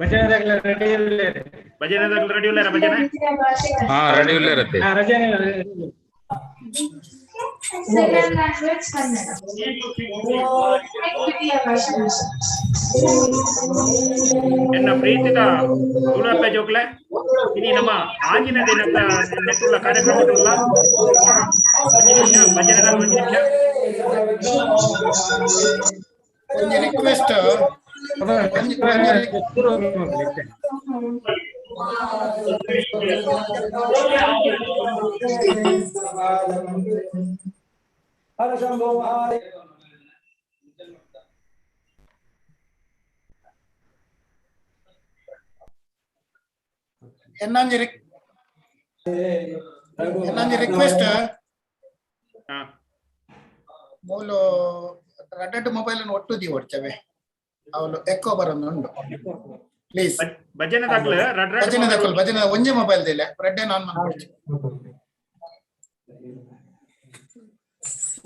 ಭಜನೆ ರೆಡಿ ಉಲ್ಲೇರೆ. ಭಜನೆ ರೆಡಿ ಉಲ್ಲೇರ ಭಜನೆ? ಹಾ, ರೆಡಿ ಉಲ್ಲೇರತ್ತೆ. ಹಾ, ರಜನೆ. Second language Kannada. ದ್ವಿತೀಯ ಭಾಷೆ. ಎನ್ನ ಪ್ರೀತಿದ ತುಳುವಪ್ಪ ಜೋಕ್ಲೆ, ಇನಿ ನಮ್ಮ ಆಗಿನ ದಿನದ ನೆಟ್ಟುಳ್ಳ ಕಾರ್ಯಕ್ರಮ ಉಲ್ಲ. ಒಂಜಿ ನಿಮಿಷ, ಭಜನೆದ ಒಂಜಿ ನಿಮಿಷ. ಒಂಜಿ ರಿಕ್ವೆಸ್ಟ್, ಒಂಜಿ ಒಂಜಿ ಹರ ಶಂಭೋ ಮಹಾದೇವ. ಎನ್ನೊಂಜಿ ರಿಕ್ವೆಸ್ಟ್. ಹಾ. ಮೂಲು ರಡ್ಡ್ ಮೊಬೈಲ್ ಅನ್ನು ಒಟ್ಟು the ಒಡ್ಚವೆ, ಅವಳು ಎಕ್ಕೋ ಬರೋದು ಉಂಡು, ಪ್ಲೀಸ್. ಭಜನೆ ದಾಕ್ಲ ರಡ್ ರಡ್. ಭಜನೆ ದಕ್ಕಲ್, ಭಜನೆ ಒಂಜಿ ಮೊಬೈಲ್ ದಿಲ್ಲ, ರಡ್ಡೆ ನಾನ್ ಮನ್ಕೊಡ್ಚಿ.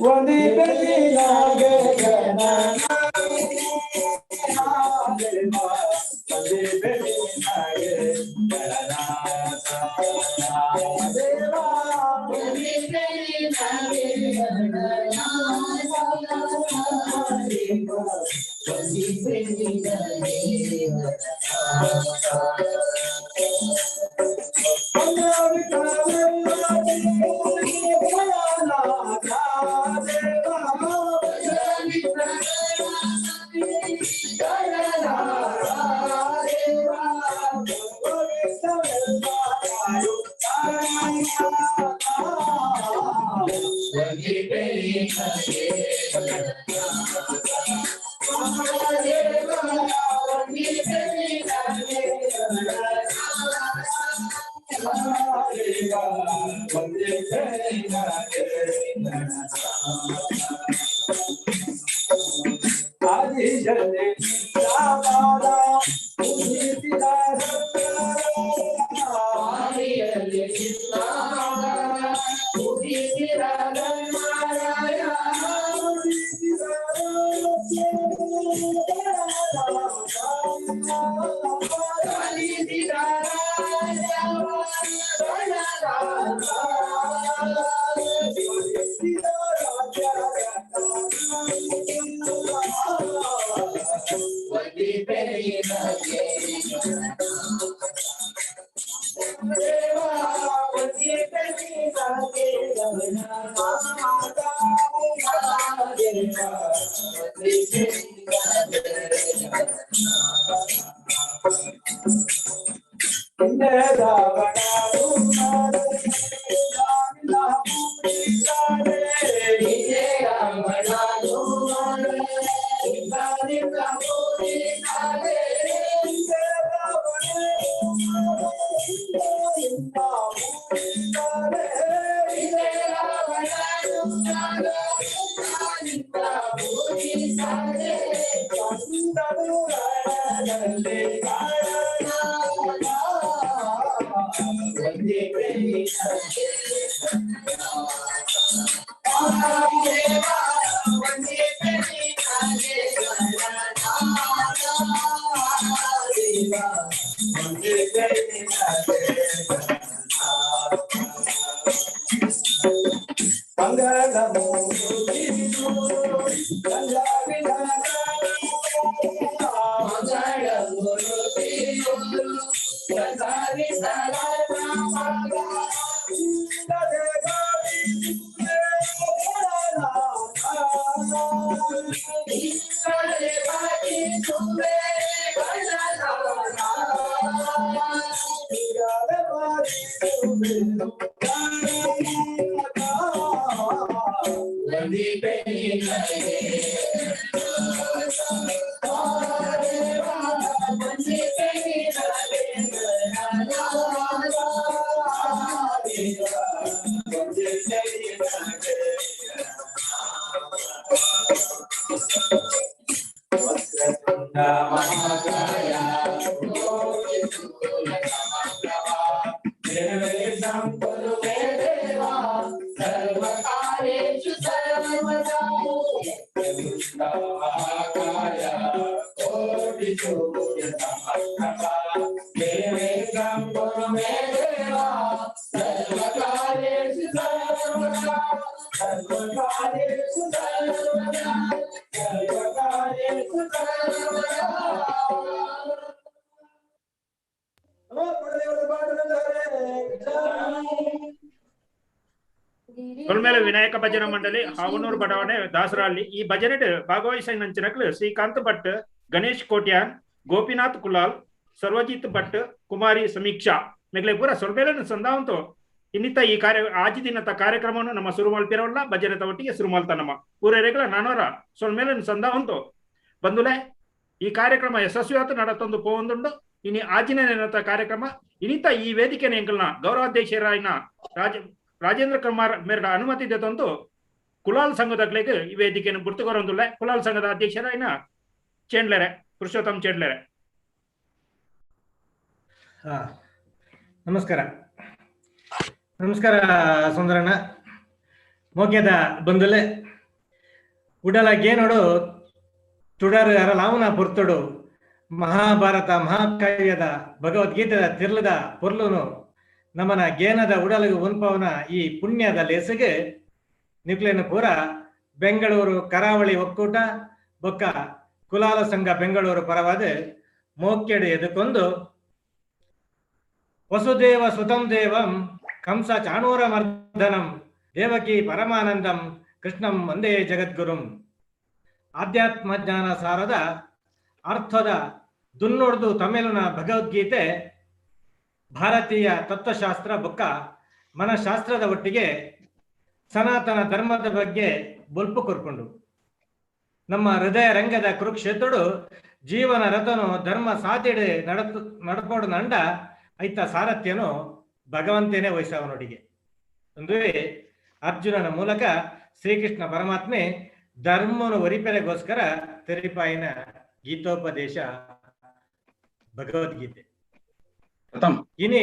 ವಂದಿಪೆಲಿನಾಗೆ ವಂದಿಪೆಲಿನಾಗೆ ದೇವಾ. सूर्य देवेन्द्रं गुरु मे देवा सर्वकार्येषु सर्वदा सर्वकार्येषु सर्वदा सर्वकार्येषु सर्वदा. ಸೊಲ್ಮೇಲೆ ವಿನಾಯಕ ಭಜನಾ ಮಂಡಳಿ, ಹಾವನೂರು ಬಡಾವಣೆ, ದಾಸರಹಳ್ಳಿ. ಈ ಭಜನೆ ಭಾಗವಹಿಸಿದ ಶ್ರೀಕಾಂತ್ ಭಟ್, ಗಣೇಶ್ ಕೋಟ್ಯಾನ್, ಗೋಪಿನಾಥ್ ಕುಲಾಲ್, ಸರ್ವಜಿತ್ ಭಟ್, ಕುಮಾರಿ ಸಮೀಕ್ಷಾ ಮೆಗ್ಲೆ ಪೂರ ಸೊಲ್ಮೇಲೆ ಸಂದಾವಂತು ಇನ್ನಿತ ಈ ಕಾರ್ಯ ಆಜಿ ದಿನದ ಕಾರ್ಯಕ್ರಮವನ್ನು ನಮ್ಮ ಸುರು ಮಲ್ಪಿರವಲ್ಲ ಭಜನೆತ ಒಟ್ಟಿಗೆ ಸುರು ಮಲ್ತ ನಮ್ಮ ಪೂರೇರೆಗಳ ನಾನೋರ ಸೊಲ್ಮೇಲೆ ಸಂದಾವಂತು ಬಂದುಲೆ ಈ ಕಾರ್ಯಕ್ರಮ ಯಶಸ್ವಿಯಾತ ನಡತೊಂದು ಪೋವೊಂದುಂಡು. ಇನಿ ಆಜಿನ ದಿನದ ಕಾರ್ಯಕ್ರಮ ಇನ್ನಿತ ಈ ವೇದಿಕೆ ಎಂಕಲ್ನ ಗೌರವಾಧ್ಯಕ್ಷರಾಯಿನ ರಾಜೇಂದ್ರ ಕುಮಾರ್ ಮೇರೆಡ ಅನುಮತಿ ತಂದು ಕುಲಾಲ್ ಸಂಘದಕ್ಲೆಗ್ ಈ ವೇದಿಕೆಯನ್ನು ಗುರ್ತುಕೊರೊಂದುಲ್ಲೆ. ಕುಲಾಲ್ ಸಂಘದ ಅಧ್ಯಕ್ಷರಾಯಿನ ಚೇಂಡ್ಲೆರೆ ಪುರುಷೋತ್ತಮ್ ಚೇಂಡ್ಲೆರೆ. ನಮಸ್ಕಾರ ನಮಸ್ಕಾರ ಸುಂದರಣ್ಣ. ಮೋಕ್ಯದ ಬಂದುಲೆ ಉಡಲ ಗೇನೋಡು ತುಡರು ಅರಲಾವನ ಪೊರ್ತುಡು ಮಹಾಭಾರತ ಮಹಾಕಾವ್ಯದ ಭಗವದ್ಗೀತೆದ ತಿರ್ಲದ ಪೊರ್ಲುನು ನಮನ ಗೇನದ ಉಡಲಿಗೆ ಉನ್ಪವನ ಈ ಪುಣ್ಯದ ಲೇಸಿಗೆ ನಿಕ್ಲೇನು ಪೂರ ಬೆಂಗಳೂರು ಕರಾವಳಿ ಒಕ್ಕೂಟ ಬೊಕ್ಕ ಕುಲಾಲ ಸಂಘ ಬೆಂಗಳೂರು ಪರವಾದ ಮೋಕ್ಯಡೆ ಎದುಕೊಂದು ವಸುದೇವ ಸುತಂ ದೇವಂ ಕಂಸ ಚಾಣೂರ ಮರ್ದನಂ ದೇವಕಿ ಪರಮಾನಂದಂ ಕೃಷ್ಣಂ ವಂದೇ ಜಗದ್ಗುರುಂ. ಆಧ್ಯಾತ್ಮ ಜ್ಞಾನ ಸಾರದ ಅರ್ಥದ ದುನ್ನೊಡ್ದು ತಮಿಳಿನ ಭಗವದ್ಗೀತೆ ಭಾರತೀಯ ತತ್ವಶಾಸ್ತ್ರ ಬೊಕ್ಕ ಮನಶಾಸ್ತ್ರದ ಒಟ್ಟಿಗೆ ಸನಾತನ ಧರ್ಮದ ಬಗ್ಗೆ ಬೊಲ್ಪು ಕೊರ್ಕೊಂಡು ನಮ್ಮ ಹೃದಯ ರಂಗದ ಕುರುಕ್ಷೇತ್ರಡು ಜೀವನ ರಥನು ಧರ್ಮ ಸಾತಿಡೆ ನಡಪೋಡು ನಂಡ ಐತ ಸಾರಥ್ಯನು ಭಗವಂತನೇ ವಹಿಸವನೊಡಿಗೆ. ಅಂದ್ರೆ ಅರ್ಜುನನ ಮೂಲಕ ಶ್ರೀಕೃಷ್ಣ ಪರಮಾತ್ಮೆ ಧರ್ಮನು ಒರಿಪೆರೆಗೋಸ್ಕರ ತೆರಿಪಾಯಿನ ಗೀತೋಪದೇಶ ಭಗವದ್ಗೀತೆ. ಇನಿ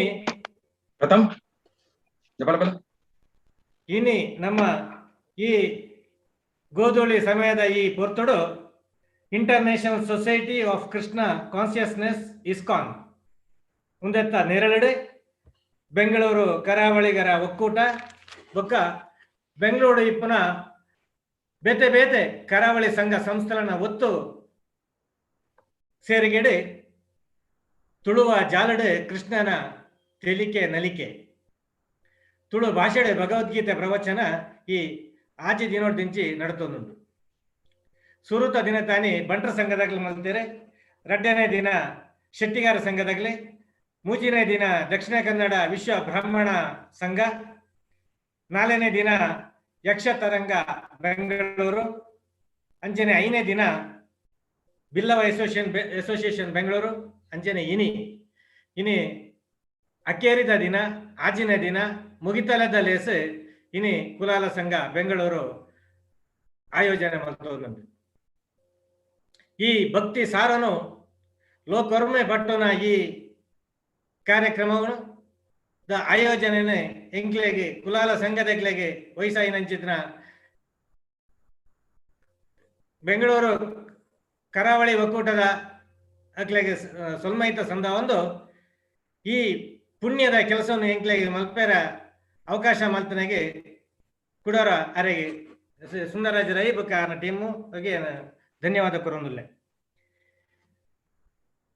ಇನಿ ನಮ್ಮ ಈ ಗೋಧೂಳಿ ಸಮಯದ ಈ ಪೊರ್ತುಡು International Society of Krishna Consciousness ISKCON ಉಂದೆತ್ತ ನೆರಳಿಡೆ ಬೆಂಗಳೂರು ಕರಾವಳಿಗರ ಒಕ್ಕೂಟ ಬೊಕ್ಕ ಬೆಂಗಳೂರು ಇಪ್ಪನ ಬೇತೆ ಬೇತೆ ಕರಾವಳಿ ಸಂಘ ಸಂಸ್ಥೆಗಳನ್ನ ಒತ್ತು ಸೇರಿಗೆಡೆ ತುಳುವ ಜಾಲಡೆ ಕೃಷ್ಣನ ತೆಲಿಕೆ ನಲಿಕೆ ತುಳು ಭಾಷೆಡೆ ಭಗವದ್ಗೀತೆ ಪ್ರವಚನ ಈ ಆಚೆ ದಿನೋಡ್ದಿಂಚಿ ನಡತೊಂದುಂಡು. ಸುರುತ ದಿನ ತಾನಿ ಬಂಟ್ರ ಸಂಘದಾಗ್ಲಿ ಮಲ್ತೇರೆ, ರಡ್ಡನೇ ದಿನ ಶೆಟ್ಟಿಗಾರ ಸಂಘದಾಗ್ಲಿ, ಮೂಜಿನೇ ದಿನ ದಕ್ಷಿಣ ಕನ್ನಡ ವಿಶ್ವ ಬ್ರಾಹ್ಮಣ ಸಂಘ, ನಾಲ್ಕನೇ ದಿನ ಯಕ್ಷ ತರಂಗ ಬೆಂಗಳೂರು, ಅಂಜನೆ ಐದನೇ ದಿನ ಬಿಲ್ಲವ ಅಸೋಸಿಯೇಷನ್ ಬೆಂಗಳೂರು, ಅಂಜನೆ ಇನಿ ಇನಿ ಅಕ್ಕೇರಿದ ದಿನ ಆಜಿನ ದಿನ ಮುಗಿತಲದ ಲೇಸು ಇನಿ ಕುಲಾಲ ಸಂಘ ಬೆಂಗಳೂರು ಆಯೋಜನೆ ಮಾಡ್ತೊಂದುಂಡು. ಈ ಭಕ್ತಿ ಸಾರನು ಲೋಕೊರ್ಮೆ ಪಟ್ಟುನ ಈ ಕಾರ್ಯಕ್ರಮಗಳು the ಆಯೋಜನೆ ಎಂಕ್ಲೆಗೆ ಕುಲಾಲ ಸಂಘದಕ್ಲೆಗೆ ವಯಸ್ಸಾಯಿನಂಚಿನ ಬೆಂಗಳೂರು ಕರಾವಳಿ ಒಕ್ಕೂಟದ ಅಕ್ಲೆಗೆ ಸೊಲ್ಮೈತ ಸಂದ ಒಂದು ಈ ಪುಣ್ಯದ ಕೆಲಸವನ್ನು ಎಂಕ್ಲೆಗೆ ಮಲ್ಪೇರ ಅವಕಾಶ ಮಲ್ತನೆಗೆ ಕುಡೋರ ಅರೆಗೆ ಸುಂದರರಾಜ ರೈ ಬೊಕ್ಕ ಆರ್ನ ಟೀಮು ಬಗ್ಗೆ ಧನ್ಯವಾದ ಕೊರೊಂದುಲ್ಲೆ.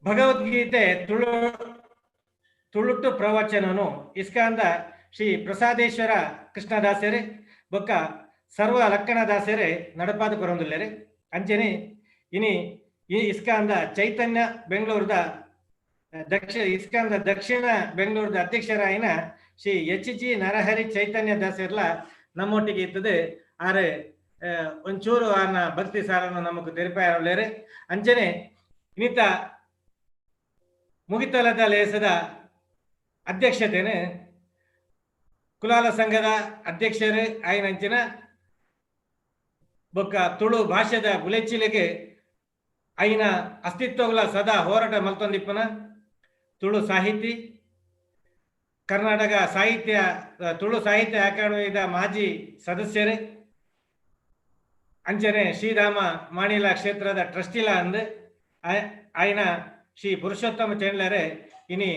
ಭಗವದ್ಗೀತೆ ತುಳುಟು ಪ್ರವಚನನು ಇಸ್ಕಾಂದ ಶ್ರೀ ಪ್ರಸಾದೇಶ್ವರ ಕೃಷ್ಣದಾಸರೆ ಬೊಕ್ಕ ಸರ್ವ ಲಕ್ಕಣದಾಸರೆ ನಡಪಾದ ಕೊರೊಂದುಲ್ಲೆರೆ. ಅಂಚನೆ ಇನಿ ಈ ಇಸ್ಕಾಂದ ಚೈತನ್ಯ ಬೆಂಗಳೂರದ ಇಸ್ಕಾಂದ ದಕ್ಷಿಣ ಬೆಂಗಳೂರದ ಅಧ್ಯಕ್ಷರಾಯಿನ ಶ್ರೀ ಎಚ್ ಜಿ ನರಹರಿ ಚೈತನ್ಯ ದಾಸರ್ಲ ನಮ್ಮೊಟ್ಟಿಗೆ ಇರ್ತದೆ. ಆರೆ ಒಂಚೂರು ಆರ್ನ ಭಕ್ತಿ ಸಾರನ್ನು ನಮಗ್ ತೆರಿಪಾಯರಲ್ಲೇರೆ. ಅಂಚನೆ ಇನ್ನಿತ ಮುಗಿತಲದ ಲೇಸದ ಅಧ್ಯಕ್ಷತೆನೆ ಕುಲಾಲ ಸಂಘದ ಅಧ್ಯಕ್ಷರೇ ಆಯ್ನಂಚಿನ ಬೊಕ್ಕ ತುಳು ಭಾಷೆದ ಬುಲೆಚಿಲೆಗೆ ಐನ ಅಸ್ತಿತ್ವಗಳ ಸದಾ ಹೋರಾಟ ಮಲ್ತೊಂದಿಪ್ಪನ ತುಳು ಸಾಹಿತಿ, ಕರ್ನಾಟಕ ಸಾಹಿತ್ಯ ತುಳು ಸಾಹಿತ್ಯ ಅಕಾಡೆಮಿದ ಮಾಜಿ ಸದಸ್ಯರೇ, ಅಂಚನೆ ಶ್ರೀರಾಮ ಮಾಣಿಲ ಕ್ಷೇತ್ರದ ಟ್ರಸ್ಟಿಲ ಅಂದ್ ಆಯಿನ ಶ್ರೀ ಪುರುಷೋತ್ತಮ ಚೇಂಡ್ಲರೆ ಇನಿ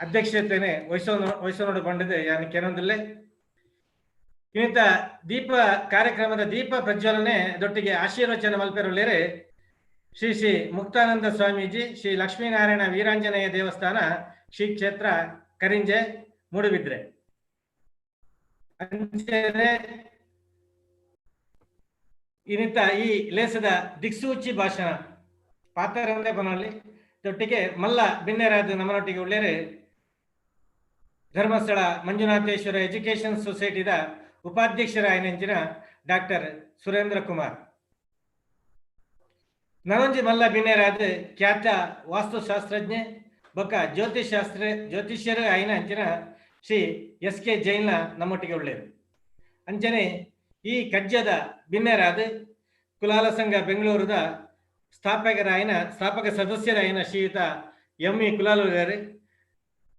ಅಧ್ಯಕ್ಷತೆನೆ ವಹಿಸೋನೋಡು ಬಂಡಿದೆ ಯಾನ್ ಕೆನೊಂದಿಲ್ಲೆ. ಇನ್ನಿತ ದೀಪ ಕಾರ್ಯಕ್ರಮದ ದೀಪ ಪ್ರಜ್ವಲನೆ ದೊಟ್ಟಿಗೆ ಆಶೀರ್ವಚನ ಮಲ್ಪೆರುಳ್ಳೇರೆ ಶ್ರೀ ಶ್ರೀ ಮುಕ್ತಾನಂದ ಸ್ವಾಮೀಜಿ, ಶ್ರೀ ಲಕ್ಷ್ಮೀನಾರಾಯಣ ವೀರಾಂಜನೇಯ ದೇವಸ್ಥಾನ, ಶ್ರೀ ಕ್ಷೇತ್ರ ಕರಿಂಜೆ, ಮೂಡುಬಿದ್ರೆ. ಅಂಚನೆ ಇನ್ನಿತ ಈ ಲೇಸದ ದಿಕ್ಸೂಚಿ ಭಾಷಣ ಪಾತರಂದೇ ಬನಲ್ಲಿ ದೊಟ್ಟಿಗೆ ಮಲ್ಲ ಬಿನ್ನೆರಾದ ನಮ್ಮನೊಟ್ಟಿಗೆ ಉಳ್ಳೇರೆ ಧರ್ಮಸ್ಥಳ ಮಂಜುನಾಥೇಶ್ವರ ಎಜುಕೇಶನ್ ಸೊಸೈಟಿದ ಉಪಾಧ್ಯಕ್ಷರ ಆಯ್ನಂಚಿನ ಡಾಕ್ಟರ್ ಸುರೇಂದ್ರ ಕುಮಾರ್. ನನೊಂಜಿ ಮಲ್ಲ ಬಿನ್ನೆರಾದ ಖ್ಯಾತ ವಾಸ್ತುಶಾಸ್ತ್ರಜ್ಞೆ ಬೊಕ್ಕ ಜ್ಯೋತಿಷಾಸ್ತ್ರ ಜ್ಯೋತಿಷ್ಯರು ಆಯ್ನ ಅಂಚಿನ ಶ್ರೀ ಎಸ್ ಕೆ ಜೈನ್ನ ನಮ್ಮೊಟ್ಟಿಗೆ ಉಳ್ಳೇರು. ಅಂಚನೆ ಈ ಕಜ್ಜದ ಬಿನ್ನೆರಾದ ಕುಲಾಲ ಸಂಘ ಬೆಂಗಳೂರದ ಸ್ಥಾಪಕರಾಯನ ಸ್ಥಾಪಕ ಸದಸ್ಯರಾಯನ ಶ್ರೀಯುತ ಎಂ ಇ ಕುಲಾಲುಗಾರೆ,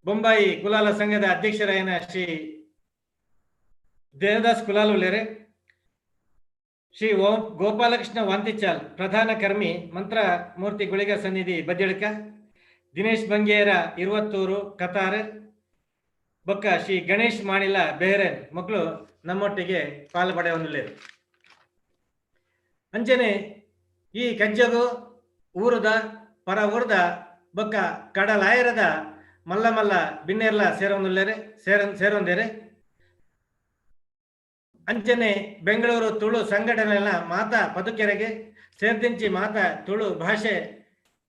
ಬೊಂಬಾಯಿ ಕುಲಾಲ ಸಂಘದ ಅಧ್ಯಕ್ಷರಾಯನ ಶ್ರೀ ದೇವದಾಸ್ ಕುಲಾಲುಲೇರೆ, ಶ್ರೀ ಓಂ ಗೋಪಾಲಕೃಷ್ಣ ವಾಂತಿಚಾಲ್ ಪ್ರಧಾನ ಕರ್ಮಿ ಮಂತ್ರಮೂರ್ತಿ ಗುಳಿಗ ಸನ್ನಿಧಿ ಬದ್ಯಡ್ಕ, ದಿನೇಶ್ ಬಂಗೇರ ಇರುವತ್ತೂರು ಕತಾರ್, ಬೊಕ್ಕ ಶ್ರೀ ಗಣೇಶ್ ಮಾಣಿಲ ಬೆಹರೇನ್ ಮಕ್ಕಳು ನಮ್ಮೊಟ್ಟಿಗೆ ಪಾಲು ಪಡೆಯೊಂದುಲ್ಲೇರು. ಅಂಚನೆ ಈ ಕಜ್ಜಗು ಊರುದ ಪರ ಊರ್ದ ಬೊಕ್ಕ ಕಡಲಾಯರದ ಮಲ್ಲ ಮಲ್ಲ ಬಿನ್ನೆರ್ಲ ಸೇರೊಂದುಲ್ಲೇರೆ ಸೇರೊಂದೇರೆ. ಅಂಚನೆ ಬೆಂಗಳೂರು ತುಳು ಸಂಘಟನೆಗಳ ಮಾತಾ ಪದುಕೆರೆಗೆ ಸೇರ್ದಿಂಚಿ ಮಾತಾ ತುಳು ಭಾಷೆ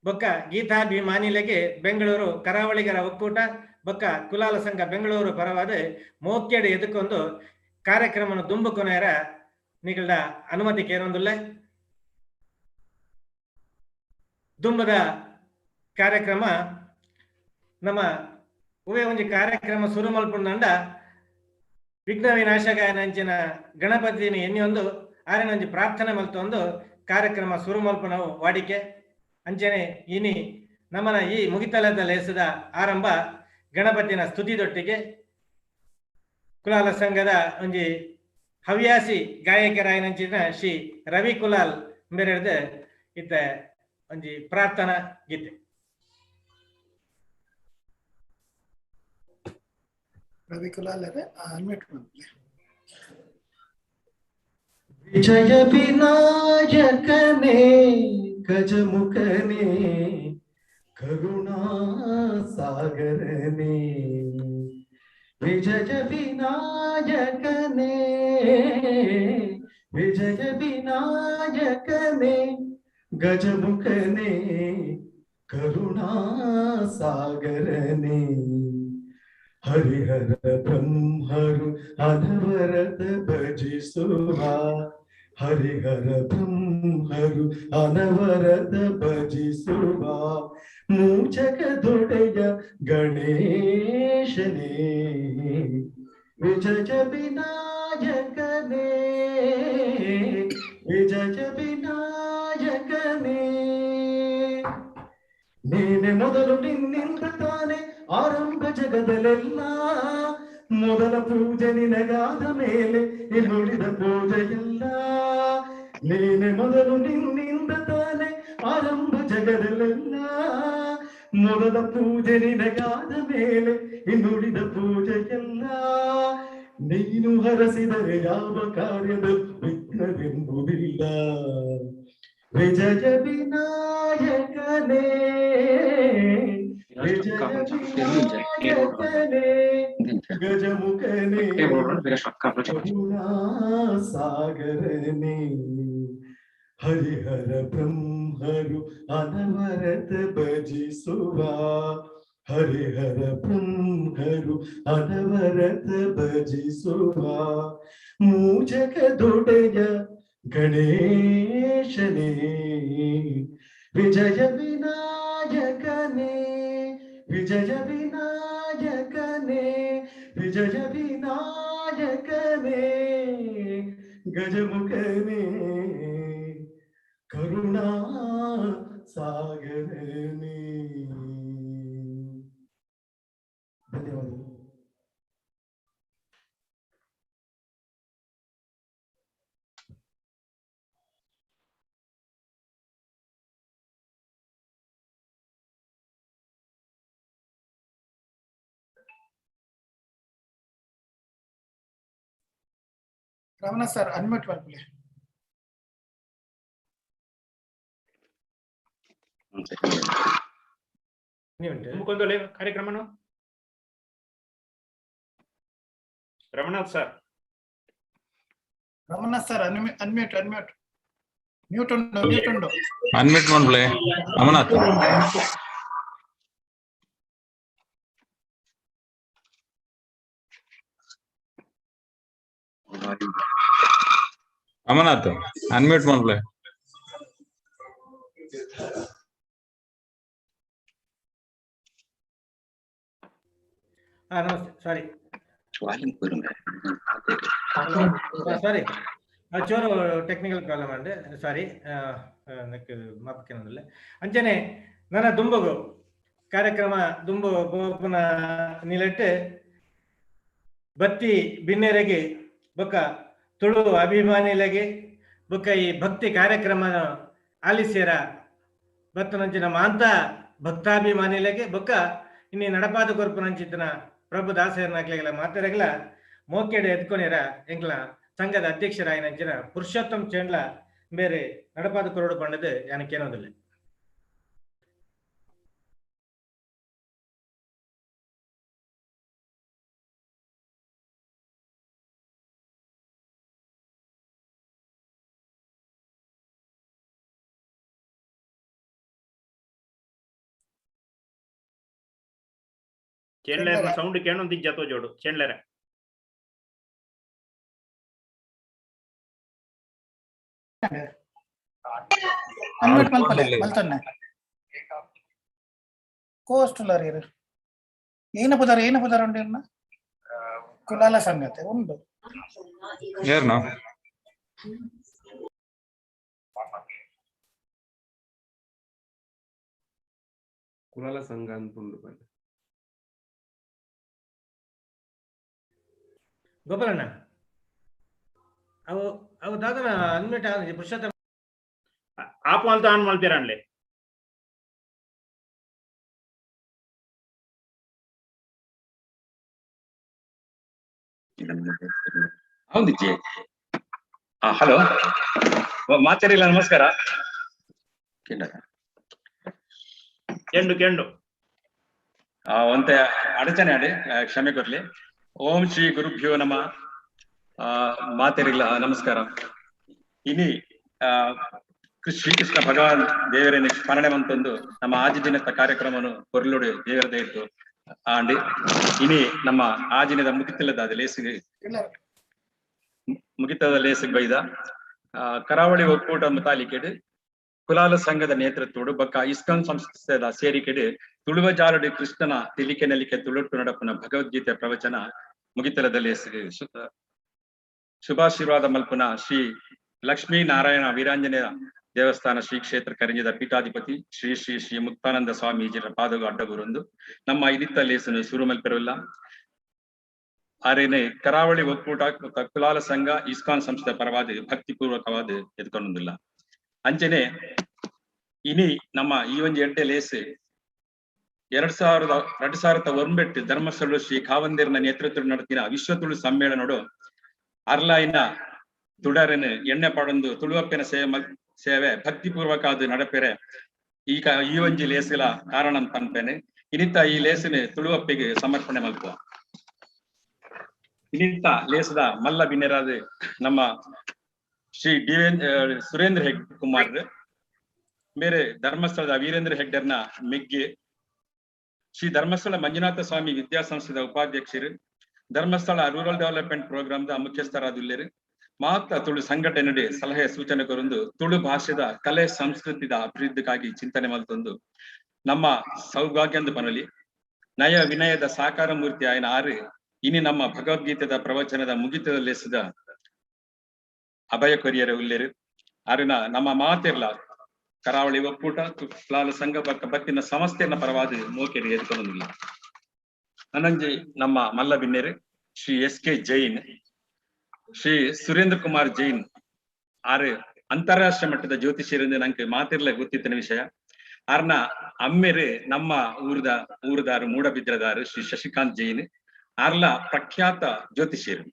ಬೊಕ್ಕ ಗೀತಾಭಿಮಾನಿಲೆಗೆ ಬೆಂಗಳೂರು ಕರಾವಳಿಗರ ಒಕ್ಕೂಟ ಬೊಕ್ಕ ಕುಲಾಲ ಸಂಘ ಬೆಂಗಳೂರು ಪರವಾದ ಮೋಕ್ಯಡೆ ಎದುಕೊಂದು ಕಾರ್ಯಕ್ರಮನ ದುಂಬು ಕೊನೆಯರ ನಿಗಳ್ದ ಅನುಮತಿ ಕೇರೊಂದುಲ್ಲೆ. ದುಂಬದ ಕಾರ್ಯಕ್ರಮ ನಮ್ಮ ಉವೆ ಒಂಜಿ ಕಾರ್ಯಕ್ರಮ ಸುರು ಮಲ್ಪುಂಡ ವಿಘ್ನ ವಿನಾಶಕ ನಂಚಿನ ಗಣಪತಿನ ಎನ್ನಿಯೊಂದು ಆರೆನ ಒಂಜಿ ಪ್ರಾರ್ಥನೆ ಮಲ್ತೊಂದು ಕಾರ್ಯಕ್ರಮ ಸುರು ಮಲ್ಪುನವು ವಾಡಿಕೆ. ಅಂಚನೆ ಇನಿ ನಮ್ಮನ ಈ ಮುಗಿತಲದ ಲೇಸದ ಆರಂಭ ಗಣಪತಿನ ಸ್ತುತಿದೊಟ್ಟಿಗೆ ಕುಲಾಲ ಸಂಘದ ಒಂಜಿ ಹವ್ಯಾಸಿ ಗಾಯಕರಾಯನಂಚಿನ ಶ್ರೀ ರವಿ ಕುಲಾಲ್ ಬೇರೆಡ್ದು ಇತ್ತ ಒಂಜಿ ಪ್ರಾರ್ಥನಾ ಗೀತೆ. ರವಿ ಕುಲಾಲ್ ಅನ್ಮ್ಯೂಟ್ ಮಾಡ್ಲಿ. ವಿಜಯ ವಿನಾಯಕನೇ ಗಜಮುಖನೇ ಕರುಣಾ ಸಾಗರನೇ, ವಿಜಯ ವಿನಾಯಕನೇ ವಿಜಯ ವಿನಾಯಕನೇ ಗಜಮುಖನೇ ಕರುಣಾ ಸಾಗರನೇ, ಹರಿಹರ ಬ್ರಹ್ಮರು ಅನವರತ ಭಜಿಸುವ, ಹರಿಹರ ಬ್ರಹ್ಮರು ಅನವರತ ಭಜಿಸುವ ಮೂಚಕದೊಡೆಯ ಗಣೇಶನೇ, ವಿಜಯ ವಿನಾಯಕನೇ ವಿಜಯ ವಿನಾಯಕನೇ. ನೀನೆ ಮೊದಲು ನಿನ್ನಿಂದ ತಾನೆ ಆರಂಭ ಜಗದಲ್ಲೆಲ್ಲ, ಮೊದಲ ಪೂಜೆ ನಿನಗಾದ ಮೇಲೆ ಇನ್ನುಳಿದ ಪೂಜೆಯಲ್ಲ. ನೀನೆ ಮೊದಲು ನಿನ್ನಿಂದ ತಾನೆ ಆರಂಭ ಜಗದಲ್ಲೆಲ್ಲ, ಮೊದಲ ಪೂಜೆ ನಿನಗಾದ ಮೇಲೆ ಇನ್ನುಳಿದ ಪೂಜೆಯಲ್ಲ. ನೀನು ಹರಸಿದರೆ ಯಾವ ಕಾರ್ಯದ ವಿಘ್ನವೆಂಬುದಿಲ್ಲ. ವಿಜಯ ವಿನಾಯಕನೇ ವಿಜಯ ವಿನಾಯಕನೇ ಗಜಮುಖನೇ ಕರುಣಾ ಸಾಗರನೇ, ಹರಿಹರ ಬ್ರಹ್ಮರು ಅನವರತ ಭಜಿಸುವ, ಹರಿಹರ ಬ್ರಹ್ಮರು ಅನವರತ ಭಜಿಸುವ ಮೂಜಕದೊಡೆಯ ಗಣೇಶನೇ, ವಿಜಯ ವಿನಾಯಕನೇ ವಿಜಯ ವಿನಾಯಕನೇ ವಿಜಯ ವಿನಾಯಕನೇ ಗಜಮುಖನೇ ಕರುಣಾ ಸಾಗರನೇ. ಧನ್ಯವಾದಗಳು. ರಮಣ ಸರ್, ಅನ್ಮ್ಯೂಟ್ ಮಲ್ಪುಲೆ. ದುಂಬುಕೊಂದೊಲೆ ಕಾರ್ಯಕ್ರಮನು. Ramanath sir. Ramana sir, unmute, unmute. Mute ಉಂಡು, ಮ್ಯೂಟ್ ಉಂಡು. ಅನ್ಮ್ಯೂಟ್ ಮಾಡ್ಲೆ ರಮನಾಥ್. ರಮನಾಥ್, ಅನ್ಮ್ಯೂಟ್ ಮಾಡ್ಲೆ. ಹಾ, ನಮಸ್ತೆ. ಸಾರಿ ಸಾರಿ, ಚೂರು ಟೆಕ್ನಿಕಲ್ ಪ್ರಾಬ್ಲಮ್ ಅಂಡ್, ಸಾರಿ, ಮಾಪಕೇನಲ್ಲ. ಅಂಚನೆ ನನ್ನ ದುಂಬುಗು ಕಾರ್ಯಕ್ರಮ ದುಂಬು ಬೋಪುನ ನಿಲೆಟ್ ಬತ್ತಿ ಬಿನ್ನೆರೆಗೆ ಬೊಕ್ಕ ತುಳು ಅಭಿಮಾನಿಲೆಗೆ ಬೊಕ್ಕ ಈ ಭಕ್ತಿ ಕಾರ್ಯಕ್ರಮ ಆಲಿಸ್ಯರ ಬತ್ತನಂಚಿನ ಮಾಂತ ಭಕ್ತಾಭಿಮಾನಿಲೆಗೆ ಬೊಕ್ಕ ಇನ್ನಿ ನಡಪಾದ ಕೊರ್ಪುನಂಚಿತ್ತನ ಪ್ರಭು ದಾಸರನಾಗ್ಲಿಗೆಲ್ಲ ಮಾತೆರೆಗ್ಲ ಮೋಕೆಡೆ ಎತ್ಕೊನಿರ ಎಂಕ್ಲ ಸಂಘದ ಅಧ್ಯಕ್ಷರಾಯಿನಂಚಿನ ಪುರುಷೋತ್ತಮ್ ಚೇಂಡ್ಲ ಬೇರೆ ನಡಪಾದ ಕೊರಡು ಪಂಡದು ಯಾನಕ್ಕೇನೋದಿಲ್ಲ. ಚೇಂಡ್ಲೇರ್ನ ಸೌಂಡ್ ಕೇಳೊಂದಿಜ್ಜ ತೋಜೋಡು ಚೇಂಡ್ಲೇರ. ಅನ್ಮ್ಯೂಟ್ ಮಲ್ಪಲೆ, ಮಲ್ತೊನ್ನೆ. ಕೋಸ್ಟ್ ಇರು. ಏನ ಪುದರ್, ಏನ ಪುದರ್ ಉಂಡು ಇರ್ನ? ಕುಲಾಲ ಸಂಗತೆ ಉಂಡು. ಏರ್ನ? ಕುಲಾಲ ಸಂಘ ಅಂತ ಉಂಡು ಬನ್ನಿ. ಗೋಪಾಲಣ್ಣ, ಅವು ಅವು ದಾದನ ಅನ್ಮ್ಯೂಟ್ ಆದ ಪುರುಷೋತ್ತಮ. ಆಪ್ ಮಲ್ತ ಆನ್ ಮಲ್ಪಿರನ್ಲೆ. ಹೌದಿಜ್ಜಿ. ಹಾ, ಹಲೋ, ಮಾತಾಡಿಲ್ಲ. ನಮಸ್ಕಾರ. ಕೆಂಡು ಕೆಂಡು. ಒಂತೆ ಅಡಚಣೆ ಅಡೆ, ಕ್ಷಮೆ ಕೊರ್ಲಿ. ಓಂ ಶ್ರೀ ಗುರುಭ್ಯೋ ನಮಃ. ಮಾತೆರಿಲ್ಲ ನಮಸ್ಕಾರ. ಇನಿ ಶ್ರೀಕೃಷ್ಣ ಭಗವಾನ್ ದೇವರನ್ನು ಸ್ಮರಣೆ ಮಂತೊಂದು ನಮ್ಮ ಆಜಿ ದಿನದ ಕಾರ್ಯಕ್ರಮವನ್ನು ಕೊರ್ಲುಡು ದೇವರ ದಯಟ್ಟು ಆಂಡಿ. ಇನಿ ನಮ್ಮ ಆಜಿನದ ಮುಗಿತಲದ ಲೇಸಿಗೆ ಮುಗಿತದ ಲೇಸಿಗೆ ಬೈದ ಕರಾವಳಿ ಒಕ್ಕೂಟ ಮುತಾಲಿಕೆಡು ಕುಲಾಲ ಸಂಘದ ನೇತೃತ್ವಡು ಬಕ್ಕ ಇಸ್ಕಾನ್ ಸಂಸ್ಥೆದ ಸೇರಿಕೆಡು ತುಳುವ ಜಾಲುಡಿ ಕೃಷ್ಣನ ತಿಳಿಕೆ ನಲಿಕೆ ತುಳುಟ್ಟು ನಡಪುನ ಭಗವದ್ಗೀತೆ ಪ್ರವಚನ ಮುಗಿತಲದ ಲೇಸಿಗೆ ಶುಭಾಶೀರ್ವಾದ ಮಲ್ಪುನ ಶ್ರೀ ಲಕ್ಷ್ಮೀ ನಾರಾಯಣ ವೀರಾಂಜನೇಯ ದೇವಸ್ಥಾನ ಶ್ರೀ ಕ್ಷೇತ್ರ ಕರಿಂಜದ ಪೀಠಾಧಿಪತಿ ಶ್ರೀ ಶ್ರೀ ಶ್ರೀ ಮುಕ್ತಾನಂದ ಸ್ವಾಮೀಜಿರ ಪಾದಗ ಅಡ್ಡಗುರೊಂದು ನಮ್ಮ ಇದಿತ್ತ ಲೇಸನು ಸುರುಮಲ್ಪೆರಲ್ಲ. ಆರೇನೆ ಕರಾವಳಿ ಒಕ್ಕೂಟ ಕುಲಾಲ ಸಂಘ ಇಸ್ಕಾನ್ ಸಂಸ್ಥೆ ಪರವಾದ ಭಕ್ತಿಪೂರ್ವಕವಾದ ಎದ್ಕೊಂಡಿಲ್ಲ. ಅಂಚನೆ ಇನಿ ನಮ್ಮ ಈ ಒಂಜಿ ಎಡ್ಡೆ ಲೇಸ್ 2009 ಧರ್ಮಸ್ಥಳ ಶ್ರೀ ಖಾವಂದಿರ್ನ ನೇತೃತ್ವ ನಡೆತಿನ ವಿಶ್ವ ತುಳು ಸಮ್ಮೇಳನೋಡು ಅರ್ಲಾಯಿನ ತುಡರನು ಎಣ್ಣೆ ಪಾಡೊಂದು ತುಳುವಪ್ಪನ ಸೇವೆ ಸೇವೆ ಭಕ್ತಿಪೂರ್ವಕ ಅದು ನಡಪೆರೆ ಈಗ ಈ ಒಂಜಿ ಲೇಸುಲ ಕಾರಣ ಅಂತ ಅನ್ಪೇನೆ. ಇನಿತ ಈ ಲೇಸನೆ ತುಳುವಪ್ಪಿಗೆ ಸಮರ್ಪಣೆ ಮಲ್ಪುವ. ಇನಿತ ಲೇಸದ ಮಲ್ಲ ಬಿನ್ನೆರಾದ ನಮ್ಮ ಶ್ರೀ ಡಿ ಸುರೇಂದ್ರ ಹೆಗ್ ಕುಮಾರ್ ಮೇರೆ ಧರ್ಮಸ್ಥಳದ ವೀರೇಂದ್ರ ಹೆಗ್ಡರ್ನ ಮೆಗ್ಗೆ, ಶ್ರೀ ಧರ್ಮಸ್ಥಳ ಮಂಜುನಾಥ ಸ್ವಾಮಿ ವಿದ್ಯಾಸಂಸ್ಥೆದ ಉಪಾಧ್ಯಕ್ಷರು, ಧರ್ಮಸ್ಥಳ ರೂರಲ್ ಡೆವಲಪ್ಮೆಂಟ್ ಪ್ರೋಗ್ರಾಮ್ದ ಮುಖ್ಯಸ್ಥರಾದುಲ್ಲೇರು. ಮಾತ್ರ ತುಳು ಸಂಘಟನೆ ಸಲಹೆ ಸೂಚನೆ ಕೊರೊಂದು ತುಳು ಭಾಷೆದ ಕಲೆ ಸಂಸ್ಕೃತಿದ ಅಭಿವೃದ್ಧಿಗಾಗಿ ಚಿಂತನೆ ಮಲ್ತೊಂದು ನಮ್ಮ ಸೌಭಾಗ್ಯಂದು ಪನಲಿ ನಯ ವಿನಯದ ಸಾಕಾರ ಮೂರ್ತಿ ಆಯನ ಆರು ಇನಿ ನಮ್ಮ ಭಗವದ್ಗೀತೆದ ಪ್ರವಚನದ ಮುಗಿತದ ಲೇಸದ ಅಭಯ ಕೊರಿಯರ ಉಲ್ಲೇರು. ಅರಿನ ನಮ್ಮ ಮಾತಿರ್ಲ ಕರಾವಳಿ ಒಕ್ಕೂಟ ತುಲಾಲ ಸಂಘ ಬಕ್ಕ ಬತ್ತಿನ ಸಂಸ್ಥೆಯನ್ನ ಪರವಾದ ಮೋಕೆರಿ ಎದ್ಕೊಂಡಿಲ್ಲ. ಅನಂಜಿ ನಮ್ಮ ಮಲ್ಲ ಬಿನ್ನೇರು ಶ್ರೀ ಎಸ್ ಕೆ ಜೈನ್, ಶ್ರೀ ಸುರೇಂದ್ರ ಕುಮಾರ್ ಜೈನ್ ಆರು ಅಂತಾರಾಷ್ಟ್ರೀಯ ಮಟ್ಟದ ಜ್ಯೋತಿಷ್ಯರಿಂದ ನಂಗೆ ಮಾತಿರ್ಲ ಗೊತ್ತಿತ್ತಿನ ವಿಷಯ. ಆರ್ನ ಅಮ್ಮೆರು ನಮ್ಮ ಊರದಾರು ಮೂಡಬಿದ್ರದಾರು ಶ್ರೀ ಶಶಿಕಾಂತ್ ಜೈನ್ ಆರ್ಲ ಪ್ರಖ್ಯಾತ ಜ್ಯೋತಿಷ್ಯರು.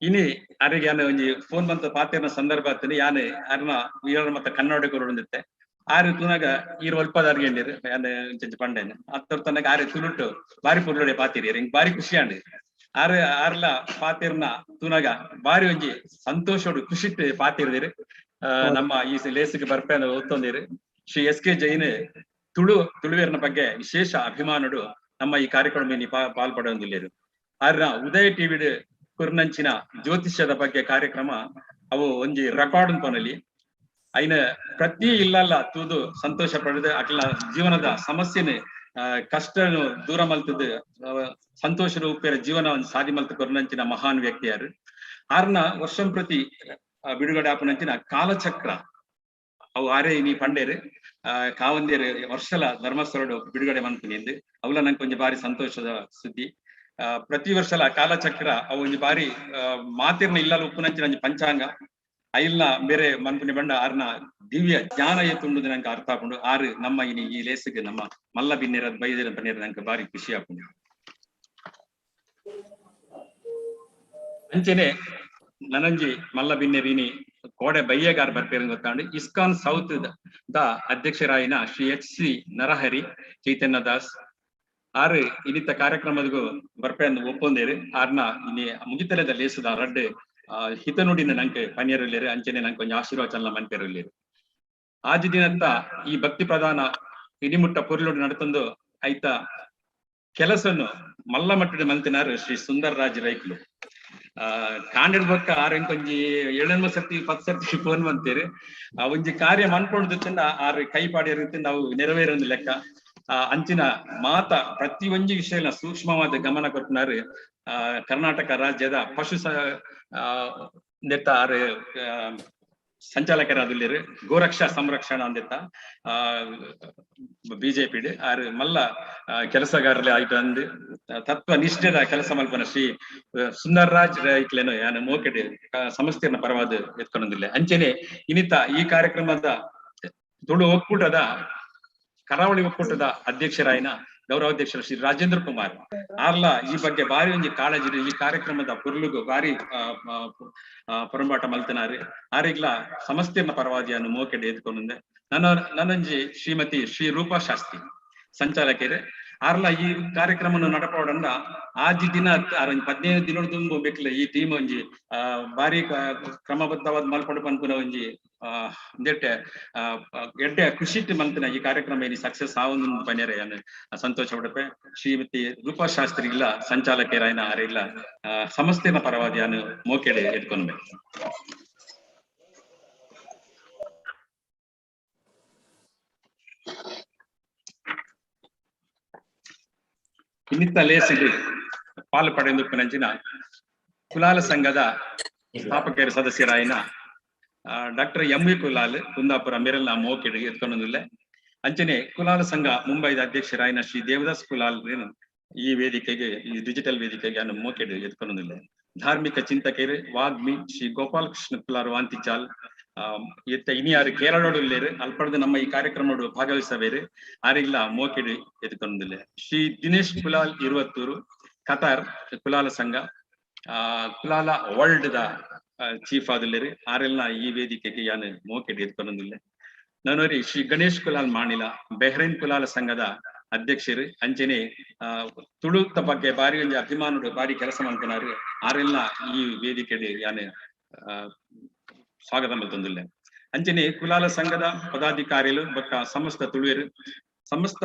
ಇನಿ ಅರೆಗೆ ಯಾನ ಒಂಜಿ ಫೋನ್ ಬಂತ ಪಾತೆರ್ನ ಸಂದರ್ಭ ಆತನಿ ಯಾನೆ ಅರ್ನ ವೀರರ ಮತ್ತ ಕನ್ನಡ ಕೊರೊಂದಿತ್ತೆ ಆರು ತುನಗ ಈರ್ ಒಲ್ಪದ ಅರ್ಗೆಂಡಿರು ಯಾನೆ ಒಂಚೊಂಚಿ ಪಂಡೇನೆ ಅತ್ತೊರ್ ತನಗ ಆರೆ ತುಳುಟು ಬಾರಿ ಪೊರ್ಲುಡೆ ಪಾತಿರಿ ಇಂಕ್ ಬಾರಿ ಖುಷಿ ಆಂಡ್ ಆರು ಆರ್ಲ ಪಾತಿರ್ನ ತುನಗ ಬಾರಿ ಒಂಜಿ ಸಂತೋಷೋಡು ಖುಷಿಟ್ ಪಾತಿರ್ದಿರು. ನಮ್ಮ ಈ ಲೇಸಿಗೆ ಬರ್ಪೆ ಒತ್ತೊಂದಿರು ಶ್ರೀ ಎಸ್ ಕೆ ಜೈನ್ ತುಳು ತುಳುವೇರ್ನ ಬಗ್ಗೆ ವಿಶೇಷ ಅಭಿಮಾನುಡು ನಮ್ಮ ಈ ಕಾರ್ಯಕ್ರಮ ಪಾಲ್ಪಡೊಂದಿಲ್ಲೇರು. ಆರ್ನ ಉದಯ ಟಿವಿ ಕುರ್ನಂಚಿನ ಜ್ಯೋತಿಷ್ಯದ ಬಗ್ಗೆ ಕಾರ್ಯಕ್ರಮ ಅವು ಒಂಜಿ ರೆಕಾರ್ಡ್ ಪನಲಿ ಐನ ಪ್ರತಿ ಇಲ್ಲಲ್ಲ ತೂದು ಸಂತೋಷ ಪಡೆದು ಅಕ್ಲ ಜೀವನದ ಸಮಸ್ಯೆನೆ ಕಷ್ಟನು ದೂರ ಮಲ್ತದ್ದು ಸಂತೋಷ ರೂಪೇರ ಜೀವನ ಒಂದು ಸಾಧಿ ಮಲ್ತ ಕೊರ್ನಂಚಿನ ಮಹಾನ್ ವ್ಯಕ್ತಿಯಾರು. ಆರ್ನ ವರ್ಷಂ ಪ್ರತಿ ಬಿಡುಗಡೆ ಆಪನಂಚಿನ ಕಾಲಚಕ್ರ ಅವು ಆರೇ ನೀ ಪಂಡೇರು ಕಾವಂದೇರು ವರ್ಷಲ ಧರ್ಮಸ್ಥಳಡು ಬಿಡುಗಡೆ ಮನ್ಪುನಿಂದು ಅವಲ ನಂಗೆ ಕೊಂಚ ಬಾರಿ ಸಂತೋಷದ ಸುದ್ದಿ. ಪ್ರತಿ ವರ್ಷಲ ಕಾಲಚಕ್ರ ಅವು ಒಂಜಿ ಬಾರಿ ಮಾತಿರ್ನ ಇಲ್ಲಲ ಉಪ್ಪುನಂಚಿನ ಒಂಜಿ ಪಂಚಾಂಗ ಐಲ್ನ ಬೇರೆ ಮನ್ಪುನಿ ಬಂಡ ಆರ್ನ ದಿವ್ಯ ಜ್ಞಾನ ಎತ್ತುಂಡು ನಂಗೆ ಅರ್ಥ ಆಪುಂಡು. ಆರು ನಮ್ಮ ಇನಿ ಈ ಲೇಸಿಗೆ ನಮ್ಮ ಮಲ್ಲ ಬಿನ್ನೇರ ಬೈದಿರ ಬನ್ನೇರ ನಂಗೆ ಬಾರಿ ಖುಷಿ ಆಪುಂಡು. ಅಂಚೆನೆ ನನಂಜಿ ಮಲ್ಲ ಬಿನ್ನೆರಿನಿ ಕೋಡೆ ಬಯ್ಯಗಾರ್ ಬರ್ಪೇರು ಗೊತ್ತಾಂಡು ಇಸ್ಕಾನ್ ಸೌತ್ the ಅಧ್ಯಕ್ಷರಾಯಿನ ಶ್ರೀ ಎಚ್ ಸಿ ನರಹರಿ ಚೈತನ್ಯ ದಾಸ್ ಆರು ಇನ್ನಿತ ಕಾರ್ಯಕ್ರಮದ ಬರ್ಪೆ ಒಪ್ಪೊಂದೇರು. ಆರ್ನ ಇನಿ ಮುಗಿತಲದ ಲೇಸದ ರಡ್ಡು ಹಿತನುಡಿನ ನಂಗೆ ಪನಿಯರುಲ್ಲೇರು ಅಂಚನೆ ನಂಗೆ ಕೊಂಚ ಆಶೀರ್ವಚನ ಮನ್ಪೇರುಲ್ಲೇರು. ಆಜಿ ದಿನಂತ ಈ ಭಕ್ತಿ ಪ್ರಧಾನ ಇನಿಮುಟ್ಟ ಪೊರ್ಲುಡು ನಡತಂದು ಐತ ಕೆಲಸನ್ನು ಮಲ್ಲ ಮಟ್ಟದ ಮಲ್ತಿನಾರು ಶ್ರೀ ಸುಂದರ್ ರಾಜ್ ರೈಕ್ಲು. ಕಾಂಡಿಡ್ ಬೊಕ್ಕ ಆರು ಒಂಜಿ ಏಳೆನ್ಮ ಸರ್ತಿ 10 ಸರ್ತಿ ಫೋನ್ ಬಂತೀರಿ. ಆ ಒಂಜಿ ಕಾರ್ಯ ಮನ್ಪೊಂಡು ಆರು ಕೈ ಪಾಡಿರುತ್ತೆ ನಾವು ನೆರವೇರೊಂದು ಲೆಕ್ಕ. ಆ ಅಂಚಿನ ಮಾತ ಪ್ರತಿ ಒಂಜಿ ವಿಷಯನ ಸೂಕ್ಷ್ಮವಾದ ಗಮನ ಕೊಟ್ಟನಾರು ಕರ್ನಾಟಕ ರಾಜ್ಯದ ಪಶು ನೆತ್ತ ಆರು ಸಂಚಾಲಕರಾದುಲ್ಲೇರು ಗೋರಕ್ಷಾ ಸಂರಕ್ಷಣಾ ಅಂದಿತ್ತ ಬಿಜೆಪಿ ಆರು ಮಲ್ಲ ಕೆಲಸಗಾರಲೆ ಆಯ್ತು ಅಂದು ತತ್ವ ನಿಷ್ಠೆದ ಕೆಲಸ ಮಲ್ಪನ ಶ್ರೀ ಸುಂದರ್ ರಾಜ್ ರೈಕ್ಲೇನು ಯಾನು ಮೋಕೆಡ್ ಸಂಸ್ಥೆಯನ್ನ ಪರವಾದ ಎತ್ಕೊಂಡೊಂದಿಲ್ಲ. ಅಂಚೆನೆ ಇನ್ನಿತ ಈ ಕಾರ್ಯಕ್ರಮದ ತುಳು ಒಕ್ಕೂಟದ ಕರಾವಳಿ ಒಕ್ಕೂಟದ ಅಧ್ಯಕ್ಷರಾಯಿನ ಗೌರವಾಧ್ಯಕ್ಷರು ಶ್ರೀ ರಾಜೇಂದ್ರ ಕುಮಾರ್ ಆರ್ಲ ಈ ಬಗ್ಗೆ ಬಾರಿ ಒಂಜಿ ಕಾಳಜಿ ಈ ಕಾರ್ಯಕ್ರಮದ ಪೊರ್ಲುಗು ಬಾರಿ ಪೊರಂಬಾಟ ಮಲ್ತನಾರು. ಆರಿಗ್ಲ ಸಮಸ್ಯೆನ ಪರವಾದಿಯನ್ನು ಮೋಕೆಡ್ ಎತ್ಕೊಂಡೆ. ನನ್ನಂಜಿ ಶ್ರೀಮತಿ ಶ್ರೀ ರೂಪಾ ಶಾಸ್ತ್ರಿ ಸಂಚಾಲಕರು ಆರ್ಲ ಈ ಕಾರ್ಯಕ್ರಮವನ್ನು ನಡಪೋಡಂಡ ಆಜಿ ದಿನ 15 ದಿನ ತುಂಬ ಬೇಕಲ್ಲ ಈ ಟೀಮ್ ಒಂಜಿ ಬಾರಿ ಕ್ರಮಬದ್ಧವಾದ ಮಲ್ಪಡು ಪನ್ಪುನ ಒಂಜಿ ನೆಟ್ಟೆ ಎಡ್ಡೆ ಖುಷಿಟ್ ಮಲ್ತಿನ ಈ ಕಾರ್ಯಕ್ರಮ ಏನಿ ಸಕ್ಸಸ್ ಆವೊಂದು ಪನ್ಯರೆ ಸಂತೋಷ ಪಡಪೆ. ಶ್ರೀಮತಿ ರೂಪಾ ಶಾಸ್ತ್ರಿ ಇಲ್ಲ ಸಂಚಾಲಕರಾಯನ ಆರಿಲ್ಲ ಸಮಸ್ಯೆನ ಪರವಾದಿಯನ್ನು ಮೋಕೆಡೆ ಎತ್ಕೊನ್ಬೇಕು. ಇನ್ನಿತ್ತ ಲೇಸಿಡಿ ಪಾಲು ಪಡೆದುಪ್ಪುನಂಚಿನ ಕುಲಾಲ ಸಂಘದ ಸ್ಥಾಪಕರ ಸದಸ್ಯರಾಯಿನ doctor M V Kulal Kundapura ಮೇರೆಲ್ಲ ಮೋಕೆಡ್ ಎತ್ಕೊಂಡೊಂದುಲ್ಲೆ. ಅಂಚನೆ ಕುಲಾಲ ಸಂಘ ಮುಂಬೈದ ಅಧ್ಯಕ್ಷರಾಯಿನ ಶ್ರೀ ದೇವದಾಸ್ ಕುಲಾಲ್ ಈ ವೇದಿಕೆಗೆ ಈ ಡಿಜಿಟಲ್ ವೇದಿಕೆಗೆ ಅನ್ನು ಮೋಕೆಡ್ ಎತ್ಕೊಂಡೊಂದುಲ್ಲೆ. ಧಾರ್ಮಿಕ ಚಿಂತಕರು ವಾಗ್ಮಿ ಶ್ರೀ ಗೋಪಾಲ್ ಕೃಷ್ಣ ಕುಲಾರ್ ವಾಂತಿಚಾಲ್ ಇತ್ತ ಇನಿಯಾರು ಕೇರಳೋಡು ಇಲ್ಲೇರು ಅಲ್ಪಡದ ನಮ್ಮ ಈ ಕಾರ್ಯಕ್ರಮಡು ಭಾಗವಹಿಸಬೇರು ಆರಿಗ್ಲ ಮೋಕೆಡ್ ಎತ್ಕೊಂಡೊಂದಿಲ್ಲ. ಶ್ರೀ ದಿನೇಶ್ ಕುಲಾಲ್ ಇರುವತ್ತೂರು ಕತಾರ್ ಕುಲಾಲ ಸಂಘ ಕುಲಾಲ ವರ್ಲ್ಡ್ the chief ಆದಿಲ್ಲೇರು ಆರೆಲ್ಲ ಈ ವೇದಿಕೆಗೆ ಯಾನು ಮೋಕೆಡ್ ಎತ್ಕೊಂಡೊಂದಿಲ್ಲ. ನಾನೋರಿ ಶ್ರೀ ಗಣೇಶ್ ಕುಲಾಲ್ ಮಾಣಿಲ ಬೆಹ್ರೈನ್ ಕುಲಾಲ ಸಂಘದ ಅಧ್ಯಕ್ಷರು ಅಂಚನೆ ತುಳುತ ಬಗ್ಗೆ ಬಾರಿ ಒಂಜಿ ಅಭಿಮಾನುಡು ಬಾರಿ ಕೆಲಸ ಮಾಡ್ಕೊನಾರು ಆರೆಲ್ಲ ಈ ವೇದಿಕೆಗೆ ಯಾನು ಸ್ವಾಗತ ಮಲ್ತೊಂದುಲ್ಲೆ. ಅಂಚನೆ ಕುಲಾಲ ಸಂಘದ ಪದಾಧಿಕಾರಿಗಳು ಬೊಕ್ಕ ಸಮಸ್ತ ತುಳುವೆರು ಸಮಸ್ತ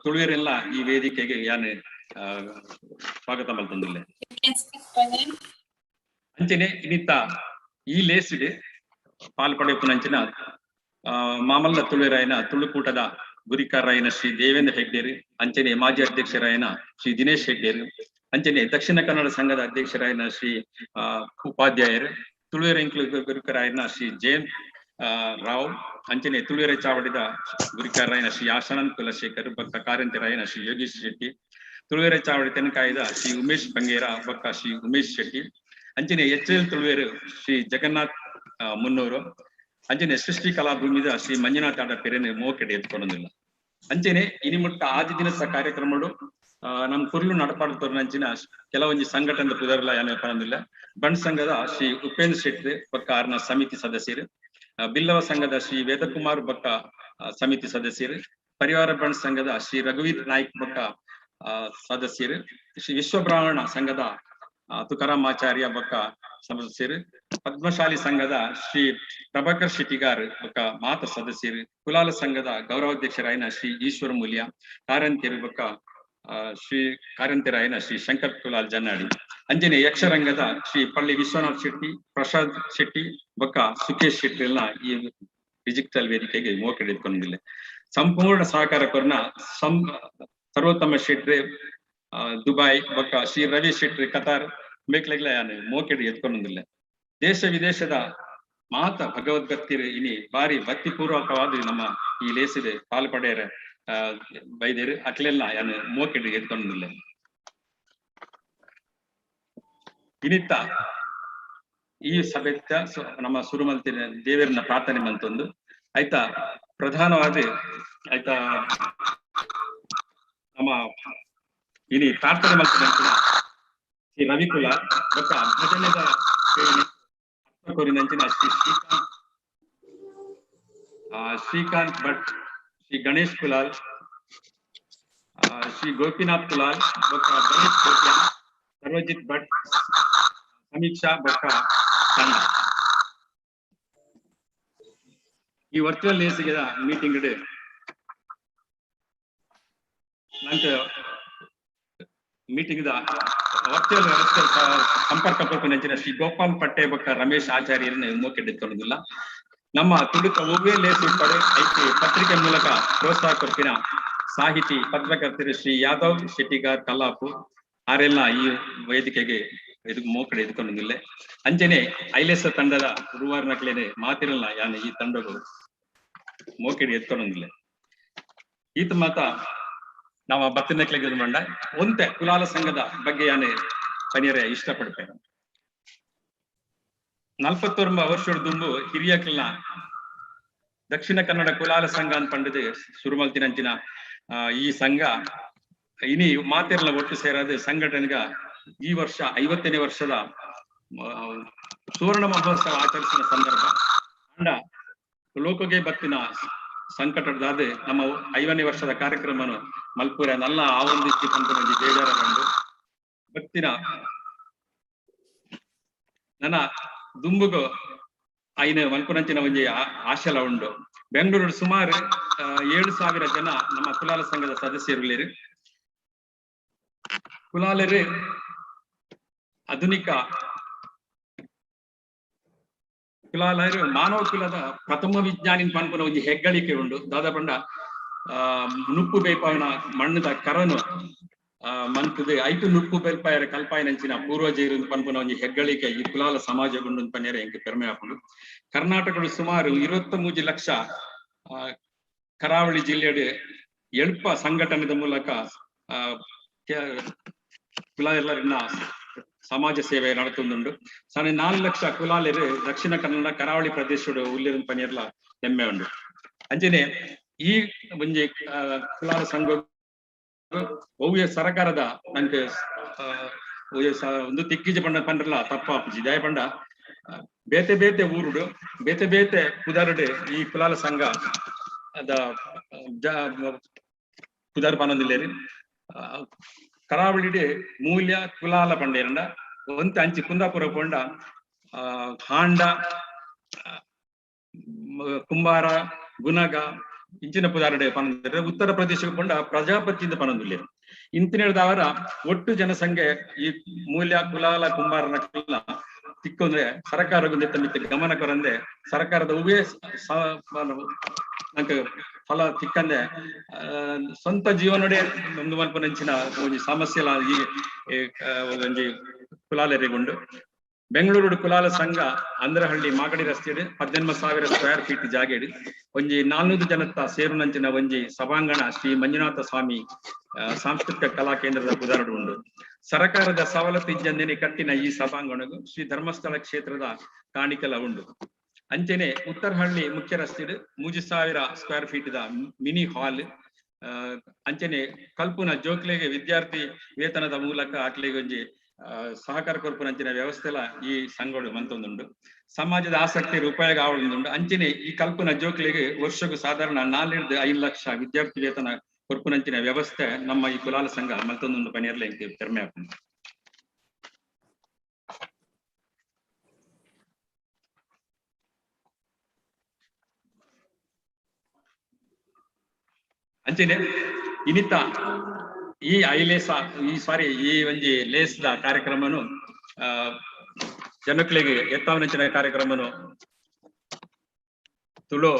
ತುಳುವೆರೆಲ್ಲ ಈ ವೇದಿಕೆಗೆ ಯಾನು ಸ್ವಾಗತ ಮಲ್ತೊಂದುಲ್ಲೆ. ಅಂಚನೆ ಇನ್ನಿತ್ತ ಈ ಲೇಸಿಗೆ ಪಾಲ್ ಪಡೆಯುಪ್ಪುನಂಚಿನ ಮಾಮಲ್ಲ ತುಳುವೆರಾಯನ ತುಳುಕೂಟದ ಗುರಿಕಾರರಾಯನ ಶ್ರೀ ದೇವೇಂದ್ರ ಹೆಗ್ಡೇರು ಅಂಚನೆ ಮಾಜಿ ಅಧ್ಯಕ್ಷರಾಯನ ಶ್ರೀ ದಿನೇಶ್ ಹೆಗ್ಡೇರು ಅಂಚನೆ ದಕ್ಷಿಣ ಕನ್ನಡ ಸಂಘದ ಅಧ್ಯಕ್ಷರಾಯನ ಶ್ರೀ ಉಪಾಧ್ಯಾಯರು ತುಳುವೆರೆ ಇಂಕ್ಲು ಗುರುಕರಾಯನ ಶ್ರೀ ಜಯಂತ್ ರಾವ್ ಅಂಚನೆ ತುಳುವೆರೆ ಚಾವಡಿದ ಗುರಿಕಾರರಾಯನ ಶ್ರೀ ಆಶಾನಂದ್ ಕುಲಶೇಖರ್ ಭಕ್ತ ಕಾರಂತರಾಯನ ಶ್ರೀ ಯೋಗೀಶ್ ಶೆಟ್ಟಿ ತುಳುವೆರೆ ಚಾವಡಿ ತೆನಕಾಯದ ಶ್ರೀ ಉಮೇಶ್ ಬಂಗೇರ ಭಕ್ತ ಶ್ರೀ ಉಮೇಶ್ ಶೆಟ್ಟಿ ಅಂಚನೆ ಎಚ್ ಎಲ್ ತುಳುವೆರು ಶ್ರೀ ಜಗನ್ನಾಥ್ ಮುನ್ನೂರು ಅಂಚನೆ ಸೃಷ್ಟಿ ಕಲಾಭೂಮಿದ ಶ್ರೀ ಮಂಜುನಾಥ್ ಆಡ ಪೆರೆನೆ ಮೋಕೆಡೆ ಎತ್ಕೊಂಡೊಂದಿಲ್ಲ. ಅಂಚೆನೆ ಇನಿಮುಟ್ಟ ಆದಿ ದಿನದ ಕಾರ್ಯಕ್ರಮಡು ನಮ್ ಕುರ್ಲು ನಡಪಾಡ್ತೋರ್ನಂಚಿನ ಕೆಲವೊಂಜಿ ಸಂಘಟನೆ ಪುದರ್ಲ ಯಾನೆ ಪನೊಂದುಲ್ಲೆ. ಬಂಟ್ ಸಂಘದ ಶ್ರೀ ಉಪೇಂದ್ರ ಶೆಟ್ಟಿ ಬೊಕ್ಕ ಆರ್ನ ಸಮಿತಿ ಸದಸ್ಯರು, ಬಿಲ್ಲವ ಸಂಘದ ಶ್ರೀ ವೇದಕುಮಾರ್ ಬೊಕ್ಕ ಸಮಿತಿ ಸದಸ್ಯರು, ಪರಿವಾರ ಬಂಟ್ ಸಂಘದ ಶ್ರೀ ರಘುವೀರ್ ನಾಯ್ಕ್ ಬೊಕ್ಕ ಸದಸ್ಯರು, ಶ್ರೀ ವಿಶ್ವಬ್ರಾಹ್ಮಣ ಸಂಘದ ತುಕಾರಾಮ್ ಆಚಾರ್ಯ ಬೊಕ್ಕ ಸದಸ್ಯರು, ಪದ್ಮಶಾಲಿ ಸಂಘದ ಶ್ರೀ ಪ್ರಭಾಕರ್ ಶೆಟ್ಟಿಗಾರ್ ಬೊಕ್ಕ ಮಾತ ಸದಸ್ಯರು, ಕುಲಾಲ ಸಂಘದ ಗೌರವಾಧ್ಯಕ್ಷರಾಯನ ಶ್ರೀ ಈಶ್ವರ ಮೂಲ್ಯ ಕಾರಂತೆರು ಬೊಕ್ಕ ಶ್ರೀ ಕಾರಂತೆರಾಯನ ಶ್ರೀ ಶಂಕರ್ ಕುಲಾಲ್ ಜನ್ನಾಡಿ, ಅಂಜನೆ ಯಕ್ಷರಂಗದ ಶ್ರೀ ಪಳ್ಳಿ ವಿಶ್ವನಾಥ್ ಶೆಟ್ಟಿ, ಪ್ರಸಾದ್ ಶೆಟ್ಟಿ ಬೊಕ್ಕ ಸುಖೇಶ್ ಶೆಟ್ಟಿ ಎಲ್ಲ ಈ ಡಿಜಿಟಲ್ ವೇದಿಕೆಗೆ ಮೋಕೆಡಿದ್ಕೊಂಡಿಲ್ಲ. ಸಂಪೂರ್ಣ ಸಹಕಾರ ಕೊರ್ನ ಸರ್ವೋತ್ತಮ ಶೆಟ್ಟಿ ದುಬೈ ಬೊಕ್ಕ ಶ್ರೀ ರವಿ ಶೆಟ್ಟಿ ಕತಾರ್ ಮೇಕ್ಲೆಗ್ಲ ಯಾನು ಮೋಕೆಡ್ ಎತ್ಕೊಂಡಿಲ್ಲ. ದೇಶ ವಿದೇಶದ ಮಾತ ಭಗವದ್ಭಕ್ತಿರು ಇನಿ ಬಾರಿ ಭಕ್ತಿಪೂರ್ವಕವಾದ ನಮ್ಮ ಈ ಲೇಸಿದೆ ಪಾಲು ಪಡೆಯರ ಬೈದೇರು ಅಕ್ಲೆಲ್ಲ ಯಾನು ಮೋಕೆಡ್ ಎತ್ಕೊಂಡಿಲ್ಲ. ಇನಿತ್ತ ಈ ಸಭೆತ್ತ ನಮ್ಮ ಸುರುಮಲ್ತಿನ ದೇವರನ್ನ ಪ್ರಾರ್ಥನೆ ಮಂತೊಂದು ಆಯ್ತಾ ಪ್ರಧಾನವಾದ ಆಯ್ತಾ ನಮ್ಮ ಇನಿ ಪ್ರಾರ್ಥನೆ ಮಲ್ತಿನ ಶ್ರೀ ರವಿಕುಲ ಬೊಕ್ಕ ಭಜನೆದ ಕೋರಿನಂಚಿನ ಶ್ರೀ ಶ್ರೀಕಾಂತ್ ಶ್ರೀಕಾಂತ್ ಭಟ್, ಶ್ರೀ ಗಣೇಶ್ ಕುಲಾಲ್, ಶ್ರೀ ಗೋಪಿನಾಥ್ ಕುಲಾಲ್ ಬೊಕ್ಕ ಗಣೇಶ್ ಕೋಟ್ಯಾನ್, ಸರ್ವಜಿತ್ ಭಟ್, ಸಮೀಕ್ಷಾ ಬೊಕ್ಕ ತಂಡ. ಈ ವರ್ಚುವಲ್ ಲೇಸಿಗೆ ಮೀಟಿಂಗ್ ನಂತ ಮೀಟಿಂಗ್ the virtual ವ್ಯವಸ್ಥೆ ಸಂಪರ್ಕ ಪೋಪುನಂಚಿನ ಶ್ರೀ ಗೋಪಾಲ್ ಪಟ್ಟೆ ಬೊಕ್ಕ ರಮೇಶ್ ಆಚಾರ್ಯರನ್ನು ಮೋಕೆಡಿತ್ತೊಂದಿಲ್ಲ. ನಮ್ಮ ತುಳುಕ ಒವ್ವೇ ಲೇಸು ಪಡೆ ಐತಿ ಪತ್ರಿಕೆ ಮೂಲಕ ಪ್ರೋತ್ಸಾಹ ಕೊರ್ಪಿನ ಸಾಹಿತಿ ಪತ್ರಕರ್ತರು ಶ್ರೀ ಯಾದವ್ ಶೆಟ್ಟಿಗಾರ್ ಕಲ್ಲಾಪು ಆರೆಲ್ಲ ಈ ವೇದಿಕೆಗೆ ಇದು ಮೋಕಡೆ ಎದ್ಕೊಂಡಿಲ್ಲ. ಅಂಚನೆ ಐಲೇಸ ತಂಡದ ಗುರುವಾರನಕ್ಲೇನೆ ಮಾತಿರಲ್ಲ ಯಾನೆ ಈ ತಂಡಗಳು ಮೋಕೆಡೆ ಎತ್ಕೊಂಡಿಲ್ಲ. ಈತ ಮಾತ ನಾವು ಬತ್ತಿನಕ್ಲೆಗೆ ಮಂಡ ಒಂತೆ ಕುಲಾಲ ಸಂಘದ ಬಗ್ಗೆ ಯಾನೆ ಪನಿಯರೆ ಇಷ್ಟಪಡ್ತೇನೆ. 49 ವರ್ಷದ ದುಂಬು ಹಿರಿಯಕ್ಲನ ದಕ್ಷಿಣ ಕನ್ನಡ ಕುಲಾಲ ಸಂಘ ಅಂತ ಪಂಡದು ಸುರುಮಲ್ತಿನಂಚಿನ ಈ ಸಂಘ ಇನಿ ಮಾತೆರ್ಲ ಒಟ್ಟು ಸೇರಾದ ಸಂಘಟನೆಗ ಈ ವರ್ಷ 50ನೇ ವರ್ಷದ ಸುವರ್ಣ ಮಹೋತ್ಸವ ಆಚರಿಸಿದ ಸಂದರ್ಭ. ಅಂಡ ಲೋಕಗೆ ಬತ್ತಿನ ಸಂಕಟದಾದ ನಮ್ಮ 50ನೇ ವರ್ಷದ ಕಾರ್ಯಕ್ರಮನು ಮಲ್ಪುರ ನಲ್ಲ ಆ ಒಂದು ಪಂಪನಂಜಿ ಬೇಜಾರ ಬಂದು ಬತ್ತಿನ ನನ್ನ ದುಂಬುಗು ಐನ ಮಲ್ಪುನಂಚಿನ ಒಂಜಿ ಆಶಲ ಉಂಡು. ಬೆಂಗಳೂರು ಸುಮಾರು 7,000 ಜನ ನಮ್ಮ ಕುಲಾಲ ಸಂಘದ ಸದಸ್ಯರುಲೇರು. ಕುಲಾಲರು ಆಧುನಿಕ ಕುಲಾಲರು ಮಾನವ ಕುಲದ ಪ್ರಥಮ ವಿಜ್ಞಾನಿ ಪನ್ಪುನ ಒಂಜಿ ಹೆಗ್ಗಳಿಕೆ ಉಂಡು. ದಾದಾ ಪಂಡ ನುಪ್ಪು ಬೇಪಾವಿನ ಮಣ್ಣದ ಕರನು ಮಂತದ ಐಟು ನುಪ್ಪು ಬೇಲ್ಪಾಯರ ಕಲ್ಪಾಯಿನಂಚಿನ ಪೂರ್ವಜರು ಪನ್ಪುನ ಒಂಜಿ ಹೆಗ್ಗಳಿಕೆ ಈ ಕುಲಾಲ ಸಮಾಜ ಗುಂಡು ಪನ್ಯರೆ ಎಂಕ್ ಪೆರ್ಮೆ ಆಪುಂಡು. ಕರ್ನಾಟಕದ ಸುಮಾರು 23 ಲಕ್ಷ ಕರಾವಳಿ ಜಿಲ್ಲೆಡ್ ಎಲ್ಪ ಸಂಘಟನೆದ ಮೂಲಕ ಕುಲಾಲರಿನ ಸಮಾಜ ಸೇವೆ ನಡತೊಂದುಂಡು. ಸಣ್ಣ 4 ಲಕ್ಷ ಕುಲಾಲರು ದಕ್ಷಿಣ ಕನ್ನಡ ಕರಾವಳಿ ಪ್ರದೇಶದ ಉಲ್ಲಿರ ಪನಿಯರ್ಲ ಹೆಮ್ಮೆ ಉಂಡು. ಅಂಚನೆ ಈ ಒಂಜಿ ಕುಲಾಲ ಸಂಘ ಒವ್ವೆ ಸರಕಾರದ ನಂಗೆ ಒಂದು ತಿಕ್ಕಿಜ ಪಂಡ ಪಂಡ್ರಲ್ಲ ತಪ್ಪಾಪುಜಿ. ದಯ ಪಂಡ ಬೇತೆ ಬೇತೆ ಊರುಡು ಬೇತೆ ಬೇತೆ ಪುದರುಡು ಈ ಕುಲಾಲ ಸಂಘ ಅದ ಪುದರ್ ಪನೊಂದಿಲ್ಲೇರಿ. ಕರಾವಳಿಡೆ ಮೂಲ್ಯ ಕುಲಾಲ ಪಂಡೇರಂಡ ಒಂತೆ ಅಂಚಿ ಕುಂದಾಪುರ ಪಂಡ ಹಾಂಡ ಕುಂಬಾರ ಗುನಗ ಇಂಚಿನ ಪುದಾರುಡೆ ಪನೊಂದಿಲ್ಲೆರ್. ಉತ್ತರ ಪ್ರದೇಶಕ್ಕೆ ಪಂಡ ಪ್ರಜಾಪತಿಯಿಂದ ಪನೊಂದಿಲ್ಲೆರ್. ಇಂತಿನೇಳ್ದವರ ಒಟ್ಟು ಜನಸಂಖ್ಯೆ ಈ ಮೂಲ್ಯ ಕುಲಾಲ ಕುಂಬಾರನ ತಿಕ್ಕೊಂದ್ರೆ ಸರ್ಕಾರ ಮಿತ್ತ ಗಮನ ಕೊರಂದೆ ಸರ್ಕಾರದ ಉವೇ ನಂಗೆ ಫಲ ತಿಕ್ಕಂದೆ ಸ್ವಂತ ಜೀವನಡೆ ಒಂದು ಮಲ್ಪನಂಚಿನ ಒಂಜಿ ಸಮಸ್ಯೆ ಈ ಒಂಜಿ ಕುಲಾಲರಿಗುಂಡು. ಬೆಂಗಳೂರು ಕುಲಾಲ ಸಂಘ ಅಂದ್ರಹಳ್ಳಿ ಮಾಗಡಿ ರಸ್ತೆಡ್ 18,000 ಸ್ಕ್ವೇರ್ ಫೀಟ್ ಜಾಗೆಡ್ ಒಂಜಿ 400 ಜನತ್ತ ಸೇರುನಂಚಿನ ಒಂಜಿ ಸಭಾಂಗಣ ಶ್ರೀ ಮಂಜುನಾಥ ಸ್ವಾಮಿ ಸಾಂಸ್ಕೃತಿಕ ಕಲಾ ಕೇಂದ್ರದ ಪುದರುಡು ಉಂಡು. ಸರಕಾರದ ಸವಲತ್ತು ಇಜ್ಜಂದೇನೆ ಕಟ್ಟಿನ ಈ ಸಭಾಂಗಣಗು ಶ್ರೀ ಧರ್ಮಸ್ಥಳ ಕ್ಷೇತ್ರದ ಕಾಣಿಕೆಲ ಉಂಡು. ಅಂಚನೆ ಉತ್ತರಹಳ್ಳಿ ಮುಖ್ಯ ರಸ್ತೆಡ್ 3,000 square feet the mini hall ಅಂಚನೆ ಕಲ್ಪುನ ಜೋಕ್ಲೆಗೆ ವಿದ್ಯಾರ್ಥಿ ವೇತನದ ಮೂಲಕ ಅಕ್ಲೆಗ್ ಒಂಜಿ ಸಹಕಾರ ಕೊರ್ಪುನಂಚಿನ ವ್ಯವಸ್ಥೆಲ ಈ ಸಂಘಡು ಮಂತೊಂದುಂಡು. ಸಮಾಜದ ಆಸಕ್ತಿ ಉಪಯೋಗ ಆವೊಂದುಂಡು. ಅಂಚನೆ ಈ ಕಲ್ಪುನ ಜೋಕ್ಲೆಗ್ ವರ್ಷಕ್ಕೂ ಸಾಧಾರಣ 4 ರಿಂದ 5 ಲಕ್ಷ ವಿದ್ಯಾರ್ಥಿ ವೇತನ ಕೊರ್ಪುನಂಚಿನ ವ್ಯವಸ್ಥೆ ನಮ್ಮ ಈ ಕುಲಾಲ ಸಂಘ ಮಲ್ತೊಂದುಂಡು ಪನಿಯರ್ಲೆ ಎಂಕ್ ಪೆರ್ಮೆ ಆಪುಂಡು. ಅಂಚನೆ ಇನಿತ ಈ ಐಲೇಸ ಈ ಸಾರಿ ಈ ಒಂಜಿ ಲೇಸ್ದ ಕಾರ್ಯಕ್ರಮನು ಜನಕ್ಲೆಗ್ ಎತ್ತಾವನಂಚಿನ ಕಾರ್ಯಕ್ರಮನು ತುಳು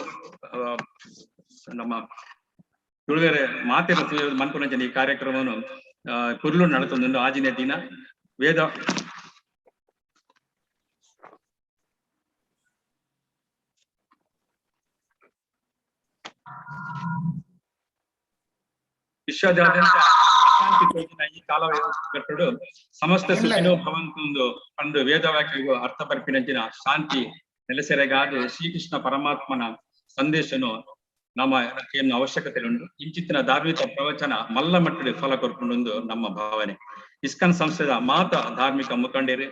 ನಮ್ಮ ತುಳುವೆರೆ ಮಾತೆರ ಮನ್ಪುನಂಚಿನ ಈ ಕಾರ್ಯಕ್ರಮನು ಕುರ್ಲು ನಡತೊಂದುಂಡು. ಆಜಿನ ದಿನ ವೇದ ವಿಶ್ವದಾದ್ಯಂತ ಅಶಾಂತಿ ತೋಜಿನ ಈ ಕಾಲಘಟ್ಟಡು ಸಮಸ್ತ ಸುಖಿನೋ ಭವಂತು ಪಂಡು ವೇದವಾಕ್ಯಗೂ ಅರ್ಥ ಬರ್ಪಿನಂಚಿನ ಶಾಂತಿ ನೆಲೆಸೆರೆಗಾದ ಶ್ರೀಕೃಷ್ಣ ಪರಮಾತ್ಮನ ಸಂದೇಶನು ನಮ್ಮ ಏನು ಅವಶ್ಯಕತೆ ಉಂಟು. ಇಂಚಿತ್ತಿನ ಧಾರ್ಮಿಕ ಪ್ರವಚನ ಮಲ್ಲ ಮಟ್ಟದ ಫಲ ಕೊರ್ಪುಂಡು ನಮ್ಮ ಭಾವನೆ. ಇಸ್ಕಾನ್ ಸಂಸ್ಥೆದ ಮಾತ ಧಾರ್ಮಿಕ ಮುಖಂಡರು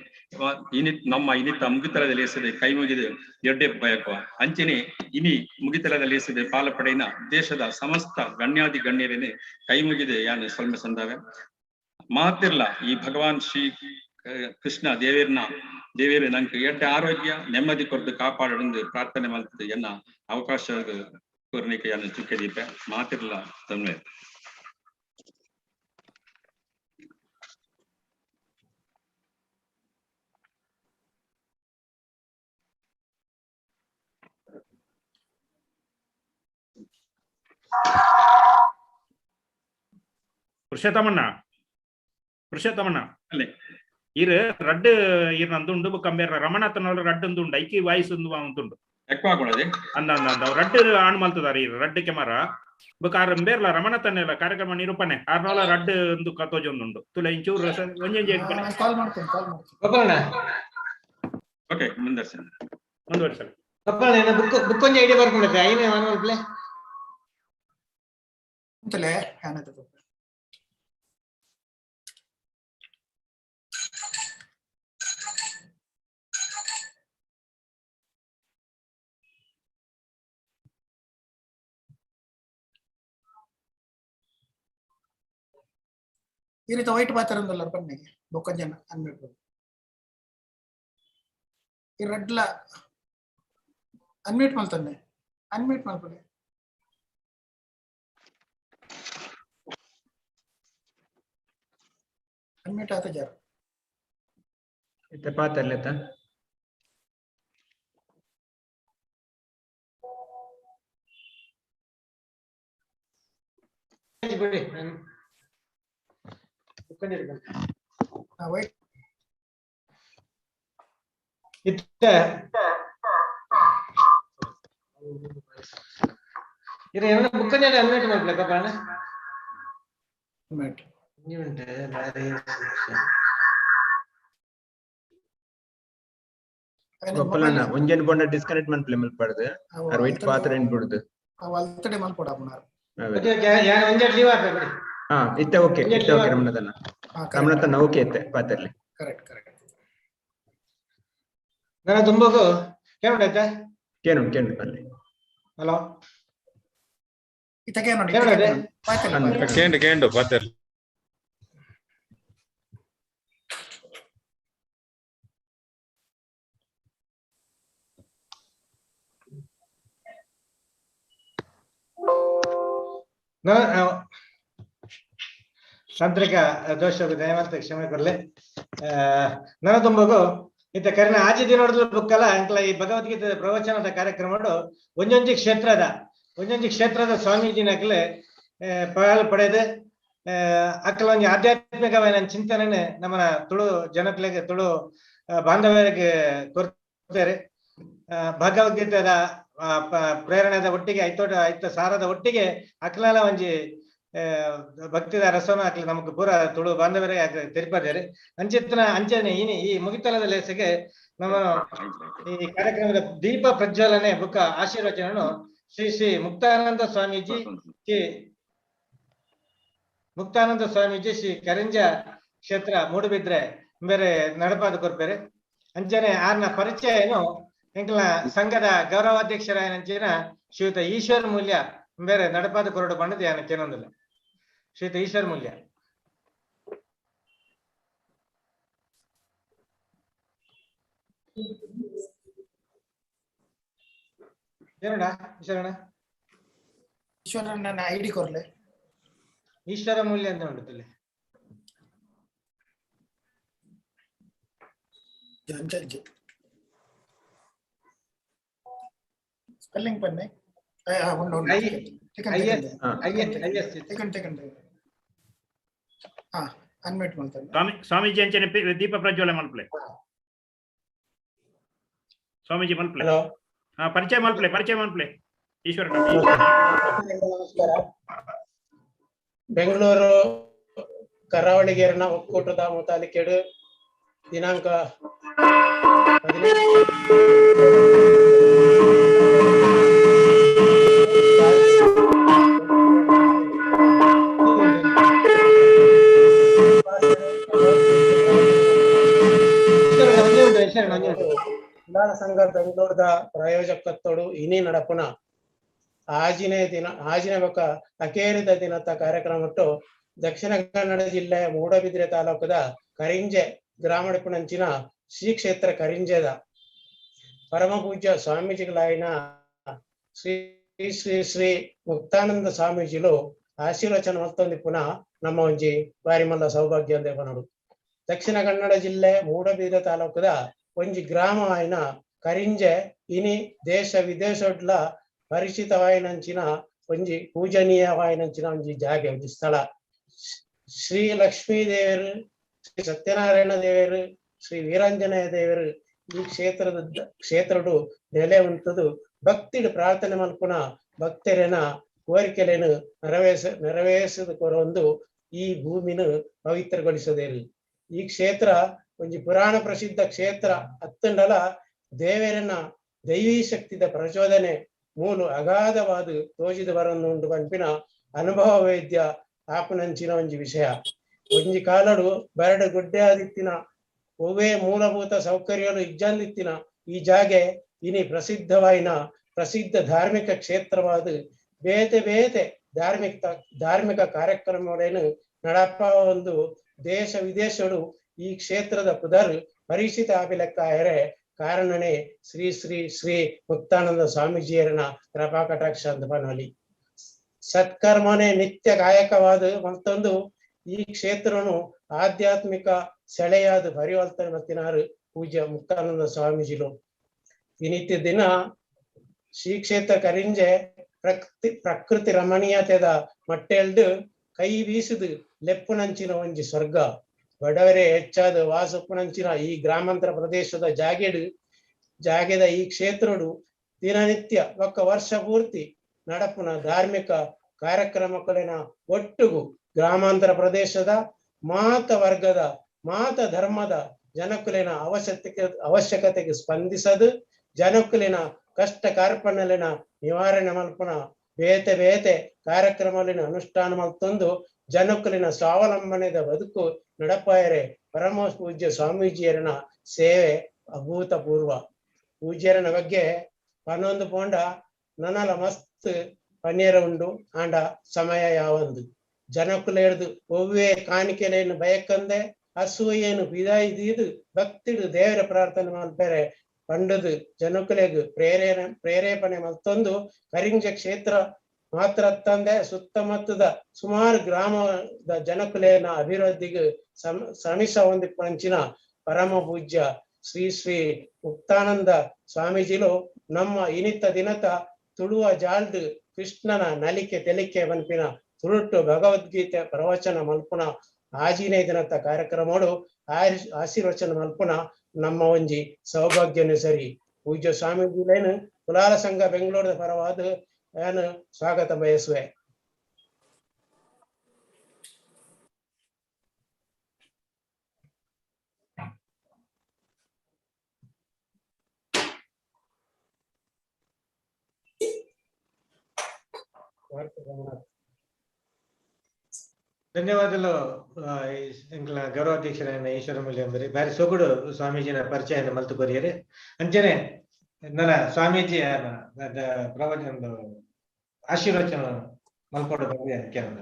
ನಮ್ಮ ಇನಿತ ಮುಗಿತಲದ ಲೇಸದೆ ಕೈ ಮುಗಿದು ಎಡ್ಡೆ ಬಯಕುವ. ಅಂಚನೆ ಇನಿ ಮುಗಿತಲದ ಲೇಸದೆ ಪಾಲ ಪಡೆಯಿನ ದೇಶದ ಸಮಸ್ತ ಗಣ್ಯಾದಿ ಗಣ್ಯರೇನೆ ಕೈ ಮುಗಿದೆ ಯಾನು ಸೊಲ್ಮೆ ಸಂದಾವೆ. ಮಾತಿರ್ಲ ಈ ಭಗವಾನ್ ಶ್ರೀ ಕೃಷ್ಣ ದೇವೇರ ನಂಗೆ ಎಡ್ಡೆ ಆರೋಗ್ಯ ನೆಮ್ಮದಿ ಕೊರದು ಕಾಪಾಡೊಂದು ಪ್ರಾರ್ಥನೆ ಮಾಡ್ತದೆ ಎನ್ನ ಅವಕಾಶ ಕೋರ್ನಿಕೆ ಯಾನು ಚುಕ್ಕೆ ದೀಪ ಮಾತಿರ್ಲ ತನ್ವೆ. ಪುರುಷೋತ್ತಮಣ್ಣ ಪುರುಷೋತ್ತಮಣ್ಣ ಅಲ್ಲೇ ಇರು ರಡ್ಡು ಇರ್ ನಂದುಂಡು ಕಂಬೇರ ರಮಣಾಥನವರ ರಡ್ಡು ಉಂಡು ಐಕಿ ವಾಯ್ಸ್ ಒಂದು ಉಂಟು ಎಕ್ವಾಕೊಳದೆ ಅಂದ ಅಂದ ಅಂದ ರಡ್ಡು ಆನ್ ಮಲ್ತದಾರ ಇರು ರಡ್ಡು ಕೆಮರ ಬೊಕ ಆರ್ ಬೇರ್ಲ ರಮಣತನೆಲ್ಲ ಕಾರ್ಯಕ್ರಮ ನಿರೂಪಣೆ ಆರ್ನೋಲ ರಡ್ಡು ಒಂದು ಕತೋಜೊಂದುಂಡು ತುಲ ಇಂಚೂರು ರಸ ಒಂಜೊಂಜಿ ಎಗ್ಪನೆ ಕಾಲ್ ಮಾಡ್ತೇನೆ ಕಾಲ್ ಮಾಡ್ತೇನೆ. ಗೋಪಾಲಣ್ಣ ಓಕೆ ಮುಂದರ್ಶನ ಮುಂದುವರಿಸಲು. ಗೋಪಾಲಣ್ಣ ಬುಕ್ ಬುಕ್ ಒಂಜಿ ಐಡಿಯಾ ಬರ್ಕೊಂಡೈತೆ ಐನೇ ಒನ್ ಪ್ಲೇ ಅಂತಲೇ ಏನದು ಈ ರೀತಿ ವೈಟ್ ಪಾತ್ರ ಬನ್ನಿಗೆ ಬೊಕ್ಕ ಜನ ಅನ್ಮ್ಯೂಟ್ ಈ ರೆಡ್ಲ ಅನ್ಮ್ಯೂಟ್ ಮಲ್ತಂದೆ ಅನ್ಮ್ಯೂಟ್ ಮಲ್ಪಡೆ ಅನ್ಮ್ಯೂಟ್ ಆತ ಜಾರ ಇತ್ತೆ ಪಾತೆರ್ಲೆತ್ತ ಬಿಡಿ ನಾನು ಬುಕ್ ಒಂಜಿ ಹಿಡ್ಕೊಂಡು. ವೈಟ್ ಇತ್ತ ಇರ ಏನ ಬುಕ್ ಒಂಜಿ ಅನ್ಮ್ಯೂಟ್ ಮಲ್ಪಲೆ ಗೋಪಾಲಣ್ಣ. ಅನ್ಮ್ಯೂಟ್ ಉಂಟು ಬಾರಿ ಸಮಸ್ಯೆ. ಗೋಪಾಲಣ್ಣ ಒಂಜೆನ್ ಪಂಡ ಡಿಸ್ಕನೆಕ್ಟ್ ಮನ್ಪಲೆ ಮಲ್ಪಡ್ದು ಆರ್ ವೈಟ್ ಪಾತ್ರ ಬಿಡುದು ಅವು ಅಲ್ತಡೆ ಮಲ್ಪಡ ಪುನರ್. ಅವೇ. ಓಕೆ ಓಕೆ ಯಾನ್ ಒಂಜಿ ಲೀವ್ ಆಪೆ ಬಿಡಿ. ಹಾ ಇತ್ತೆ ಓಕೆ ಇತ್ತೆ ಓಕೆ ರಮಣತನ್ನ ರಮಣತನ್ನ ಓಕೆ ಇತ್ತೆ ಪಾತೆರ್ಲಿ. Correct correct. ನನ್ನ ತುಂಬಗೂ ಕೇಳುಂಡಾಯ್ತಾ ಕೇನು ಕೇನು ಬನ್ನಿ. ಹಲೋ ಇತಕ್ಕೆ ನೋಡಿ ಕೇಳುಂಡೆ? ಪಾತೆರ್ಲೆ. ಕೇಂಡು ಕೇಂಡು ಪಾತೆರ್ಲಿ. ತಾಂತ್ರಿಕ ದೋಷ ದಯಮಾಲ್ತ ಕ್ಷಮೆ ಕೊರ್ಲೆ. ನನ್ನ ತುಂಬಗೂ ಇತ್ತ ಕರಿನ ಆಜಿ ದಿನೋಡ್ದು ಬುಕ್ಕಲ ಅಂಕಲ ಈ ಭಗವದ್ಗೀತೆ ಪ್ರವಚನದ ಕಾರ್ಯಕ್ರಮಡು ಒಂಜೊಂಜಿ ಕ್ಷೇತ್ರದ ಸ್ವಾಮೀಜಿನಕ್ಲೆ ಪಾಲ್ ಪಡೆದು ಅಕ್ಕಲ ಒಂಜಿ ಆಧ್ಯಾತ್ಮಿಕವಾದ ಚಿಂತನೆ ನಮ್ಮನ ತುಳು ಜನಕ್ಲೆಗೆ ತುಳು ಬಾಂಧವ್ಯರಿಗೆ ಕೊರ್ತಾರೆ. ಭಗವದ್ಗೀತೆದ ಪ್ರೇರಣೆದ ಒಟ್ಟಿಗೆ ಐತೋಟ ಐತ ಸಾರದ ಒಟ್ಟಿಗೆ ಅಕ್ಲಾಲ ಒಂಜಿ ಭಕ್ತಿದ ರಸನ ಅಕ್ಲೆ ನಮಕ್ ಪೂರ ತುಳು ಬಾಂಧವ್ಯರಿಗೆ ತೆರಿಪದೇರಿ. ಅಂಚಿತ್ನ ಅಂಚನೆ ಇನಿ ಈ ಮುಗಿತಲದ ಲೇಸಿಗೆ ನಮ್ಮ ಈ ಕಾರ್ಯಕ್ರಮದ ದೀಪ ಪ್ರಜ್ವಲನೆ ಬುಕ್ಕ ಆಶೀರ್ವಚನನು ಶ್ರೀ ಶ್ರೀ ಮುಕ್ತಾನಂದ ಸ್ವಾಮೀಜಿ ಶ್ರೀ ಮುಕ್ತಾನಂದ ಸ್ವಾಮೀಜಿ ಶ್ರೀ ಕರಿಂಜ ಕ್ಷೇತ್ರ ಮೂಡುಬಿದ್ರೆ ಬೇರೆ ನಡಪಾದ ಕೊರ್ಪೇರೆ. ಅಂಚನೆ ಆರ್ನ ಪರಿಚಯ ಏನು ಎಂಕಲ್ನ ಸಂಘದ ಗೌರವಾಧ್ಯಕ್ಷರಾಯನಂಚಿನ ಶ್ರೀಯುತ ಈಶ್ವರ ಮೂಲ್ಯ ಬೇರೆ ನಡಪಾದ ಕೊರಡು ಬಣ್ಣದ ಯಾನ ಕೇನೊಂದಿಲ್ಲ. ಶ್ರೀಯುತ ಈಶ್ವರ ಮೂಲ್ಯ. ಏನಣ್ಣ ಈಶ್ವರಣ್ಣ? ಈಶ್ವರಣ್ಣ ಐಡಿ ಕೊರ್ಲೆ. ಈಶ್ವರ ಮೂಲ್ಯ ಅಂತ ಉಂಟು. ಸ್ಪೆಲ್ಲಿಂಗ್ ಪನ್ನೆ. ಉಂಡು ಉಂಡು. ಹಾ, ಅನ್ಮ್ಯೂಟ್ ಮಾಡ್ತಾನೆ. ಸ್ವಾಮೀಜಿ ಅಂಚನೆ ದೀಪ ಪ್ರಜ್ವಲ ಮಲ್ಪಲೆ. ಸ್ವಾಮೀಜಿ ಮಲ್ಪಲೆ. ಹಾ, ಪರಿಚಯ ಮಲ್ಪಲೆ, ಪರಿಚಯ ಮಲ್ಪಲೆ ಈಶ್ವರ. ನಮಸ್ಕಾರ. ಬೆಂಗಳೂರು ಕರಾವಳಿಗೇರನ ಒಕ್ಕೂಟದ ಮುತಾಲಿಕೆಡು ದಿನಾಂಕ 15 ಸಂಘ ಬೆಂಗಳೂರದ ಪ್ರಾಯೋಜಕತ್ವಡು ಇನಿ ನಡಪುನ ಆಜಿನೇ ದಿನ ಆಜಿನ ಬೊಕ ಅಕೇರಿದ ದಿನದ ಕಾರ್ಯಕ್ರಮಟ್ಟು ದಕ್ಷಿಣ ಕನ್ನಡ ಜಿಲ್ಲೆ ಮೂಡಬಿದ್ರೆ ತಾಲೂಕದ ಕರಿಂಜೆ ಗ್ರಾಮಡಿಪುನಂಚಿನ ಶ್ರೀ ಕ್ಷೇತ್ರ ಕರಿಂಜೆದ ಪರಮ ಪೂಜ್ಯ ಸ್ವಾಮೀಜಿಗಳಾಯಿನ ಶ್ರೀ ಶ್ರೀ ಶ್ರೀ ಮುಕ್ತಾನಂದ ಸ್ವಾಮೀಜಿಲು ಆಶೀರ್ವಚನ ಮತ್ತೊಂದು ಪುನಃ ನಮ್ಮ ಒಂಜಿ ಬಾರಿಮಲ್ಲ ಸೌಭಾಗ್ಯ ದೇವನಡು. ದಕ್ಷಿಣ ಕನ್ನಡ ಜಿಲ್ಲೆ ಮೂಡಬಿದ್ರೆ ತಾಲೂಕದ ಒಂಜಿ ಗ್ರಾಮ ಆಯಿನ ಕರಿಂಜೆ ಇನಿ ದೇಶ ವಿದೇಶಡ್ಲ ಪರಿಚಿತವಾಯಿನಂಚಿನ ಒಂಜಿ ಪೂಜನೀಯವಾಯಿನಂಚಿನ ಒಂಜಿ ಜಾಗೆ ಒಂಜಿ ಸ್ಥಳ. ಶ್ರೀ ಲಕ್ಷ್ಮೀ ದೇವರು, ಶ್ರೀ ಸತ್ಯನಾರಾಯಣ ದೇವರು, ಶ್ರೀ ವೀರಾಂಜನೇಯ ದೇವರು ಈ ಕ್ಷೇತ್ರದ ಕ್ಷೇತ್ರಡು ನೆಲೆ ಉಂಟದು ಭಕ್ತಿಡು ಪ್ರಾರ್ಥನೆ ಮಲ್ಪುನ ಭಕ್ತರೇನ ಕೋರಿಕೆಲೇನು ನೆರವೇರಿಸದ ಕೊರೊಂದು ಈ ಭೂಮಿನ ಪವಿತ್ರಗೊಳಿಸದೇರು. ಈ ಕ್ಷೇತ್ರ ಒಂಜಿ ಪುರಾಣ ಪ್ರಸಿದ್ಧ ಕ್ಷೇತ್ರ ಅತ್ತಂಡಲ ದೇವರನ ದೈವೀ ಶಕ್ತಿದ ಪ್ರಚೋದನೆ ಮೂಲು ಅಗಾಧವಾದ ತೋಜಿದ ಬರನ್ನು ಉಂಡು ಪನ್ಪಿನ ಅನುಭವ ವೇದ್ಯ ಆಪುನಂಚಿನ ಒಂಜಿ ವಿಷಯ. ಒಂಜಿ ಕಾಲಡು ಬರಡು ಗುಡ್ಡೆ ಆದಿತ್ತಿನ ಒವ್ವೇ ಮೂಲಭೂತ ಸೌಕರ್ಯಗಳು ಇಜ್ಜಂದಿತ್ತಿನ ಈ ಜಾಗೆ ಇನಿ ಪ್ರಸಿದ್ಧವಾಯಿನ ಪ್ರಸಿದ್ಧ ಧಾರ್ಮಿಕ ಕ್ಷೇತ್ರವಾದ ಬೇತೆ ಬೇತೆ ಧಾರ್ಮಿಕ ಕಾರ್ಯಕ್ರಮಗಳನ್ನು ನಡಪ ಒಂದು ದೇಶ ವಿದೇಶಡು ಈ ಕ್ಷೇತ್ರದ ಪುದರ್ ಪರಿಚಿತ ಆಪಿಲೆಕ್ಕಾಯರೆ ಕಾರಣನೇ ಶ್ರೀ ಶ್ರೀ ಶ್ರೀ ಮುಕ್ತಾನಂದ ಸ್ವಾಮೀಜಿಯರನ ಕೃಪಾ ಕಟಾಕ್ಷ ಅಂತ ಪನೋಲಿ. ಸತ್ಕರ್ಮನೇ ನಿತ್ಯ ಗಾಯಕವಾದ ಮತ್ತೊಂದು ಈ ಕ್ಷೇತ್ರನು ಆಧ್ಯಾತ್ಮಿಕ ಸೆಳೆಯಾದ ಪರಿವರ್ತನೆ ಮತ್ತಿನಾರು ಪೂಜ್ಯ ಮುಕ್ತಾನಂದ ಸ್ವಾಮೀಜಿಲು. ಈ ನಿತ್ಯ ದಿನ ಶ್ರೀ ಕ್ಷೇತ್ರ ಕರಿಂಜೆ ಪ್ರಕೃತಿ ರಮಣೀಯತೆದ ಮಟ್ಟೆಲ್ಡು ಕೈ ಬೀಸಿದು ಲೆಪ್ಪುನಂಚಿನ ಒಂಜಿ ಸ್ವರ್ಗ. ಬಡವರೇ ಹೆಚ್ಚಾದ ವಾಸಪ್ಪುನಂಚಿನ ಈ ಗ್ರಾಮಾಂತರ ಪ್ರದೇಶದ ಜಾಗೆದ ಈ ಕ್ಷೇತ್ರಡು ದಿನನಿತ್ಯ ಒಕ್ಕ ವರ್ಷ ಪೂರ್ತಿ ನಡಪುನ ಧಾರ್ಮಿಕ ಕಾರ್ಯಕ್ರಮಗಳಿನ ಒಟ್ಟುಗು ಗ್ರಾಮಾಂತರ ಪ್ರದೇಶದ ಮಾತ ವರ್ಗದ ಮಾತ ಧರ್ಮದ ಜನಕುಲಿನ ಅವಶ್ಯಕತೆಗೆ ಸ್ಪಂದಿಸದು ಜನಕುಲಿನ ಕಷ್ಟ ಕಾರ್ಪಣ್ಯಲಿನ ನಿವಾರಣೆ ಮಲ್ಪುನ ಬೇತೆ ಬೇತೆ ಕಾರ್ಯಕ್ರಮಲಿನ ಅನುಷ್ಠಾನ ಮಲ್ತೊಂದು ಜನಕುಲಿನ ಸ್ವಾವಲಂಬನೆದ ಬದುಕು ನಡಪಾಯರೆ ಪರಮ ಪೂಜ್ಯ ಸ್ವಾಮೀಜಿಯರನ ಸೇವೆ ಅಭೂತಪೂರ್ವ. ಪೂಜ್ಯರನ ಬಗ್ಗೆ ಪನ್ನೊಂದು ಪೋಂಡ ನನಲ ಮಸ್ತ್ ಪನ್ನೀರ ಉಂಡು ಆಂಡ ಸಮಯ ಯಾವೊಂದು ಜನಕುಲೇರ್ದು ಒವ್ವೇ ಕಾಣಿಕೆಲೇನು ಬಯಕಂದೆ ಅಸೂಯೇನು ಬಿದಾಯಿದೀದು ಭಕ್ತಿಡು ದೇವರ ಪ್ರಾರ್ಥನೆ ಮಲ್ಪೆರೆ ಪಂಡದು ಜನಕುಲೆಗ್ ಪ್ರೇರೇಪಣೆ ಮಲ್ತೊಂದು ಕರಿಂಜ ಕ್ಷೇತ್ರ ಮಾತ್ರ ತಂದೆ ಸುತ್ತಮುತ್ತದ ಸುಮಾರು ಗ್ರಾಮದ ಜನಕುಲೇನ ಅಭಿವೃದ್ಧಿಗೆ ಶ್ರಮಿಸ ಹೊಂದಿಪ್ಪಂಚಿನ ಪರಮ ಪೂಜ್ಯ ಶ್ರೀ ಶ್ರೀ ಮುಕ್ತಾನಂದ ಸ್ವಾಮೀಜಿಲು ನಮ್ಮ ಇನಿತ ದಿನತ ತುಳುವ ಜಾಲ್ಡ್ ಕೃಷ್ಣನ ನಲಿಕೆ ತೆಲಿಕೆ ಬನ್ಪಿನ ತುಳುಟ್ಟು ಭಗವದ್ಗೀತೆ ಪ್ರವಚನ ಮಲ್ಪುನ ಆಜಿನೇ ದಿನತ ಕಾರ್ಯಕ್ರಮಡು ಆಶೀರ್ವಚನ ಮಲ್ಪುನ ನಮ್ಮ ಒಂಜಿ ಸೌಭಾಗ್ಯನು ಸರಿ. ಪೂಜ್ಯ ಸ್ವಾಮೀಜಿಲೇನು ಕುಲಾಲ ಸಂಘ ಬೆಂಗಳೂರದ ಪರವಾದ ನಾನು ಸ್ವಾಗತ ಬಯಸುವೆ. ಧನ್ಯವಾದಗಳು ಗೌರವಾಧ್ಯಕ್ಷರಾದ ಈಶ್ವರ ಮೂಲ್ಯ ಬಾರಿ ಸೊಗಡು ಸ್ವಾಮೀಜಿನ ಪರಿಚಯ ಮಲ್ತು ಕೊರಿಯರೆ. ಅಂಚನೆ ನನ್ನ ಸ್ವಾಮೀಜಿಯ ಪ್ರವಚನ ಆಶೀರ್ವಚನ ಮಲ್ಕೊಡ ಬಗ್ಗೆ ಕೇಳೋಣ.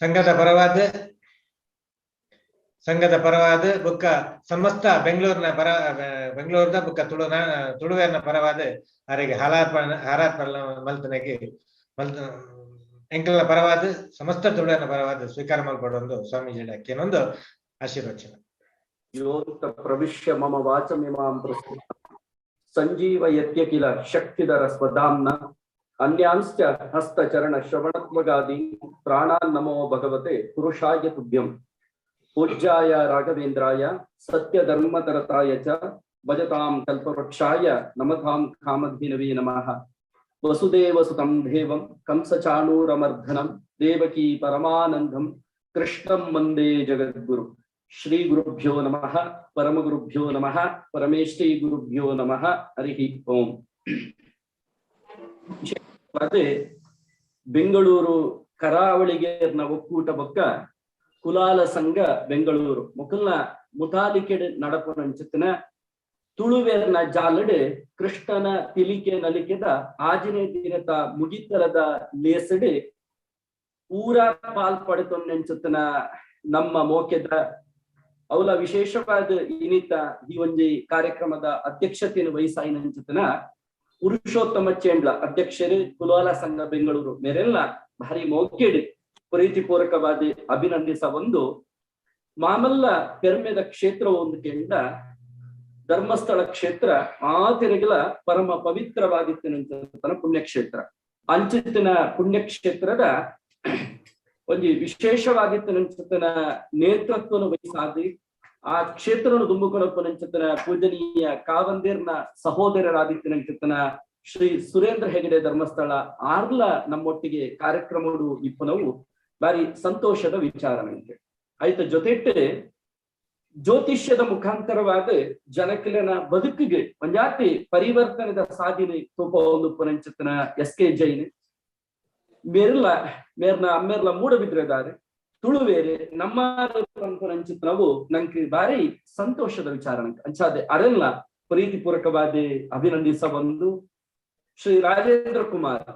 ಸಂಘದ ಪರವಾದ ಬುಕ್ಕ ಸಮಸ್ತ ಬೆಂಗಳೂರಿನ ಪರ ಬೆಂಗಳೂರದ ಬುಕ್ಕ ತುಳುವೇರ್ನ ಪರವಾದ ಅರೆಗೆ ಹಾರಾರ್ಪಣ ಮಲ್ತನಗೆ ಮಲ್ತ ಎಂಕಲ್ನ ಪರವಾದ ಸಮಸ್ತ ತುಳುವೇರ್ನ ಪರವಾದ ಸ್ವೀಕಾರ ಮಲ್ಪಡೊಂದು ಸ್ವಾಮೀಜಿ ಅಕ್ಕಿನೊಂದು ಆಶೀರ್ವಚನ. ಯೋಂತ ಪ್ರವಿಶ್ಯ ಮಮ ವಾಚಮಿಮಾಂ ಪ್ರಸ್ತುತ ಸಂಜೀವಯತ್ಯ ಕಿಲ ಶಕ್ತಿಧರ ಸ್ವಧಾಮ್ನ ಅನ್ಯಾಂಶ್ಚ ಹಸ್ತಚರಣ ಶ್ರವಣತ್ವಗಾದಿ ಪ್ರಾಣಾನ್ ನಮೋ ಭಗವತೆ ಪುರುಷಾಯ ತುಭ್ಯಂ. ಪೂಜ್ಯಾಯ ರಾಘವೇಂದ್ರಾಯ ಸತ್ಯಧರ್ಮತರತಾಯ ಚ ಭಜತಾಂ ಕಲ್ಪವೃಕ್ಷಾಯ ನಮತಾಂ ಕಾಮಧೇನವೇ ನಮಃ. ವಸುದೇವ ಸುತಂ ದೇವಂ ಕಂಸಚಾಣೂರಮರ್ಧನಂ ದೇವಕೀ ಪರಮಾನಂದಂ ಕೃಷ್ಣಂ ವಂದೇ ಜಗದ್ಗುರು. ಶ್ರೀ ಗುರುಭ್ಯೋ ನಮಃ, ಪರಮಗುರುಭ್ಯೋ ನಮಃ, ಪರಮೇಶ್ವರಿ ಗುರುಭ್ಯೋ ನಮಃ. ಹರಿ ಓಂ. ಬೆಂಗಳೂರು ಕರಾವಳಿಗೆ ಒಕ್ಕೂಟ ಬೊಕ್ಕ ಕುಲಾಲ ಸಂಘ ಬೆಂಗಳೂರು ಮುಕಲ್ನ ಮುತಾಲಿಕೆಡ್ ನಡಪುನಂಚಿತ್ತಿನ ತುಳುವೇರ್ನ ಜಾಲಡ್ ಕೃಷ್ಣನ ತಿಳಿಕೆ ನಲಿಕೆದ ಆಜಿನೇ ದಿನತ ಮುಗಿತಲದ ಲೇಸಡ್ ಊರ ಪಾಲ್ ಪಡೆತೊಂದೆಂಚುತ್ತಿನ ನಮ್ಮ ಮೋಕೆದ ಅವಲ ವಿಶೇಷವಾದ ಇನಿತ ಈ ಒಂಜಿ ಕಾರ್ಯಕ್ರಮದ ಅಧ್ಯಕ್ಷತೆಯನ್ನು ವಹಿಸಾಯಿನಂಚುತ್ತಿನ ಪುರುಷೋತ್ತಮ ಚೇಂಡ್ಲ ಅಧ್ಯಕ್ಷರು ಕುಲಾಲ ಸಂಘ ಬೆಂಗಳೂರು ಮೇರೆಲ್ಲ ಭಾರಿ ಮೋಕೆಡ್ ಪ್ರೀತಿಪೂರ್ವಕವಾದ ಅಭಿನಂದಿಸ ಒಂದು ಮಾಮಲ್ಲ ಪೆರ್ಮೆದ ಕ್ಷೇತ್ರ ಒಂದು ಕೆಂಡ ಧರ್ಮಸ್ಥಳ ಕ್ಷೇತ್ರ ಆತಿರಗಿಲ ಪರಮ ಪವಿತ್ರವಾಗಿತ್ತಿನ ಪುಣ್ಯಕ್ಷೇತ್ರ. ಅಂಚಿತ್ತಿನ ಪುಣ್ಯಕ್ಷೇತ್ರದ ಒಂದು ವಿಶೇಷವಾಗಿತ್ತಿನ ನೇತೃತ್ವನು ವಹಿಸಾದಿ ಆ ಕ್ಷೇತ್ರವನ್ನು ದುಂಬುಕೊಳಪ್ಪನಂಚಿತ್ತನ ಪೂಜನೀಯ ಕಾವಂದಿರ್ನ ಸಹೋದರರಾದಿತ್ತಿನಂಚಿತ್ತನ ಶ್ರೀ ಸುರೇಂದ್ರ ಹೆಗಡೆ ಧರ್ಮಸ್ಥಳ ಆರ್ಲ ನಮ್ಮೊಟ್ಟಿಗೆ ಕಾರ್ಯಕ್ರಮಗಳು ಇಪ್ಪನವು ಬಾರಿ ಸಂತೋಷದ ವಿಚಾರ ನನಗೆ. ಆಯ್ತ ಜೊತೆಟ್ಟು ಜ್ಯೋತಿಷ್ಯದ ಮುಖಾಂತರವಾದ ಜನಕಲನ ಬದುಕಿಗೆ ಒಂಜಾತಿ ಪರಿವರ್ತನೆದ ಸಾಧನೆ ತೂಪ ಒಂದು ಪುನಂಚಿತನ ಎಸ್ ಕೆ ಜೈನ್ ಮೇರ್ಲ ಮೇರ್ನ ಅಮ್ಮೇರ್ಲ ಮೂಡಬಿದ್ರೆದಾರೆ ತುಳುವೇರೆ ನಮ್ಮ ಪುನಂಚಿತನವು ನಂಗೆ ಬಾರಿ ಸಂತೋಷದ ವಿಚಾರ ನಂಗೆ ಅಂಚಾದೆ ಅರೆಲ್ಲ ಪ್ರೀತಿಪೂರ್ವಕವಾದ ಅಭಿನಂದಿಸ ಬಂದು ಶ್ರೀ ರಾಜೇಂದ್ರ ಕುಮಾರ್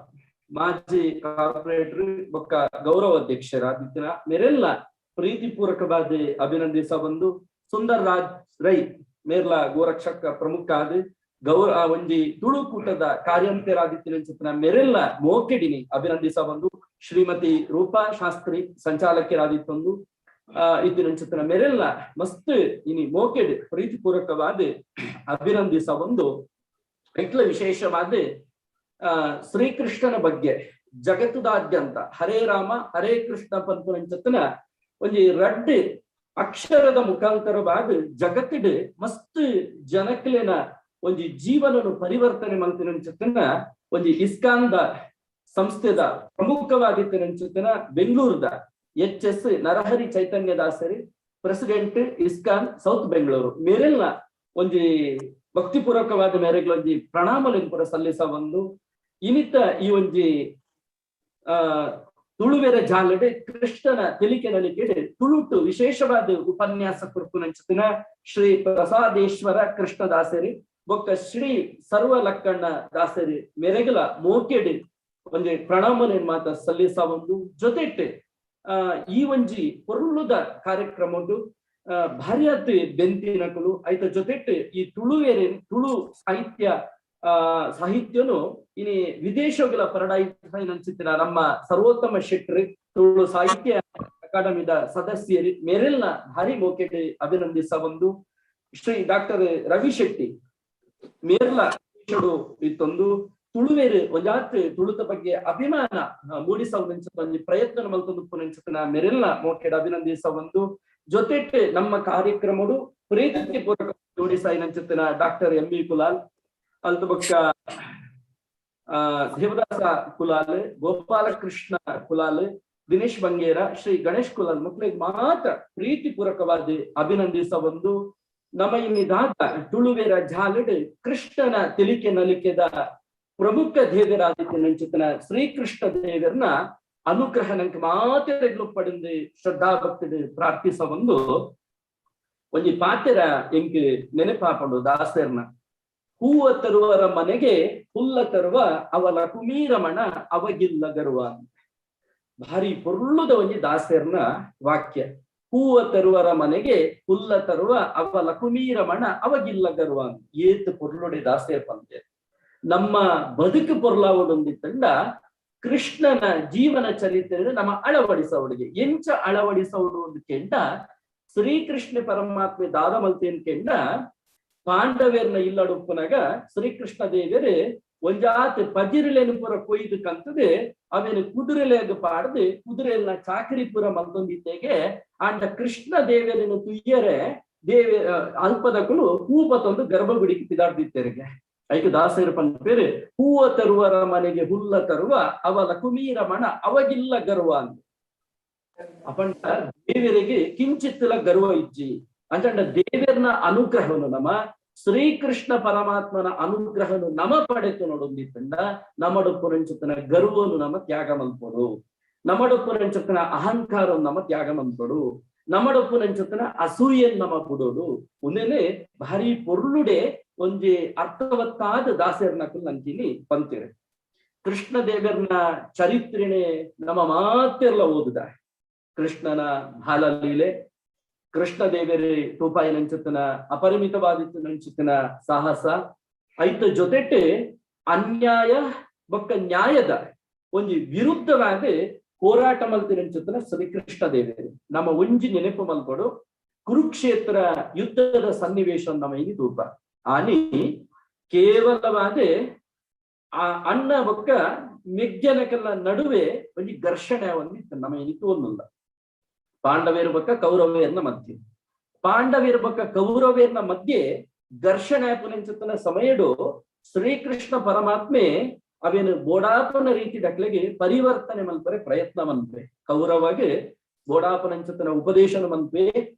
ಮಾಜಿ ಕಾರ್ಪೊರೇಟರ್ ಬೊಕ್ಕ ಗೌರವ ಅಧ್ಯಕ್ಷರಾದಿತ್ಯನ ಮೇರೆಲ್ಲ ಪ್ರೀತಿಪೂರ್ವಕವಾದ ಅಭಿನಂದಿಸ ಬಂದು ಸುಂದರ್ ರಾಜ್ ರೈ ಮೇರ್ಲ ಗೋರಕ್ಷಕ ಪ್ರಮುಖ ಆದ ಗೌರ ಒಂಜಿ ತುಳುಕೂಟದ ಕಾರ್ಯಂತೆರಾದಿತ್ಯನ ಮೇರೆಲ್ಲ ಮೋಕೆಡಿನಿ ಅಭಿನಂದಿಸ ಬಂದು ಶ್ರೀಮತಿ ರೂಪಾ ಶಾಸ್ತ್ರಿ ಸಂಚಾಲಕರಾದಿತ್ತೊಂದು ಇತ್ತಿನಂಚಿತನ ಮೇರೆಲ್ಲ ಮಸ್ತ್ ಇನಿ ಮೋಕೆಡ್ ಪ್ರೀತಿಪೂರ್ವಕವಾದ ಅಭಿನಂದಿಸ ಬಂದು ಎಟ್ಲ ವಿಶೇಷವಾದ ಶ್ರೀಕೃಷ್ಣನ ಬಗ್ಗೆ ಜಗತ್ತದಾದ್ಯಂತ ಹರೇ ರಾಮ ಹರೇ ಕೃಷ್ಣ ಪಂಪುನಂಚತನ ಒಂಜಿ ರಡ್ಡು ಅಕ್ಷರದ ಮುಖಾಂತರವಾದ ಜಗತ್ತಿಡ್ ಮಸ್ತ್ ಜನಕ್ಲೆನ ಒಂಜಿ ಜೀವನನು ಪರಿವರ್ತನೆ ಮಲ್ತಿನಂಚತನ ಒಂಜಿ ಇಸ್ಕಾನ್ದ ಸಂಸ್ಥೆದ ಪ್ರಮುಖವಾಗಿತ್ತಿನಂಚತನ ಬೆಂಗಳೂರದ ಎಚ್ ಎಸ್ ನರಹರಿ ಚೈತನ್ಯ ದಾಸರಿ ಪ್ರೆಸಿಡೆಂಟ್ ಇಸ್ಕಾನ್ ಸೌತ್ ಬೆಂಗಳೂರು ಮೇರೆಲ್ಲ ಒಂಜಿ ಭಕ್ತಿಪೂರ್ವಕವಾದ ಮೇರೆಗೆ ಒಂಜಿ ಪ್ರಣಾಮಲೆನ್ ಪೂರ ಸಲ್ಲಿಸ ಒಂದು ಇನಿತ ಈ ಒಂಜಿ ತುಳುವೆರ ಜಾಲಡೆ ಕೃಷ್ಣನ ತಿಳಿಕೆ ನಲಿಕೆಡೆ ತುಳುಟು ವಿಶೇಷವಾದ ಉಪನ್ಯಾಸ ಕುರ್ಪುನಂಚಿತನ ಶ್ರೀ ಪ್ರಸಾದೇಶ್ವರ ಕೃಷ್ಣದಾಸರಿ ಬೊಕ್ಕ ಶ್ರೀ ಸರ್ವ ಲಕ್ಕಣ್ಣ ದಾಸರಿ ಮೆರೆಗಲ ಮೋಕೆಡೆ ಒಂಜಿ ಪ್ರಣಾಮಲೆನ್ ಮಾತ ಸಲ್ಲಿಸ ಒಂದು ಜೊತೆಟ್ ಈ ಒಂಜಿ ಪೊರುಳುದ ಕಾರ್ಯಕ್ರಮ ಉಂಟು ಭಾರ್ಯಾತ್ ಬೆಂತಿನಕುಲು ಐತ ಜೊತೆಟ್ ಈ ತುಳುವೇರೆ ತುಳು ಸಾಹಿತ್ಯ ಸಾಹಿತ್ಯನು ಇನಿ ವಿದೇಶಗಳ ಪರಡಾಯಿಸಿನ ನಮ್ಮ ಸರ್ವೋತ್ತಮ ಶೆಟ್ರು ತುಳು ಸಾಹಿತ್ಯ ಅಕಾಡೆಮಿದ ಸದಸ್ಯರು ಮೇರೆಲ್ಲ ಭಾರಿ ಮೋಕೆಟ್ ಅಭಿನಂದಿಸ ಒಂದು ಶ್ರೀ ಡಾಕ್ಟರ್ ರವಿ ಶೆಟ್ಟಿ ಮೇರ್ಲ ಇತ್ತೊಂದು ತುಳುವೇರು ಒಂಜಾತ್ ತುಳುತ ಬಗ್ಗೆ ಅಭಿಮಾನ ಮೂಡಿಸ ಒಂಜಿ ಪ್ರಯತ್ನ ಮಲ್ತೊಂದು ಪುನಂಚಿತನ ಮೇರೆಲ್ಲ ಮೋಕೆಡ್ ಅಭಿನಂದಿಸ ಒಂದು ಜೊತೆಟ್ ನಮ್ಮ ಕಾರ್ಯಕ್ರಮಡು ಪ್ರೀತಿ ಪೂರ್ವಕ ಜೋಡಿಸಾಯಿನಂಚಿತನ ಡಾಕ್ಟರ್ ಎಂ ಬಿ ಕುಲಾಲ್ ಅಲ್ತಬಕ್ಕ ದೇವದಾಸ ಕುಲಾಲ್, ಗೋಪಾಲಕೃಷ್ಣ ಕುಲಾಲ್, ದಿನೇಶ್ ಬಂಗೇರ, ಶ್ರೀ ಗಣೇಶ್ ಕುಲಾಲ್ ಮಕ್ಕಳಿಗೆ ಮಾತ್ರ ಪ್ರೀತಿಪೂರ್ವಕವಾದ ಅಭಿನಂದಿಸ ಒಂದು ನಮ್ಮ ಇನ್ನಿದಾದ ತುಳುವೆರ ಜಾಲಡ್ ಕೃಷ್ಣನ ತಿಳಿಕೆ ನಲಿಕೆದ ಪ್ರಮುಖ ದೇವರಾದಿತ್ಯ ನಂಚಿತನ ಶ್ರೀಕೃಷ್ಣ ದೇವರನ್ನ ಅನುಗ್ರಹ ನಂಗೆ ಮಾತೆರೆಗ್ಲು ಪಡೆದು ಶ್ರದ್ಧಾ ಭಕ್ತಿ ಪ್ರಾರ್ಥಿಸ ಒಂದು ಒಂಜಿ ಪಾತೆರ ಎಂಕ್ ನೆನಪಾಪಂಡು ದಾಸರ್ನ. ಹೂವ ತರುವರ ಮನೆಗೆ ಹುಲ್ಲ ತರುವ ಅವಲ ಕುಮೀರಮಣ ಅವಗಿಲ್ಲ ಗರುವ. ಭಾರಿ ಪೊರ್ಲುದ ಒಂಜಿ ದಾಸರ್ನ ವಾಕ್ಯ. ಹೂವ ತರುವರ ಮನೆಗೆ ಹುಲ್ಲ ತರುವ ಅವಲ ಕುಮೀರಮಣ ಅವಗಿಲ್ಲ ಗರುವ. ಏತ್ ಪೊರ್ಲುಡೆ ದಾಸೇರ್ ಪಂತೆ. ನಮ್ಮ ಬದುಕು ಪೊರ್ಲಾವಡೊಂದಿತ್ತಂಡ ಕೃಷ್ಣನ ಜೀವನ ಚರಿತ್ರೆ ನಮ್ಮ ಅಳವಡಿಸವಡಿಗೆ ಎಂಚ ಅಳವಡಿಸವಡು ಒಂದು ಕೆಂಡ ಶ್ರೀಕೃಷ್ಣ ಪರಮಾತ್ಮೆ ದಾದ ಮಲ್ತೇನ್ ಕೆಂಡ ಪಾಂಡವೇರ್ನ ಇಲ್ಲಡುಪ್ಪನಾಗ ಶ್ರೀಕೃಷ್ಣ ದೇವರೇ ಒಂಜಾತ್ ಪಜಿರಿಲೇನು ಪೂರ ಕೊಯ್ದು ಕಂತದೆ ಅವೇನು ಕುದುರೆಲೆಗ್ ಪಾಡ್ದು ಕುದುರೆಲ್ನ ಚಾಕರಿ ಪೂರ ಮಲ್ತೊಂದಿತ್ತೆಗೆ ಅಂಡ ಕೃಷ್ಣ ದೇವರನ್ನು ತುಯ್ಯರೆ ದೇವ ಅಲ್ಪದಕುಲು ಹೂಪ ತಂದು ಗರ್ಭಗುಡಿಗೆ ಪಿದಾಡ್ದಿತ್ತೆರಿಗೆ. ಐಕ ದಾಸರು ಪನ್ಪೇರು ಹೂವ ತರುವರ ಮನೆಗೆ ಹುಲ್ಲ ತರುವ ಅವಲ ಕುಮೀರಮಣ ಅವಗಿಲ್ಲ ಗರ್ವ ಅಂತ. ಅಪಂಡ ದೇವರಿಗೆ ಕಿಂಚಿತ್ತಲ ಗರ್ವ ಇಜ್ಜಿ ಅಂಚಂಡ ದೇವರನ ಅನುಗ್ರಹವನ್ನು ನಮ್ಮ ಶ್ರೀಕೃಷ್ಣ ಪರಮಾತ್ಮನ ಅನುಗ್ರಹನು ನಮ ಪಡೆತು ನೋಡೊಂದಿತ್ತಂಡ ನಮಡು ಪುರಂಚತನ ಗರ್ವನು ನಮ ತ್ಯಾಗ ಮಲ್ಪೊಡು, ನಮಡು ಪುರಂಚತನ ಅಹಂಕಾರವನ್ನು ನಮ ತ್ಯಾಗ ಮಲ್ಪೊಡು, ನಮಡು ಪುರಂಚತನ ಅಸೂಯನ್ ನಮ ಪುಡೋಡು. ಒಂದೇನೆ ಭಾರಿ ಪೊರ್ಲುಡೆ ಒಂಜಿ ಅರ್ಥವತ್ತಾದ ದಾಸರ್ನಕುಲ್ ನಂಕಿನಿ ಪಂತಿರು. ಕೃಷ್ಣ ದೇವರನ ಚರಿತ್ರೆನೆ ನಮ್ಮ ಮಾತೆಲ್ಲ ಓದುದ. ಕೃಷ್ಣನ ಬಾಲಲೀಲೆ, ಕೃಷ್ಣ ದೇವರೇ ತೂಪಾಯಿ ನಂಚತನ ಅಪರಿಮಿತವಾದಿತ್ತು ನಂಚತನ ಸಾಹಸ, ಐತ ಜೊತೆಟೆ ಅನ್ಯಾಯ ಬೊಕ್ಕ ನ್ಯಾಯದ ಒಂಜಿ ವಿರುದ್ಧವಾದ ಹೋರಾಟ ಮಲ್ತಿನಂಚತನ ಶ್ರೀಕೃಷ್ಣ ದೇವರು. ನಮ್ಮ ಒಂಜಿ ನೆನಪು ಮಲ್ಕೊಡು ಕುರುಕ್ಷೇತ್ರ ಯುದ್ಧದ ಸನ್ನಿವೇಶ ನಮ್ಮ ಇಲ್ಲಿ ತೂಪ ಆನಿ ಕೇವಲವಾದ ಆ ಅಣ್ಣ ಬೊಕ್ಕ ಮೆಗ್ಜನಕಲ್ಲ ನಡುವೆ ಒಂಜಿ ಘರ್ಷಣೆ ಒಂದಿತ್ತು ನಮ್ಮ ಏನಿತ್ತು ಒಂದಲ್ಲ. ಪಾಂಡವೇರು ಬೊಕ್ಕ ಕೌರವೇರ್ನ ಮಧ್ಯೆ, ಪಾಂಡವೇರು ಬೊಕ್ಕ ಕೌರವೇರ್ನ ಮಧ್ಯೆ ಘರ್ಷಣೆ ಪುನಂಚತನ ಸಮಯಡು ಶ್ರೀಕೃಷ್ಣ ಪರಮಾತ್ಮೆ ಅವೇನು ಬೋಡಾಪನ ರೀತಿ ಡಕ್ಲೆಗೆ ಪರಿವರ್ತನೆ ಮಲ್ಪರೆ ಪ್ರಯತ್ನ ಮನ್ಪೆ. ಕೌರವಗೆ ಬೋಡಾಪನಂಚತನ ಉಪದೇಶನ ಮನ್ಪೆ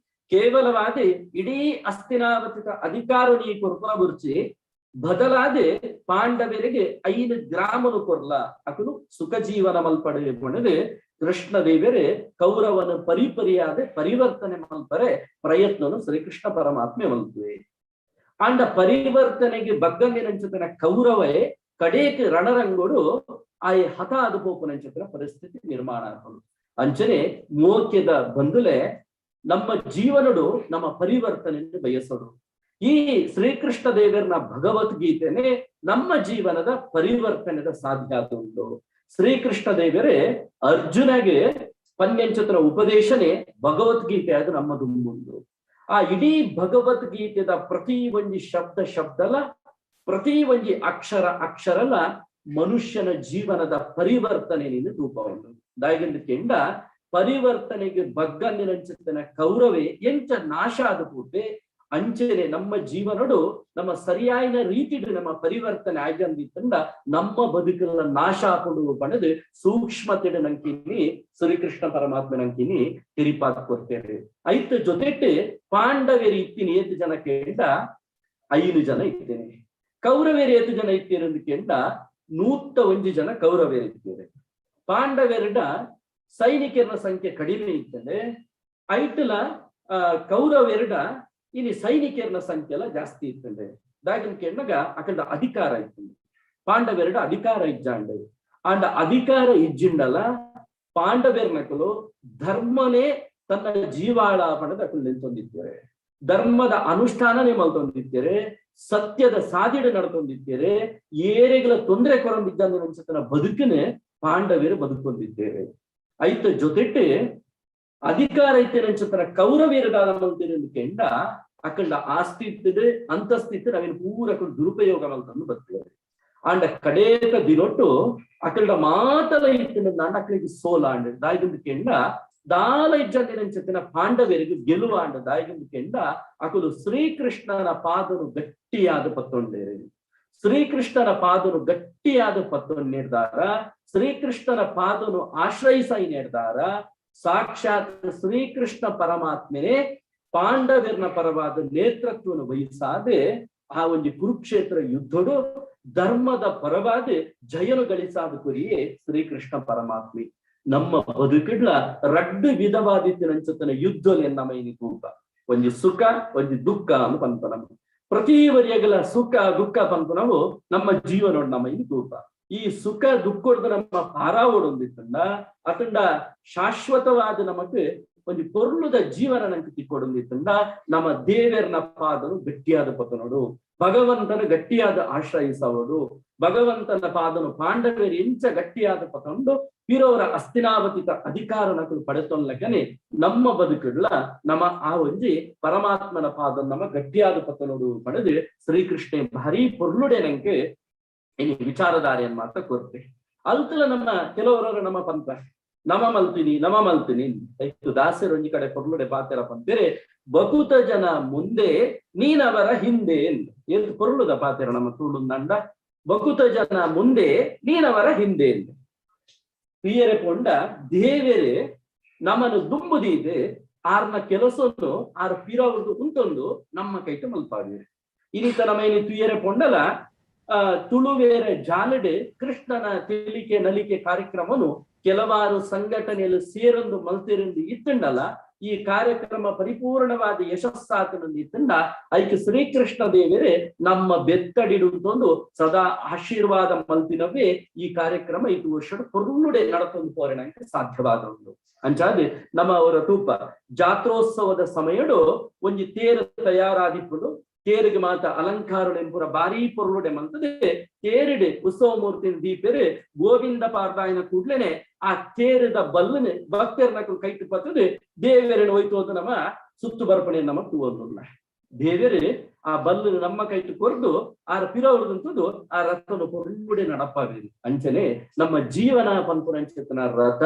ಕೇವಲವಾದ ಇಡೀ ಅಸ್ತಿನಾವತಿತ ಅಧಿಕಾರ ನೀ ಕೊರ್ಪುನ ಬುರ್ಚಿ ಬದಲಾದೆ ಪಾಂಡವರಿಗೆ 5 ಗ್ರಾಮನು ಕೊರ್ಲ ಅಕಲು ಸುಖ ಜೀವನ ಮಲ್ಪಡೆ ಪಣದೆ ಕೃಷ್ಣ ದೇವರೇ ಕೌರವನ ಪರಿಪರಿಯಾದ ಪರಿವರ್ತನೆ ಮಲ್ಪರೆ ಪ್ರಯತ್ನನು ಶ್ರೀಕೃಷ್ಣ ಪರಮಾತ್ಮೆ ಮಲ್ಪುವೆ. ಅಂಡ ಪರಿವರ್ತನೆಗೆ ಬಗ್ಗಂದಿನಂಚತನ ಕೌರವೇ ಕಡೇಕ್ ರಣರಂಗೋಡು ಆಯ್ ಹತ ಅದು ಪೋಪುನಂಚತನ ಪರಿಸ್ಥಿತಿ ನಿರ್ಮಾಣ ಆಪುಂಡು. ಅಂಚನೆ ಮೋಕ್ಯದ ಬಂದುಲೆ ನಮ್ಮ ಜೀವನಡು ನಮ್ಮ ಪರಿವರ್ತನೆಯನ್ನು ಬಯಸೋಡು. ಈ ಶ್ರೀಕೃಷ್ಣ ದೇವರನ ಭಗವದ್ಗೀತೆನೆ ನಮ್ಮ ಜೀವನದ ಪರಿವರ್ತನೆದ ಸಾಧ್ಯ ಉಂಟು. ಶ್ರೀಕೃಷ್ಣ ದೇವರೇ ಅರ್ಜುನಗೆ ಪನ್ಯಂಚತನ ಉಪದೇಶನೇ ಭಗವದ್ಗೀತೆ ಅದು ನಮ್ಮ ದುಂಬುಂಡು. ಆ ಇಡೀ ಭಗವದ್ಗೀತೆದ ಪ್ರತಿ ಒಂಜಿ ಶಬ್ದ ಶಬ್ದಲ ಪ್ರತಿ ಒಂಜಿ ಅಕ್ಷರ ಅಕ್ಷರಲ ಮನುಷ್ಯನ ಜೀವನದ ಪರಿವರ್ತನೆ ನೀನು ರೂಪ ಉಂಟು. ದಾಯಗಂದು ಕೆಂಡ ಪರಿವರ್ತನೆಗೆ ಬಗ್ಗಂದಿನಂಚತನ ಕೌರವೇ ಎಂಚ ನಾಶ ಆದ ಕೂಪೆ ಅಂಚನೆ ನಮ್ಮ ಜೀವನಡು ನಮ್ಮ ಸರಿಯಾದ ರೀತಿಡು ನಮ್ಮ ಪರಿವರ್ತನೆ ಆಗಂದಿತ್ತಂಡ ನಮ್ಮ ಬದುಕಲ್ಲ ನಾಶ ಹಾಕೊಂಡು ಬಣದು ಸೂಕ್ಷ್ಮತೆಡು ನಂಕಿನಿ ಶ್ರೀಕೃಷ್ಣ ಪರಮಾತ್ಮ ನಂಕಿನಿ ತಿರಿಪಾತ್ ಕೊಡ್ತೇವೆ. ಐತ ಜೊತೆಟ್ ಪಾಂಡವೇರು ಇತ್ತಿನಿ ಏತು ಜನ ಕೇಂಡ 5 ಜನ ಇತ್ತೇನೆ. ಕೌರವೇರು ಏತು ಜನ ಇತ್ತೀರ ಕೇಂಡ 101 ಜನ ಕೌರವೇರು ಇತ್ತೇವೆ. ಪಾಂಡವೇರಡ ಸೈನಿಕರ ಸಂಖ್ಯೆ ಕಡಿಮೆ ಇತ್ತಂದ್ರೆ ಐಟಲ ಕೌರವೆರಡ ಇಲ್ಲಿ ಸೈನಿಕರನ ಸಂಖ್ಯೆ ಎಲ್ಲ ಜಾಸ್ತಿ ಇತ್ತಂದ್ರೆ ದಾಗಿನ ಕೇಳಿದಾಗ ಅಕಂಡ ಅಧಿಕಾರ ಇತ್ತು. ಪಾಂಡವೆರಡ ಅಧಿಕಾರ ಇಜ್ಜಾಂಡೆ ಆಂಡ ಅಧಿಕಾರ ಇಜ್ಜಿಂಡಲ ಪಾಂಡವೇರ್ನಕಲು ಧರ್ಮನೇ ತನ್ನ ಜೀವಾಳ ಪಣದ ಅಕಲು ನಿಂತೊಂದಿದ್ದಾರೆ, ಧರ್ಮದ ಅನುಷ್ಠಾನನೇ ಮಲ್ತೊಂದಿದ್ದಾರೆ, ಸತ್ಯದ ಸಾದಿಡು ನಡ್ಕೊಂಡಿದ್ದೇವೆ, ಏರೆಗಳ ತೊಂದರೆ ಕೊರಂದಿದ್ದ ಅನ್ಸತನ ಬದುಕನೆ ಪಾಂಡವೇರು ಬದುಕೊಂಡಿದ್ದೇವೆ. ಐತ ಜೊತೆಟೆ ಅಧಿಕಾರ ಐತೆ ಅನ್ಸತನ ಕೌರವೇರು ಕೆಂಡ ಅಕಂಡ ಆಸ್ತಿ ಇರ್ತದೆ ಅಂತಸ್ತಿತ್ತು ನಾವೇನು ಪೂರ ದುರುಪಯೋಗ ಅಂತಂದು ಬರ್ತೇವೆ. ಆಂಡ ಕಡೇತ ದಿನೊಟ್ಟು ಅಕಂಡ ಮಾತಲ ಇತ್ತಿನ ಅಕ್ಕಳಿಗೆ ಸೋಲ ಅಂಡ ದಾಯಿಗೊಂದು ಕೆಂಡ ದಾಲ ಇಜ್ಜಂದಿನಂಚತಿನ ಪಾಂಡವರಿಗೆ ಗೆಲುವ ಅಂಡ ದಾಯಿಗೊಂದು ಕೆಂಡ ಅಕಲು ಶ್ರೀಕೃಷ್ಣನ ಪಾದನು ಗಟ್ಟಿಯಾದ ಪತ್ತೊಂಡೇರಿ. ಶ್ರೀಕೃಷ್ಣನ ಪಾದನು ಗಟ್ಟಿಯಾದ ಪತ್ತನ್ನು ನೀಡ್ದಾರ, ಶ್ರೀಕೃಷ್ಣನ ಪಾದನು ಆಶ್ರಯಿಸ ನೀಡ್ದಾರ. ಸಾಕ್ಷಾತ್ ಶ್ರೀಕೃಷ್ಣ ಪರಮಾತ್ಮನೇ ಪಾಂಡವರ್ನ ಪರವಾದ ನೇತೃತ್ವವನ್ನು ವಹಿಸಾದೆ ಆ ಒಂದು ಕುರುಕ್ಷೇತ್ರ ಯುದ್ಧಡು ಧರ್ಮದ ಪರವಾದ ಜಯನು ಗಳಿಸಾದ ಕುರಿಯೇ ಶ್ರೀಕೃಷ್ಣ ಪರಮಾತ್ಮೆ. ನಮ್ಮ ಬದುಕಿಡ್ಲ ರಡ್ಡು ವಿಧವಾದಿತ್ತಿನಂಚತನ ಯುದ್ಧಲಿ ನಮ್ಮ ಇನಿ ತೂಪ ಒಂಜಿ ಸುಖ ಒಂಜಿ ದುಃಖ ಅನ್ನು ಪನ್ಪ. ನಮ್ಮ ಪ್ರತಿ ವರಿಯಗಲ ಸುಖ ದುಃಖ ಪನ್ಪ ನಾವು ನಮ್ಮ ಜೀವನ ನಮ್ಮ ಇನಿ ತೂಪ. ಈ ಸುಖ ದುಃಖದ ನಮ್ಮ ಪಾರಾವೊಡೊಂದಿತ್ತಂಡ ಅತಂಡ ಶಾಶ್ವತವಾದ ನಮಕ್ ಒಂಜಿ ಪೊರ್ಲುದ ಜೀವನ ನಂಗೆ ತಿಕ್ಕೊಡೊಂದಿತ್ತಂಡ ನಮ್ಮ ದೇವೆರ್ನ ಪಾದನು ಗಟ್ಟಿಯಾದ ಪತನೋಡು, ಭಗವಂತನ ಗಟ್ಟಿಯಾದ ಆಶ್ರಯಿಸವಡು, ಭಗವಂತನ ಪಾದನು ಪಾಂಡವೇರು ಎಂಚ ಗಟ್ಟಿಯಾದ ಪತಂಡು ಪಿರೋರ ಅಸ್ತಿನಾವತಿತ ಅಧಿಕಾರ ನಕಲು ಪಡೆತೊಲ್ಲಕನೆ ನಮ್ಮ ಬದುಕುಡ್ಲ ನಮ್ಮ ಆ ಒಂಜಿ ಪರಮಾತ್ಮನ ಪಾದ ನಮ್ಮ ಗಟ್ಟಿಯಾದ ಪತನೋಡು ಪಡೆದು ಶ್ರೀಕೃಷ್ಣ ಭಾರಿ ಪೊರ್ಲುಡೆ ನಂಗೆ ಇನ್ನು ವಿಚಾರಧಾರೆಯನ್ನು ಮಾತ್ರ ಕೊರ್ತೆ. ಅಲ್ತಲ ನಮ್ಮ ಕೆಲವರವರು ನಮ್ಮ ಪಂತ ನಮ ಮಲ್ತೀನಿ ನಮ ಮಲ್ತೀನಿ ಆಯ್ತು ದಾಸರು ಒಂಜಿ ಕಡೆ ಪೊರ್ಲುಡೆ ಪಾತೆರ ಪಂಪೇರೆ ಬಕುತ ಜನ ಮುಂದೆ ನೀನವರ ಹಿಂದೆ ಎಂದು ಪೊರ್ಲುದ ಪಾತೆರ ನಮ್ಮ ತುಳುಂದಂಡ. ಬಕುತ ಜನ ಮುಂದೆ ನೀನವರ ಹಿಂದೆ ಎಂದು ಪ್ರಿಯರೆ ಕೊಂಡ ದೇವರೇ ನಮ್ಮನ್ನು ದುಂಬುದೀದೆ ಆರ್ನ ಕೆಲಸವನ್ನು ಆರ್ ಪಿರವ್ರದ್ದು ಉಂಟೊಂದು ನಮ್ಮ ಕೈಟ ಮಲ್ಪಾಡಿದೆ. ಇನ್ನಿತ ನಮ್ಮ ಏನಿ ತುಯರೆ ಕೊಂಡಲ ತುಳುವೇರೆ ಜಾಲಡೆ ಕೃಷ್ಣನ ತಿಳಿಕೆ ನಲಿಕೆ ಕಾರ್ಯಕ್ರಮನು ಕೆಲವಾರು ಸಂಘಟನೆಯಲ್ಲಿ ಸೇರೊಂದು ಮಲ್ತಿರಂದು ಇತ್ತಂಡಲ್ಲ ಈ ಕಾರ್ಯಕ್ರಮ ಪರಿಪೂರ್ಣವಾದ ಯಶಸ್ಸಾತನಂದು ಇತ್ತಂಡ ಐಕೆ ಶ್ರೀಕೃಷ್ಣ ದೇವರೇ ನಮ್ಮ ಬೆತ್ತಡಿಡುತ್ತೊಂದು ಸದಾ ಆಶೀರ್ವಾದ ಮಲ್ತಿನವೇ ಈ ಕಾರ್ಯಕ್ರಮ ಇದು ವರ್ಷ ಪೊರ್ಲುಡೆ ನಡತೊಂದು ಪೋರಣಕ್ಕೆ ಸಾಧ್ಯವಾದ ಒಂದು ಅಂಚಾದೆ ನಮ್ಮ ಅವರ ತೂಪ ಜಾತ್ರೋತ್ಸವದ ಸಮಯಡು ಒಂಜಿ ತೇರು ತಯಾರಾದಿಪ್ಪುಡು ತೇರಿಗೆ ಮಾತ ಅಲಂಕಾರುಡೆಂಪುರ ಬಾರಿ ಪೊರ್ಲುಡೆ ಮಂತದೆ ತೇರಿಡೆ ಉತ್ಸವ ಮೂರ್ತಿ ದೀಪೆರೆ ಗೋವಿಂದ ಪಾರ್ದಾಯನ ಕೂಡ್ಲೇನೆ ಆ ತೇರದ ಬಲ್ಲನೆ ಭಕ್ತರನ್ನ ಕೈಟು ಪತ್ತದೆ ದೇವರನ್ನ ಹೋಯ್ತು ಅಂತ ನಮ್ಮ ಸುತ್ತು ಬರ್ಪಣೆ ನಮ್ಮ ತೂವಲ್ಲ. ದೇವರೇ ಆ ಬಲ್ಲು ನಮ್ಮ ಕೈಟು ಕೊರ್ದು ಆ ಪಿರವ್ರದಂತದ್ದು ಆ ರಥನ ಪೊರ್ಲುಡೆ ನಡಪಾಗಿದೆ. ಅಂಚನೆ ನಮ್ಮ ಜೀವನ ಪಂಪುರಂಚಿತನ ರಥ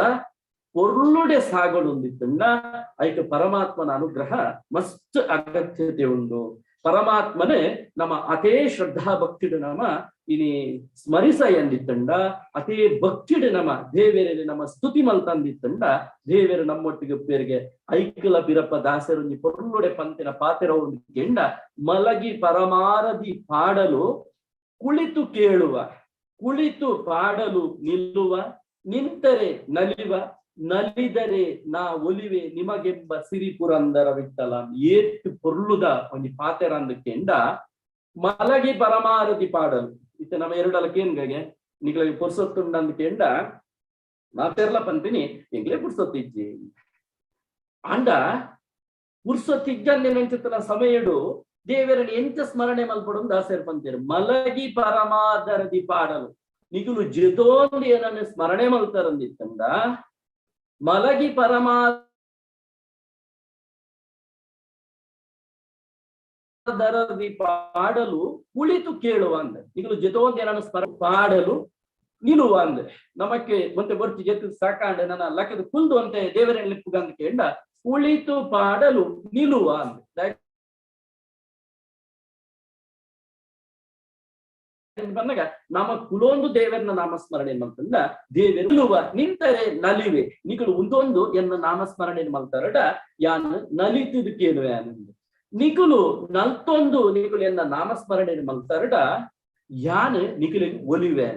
ಪೊರ್ಲುಡೆ ಸಾಗಡೊಂದಿತ್ತಂಡ ಐಕ ಪರಮಾತ್ಮನ ಅನುಗ್ರಹ ಮಸ್ತ್ ಅಗತ್ಯತೆ ಉಂಡು. ಪರಮಾತ್ಮನೇ ನಮ್ಮ ಅತೇ ಶ್ರದ್ಧಾ ಭಕ್ತಿಡು ನಮ ಇನಿ ಸ್ಮರಿಸ ಎಂದಿತ್ತಂಡ ಅತೇ ಭಕ್ತಿಡು ನಮ ದೇವೇರೆ ನಮ್ಮ ಸ್ತುತಿ ಮಲ್ತಂದಿತ್ತಂಡ ದೇವೇರು ನಮ್ಮೊಟ್ಟಿಗೆ ಪೇರಿಗೆ ಐಕಲ ಬಿರಪ್ಪ ದಾಸರೊಂಜಿ ಪೊರ್ಲುಡೆ ಪಂತಿನ ಪಾತೆರ ಒಂದು ಕೆಂಡ ಮಲಗಿ ಪರಮಾರದಿ ಪಾಡಲು ಕುಳಿತು ಕೇಳುವ ಕುಳಿತು ಪಾಡಲು ನಿಲ್ಲುವ ನಿಂತರೆ ನಲಿವ ನಲಿದರೆ ನಾ ಒಲಿವೆ ನಿಮಗೆಂಬ ಸಿರಿ ಪುರಂದರ ವಿಠಲ ಏತ್ತು ಪೊರ್ಲುದ ಒಂಜಿ ಪಾತೆರಂದ ಕೆಂಡ ಮಲಗಿ ಪರಮಾರತಿ ಪಾಡಲು ಇತ್ತ ನಮ್ಮ ಎರಡಲ ಕೇನ್ಗೆ ನಿಗಳಿಗೆ ಪುರ್ಸೊತ್ತುಂಡಂದ ಕೆಂಡ ಮಾತೆರ್ಲ ಪಂತಿನಿ ಎಂಗ್ಲೇ ಪುರ್ಸೊತ್ತಿಜ್ಜಿ ಅಂಡ ಪುರ್ಸೊತ್ತಿಜ್ಜಂದೆ ನೆಂಚತನ ಸಮಯಡು ದೇವರನ್ನು ಎಂಚ ಸ್ಮರಣೆ ಮಲ್ಪಡು ದಾಸರ್ ಪಂತೇರು ಮಲಗಿ ಪರಮಾದರದಿ ಪಾಡಲು ನಿಗುಲು ಜೆದೋಂದು ಏನನ್ನು ಸ್ಮರಣೆ ಮಲ್ತಾರಂದಿತ್ತಂಡ ಮಲಗಿ ಪರಮಾದರದಿ ಪಾಡಲು ಕುಳಿತು ಕೇಳುವ ಅಂದ ಈಗಲೂ ಜೊತೆ ಏನನ್ನು ಸ್ಮರ ಪಾಡಲು ನಿಲ್ಲುವ ಅಂದೆ ನಮಕ್ಕೆ ಒಂತೆ ಬರ್ತಿ ಜೊತೆ ಸಾಕಾಂಡೆ ನನ್ನ ಲಕ್ಕದ ಕುಲ್ದು ಅಂತೆ ದೇವರ ಲಿಪ್ಪುಗಂತ ಕೇಂಡ ಕುಳಿತು ಪಾಡಲು ನಿಲ್ಲುವ ಅಂದೆ ಬಂದಾಗ ನಮ್ಮ ಕುಲೊಂದು ದೇವರನ್ನ ನಾಮಸ್ಮರಣೆ ಮಲ್ತಂದ ದೇವರು ನಿಲ್ಲುವ ನಿಂತರೆ ನಲಿವೆ ನಿಗಳು ಒಂದೊಂದು ಎನ್ನ ನಾಮಸ್ಮರಣೆ ಮಲ್ತಾರಡ ಯಾನ್ ನಲಿತುದಕ್ಕೇನುವೆ ಆನಂದ ನಿಗುಲು ನಲ್ತೊಂದು ನಿಗುಲು ಎನ್ನ ನಾಮಸ್ಮರಣೆ ಮಲ್ತಾರಡ ಯಾನ್ ನಿಗುಲು ಒಲಿವೆ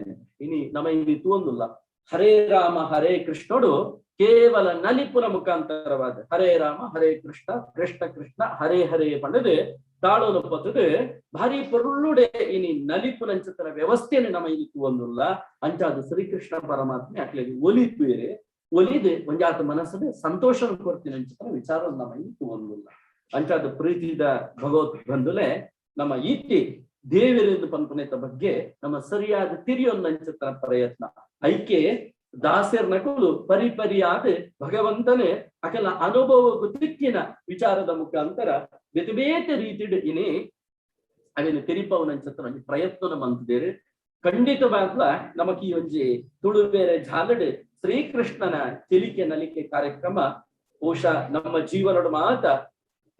ಇನಿ ನಮ್ಮ ಇಲ್ಲಿ ತೂಂದುಲ್ಲ ಹರೇ ರಾಮ ಹರೇ ಕೃಷ್ಣೋಡು ಕೇವಲ ನಲಿಪುನ ಮುಖಾಂತರವಾದ ಹರೇ ರಾಮ ಹರೇ ಕೃಷ್ಣ ಕೃಷ್ಣ ಕೃಷ್ಣ ಹರೇ ಹರೇ ಪಂಡದು ತಾಳೋನು ಪತ್ತದು ಭಾರಿ ಪೊರುಳುಡೆ ಇನಿ ನಲಿಪುನಂಚತನ ವ್ಯವಸ್ಥೆಯನ್ನು ನಮ್ಮ ಇಲ್ಲಿ ಒಂದುಲ್ಲ ಅಂಚಾದ ಶ್ರೀಕೃಷ್ಣ ಪರಮಾತ್ಮೆ ಅಕ್ಲೆಗೆ ಒಲಿಪುರೆ ಒಲಿದೆ ಒಂಜಾತ ಮನಸ್ಸದೆ ಸಂತೋಷ ಕೊಡ್ತೀನಿ ಅಂಚತನ ವಿಚಾರ ನಮ್ಮ ಇಲ್ಲಿ ಒಂದುಲ್ಲ ಅಂಚಾದ ಪ್ರೀತಿದ ಭಗವತ್ ಬಂಧುಲೆ ನಮ್ಮ ಈತಿ ದೇವರಿಂದ ಪಂಪನೆತ ಬಗ್ಗೆ ನಮ್ಮ ಸರಿಯಾದ ತಿರಿಯೊಂದಂಚತನ ಪ್ರಯತ್ನ ಐಕೆ ದಾಸರ್ ನಕುಲು ಪರಿಪರಿಯಾದ ಭಗವಂತನೇ ಅಕಲ ಅನುಭವಕ್ಕೂ ತಿಕ್ಕಿನ ವಿಚಾರದ ಮುಖಾಂತರ ಬೇತೆ ಬೇತೆ ರೀತಿಡ್ ಇನಿ ಅವೇನು ತೆರಿಪವನಂಚತನ ಪ್ರಯತ್ನ ಮಂತದೇರು ಖಂಡಿತವಾಗ್ಲ ನಮಕ್ ಈ ಒಂಜಿ ತುಳುಬೇರೆ ಜಾಲಡ್ ಶ್ರೀಕೃಷ್ಣನ ತಿಳಿಕೆ ನಲಿಕೆ ಕಾರ್ಯಕ್ರಮ ಬಹುಶಃ ನಮ್ಮ ಜೀವನದ ಮಾತ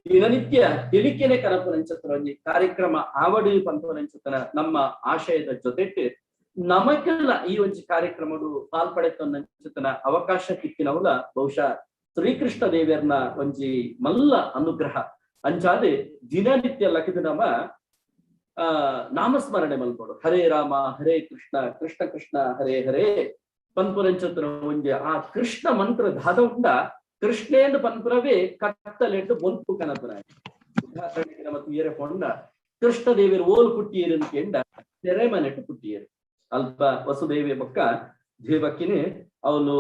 ದಿನನಿತ್ಯ ತಿಳಿಕೆನೆ ಕನಪುನಂಚತನ ಒಂಜಿ ಕಾರ್ಯಕ್ರಮ ಆವಡಿ ಪನ್ಪುನಂಚತನ ನಮ್ಮ ಆಶಯದ ಜೊತೆಟ್ ನಮಗೆಲ್ಲ ಈ ಒಂಜಿ ಕಾರ್ಯಕ್ರಮಡು ಪಾಲ್ಪಡೆತೊಂದಂಚತನ ಅವಕಾಶ ತಿಕ್ಕಿನವಲ ಬಹುಶಃ ಶ್ರೀಕೃಷ್ಣ ದೇವಿಯರ್ನ ಒಂಜಿ ಮಲ್ಲ ಅನುಗ್ರಹ. ಅಂಚಾದೆ ದಿನನಿತ್ಯ ಲಕಿದು ನಮ್ಮ ನಾಮಸ್ಮರಣೆ ಮಲ್ಪಡು, ಹರೇ ರಾಮ ಹರೇ ಕೃಷ್ಣ ಕೃಷ್ಣ ಕೃಷ್ಣ ಹರೇ ಹರೇ ಪನ್ಪುರಂಚತನ ಒಂಜಿ ಆ ಕೃಷ್ಣ ಮಂತ್ರ ದಾದ ಉಂಡ ಕೃಷ್ಣೇಂದು ಪನ್ಪುರವೇ ಕತ್ತಲೆಟ್ಟು ಬೊಲ್ಪು ಕನಪುರ. ಉದಾಹರಣೆಗೆ ನಮ್ಮ ತುಯರೆ ಪೊಂಡ ಕೃಷ್ಣ ದೇವಿಯರು ಓಲ್ ಪುಟ್ಟಿಯರು ಅಂತ ತೆರೆಮನೆಟ್ಟು ಪುಟ್ಟಿಯರು. ಅಲ್ಪ ವಸುದೇವಿಯ ಬೊಕ್ಕ ದೇವಕ್ಕಿನಿ ಅವನು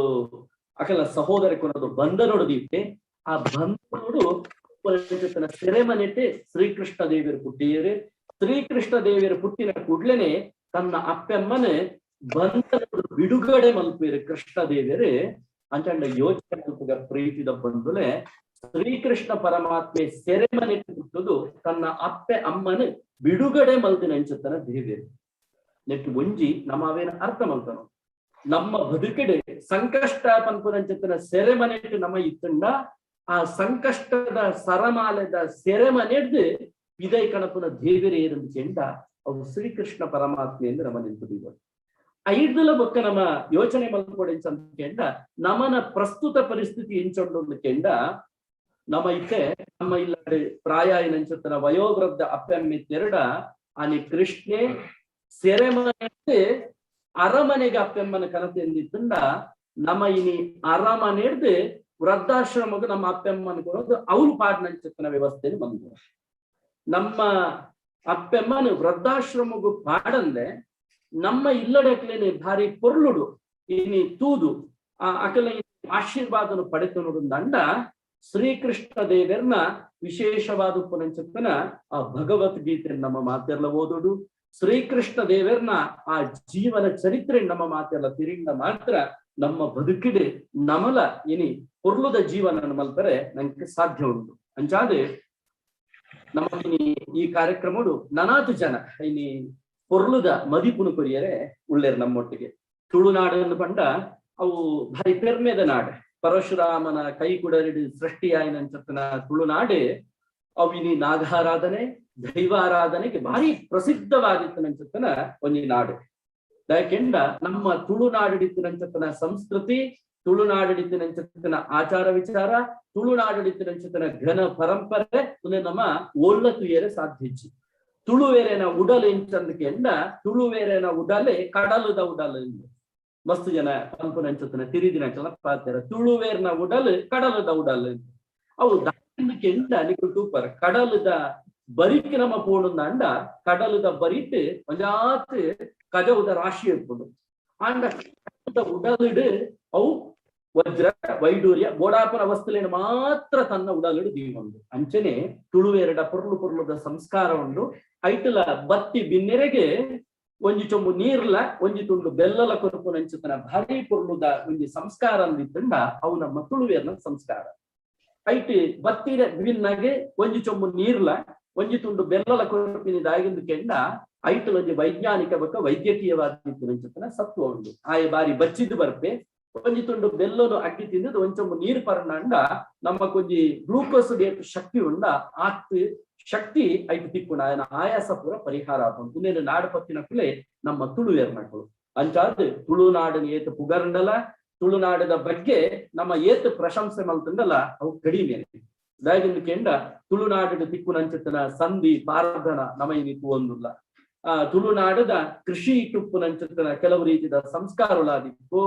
ಅಕಲ ಸಹೋದರ ಕೊನದು ಬಂಧನೋಡು ದೀಪೆ, ಆ ಬಂಧನೋಡು ಸೆರೆಮನೆಟ್ಟೆ ಶ್ರೀಕೃಷ್ಣ ದೇವಿಯರು ಪುಟ್ಟಿಯರು. ಶ್ರೀಕೃಷ್ಣ ದೇವಿಯರು ಪುಟ್ಟಿನ ಕೂಡ್ಲೇನೆ ತನ್ನ ಅಪ್ಪೆಮ್ಮನೆ ಬಂಧನೋಡು ಬಿಡುಗಡೆ ಮಲ್ಪೇರು ಕೃಷ್ಣ ದೇವಿಯರು. ಅಂಚಂಡ ಯೋಚನೆ ಮಲ್ಪುಗ ಪ್ರೀತಿದ ಬಂಧುಲೆ ಶ್ರೀಕೃಷ್ಣ ಪರಮಾತ್ಮೆ ಸೆರೆಮನೆಟ್ಟು ಪುಟ್ಟುದು ತನ್ನ ಅಪ್ಪೆ ಅಮ್ಮನ ಬಿಡುಗಡೆ ಮಲ್ತಿನ ಅಂಚತನ ದೇವಿಯರು. ನೆಟ್ಟು ಒಂಜಿ ನಮ್ಮ ಅವೇನ ಅರ್ಥ ಮಲ್ತನು, ನಮ್ಮ ಬದುಕಿಡೆ ಸಂಕಷ್ಟ ಪನ್ಪುನಂಚತನ ಸೆರೆಮನೆಟ್ಟು ನಮ್ಮ ಇತ್ತಂಡ ಆ ಸಂಕಷ್ಟದ ಸರಮಾಲೆದ ಸೆರೆಮನೆಡ್ದು ಇದೇ ಕಣಪುನ ದೇವಿರೇ ಏರಂದು ಚೆಂಡ ಅವು ಶ್ರೀಕೃಷ್ಣ ಪರಮಾತ್ಮೆ ಎಂದು ನಮ್ಮ ನಿಂತುದಿವರು. ಐದುಲ ಬೊಕ್ಕ ನಮ್ಮ ಯೋಚನೆ ಮಲ್ಪೊಡೆಂಚ ಕೆಂಡ ನಮನ ಪ್ರಸ್ತುತ ಪರಿಸ್ಥಿತಿ ಎಂಚೊಂಡು ಕೆಂಡ ನಮ್ಮ ಇತ್ತೆ ನಮ್ಮ ಇಲ್ಲ ಪ್ರಾಯ ಏನಂಚತನ ವಯೋವೃದ್ಧ ಅಪ್ಪೆಮ್ಮಿತ್ತೆರಡ ಆನಿ ಕೃಷ್ಣೆ ಸೆರೆಮನೆ ಅರಮನೆಗೆ ಅಪ್ಪೆಮ್ಮನ ಕನತೆ ಎಂದಿತ್ತಂಡ ನಮ್ಮ ಇನಿ ಅರಮನೆ ಹಿಡ್ದು ವೃದ್ಧಾಶ್ರಮಕ್ಕೆ ನಮ್ಮ ಅಪ್ಪೆಮ್ಮನ ಕೊಡೋದು ಅವ್ರು ಪಾಡ್ನಂಚತನ ವ್ಯವಸ್ಥೆಯಲ್ಲಿ ಬಂದು ನಮ್ಮ ಅಪ್ಪೆಮ್ಮನ ವೃದ್ಧಾಶ್ರಮಗೂ ಪಾಡಂದೆ ನಮ್ಮ ಇಲ್ಲಡಕ್ಲೇನೆ ಭಾರಿ ಪೊರ್ಲುಡು ಇನಿ ತೂದು ಆ ಅಕಲ ಆಶೀರ್ವಾದನು ಪಡೆತು ನೋಡು ಶ್ರೀಕೃಷ್ಣ ದೇವರ್ನ ವಿಶೇಷವಾದ ಪುನಂಚತನ ಆ ಭಗವದ್ಗೀತೆ ನಮ್ಮ ಮಾತೆಲ್ಲ ಓದೋಡು, ಶ್ರೀಕೃಷ್ಣ ದೇವರ್ನ ಆ ಜೀವನ ಚರಿತ್ರೆ ನಮ್ಮ ಮಾತೆಲ್ಲ ತಿರಿಂಡ ಮಾತ್ರ ನಮ್ಮ ಬದುಕಿಡೆ ನಮಲ ಇನಿ ಪೊರ್ಲುದ ಜೀವನ ಮಲ್ಪರೆ ನಂಗೆ ಸಾಧ್ಯ ಉಂಟು. ಅಂಚಾದೆ ನಮ್ಮ ಈ ಕಾರ್ಯಕ್ರಮಡು ನನಾತು ಜನ ಇನಿ ಪೊರ್ಲುದ ಮದಿಪುನು ಕೊರಿಯರೆ ಉಳ್ಳೇರು ನಮ್ಮೊಟ್ಟಿಗೆ. ತುಳುನಾಡನ್ನು ಪಂಡ ಅವು ಭಾರಿ ಪೆರ್ಮೆದ ನಾಡು, ಪರಶುರಾಮನ ಕೈ ಕುಡರಿಡು ಸೃಷ್ಟಿಯಾಯಿನಂಚತನ ತುಳುನಾಡೆ ಅವು ಇನಿ ನಾಗಾರಾಧನೆ ದೈವಾರಾಧನೆಗೆ ಭಾರಿ ಪ್ರಸಿದ್ಧವಾಗಿತ್ತನಂಚತನ ಒಂಜಿ ನಾಡು. ಯಾಕೆಂಡ ನಮ್ಮ ತುಳುನಾಡಿಡಿತ್ತಿನಂಚತನ ಸಂಸ್ಕೃತಿ, ತುಳುನಾಡಿಡಿತ್ತಿನಂಚತನ ಆಚಾರ ವಿಚಾರ, ತುಳುನಾಡಿಡಿತ್ತಿನಂಚತನ ಘನ ಪರಂಪರೆ ನಮ್ಮ ಒಳ್ಳ ತುಯರೆ ಸಾಧ್ಯ. ತುಳುವೇರೆನ ಉಡಲ್ ಎಂಚಂದಕ್ಕೆ ಎಂಡ ತುಳುವೇರೆನ ಉಡಲೆ ಕಡಲುದ ಉಡಲ್ ಎಂದು ಮಸ್ತು ಜನ ಪಂಪುನಂಚತನ ತಿರಿದಿನಂಚಲ ಪಾತೆರ ತುಳುವೇರ್ನ ಉಡಲ್ ಕಡಲದ ಉಡಲ್ ಅವು ದಾಂದಕ್ಕೆ ಎಂಡ ನಿಕುಲ್ ತೂಪರ್ ಕಡಲದ ಬರಿಕ್ ನಮ್ಮ ಪೋಣುಂದ ಅಂಡ ಕಡಲದ ಬರಿಟ್ ಒಂಜಾತ್ ಕಜವುದ ರಾಶಿ ಇರ್ಬೋದು ಆಂಡ ಉಡಲಿಡು ಅವು ವಜ್ರ ವೈಡೂರ್ಯ ಬೋಡಾಪನ ವಸ್ತುಲೇನು ಮಾತ್ರ ತನ್ನ ಉಡಲಿಡು ದೀವೊಂದು. ಅಂಚನೆ ತುಳುವೇರಡ ಪೊರ್ಲು ಪೊರ್ಲುದ ಸಂಸ್ಕಾರ ಉಂಡು. ಐಟಲ ಬತ್ತಿ ಬಿನ್ನೆರೆಗೆ ಒಂಜಿ ಚೊಂಬು ನೀರ್ಲ ಒಂಜಿ ತುಂಡು ಬೆಲ್ಲಲ ಕೊರಪುನಂಚತನ ಭಾರಿ ಪೊರ್ಲುದ ಒಂಜಿ ಸಂಸ್ಕಾರ ಅಂದಿತ್ತಂಡ ಅವು ನಮ್ಮ ತುಳುವೇರ್ನ ಸಂಸ್ಕಾರ. ಐಟ್ ಬತ್ತಿರ ಬಿನ್ನಾಗೆ ಒಂಜಿ ಚೊಂಬು ನೀರ್ಲ ಒಂಜಿ ತುಂಡು ಬೆಲ್ಲಲ ಕೊರಪಿನ ದಾಗಿಂದು ಕೆಂಡ ಐಟಲ್ ಒಂಜಿ ವೈಜ್ಞಾನಿಕ ಬೊಕ್ಕ ವೈದ್ಯಕೀಯವಾದ ಸತ್ವ ಉಂಡು. ಆಯ ಬಾರಿ ಬಚ್ಚಿದ್ದು ಬರ್ಪೆ ಒಂಜಿ ತುಂಡು ಬೆಲ್ಲನು ಅಗ್ಗಿ ತಿಂದದ್ದು ಒಂಚೊಂಬು ನೀರು ಪರ್ಣಂಡ ನಮ್ಮ ಕೊಂಜಿ ಗ್ಲೂಕೋಸ್ ಡೇಟ್ ಶಕ್ತಿ ಉಂಡ ಆತ್ ಶಕ್ತಿ ಐಟು ತಿಕ್ಕುಂಡ ಆಯನ ಆಯಾಸ ಪೂರ ಪರಿಹಾರ ಆಪುಂಡು. ಉಂದೆನ್ ನಾಡು ಪತ್ತಿನ ಕುಲೆ ನಮ್ಮ ತುಳುವೇರ್ನಕುಲು. ಅಂಚಾದ್ ತುಳುನಾಡನ್ ಏತ್ ಪುಗರ್ಂಡಲ ತುಳುನಾಡದ ಬಗ್ಗೆ ನಮ್ಮ ಏತ್ ಪ್ರಶಂಸೆ ಮಲ್ತಂಡಲ ಅವು ಕಡಿಮೆ. ದಾಯದಿಂದ ಕೆಂಡ ತುಳುನಾಡು ತಿಕ್ಕುನಂಚತನ ಸಂಧಿ ಪಾರ್ಧನ ನಮ ಇನಿ ತೂವೊಂದುಲ್ಲ. ಆ ತುಳುನಾಡದ ಕೃಷಿ ಟುಪ್ಪುನಂಚತನ ಕೆಲವು ರೀತಿಯ ಸಂಸ್ಕಾರಲಾದಿಪ್ಪು,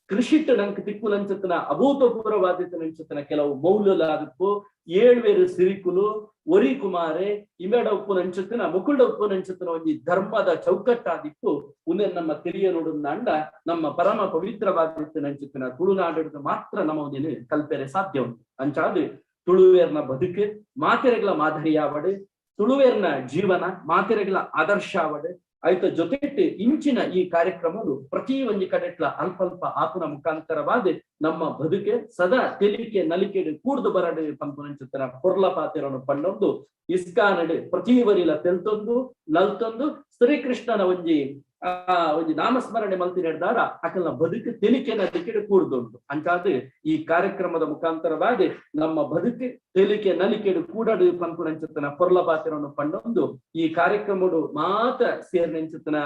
ಕೃಷಿಟ್ ನಂಕ್ ತಿಕ್ಕುನಂಚತನ ಅಭೂತಪೂರ್ವವಾದಿತ್ತನಂಚತನ ಕೆಲವು ಮೌಲ್ಯಲಾದಿಪ್ಪು, ಏಳ್ವೇರು ಸಿರಿಕುಲು ಒರಿ ಕುಮಾರೆ ಇಮೇಡ ಉಪ್ಪುನಂಚತನ ಮುಕುಲ್ಡ ಉಪ್ಪುನಂಚತನ ಒಂಜಿ ಧರ್ಮದ ಚೌಕಟ್ಟಾದಿಪ್ಪು. ಉಂದೆನ್ ನಮ್ಮ ತಿಳಿಯ ನೋಡುಂದಾಂಡ ನಮ್ಮ ಪರಮ ಪವಿತ್ರವಾದಿತ್ತನಂಚತನ ತುಳುನಾಡಿದ ಮಾತ್ರ ನಮ್ಮ ಒಂದಿನ ಕಲ್ಪೆರೆ ಸಾಧ್ಯ ಉಂಟು. ಅಂಚಾದ್ ತುಳುವೇರ್ನ ಬದುಕು ಮಾತೆರೆಗಳ ಮಾದರಿಯಾವಡು, ತುಳುವೇರ್ನ ಜೀವನ ಮಾತೆರೆಗಳ ಆದರ್ಶ ಆವಡು. ಆಯ್ತ ಜೊತೆಟ್ ಇಂಚಿನ ಈ ಕಾರ್ಯಕ್ರಮವು ಪ್ರತಿ ಒಂಜಿ ಕಡೆಟ್ಲ ಅಲ್ಪ ಅಲ್ಪ ಆಪುನ ಮುಖಾಂತರವಾದ ನಮ್ಮ ಬದುಕೆ ಸದಾ ತೆಲಿಕೆ ನಲಿಕೆ ಕೂಡ್ದು ಬರಡು ಪನ್ಪುನಂಚತನ ಪೊರ್ಲ ಪಾತೆರನ್ನು ಪಂಡೊಂದು ಇಸ್ಕಾನಡು ಪ್ರತಿ ವರಿಲ ತೆಲ್ತೊಂದು ನಲ್ತೊಂದು ಶ್ರೀಕೃಷ್ಣನ ಒಂಜಿ ಒಂಜಿ ನಾಮಸ್ಮರಣೆ ಮಲ್ತಿನೆಡ್ದಾರ ಅಕಲ್ನ ಬದುಕು ತೆಲಿಕೆ ನಲಿಕೆಡ್ ಕೂಡ್ದುಂಡು. ಅಂಚಾದ್ ಈ ಕಾರ್ಯಕ್ರಮದ ಮುಖಾಂತರವಾಗಿ ನಮ್ಮ ಬದುಕು ತೆಲಿಕೆ ನಲಿಕೆಡ್ ಕೂಡಡು ಪನ್ಪುನಂಚಿತ್ತಿನ ಪೊರ್ಲ ಪಾತೆರವನ್ನು ಪಂಡೊಂದು ಈ ಕಾರ್ಯಕ್ರಮಡು ಮಾತ ಸೇರ್ನೆಂಚಿತ್ತಿನ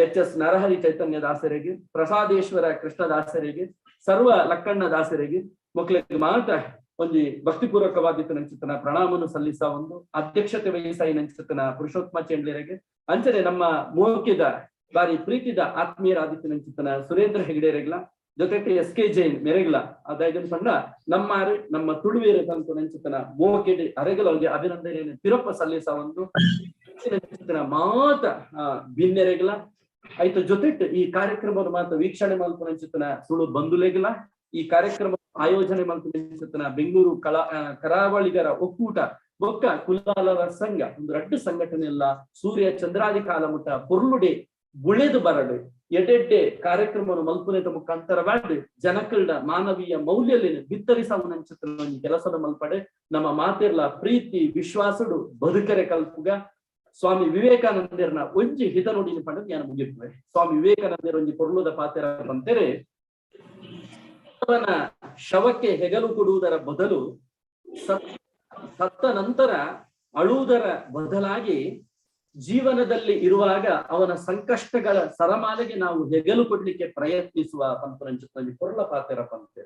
ಎಚ್ ಎಸ್ ನರಹರಿ ಚೈತನ್ಯ ದಾಸರಿಗೆ, ಪ್ರಸಾದೇಶ್ವರ ಕೃಷ್ಣದಾಸರಿಗೆ, ಸರ್ವ ಲಕ್ಕಣ್ಣ ದಾಸರಿಗೆ ಮೊಕ್ಲೆಗ್ ಮಾತ ಒಂಜಿ ಭಕ್ತಿಪೂರ್ವಕವಾದಿತ್ತು ಪ್ರಣಾಮನು ಸಲ್ಲಿಸ ಒಂದು ಅಧ್ಯಕ್ಷತೆ ವಹಿಸಾಯಿನಂಚಿತ್ತಿನ ಪುರುಷೋತ್ತಮ ಚೇಂಡ್ಲಿರಿಗೆ, ಅಂಚನೆ ನಮ್ಮ ಮೋಕಿದ ಬಾರಿ ಪ್ರೀತಿದ ಆತ್ಮೀಯರಾದಿತ್ತು ಸುರೇಂದ್ರ ಹೆಗಡೆರೆಗ್ಲ ಜೊತೆಗೆ ಎಸ್ ಕೆ ಜೈನ್ ಮೆರೆಗ್ಲ ಅದಾಯ್ದು ಸಣ್ಣ ನಮ್ಮಾರು ನಮ್ಮ ತುಳುವೇರು ತಂತು ನಂಚಿತನ ಮೋಕೆಡಿ ಅರೆಗಲ ಒಂಜಿ ಅಭಿನಂದನೆಯನ್ನು ತಿರಪ್ಪ ಸಲ್ಲಿಸ ಒಂದು ಮಾತ ಬಿನ್ನೆರೆಗ್ಲ ಆಯ್ತು. ಜೊತೆಟ್ ಈ ಕಾರ್ಯಕ್ರಮವನ್ನು ಮಾತ ವೀಕ್ಷಣೆ ಮಲ್ಪುನಂಚಿತ್ತಿನ ತುಳು ಬಂಧುಲೆಗ್ಲ, ಈ ಕಾರ್ಯಕ್ರಮ ಆಯೋಜನೆ ಮಲ್ಪುನಂಚಿತ್ತಿನ ಬೆಂಗಳೂರು ಕರಾವಳಿಗರ ಒಕ್ಕೂಟ ಬೊಕ್ಕ ಕುಲಾಲರ ಸಂಘ ಒಂದು ರಡ್ಡು ಸಂಘಟನೆ ಎಲ್ಲ ಸೂರ್ಯ ಚಂದ್ರಾದಿ ಕಾಲ ಮುಟ್ಟ ಪೊರ್ಲುಡೆ ಬುಳೆದು ಬರಡು ಎಡೆಡ್ಡೆ ಕಾರ್ಯಕ್ರಮವನ್ನು ಮಲ್ಪುನೆತ ಮುಖಾಂತರವಾಗಿ ಜನಕಲ್ಡ ಮಾನವೀಯ ಮೌಲ್ಯಲೇನು ಬಿತ್ತರಿಸವನಂಚಿತ್ತಿನ ಒಂಜಿ ಕೆಲಸದ ಮಲ್ಪಡೆ ನಮ್ಮ ಮಾತೆರ್ಲ ಪ್ರೀತಿ ವಿಶ್ವಾಸಡು ಬದುಕರೆ ಕಲ್ಪುಗ. ಸ್ವಾಮಿ ವಿವೇಕಾನಂದರ್ನ ಒಂಜಿ ಹಿತ ನುಡಿನ ಪಂಡ ಜ್ಞಾನ ಮುಗಿಪುವೆ. ಸ್ವಾಮಿ ವಿವೇಕಾನಂದರ ಒಂಜಿ ಪೊರ್ಲುದ ಪಾತೆರ ಬಂತೆರೆ, ಅವನ ಶವಕ್ಕೆ ಹೆಗಲು ಕೊಡುವುದರ ಬದಲು ಸತ್ತ ನಂತರ ಅಳುವುದರ ಬದಲಾಗಿ ಜೀವನದಲ್ಲಿ ಇರುವಾಗ ಅವನ ಸಂಕಷ್ಟಗಳ ಸರಮಾಲೆಗೆ ನಾವು ಹೆಗಲು ಕೊಡ್ಲಿಕ್ಕೆ ಪ್ರಯತ್ನಿಸುವ ಪಂಪರಂಚಿತ್ತಲ್ಲಿ ಪೊರ್ಲ ಪಾತೆರ ಪಂತೆ.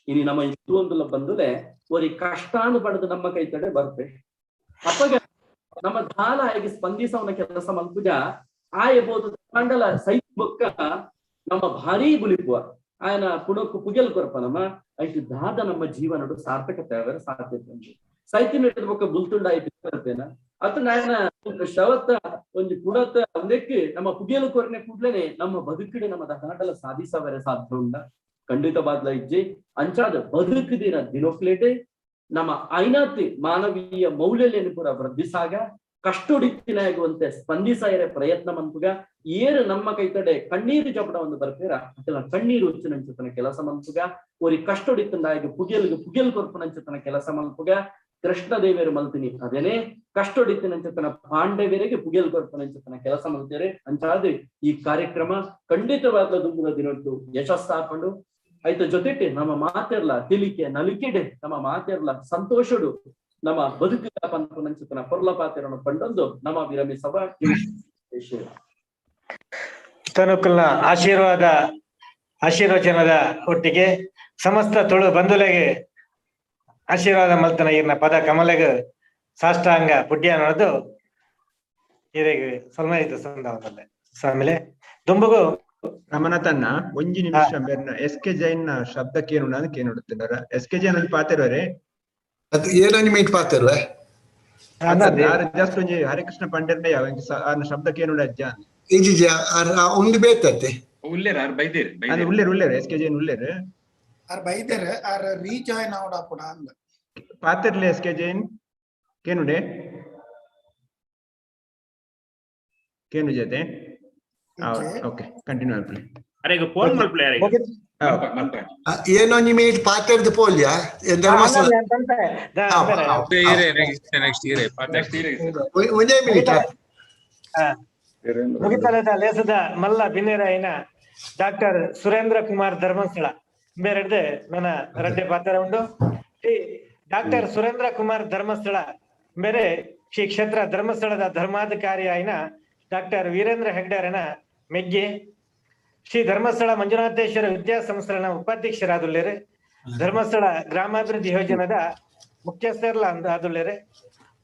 ಇನಿ ನಮ್ಮ ಇದು ಬಂದುಲೆ ಒರಿ ಕಷ್ಟಾನು ಪಡೆದು ನಮ್ಮ ಕೈ ತಡೆ ಬರ್ತೆ ಅಪ್ಪಗ ನಮ್ಮ ದಾಲ ಆಗಿ ಸ್ಪಂದಿಸವನ ಕೆಲಸ ಮಲ್ಪುಜ ಆಯಬಹುದು ಮಂಡಲ ಸೈತ್ ಬೊಕ್ಕ ನಮ್ಮ ಭಾರೀ ಬುಲಿಪುವ ಆಯನ ಪುಣಕ್ಕು ಪುಗೆಲ್ ಕೊರಪ ನಮ್ಮ ಐಟು ದಾದ ನಮ್ಮ ಜೀವನಡು ಸಾರ್ಥಕತೆ ಅವರ ಸಾಧ್ಯತೆ ಸೈತಿ ನೆಟ್ಟದ ಬೊಕ್ಕ ಬುಲ್ತುಂಡ ಆಯ್ತು ಅತ ನಾಯನ ಶವತ್ತ ಒಂಜಿ ಪುಣತ್ತ ಒಂದಕ್ಕೆ ನಮ್ಮ ಪುಗೆಲು ಕೊರನೆ ಕೂಡ್ಲೇನೆ ನಮ್ಮ ಬದುಕಿಡೆ ನಮ್ಮ ದಾಟಲ ಸಾಧಿಸವರೆ ಸಾಧ್ಯ ಉಂಡ ಖಂಡಿತ ಬಾದ್ಲ ಇಜ್ಜೆ. ಅಂಚಾದ ಬದುಕುದಿನ ದಿನೊಕ್ಲೇಟೆ ನಮ್ಮ ಐನಾತಿ ಮಾನವೀಯ ಮೌಲ್ಯಲೇನು ಪೂರ ವೃದ್ಧಿಸಾಗ ಕಷ್ಟೊಡಿತ್ತಿನಾಗುವಂತೆ ಸ್ಪಂದಿಸಾಯರೆ ಪ್ರಯತ್ನ ಮನ್ಪುಗ ಏರು ನಮ್ಮ ಕೈತಡೆ ಕಣ್ಣೀರು ಜಪಡ ಒಂದು ಬರ್ತೀರ ಅಲ್ಲ ಕಣ್ಣೀರು ಉಚ್ಚಿನಂಚತನ ಕೆಲಸ ಮನ್ಪುಗ ಒರಿ ಕಷ್ಟೊಡಿತ್ತಂದಾಗಿ ಪುಗೆಲ್ಗೆ ಪುಗೆಲ್ ಕೊರ್ಪುನಂಚತನ ಕೆಲಸ ಮನ್ಪುಗ ಕೃಷ್ಣ ದೇವರು ಮಲ್ತಿನಿ ಅದೇನೆ ಕಷ್ಟೊಡಿತ್ತಿನಂಚತನ ಪಾಂಡವರಿಗೆ ಪುಗೆಲ್ ಕೊರ್ಪುನಂಚತನ ಕೆಲಸ ಮಲ್ತೇರೆ. ಅಂಚಾದ ಈ ಕಾರ್ಯಕ್ರಮ ಖಂಡಿತವಾದ ದುಂಬುದ ದಿನಂಟು ಯಶಸ್ಸಾಪಂಡು ಆಯ್ತು. ಜೊತೆಟೆ ನಮ್ಮ ಮಾತೆರ್ಲ ತಿಳಿಕೆ ನಲಿಕೆಡೆ ನಮ್ಮ ಮಾತೆರ್ಲ ಸಂತೋಷಡು ನಮ್ಮ ಬದುಕಿನ ಪಂಪುನಂಚಿತನ ಪೊರ್ಲ ಪಾತೆರನ್ನು ಪಂಡೊಂದು ನಮ್ಮ ವಿರಮಿಸವ. ತನುಕುಲ್ನ ಆಶೀರ್ವಾದ ಆಶೀರ್ವಚನದ ಒಟ್ಟಿಗೆ ಸಮಸ್ತ ತುಳು ಬಂಧುಲೆಗೆ ಆಶೀರ್ವಾದ ಮಲ್ತನ ಈರ್ನ ಪದ ಕಮಲೆಗ್ ಸಾಷ್ಟಾಂಗ ಪುಡ್ಯ ನಡೆದು ಈರೆಗ್ ಸಲ್ಮಾಯಿತ ಸಂದವದಲ್ಲೇ ಸ್ವಾಮಿಲೆ ದುಂಬುಗು ರಮನಾಥನ್ನ ಒಂಜಿ ನಿಮಿಷ ಬೇರ್ನ ಎಸ್ ಕೆ ಜೈನ್ ಶಬ್ದಕ್ಕೆ ಏನು ಕೇನುಡುತ್ತಿದ್ದಾರೆ. ಎಸ್ ಕೆ ಜೈನ್ ಒಂಜಿ ಪಾತೆರುವರೆ ಅದು ಏನೊಂಜಿ ಮೀಟ್ ಪಾತೆರುವೆ ಜಸ್ಟ್ ಒಂಜಿ ಹರಿಕೃಷ್ಣ ಪಂಡೆರ್ನ ಯಾವ ಶಬ್ದಕ್ಕೆ ಏನು ಅಜ್ಜ ಇಜ್ಜಿ ಒಂದು ಬೇತತ್ತೆ ಉಲ್ಲೇರ್ ಆರ್ ಬೈದೇರ್ ಅದು ಉಲ್ಲೇರ್ ಉಲ್ಲೇರ್ ಎಸ್ ಕೆ ಜೈನ್ ಉಲ್ಲೇರ್ ಆರ್ ಬೈದೇರ್ ಆರ್ ರೀಜಾಯ್ನ್ ಆವಡ ಪುಡ ಅಂದ ಪಾತೆರ್ಲೆ ಎಸ್ ಕೆ ಜೈನ್ ಕೇನುಡೆ ಕೇನು ಜೊತೆ ಓಕೆ ಕಂಟಿನ್ಯೂ ಮಲ್ಪಲೆ ಅರೆಗ್ ಫೋನ್ ಮಲ್ಪಲೆ ಅರೆಗ್ ಏನೊಂಜಿ ಮೀಟ್ ಪಾತೆರ್ದು ಪೋಲ್ಯ ಧರ್ಮಸ್ಥಳ ಒಂಜೇ ಮಿನಿಟ್ ಮುಗಿತಲದ ಲೇಸದ ಮಲ್ಲ ಬಿನ್ನೆರಾಯಿನ ಡಾಕ್ಟರ್ ಸುರೇಂದ್ರ ಕುಮಾರ್ ಧರ್ಮಸ್ಥಳ ಬೇರೆಡ್ದು ನನ್ನ ರಡ್ಡೆ ಪಾತ್ರ ಉಂಡು. ಶ್ರೀ ಡಾಕ್ಟರ್ ಸುರೇಂದ್ರ ಕುಮಾರ್ ಧರ್ಮಸ್ಥಳ ಬೇರೆ ಶ್ರೀ ಕ್ಷೇತ್ರ ಧರ್ಮಸ್ಥಳದ ಧರ್ಮಾಧಿಕಾರಿ ಆಯಿನ ಡಾಕ್ಟರ್ ವೀರೇಂದ್ರ ಹೆಗ್ಡರನ ಮೆಗ್ಗಿ ಶ್ರೀ ಧರ್ಮಸ್ಥಳ ಮಂಜುನಾಥೇಶ್ವರ ವಿದ್ಯಾಸಂಸ್ಥೆನ ಉಪಾಧ್ಯಕ್ಷರಾದುಲ್ಲೇರು, ಧರ್ಮಸ್ಥಳ ಗ್ರಾಮಾಭಿವೃದ್ಧಿ ಯೋಜನದ ಮುಖ್ಯಸ್ಥರ್ಲ ಆದುಲ್ಲೇರು,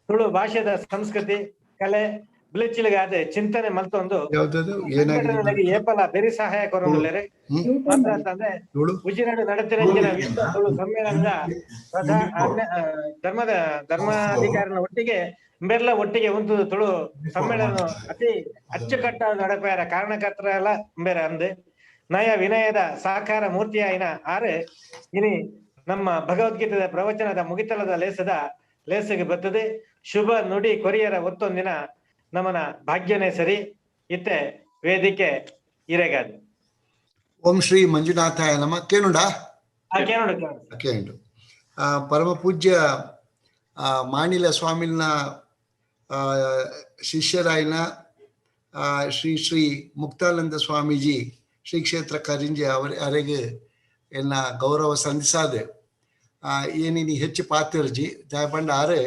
ತುಳು ಭಾಷೆದ ಸಂಸ್ಕೃತಿ ಕಲೆ ಬುಲೆಚಿಲಿಗಾದ ಚಿಂತನೆ ಮಲ್ತೊಂದು ಏಪಲ ಬೆರಿ ಸಹಾಯ ಕೊರೊಂದುಲ್ಲೇರು. ಮಾತ್ರ ಅಂತಂದ್ರೆ ಉಜಿನಾಡು ನಡತಿರಂಜಿನ ವಿಶ್ವ ತುಳು ಸಮ್ಮೇಳನದ ಪ್ರಧಾನ ಧರ್ಮಾಧಿಕಾರಿನ ಒಟ್ಟಿಗೆ ಬೆರ್ಲ ಒಟ್ಟಿಗೆ ಒಂದು ತುಳು ಸಮ್ಮೇಳನ ಅತಿ ಅಚ್ಚುಕಟ್ಟಾದ ನಡಪೆಯರ ಕಾರಣಕರ್ತರ ಎಲ್ಲ ಬೇರೆ ಅಂದೆ ನಯ ವಿನಯದ ಸಾಕಾರ ಮೂರ್ತಿಯಾಯಿನ ಆರೆ ಇನಿ ನಮ್ಮ ಭಗವದ್ಗೀತೆದ ಪ್ರವಚನದ ಮುಗಿತಲದ ಲೇಸದ ಲೇಸಿಗೆ ಬರ್ತದೆ. ಶುಭ ನುಡಿ ಕೊರಿಯರ ಒತ್ತೊಂದಿನ ನಮನ ಭಾಗ್ಯನೇ ಸರಿ ಇತ್ತೆ ವೇದಿಕೆ ಇರೆಗಾದು. ಓಂ ಶ್ರೀ ಮಂಜುನಾಥಾಯ ನಮ. ಕೇನುಂಡಾ? ಕೇನುಂಡು ಕೇನುಂಡು. ಪರಮ ಪೂಜ್ಯ ಮಾಣಿಲ ಸ್ವಾಮಿನ ಶಿಷ್ಯರಾಯಿನ ಶ್ರೀ ಶ್ರೀ ಮುಕ್ತಾನಂದ ಸ್ವಾಮೀಜಿ ಶ್ರೀ ಕ್ಷೇತ್ರ ಕರಿಂಜೆ ಅವರ ಅರೆಗೆ ಎನ್ನ ಗೌರವ ಸಂಧಿಸಾದೆ. ಏನಿನಿ ಹೆಚ್ಚು ಪಾತಿರ್ಜಿ ದಾಯಪಂಡ ಆರು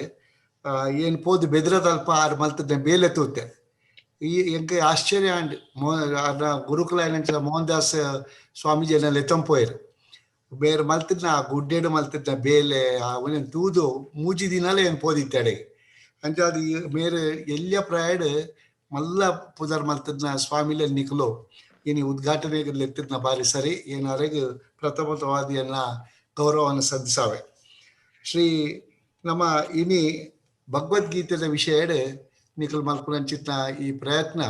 ಏನು ಪೋದು ಬೆದ್ರದಲ್ಪ ಆರು ಮಲ್ತದ ಬೇಲೆ ತೂತೆ. ಈ ಎಂಕ್ ಆಶ್ಚರ್ಯ ಅಂಡ್ ಆರ್ನ ಗುರುಕುಲ ಏನಂಚಿನ ಮೋಹನ್ ದಾಸ್ ಸ್ವಾಮೀಜಿ ಎನ್ನ ಲೆತ್ತಂಪೋಯರು ಬೇರೆ ಮಲ್ತಿದ್ನ ಆ ಗುಡ್ಡೇಡು ಮಲ್ತಿದ್ನ ಬೇಲೆ ಆ ಒಂದೊಂದು ತೂದು ಮೂಜಿ ದಿನಲೇ ಏನು ಪೋದಿತ್ತಡೆ. ಅಂಚ ಅದು ಮೇರೆ ಎಲ್ಲಿಯ ಪ್ರಾಯಡ್ ಮಲ್ಲ ಪುದರ್ ಮಲ್ತಿದ್ನ ಸ್ವಾಮಿಲೆ ನಿಕ್ಲು ಏನಿ ಉದ್ಘಾಟನೆಗೆ ಲೆತ್ತಿದ್ನ ಬಾರಿ ಸರಿ ಏನಾರೆಗ್ ಪ್ರಥಮವಾದಿಯನ್ನ ಗೌರವವನ್ನು ಸಲ್ಲಿಸಾವೆ. ಶ್ರೀ ನಮ್ಮ ಇನಿ ಭಗವದ್ಗೀತೆದ ವಿಷಯಡ್ ನಿಖಲ್ ಮಲ್ಪುನಂಚಿತ್ನ ಈ ಪ್ರಯತ್ನ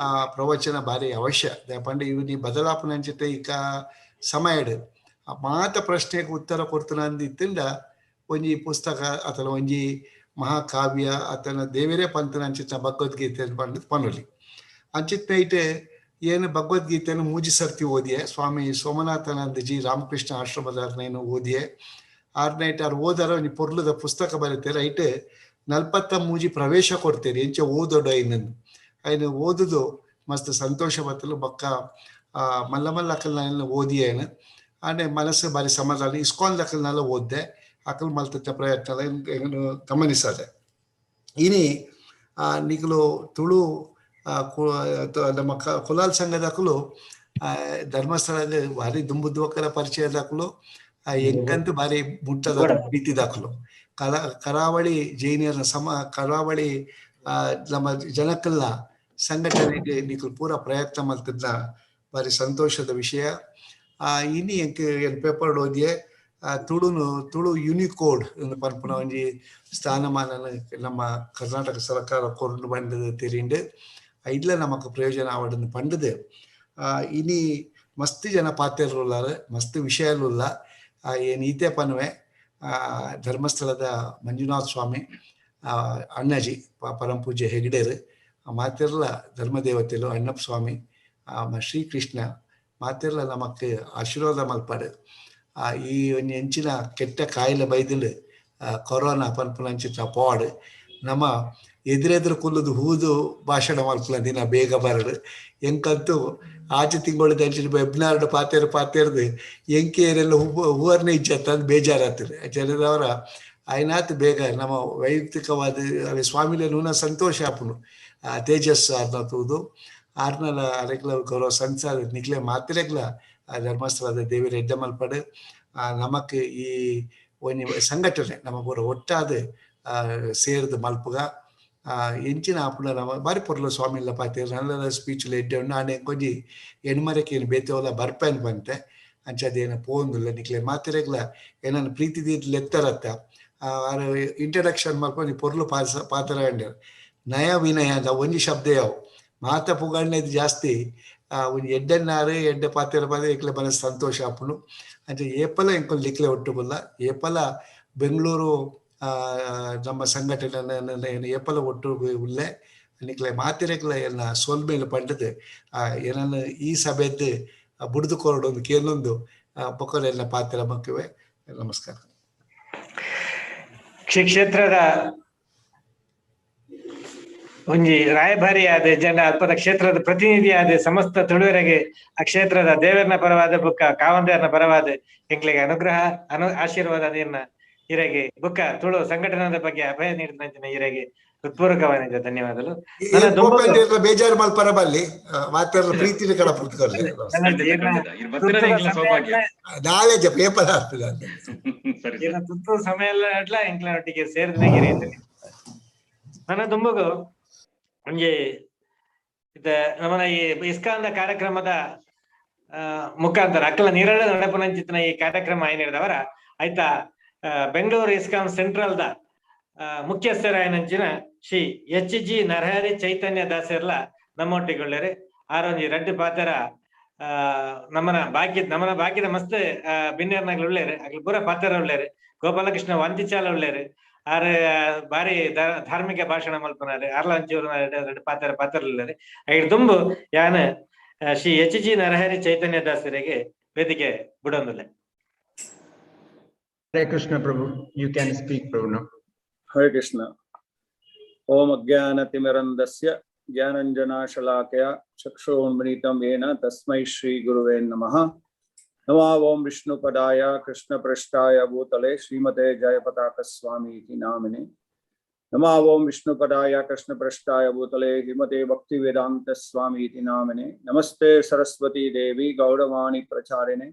ಆ ಪ್ರವಚನ ಭಾರಿ ಅವಶ್ಯ. ಪಂಡ ಇವನಿ ಬದಲಾಪುನಂಚಿತ ಈಕ ಸಮಯಡ್ ಆ ಮಾತ ಪ್ರಶ್ನೆಗೆ ಉತ್ತರ ಕೊಡ್ತನಂದಿತ್ತಿಂದ ಒಂಜಿ ಪುಸ್ತಕ ಅಥವಾ ಒಂಜಿ ಮಹಾಕಾವ್ಯ ಅಥವಾ ದೇವರೇ ಪಂತನಂಚಿತ್ನ ಭಗವದ್ಗೀತೆ ಪಂಡ ಪನೊಲಿ. ಅಂಚಿತ್ನ ಇಟೆ ಏನು ಭಗವದ್ಗೀತೆಯನ್ನು ಮೂಜಿ ಸರ್ತಿ ಓದಿಯೆ ಸ್ವಾಮಿ ಸೋಮನಾಥಾನಂದಜಿ ರಾಮಕೃಷ್ಣ ಆಶ್ರಮದಾರ್ನೇನು ಓದಿಯೆ. ಆರ್ನೈಟ್ ಆರ್ ಓದಾರ ಒಂಜಿ ಪೊರ್ಲುದ ಪುಸ್ತಕ ಬರೀತಾರೆ. ಐಟ್ 43 ಪ್ರವೇಶ ಕೊಡ್ತೇನೆ ಎಂಚ ಓದೋಡು ಐನನ್ನು ಐನು ಓದುದು ಮಸ್ತ್ ಸಂತೋಷ ಬತ್ತಲು ಬೊಕ್ಕ ಮಲ್ಲ ಮಲ್ಲ ಅಕಲ್ನ ಓದಿಯೇನು ಆನೆ ಮನಸ್ಸು ಬಾರಿ ಸಮಾಧಾನ. ಇಸ್ಕಾನ್ ಅಕಲ್ನೆಲ್ಲ ಓದ್ದೆ ಅಕಲ್ ಮಲ್ತತ್ತ ಪ್ರಯತ್ನ ಏನು ಗಮನಿಸದೆ. ಇನಿ ನಿಕಲು ತುಳು ನಮ್ಮ ಕುಲಾಲ್ ಸಂಘದಕಲು ಧರ್ಮಸ್ಥಳದ ಭಾರಿ ದುಂಬುದ್ವಕರ ಪರಿಚಯದಾಕಲು ಎಂಕಂತೂ ಭಾರಿ ಮುಟ್ಟದ ಪ್ರೀತಿದಾಕಲು ಕರಾವಳಿ ಜೈನಿಯರ ಕರಾವಳಿ ನಮ್ಮ ಜನಕ್ಕೆಲ್ಲ ಸಂಘಟನೆಗೆ ನಿಕಲು ಪೂರ ಪ್ರಯತ್ನ ಮಲ್ತಿದ್ನ ಭಾರಿ ಸಂತೋಷದ ವಿಷಯ. ಇನಿ ಎಂಕ್ ಎನ್ ಪೇಪರ್ ಓದಿಯೆ ತುಳುನು ತುಳು ಯುನಿಕೋಡ್ ಪನ್ಪುನ ಒಂಜಿ ಸ್ಥಾನಮಾನ ನಮ್ಮ ಕರ್ನಾಟಕ ಸರ್ಕಾರ ಕೊರ್ದು ಬಂದದ ತೆರಿಂಡು ಇಡ್ಲ ನಮಕ್ ಪ್ರಯೋಜನ ಆವಡನ್ನು ಪಂಡದು. ಇನಿ ಮಸ್ತ್ ಜನ ಪಾತೆರುಲ್ಲಾರು ಮಸ್ತ್ ವಿಷಯಲುಲ್ಲ. ಏನ್ ಈತೆ ಪನ್ವೆ ಧರ್ಮಸ್ಥಳದ ಮಂಜುನಾಥ ಸ್ವಾಮಿ ಅಣ್ಣಾಜಿ ಪರಂ ಪೂಜ್ಯ ಹೆಗ್ಡೇರು ಮಾತೆರ್ಲ ಧರ್ಮದೇವತೆಲು ಅಣ್ಣಪ್ಪ ಸ್ವಾಮಿ ಶ್ರೀಕೃಷ್ಣ ಮಾತೆರ್ಲ ನಮಕ್ ಆಶೀರ್ವಾದ ಮಲ್ಪಾಡು. ಈ ಒಂಜಿ ಎಂಚಿನ ಕೆಟ್ಟ ಕಾಯಿಲೆ ಬೈದುಂಡು ಕೊರೋನಾ ಪನ್ಪುನಂಚಿನ ಪಾಡ್ ನಮ್ಮ ಎದುರೆದುರು ಕುಲ್ಲುದು ಹೂದು ಭಾಷಣ ಮಲ್ಪುನ ದಿನ ಬೇಗ ಬರಡು. ಎಂಕಂತೂ ಆಚೆ ತಿಂಗಳು ಅಂಚಿನ ವೆಬ್ನಾರ್ಡ್ ಪಾತೇರು ಪಾತೇರ್ದು ಎಂಕೇರೆಲ್ಲ ಹೂವರ್ನೇ ಇಜ್ಜತ್ತ ಅದು ಬೇಜಾರಾಗ್ತದೆ. ಜನದವರ ಆಯ್ನಾತ್ ಬೇಗ ನಮ್ಮ ವೈಯಕ್ತಿಕವಾದ ಸ್ವಾಮಿಲೆ ನೂನ ಸಂತೋಷ ಆಪುನು ತೇಜಸ್ ಆರ್ನ ತೂದು ಆರ್ನಲ ಅರೆಗ್ಲ ಗೌರವ ಸಂಸಾರ ನಿಕ್ಲೆ ಮಾತಿರೆಗ್ಲ ಆ ಧರ್ಮಸ್ಥಳದ ದೇವಿರ ಎಡ್ಡೆ ಮಲ್ಪಡು. ನಮಕ್ ಈ ಒಂಜಿ ಸಂಘಟನೆ ನಮ್ಮ ಪೂರ ಒಟ್ಟಾದ ಸೇರ್ದು ಮಲ್ಪುಗ ಎಂಚಿನ ಆಪುನ ನಮ್ಮ ಬಾರಿ ಪೊರ್ಲು ಸ್ವಾಮಿಲ್ಲ ಪಾತೇರು ನಲ್ಲ ಸ್ಪೀಚ್ ಎಡ್ಡೆ ಉಂಡು. ಆಂಡ ಒಂಜಿ ಎಣ್ಮರಕ್ಕೆ ಏನು ಬೇತೆವಲ್ಲ ಬರ್ಪೇನ್ ಬಂತೆ ಅಂಚ ಅದೇನು ಪೋಂದುಲ್ಲ ನಿಕ್ಲೆ ಮಾತಿರೆಗ್ಲ ಏನನ್ನ ಪ್ರೀತಿ ದೀದ್ ಲೆತ್ತರತ್ತ ಆರ್ ಇಂಟ್ರಡಕ್ಷನ್ ಮಲ್ಪ ಪೊರ್ಲು ಪಾಸ ಪಾತ್ರ ಅಂಡರ್ ನಯ ವಿನಯ ಅಂತ ಒಂಜಿ ಶಬ್ದ ಯಾವ ಮಾತ ಪುಗಣ್ಣೆ ಜಾಸ್ತಿ ಒಂಜಿ ಎಡ್ಡೆನ್ನಾರು ಎಡ್ಡೆ ಪಾತೆರ ಪಾತೆ ಇಕ್ಲೆ ಮನಸ್ಸು ಸಂತೋಷ ಆಪುಂಡು. ಅಂಚ ಏಪಲ ಎಂಕುಲು ನಿಕ್ಲೆ ಒಟ್ಟುಗುಲ್ಲ ಏಪಲ ಬೆಂಗಳೂರು ನಮ್ಮ ಸಂಘಟನೆ ಏಪಲ ಒಟ್ಟು ಉಲ್ಲೆ ನಿಕ್ಲೆ ಮಾತಿರೆಗ್ಲ ಎನ್ನ ಸೋಲ್ಮೇಲೆ ಪಂಡದು ಏನನ್ನು ಈ ಸಭೆದ್ದು ಬುಡ್ದು ಕೊರಡೊಂದು ಕೇಳೊಂದು ಬೊಕ್ಕರೆಲ್ಲ ಪಾತ್ರ ಮಕ್ಕವೆ. ನಮಸ್ಕಾರ. ಶ್ರೀ ಕ್ಷೇತ್ರದ ಒಂಜಿ ರಾಯಭಾರಿಯಾದ ಜನ ಅಲ್ಪದ ಕ್ಷೇತ್ರದ ಪ್ರತಿನಿಧಿಯಾದ ಸಮಸ್ತ ತುಳುವರೆಗೆ ಆ ಕ್ಷೇತ್ರದ ದೇವರನ ಪರವಾದ ಬುಕ್ಕ ಕಾವಂದೇವರನ ಪರವಾದ ಎಂಕ್ಲೆಗೆ ಅನುಗ್ರಹ ಆಶೀರ್ವಾದ ನೀರ್ನ ಹಿರೇಗೆ ಬುಕ್ಕ ತುಳು ಸಂಘಟನೆದ ಬಗ್ಗೆ ಅಭಯ ನೀಡಿದ ಹಿರೇಗೆ ಹೃತ್ಪೂರ್ವಕವಾದ ಧನ್ಯವಾದಗಳು. ಬೇಜಾರು ಮಲ್ಪರ ಬಲ್ಲಿ ಮಾತಾಡಲು ಪ್ರೀತಿ ಕಡ ನಾಳೆ ಪೇಪರ್ ಆಗ್ತದೆ ತುತ್ತು ಸಮಯ ಎಲ್ಲ ಎಂಕ್ಲನೊಟ್ಟಿಗೆ ಸೇರಿದ ಹಿರಿಯ ನನ್ನ ದುಂಬಗು ಒಂಜಿ ಇದ ನಮ್ಮನ ಈ ಇಸ್ಕಾನ್ದ ಕಾರ್ಯಕ್ರಮದ ಮುಖಾಂತರ ಅಕ್ಕಲ ನೀರಳ ನಡಪನಂಚಿತನ ಈ ಕಾರ್ಯಕ್ರಮ ಏನಿಡ್ದವರ ಆಯ್ತಾ ಬೆಂಗಳೂರು ಇಸ್ಕಾನ್ ಸೆಂಟ್ರಲ್ the ಮುಖ್ಯಸ್ಥರಾಯನಂಚಿನ ಶ್ರೀ ಎಚ್ ಜಿ ನರಹರಿ ಚೈತನ್ಯ ದಾಸರ್ಲ ನಮ್ಮೊಟ್ಟಿಗೊಳ್ಳರೆ ಆರೊಂಜಿ ರಡ್ಡು ಪಾತ್ರ ನಮ್ಮನ ಬಾಕಿದ ಮಸ್ತ್ ಬಿನ್ನೇರ್ನಾಗ್ಲು ಉಳ್ಳೇರು ಅಗ್ಲು ಪೂರ ಪಾತ್ರ ಉಳ್ಳೇರು ಗೋಪಾಲಕೃಷ್ಣ ವಂತಿಚಾಲ ಉಳ್ಳೇರು ಆರ್ ಬಾರಿ ಧಾರ್ಮಿಕ ಭಾಷಣ ಮಲ್ಪನಾರೆ ಆರ್ಲ ಒಂಚೂರು ರಡ್ಡು ಪಾತ್ರ ಪಾತ್ರ ಉಳ್ಳೇರು ಐಡ್ ದುಂಬು ಯಾನ್ ಶ್ರೀ ಎಚ್ ಜಿ ನರಹರಿ ಚೈತನ್ಯ ದಾಸರಿಗೆ ವೇದಿಕೆ ಬಿಡೊಂದುಲ್ಲೆ. Hare Krishna Prabhu, you can speak Prabhu now. Hare Krishna. Om Ajnanaतिमिरन्दस्य ಜ್ಞಾನಂಜನಾಶಲಾಕಯ ಚಕ್ಷುರುನ್ಮಿಲಿತಂ ಯೇನ ತಸ್ಮೈ ಶ್ರೀ ಗುರುವೇ ನಮಃ. ನಮಃ ಓಂ ವಿಷ್ಣುಪದಾಯ ಕೃಷ್ಣಪ್ರಷ್ಠಾಯ ಭೂತಲೆ ಶ್ರೀಮತೆ ಜಯಪತಾಕ ಸ್ವಾಮಿ ಇತಿ ನಾಮಿನೆ. ನಮಃ ಓಂ ವಿಷ್ಣುಪದಾಯ ಕೃಷ್ಣಪ್ರಷ್ಠಾಯ ಭೂತಲೆ ಶ್ರೀಮತೆ ಭಕ್ತಿ ವೇದಾಂತ ಸ್ವಾಮಿ ಇತಿ ನಾಮಿನೆ. ನಮಸ್ತೆ ಸರಸ್ವತಿ ದೇವಿ ಗೌರವಾಣಿ ಪ್ರಚಾರಿಣೆ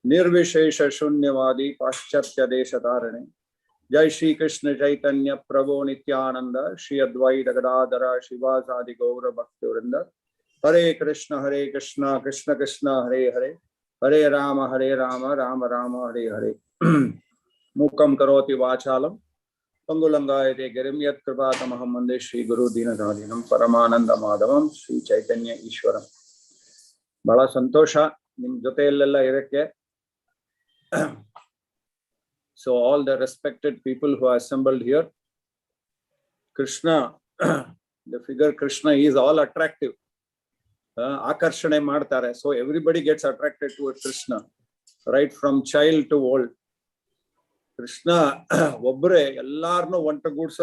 ನಿರ್ವಿಶೇಷ ಶೂನ್ಯವಾದಿ ಪಾಶ್ಚಾತ್ಯ ದೇಶತಾರಿಣೆ. ಜೈ ಶ್ರೀ ಕೃಷ್ಣ ಚೈತನ್ಯ ಪ್ರಭು ನಿತ್ಯಾನಂದ ಶ್ರೀ ಅದ್ವೈತ ಗದಾಧರ ಶ್ರೀವಾಸಾದಿ ಗೌರ ಭಕ್ತವೃಂದ. ಹರೇ ಕೃಷ್ಣ ಹರೇ ಕೃಷ್ಣ ಕೃಷ್ಣ ಕೃಷ್ಣ ಹರೇ ಹರೇ, ಹರೇ ರಾಮ ಹರೇ ರಾಮ ರಾಮ ರಾಮ ಹರೇ ಹರೇ. ಮೂಕಂ ಕರೋತಿ ವಾಚಾಲಂ ಪಂಗುಲಂಗಾಯತೆ ಗಿರಿಂ ಯತ್ ಕೃಪಾ ತಮಹಂ ವಂದೇ ಶ್ರೀ ಗುರು ದೀನದಾದೀನಂ ಪರಮಾನಂದ ಮಾಧವಂ ಶ್ರೀ ಚೈತನ್ಯ ಈಶ್ವರಂ. ಬಹಳ ಸಂತೋಷ ನಿಮ್ ಜೊತೆಯಲ್ಲೆಲ್ಲ ಇರಕ್ಕೆ. So all the respected people who are assembled here, Krishna, the figure Krishna is all attractive. ಆಕರ್ಷಣೆ ಮಾಡ್ತಾರೆ. So everybody gets attracted to Krishna, right from child to old. Krishna ಒಬ್ಬರೇ ಎಲ್ಲಾರನು ಒಂಟಗೂಡ್ಸ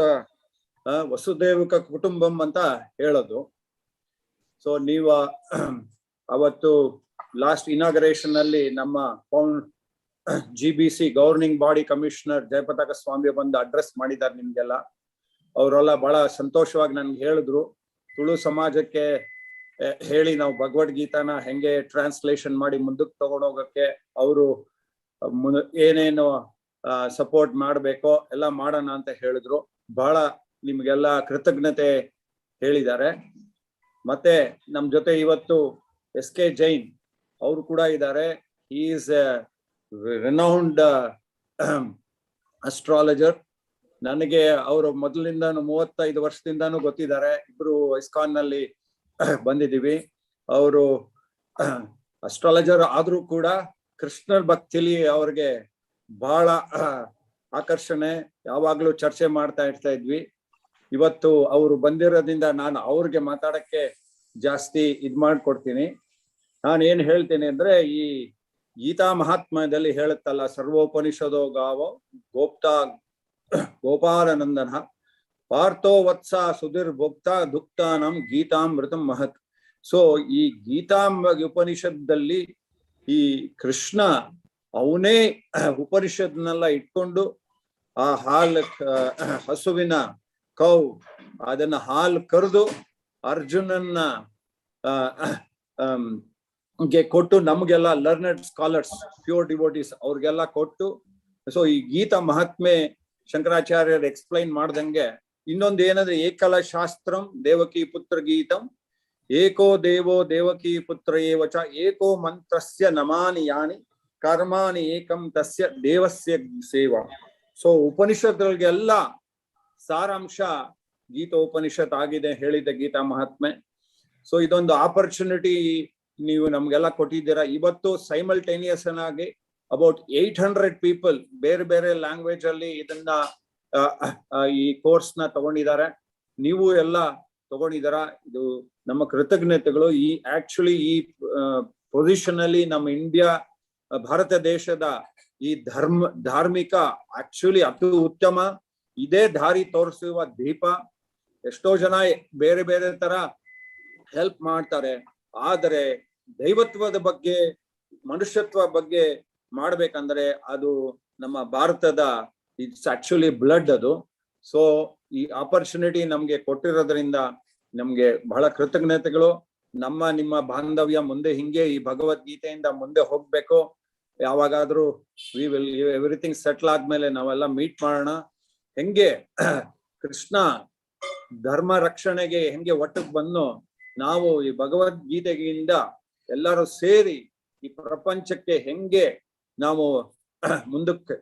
ವಸುದೇವಕ ಕುಟುಂಬಂ ಅಂತ ಹೇಳೋದು. ಸೊ ನೀವು ಅವತ್ತು ಲಾಸ್ಟ್ ಇನಾಗರೇಷನ್ ಅಲ್ಲಿ ನಮ್ಮ GBC, governing body commissioner Jayapataka ಸ್ವಾಮಿ ಬಂದು ಅಡ್ರೆಸ್ ಮಾಡಿದ್ದಾರೆ ನಿಮ್ಗೆಲ್ಲ. ಅವರೆಲ್ಲ ಬಹಳ ಸಂತೋಷವಾಗಿ ನನ್ಗೆ ಹೇಳಿದ್ರು, ತುಳು ಸಮಾಜಕ್ಕೆ ಹೇಳಿ ನಾವು ಭಗವದ್ಗೀತಾನ ಹೆಂಗೆ ಟ್ರಾನ್ಸ್ಲೇಷನ್ ಮಾಡಿ ಮುಂದಕ್ಕೆ ತಗೊಂಡೋಗಕ್ಕೆ ಅವರು ಏನೇನು ಸಪೋರ್ಟ್ ಮಾಡ್ಬೇಕೋ ಎಲ್ಲ ಮಾಡೋಣ ಅಂತ ಹೇಳಿದ್ರು. ಬಹಳ ನಿಮ್ಗೆಲ್ಲ ಕೃತಜ್ಞತೆ ಹೇಳಿದ್ದಾರೆ. ಮತ್ತೆ ನಮ್ ಜೊತೆ ಇವತ್ತು ಎಸ್ ಕೆ ಜೈನ್ ಅವರು ಕೂಡ ಇದ್ದಾರೆ. Is renowned astrologer. ನನಗೆ ಅವರು ಮೊದಲಿಂದಾನು 35 ವರ್ಷದಿಂದಾನು ಗೊತ್ತಿದ್ದಾರೆ. ಇಬ್ರು ಇಸ್ಕಾನ್ ನಲ್ಲಿ ಬಂದಿದ್ದೀವಿ. ಅವರು ಅಸ್ಟ್ರಾಲಜರ್ ಆದ್ರೂ ಕೂಡ ಕೃಷ್ಣನ ಭಕ್ತಿಲಿ ಅವ್ರಿಗೆ ಬಹಳ ಆಕರ್ಷಣೆ, ಯಾವಾಗ್ಲೂ ಚರ್ಚೆ ಮಾಡ್ತಾ ಇರ್ತಾ ಇದ್ವಿ. ಇವತ್ತು ಅವರು ಬಂದಿರೋದ್ರಿಂದ ನಾನು ಅವ್ರಿಗೆ ಮಾತಾಡಕ್ಕೆ ಜಾಸ್ತಿ ಇದ್ ಮಾಡ್ಕೊಡ್ತೀನಿ. ನಾನು ಏನ್ ಹೇಳ್ತೇನೆ ಅಂದ್ರೆ, ಈ ಗೀತಾ ಮಹಾತ್ಮ್ಯದಲ್ಲಿ ಹೇಳುತ್ತಲ್ಲ, ಸರ್ವೋಪನಿಷದೋ ಗಾವೋ ಗೋಪ್ತಾ ಗೋಪಾಲನಂದನ ಪಾರ್ಥೋ ವತ್ಸ ಸುಧೀರ್ ಭೋಕ್ತಾ ದುಕ್ತಾನಂ ಗೀತಾಮೃತಂ ಮಹತ್. ಸೊ ಈ ಗೀತಾ ಉಪನಿಷತ್ತಲ್ಲಿ ಈ ಕೃಷ್ಣ ಅವನೇ ಉಪನಿಷತ್ನೆಲ್ಲ ಇಟ್ಕೊಂಡು ಆ ಹಾಲು, ಹಸುವಿನ ಕೌ, ಅದನ್ನ ಹಾಲು ಕರೆದು ಅರ್ಜುನನ್ನ ಗೆ ಕೊಟ್ಟು, ನಮ್ಗೆಲ್ಲ ಲರ್ನೆಡ್ ಸ್ಕಾಲರ್ಸ್, ಪ್ಯೂರ್ ಡಿವೋಟೀಸ್ ಅವ್ರಿಗೆಲ್ಲ ಕೊಟ್ಟು. ಸೊ ಈ ಗೀತಾ ಮಹಾತ್ಮೆ ಶಂಕರಾಚಾರ್ಯರು ಎಕ್ಸ್ಪ್ಲೈನ್ ಮಾಡ್ದಂಗೆ ಇನ್ನೊಂದು ಏನಂದ್ರೆ, ಏಕಲ ಶಾಸ್ತ್ರಂ ದೇವಕಿ ಪುತ್ರ ಗೀತಂ ಏಕೋ ದೇವೋ ದೇವಕಿ ಪುತ್ರ ಏವಚ ಏಕೋ ಮಂತ್ರಸ್ಯ ನಮಾನಿ ಯಾನಿ ಕರ್ಮಾಣಿ ಏಕಂ ತಸ್ಯ ದೇವಸ್ಯ ಸೇವಾ. ಸೊ ಉಪನಿಷತ್ಗಳಿಗೆಲ್ಲ ಸಾರಾಂಶ ಗೀತೋಪನಿಷತ್ ಆಗಿದೆ ಹೇಳಿದ ಗೀತಾ ಮಹಾತ್ಮೆ. ಸೊ ಇದೊಂದು ಆಪರ್ಚುನಿಟಿ ನೀವು ನಮ್ಗೆಲ್ಲ ಕೊಟ್ಟಿದ್ದೀರಾ. ಇವತ್ತು ಸೈಮಲ್ಟೇನಿಯಸ್ ಆಗಿ ಅಬೌಟ್ 800 ಪೀಪಲ್ ಬೇರೆ ಬೇರೆ ಲ್ಯಾಂಗ್ವೇಜ್ ಅಲ್ಲಿ ಇದನ್ನ ಈ ಕೋರ್ಸ್ ನ ತಗೊಂಡಿದ್ದಾರೆ. ನೀವು ಎಲ್ಲ ತಗೊಂಡಿದ್ದೀರಾ, ಇದು ನಮ್ಮ ಕೃತಜ್ಞತೆಗಳು. ಈ ಆಕ್ಚುಲಿ ಈ ಪೊಸಿಷನ್ ಅಲ್ಲಿ ನಮ್ಮ ಇಂಡಿಯಾ, ಭಾರತ ದೇಶದ ಈ ಧರ್ಮ ಧಾರ್ಮಿಕ ಆಕ್ಚುಲಿ ಅತಿ ಉತ್ತಮ, ಇದೇ ದಾರಿ ತೋರಿಸುವ ದೀಪ. ಎಷ್ಟೋ ಜನ ಬೇರೆ ಬೇರೆ ತರ ಹೆಲ್ಪ್ ಮಾಡ್ತಾರೆ, ಆದರೆ ದೈವತ್ವದ ಬಗ್ಗೆ, ಮನುಷ್ಯತ್ವ ಬಗ್ಗೆ ಮಾಡ್ಬೇಕಂದ್ರೆ ಅದು ನಮ್ಮ ಭಾರತದ it's actually blood ಅದು. ಸೊ ಈ ಆಪರ್ಚುನಿಟಿ ನಮ್ಗೆ ಕೊಟ್ಟಿರೋದ್ರಿಂದ ನಮ್ಗೆ ಬಹಳ ಕೃತಜ್ಞತೆಗಳು. ನಮ್ಮ ನಿಮ್ಮ ಬಾಂಧವ್ಯ ಮುಂದೆ ಹಿಂಗೆ ಈ ಭಗವದ್ಗೀತೆಯಿಂದ ಮುಂದೆ ಹೋಗ್ಬೇಕು. ಯಾವಾಗಾದ್ರೂ we will everything settle ಆದ್ಮೇಲೆ ನಾವೆಲ್ಲ ಮೀಟ್ ಮಾಡೋಣ. ಹೆಂಗೆ ಕೃಷ್ಣ ಧರ್ಮ ರಕ್ಷಣೆಗೆ ಹೆಂಗೆ ಒಟ್ಟಿಗೆ ಬಂದು, ನಾವು ಈ ಭಗವದ್ಗೀತೆಯಿಂದ ಎಲ್ಲರೂ ಸೇರಿ ಈ ಪ್ರಪಂಚಕ್ಕೆ ಹೆಂಗೆ ನಾವು ಮುಂದಕ್ಕೆ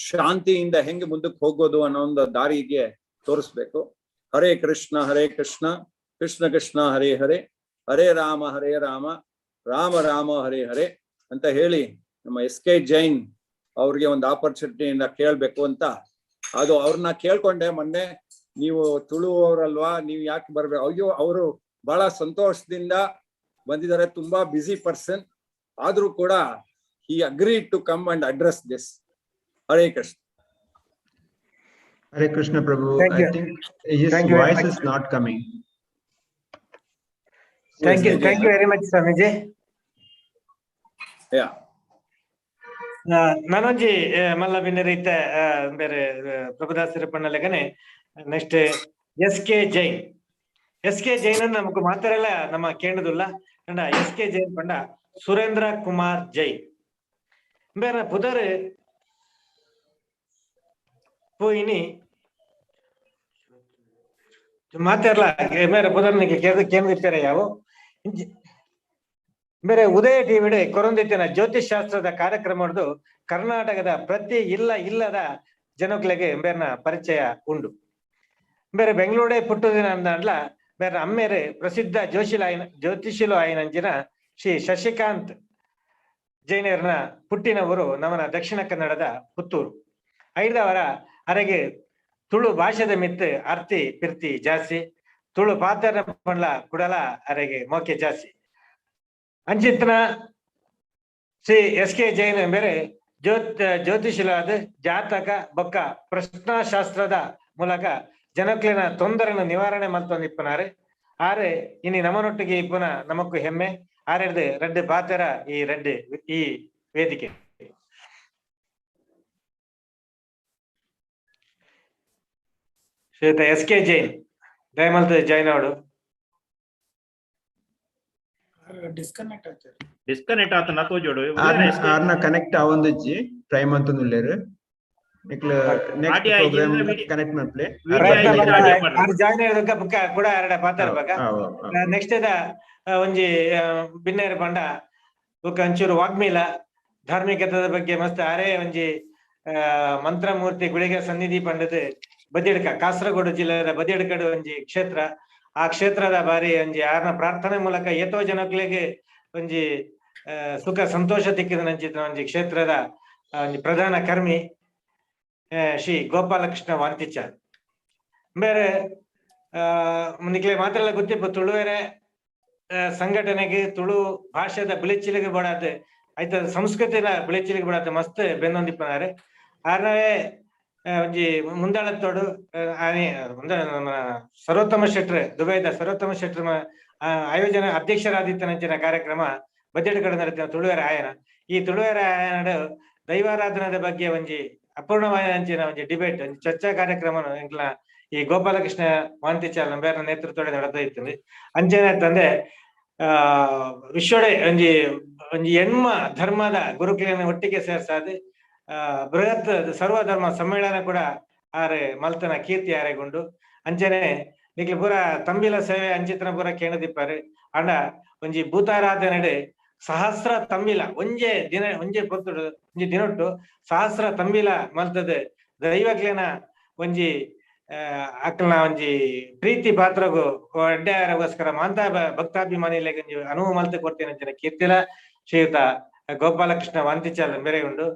ಶಾಂತಿಯಿಂದ ಹೆಂಗೆ ಮುಂದಕ್ಕೆ ಹೋಗೋದು ಅನ್ನೋ ಒಂದು ದಾರಿಗೆ ತೋರಿಸ್ಬೇಕು. ಹರೇ ಕೃಷ್ಣ ಹರೇ ಕೃಷ್ಣ ಕೃಷ್ಣ ಕೃಷ್ಣ ಹರೇ ಹರೇ, ಹರೇ ರಾಮ ಹರೇ ರಾಮ ರಾಮ ರಾಮ ಹರೇ ಹರೇ ಅಂತ ಹೇಳಿ ನಮ್ಮ ಎಸ್ ಕೆ ಜೈನ್ ಅವ್ರಿಗೆ ಒಂದು ಆಪರ್ಚುನಿಟಿಯಿಂದ ಕೇಳ್ಬೇಕು ಅಂತ ಅದು ಅವ್ರನ್ನ ಕೇಳ್ಕೊಂಡೆ ಮೊನ್ನೆ. ನೀವು ತುಳು ಅವರಲ್ವಾ, ನೀವು ಯಾಕೆ ಬರ್ಬೇಕು? ಅಯ್ಯೋ, ಅವರು ಬಹಳ ಸಂತೋಷದಿಂದ ಬಂದಿದ್ದಾರೆ. ತುಂಬಾ ಬ್ಯುಸಿ ಪರ್ಸನ್ ಆದ್ರೂ ಕೂಡ he agree to come and address this. Hare Krishna. Hare Krishna Prabhu. Thank I you. think his Thank you very voice much. Is not coming. Thank you, thank you very much Swamiji. Yeah. ನಾನೊಂಜಿ ಮಲ್ಲ ಬಿನ್ನರೀತ ಬೇರೆ ಪ್ರಭುದಾಸರ ಪಣ್ಣಲೆಗನೆ next S K Jain. S K Jain ನಮಕ್ ಮಾತಾರೆಲ್ಲ ನಮ್ಮ ಕೇಂದ್ರದುಲ್ಲ ಅಂಡ S K Jain ಪಂಡ ಸುರೇಂದ್ರ ಕುಮಾರ್ ಜೈನ್ ಬೇರೆ ಪುದರ್ ಪೋಯಿನಿ ಮಾತಾಡ್ಲ ಮೇರೆ ಪುದರ್ನಿಗೆ ಕೇಂದ್ರ ಕೇಂದ್ರ ಇರ್ತಾರೆ ಯಾವ ಬೇರೆ ಉದಯ ಟಿವಿ ಕೊರೊಂದಿತ್ತಿನ ಜ್ಯೋತಿಷ್ ಶಾಸ್ತ್ರದ ಕಾರ್ಯಕ್ರಮದ್ದು ಕರ್ನಾಟಕದ ಪ್ರತಿ ಇಲ್ಲ ಇಲ್ಲದ ಜನಗಳಿಗೆ ಬೇರ್ನ ಪರಿಚಯ ಉಂಡು. ಬೇರೆ ಬೆಂಗಳೂರೇ ಪುಟ್ಟುದಿನ ಅಂದಾಂಡ್ಲ ಬೇರೆ ಅಮ್ಮೇರೆ ಪ್ರಸಿದ್ಧ ಜೋಶಿಲಾಯನ ಜ್ಯೋತಿಷಿಲು ಆಯನಂಚಿನ ಶ್ರೀ ಶಶಿಕಾಂತ್ ಜೈನರ್ನ ಪುಟ್ಟಿನವರು ನಮನ ದಕ್ಷಿಣ ಕನ್ನಡದ ಪುತ್ತೂರು. ಐದವರ ಅರೆಗೆ ತುಳು ಭಾಷೆದ ಮಿತ್ತು ಅರ್ತಿ ಪಿರ್ತಿ ಜಾಸ್ತಿ, ತುಳು ಪಾತ್ರ ಪಂಡ್ಲ ಕುಡಲ ಅರೆಗೆ ಮೋಕೆ ಜಾಸ್ತಿ. ಅಂಚಿತ್ನ ಶ್ರೀ ಎಸ್ ಕೆ ಜೈನ್ ಬೇರೆ ಜ್ಯೋತಿಷಿಲಾದ ಜಾತಕ ಬೊಕ್ಕ ಪ್ರಶ್ನಾಶಾಸ್ತ್ರದ ಮೂಲಕ ಜನಕ್ಲಿನ ತೊಂದರೆನ ನಿವಾರಣೆ ಮಲ್ತೊಂದಿಪ್ಪನಾರೆ. ಆರೆ ಇನಿ ನಮನೊಟ್ಟಿಗೆ ಇಪ್ಪನ ನಮಕ್ಕು ಹೆಮ್ಮೆ. ಆರೆಡ್ದು ರಡ್ಡು ಪಾತೆರ ಈ ರಡ್ಡು ಈ ವೇದಿಕೆ. ಶ್ರೀಯುತ ಎಸ್ ಕೆ ಜೈನ್ ದಯಮಲ್ತು ಜೈನ್ ಅವರು. ಡಿಸ್ಕನೆಕ್ಟ್ ಆಗ್ತದೆ. ಡಿಸ್ಕನೆಕ್ಟ್ ಆತನ ತೋಜೋಡು. ಆರ್ನ ಕನೆಕ್ಟ್ ಆವೊಂದಿಜ್ಜಿ ಟ್ರೈ ಮಂತೊಂದುಲ್ಲೆರ್ ನಿಕ್ಲ ನೆಕ್ಸ್ಟ್ ಪ್ರೋಗ್ರಾಮ್ ಕನೆಕ್ಟ್ ಮಲ್ಪಲೆ. ಆರ್ ಜಾಯಿನ್ ಆಯ್ದಕ್ಕ ಬುಕ್ಕ ಕೂಡ ಆರಡ ಪಾತೆರ ಬಕ ನೆಕ್ಸ್ಟ್ ಇದ ಒಂಜಿ ಬಿನ್ನೇರ ಪಂಡ ಬುಕ್ಕ ಒಂಚೂರು ವಾಗ್ಮೀಲ ಧಾರ್ಮಿಕತೆದ ಬಗ್ಗೆ ಮಸ್ತ್ ಆರೇ ಒಂಜಿ ಮಂತ್ರಮೂರ್ತಿ ಗುಳಿಗ ಸನ್ನಿಧಿ ಪಂಡದು ಬದಿಯಡ್ಕ ಕಾಸರಗೋಡು ಜಿಲ್ಲೆದ ಬದಿಯಡ್ಕಡು ಒಂಜಿ ಕ್ಷೇತ್ರ. ಆ ಕ್ಷೇತ್ರದ ಬಾರಿ ಒಂಜಿ ಆರ್ನ ಪ್ರಾರ್ಥನೆ ಮೂಲಕ ಏತೋ ಜನಕ್ಲೆಗ್ ಒಂಜಿ ಸುಖ ಸಂತೋಷ ತಿಕ್ಕಿದ ನಂಚಿತ ಒಂಜಿ ಕ್ಷೇತ್ರದ ಒಂಜಿ ಪ್ರಧಾನ ಕರ್ಮಿ ಶ್ರೀ ಗೋಪಾಲಕೃಷ್ಣ ವಾಂತಿಚಾರ್. ಬೇರೆ ನಿಕ್ಲೆ ಮಾತ್ರ ಗೊತ್ತಿಪ್ಪ ತುಳುವೆರೆ ಸಂಘಟನೆಗೆ ತುಳು ಭಾಷೆದ ಬಿಳಿಚಿಲಿಗೆ ಬೋಡಾದ ಆಯ್ತ ಸಂಸ್ಕೃತಿನ ಬಿಳಿಚಿಲಿಗೆ ಬೋಡಾದ ಮಸ್ತ್ ಬೆನ್ನೊಂದಿಪ್ಪನಾರೆ. ಆರ್ನವೇ ಒಂಜಿ ಮುಂದಾಳತ್ತೋಡು ಮುಂದ ನಮ್ಮ ಸರ್ವೋತ್ತಮ ಶೆಟ್ರ್ ದುಬೈದ ಸರ್ವೋತ್ತಮ ಶೆಟ್ರ್ ಆಯೋಜನೆ ಅಧ್ಯಕ್ಷರಾದಿತ್ತನಂಚಿನ ಕಾರ್ಯಕ್ರಮ ಬಜೆಟ್ ಕಡೆ ನಡೆದ ತುಳುವೆರ ಆಯನ. ಈ ತುಳುವೆರ ಆಯನ ದೈವಾರಾಧನದ ಬಗ್ಗೆ ಒಂಜಿ ಅಪೂರ್ಣವಾದ ಒಂಜಿ ಡಿಬೇಟ್ ಒಂಜಿ ಚರ್ಚಾ ಕಾರ್ಯಕ್ರಮ ಎಂಕ್ಲ ಈ ಗೋಪಾಲಕೃಷ್ಣ ವಾಂತಿಚಾಲ ಬೇರೆ ನೇತೃತ್ವದ ನಡತಾ ಇತ್ತು. ಅಂಚನೆ ತಂದೆ ವಿಶ್ವಡೆ ಒಂಜಿ ಒಂಜಿ ಎಣ್ಮ ಧರ್ಮದ ಗುರುಕುಲಿನ ಒಟ್ಟಿಗೆ ಸೇರ್ಸಾದೆ ಬೃಹತ್ ಸರ್ವಧರ್ಮ ಸಮ್ಮೇಳನ ಕೂಡ ಆರೆ ಮಲ್ತನ ಕೀರ್ತಿ ಆರೆಗುಂಡು. ಅಂಚನೆ ನಿಕ್ಲೆ ಪೂರ ತಂಬಿಲ ಸೇವೆ ಅಂಚಿತನ ಪೂರ ಕೇಣದಿಪ್ಪಾರೆ. ಅಂಡ ಒಂಜಿ ಭೂತಾರಾಧನೆ ಸಹಸ್ರ ತಂಬಿಲ ಒಂಜೆ ದಿನ ಒಂಜೆ ಪೊತ್ತುಡು ಒಂಜಿ ದಿನೊಟ್ಟು ಸಹಸ್ರ ತಂಬಿಲ ಮಲ್ತದೆ ದೈವಕ್ಲೇನ ಒಂಜಿ ಅಕ್ಲನ ಒಂಜಿ ಪ್ರೀತಿ ಪಾತ್ರಗು ಅಡ್ಡಾರಗೋಸ್ಕರ ಮಾಂತ ಭಕ್ತಾಭಿಮಾನಿಲೆಗ್ ಒಂಜಿ ಅನುವು ಮಲ್ತ್ ಕೊರ್ತಿನ ಅಂಚಿನ ಕೀರ್ತಿಲ ಶ್ರೀಯುತ ಗೋಪಾಲಕೃಷ್ಣ ವಾಂತಿಚಾಲ ಮೇರೆ ಉಂಡು.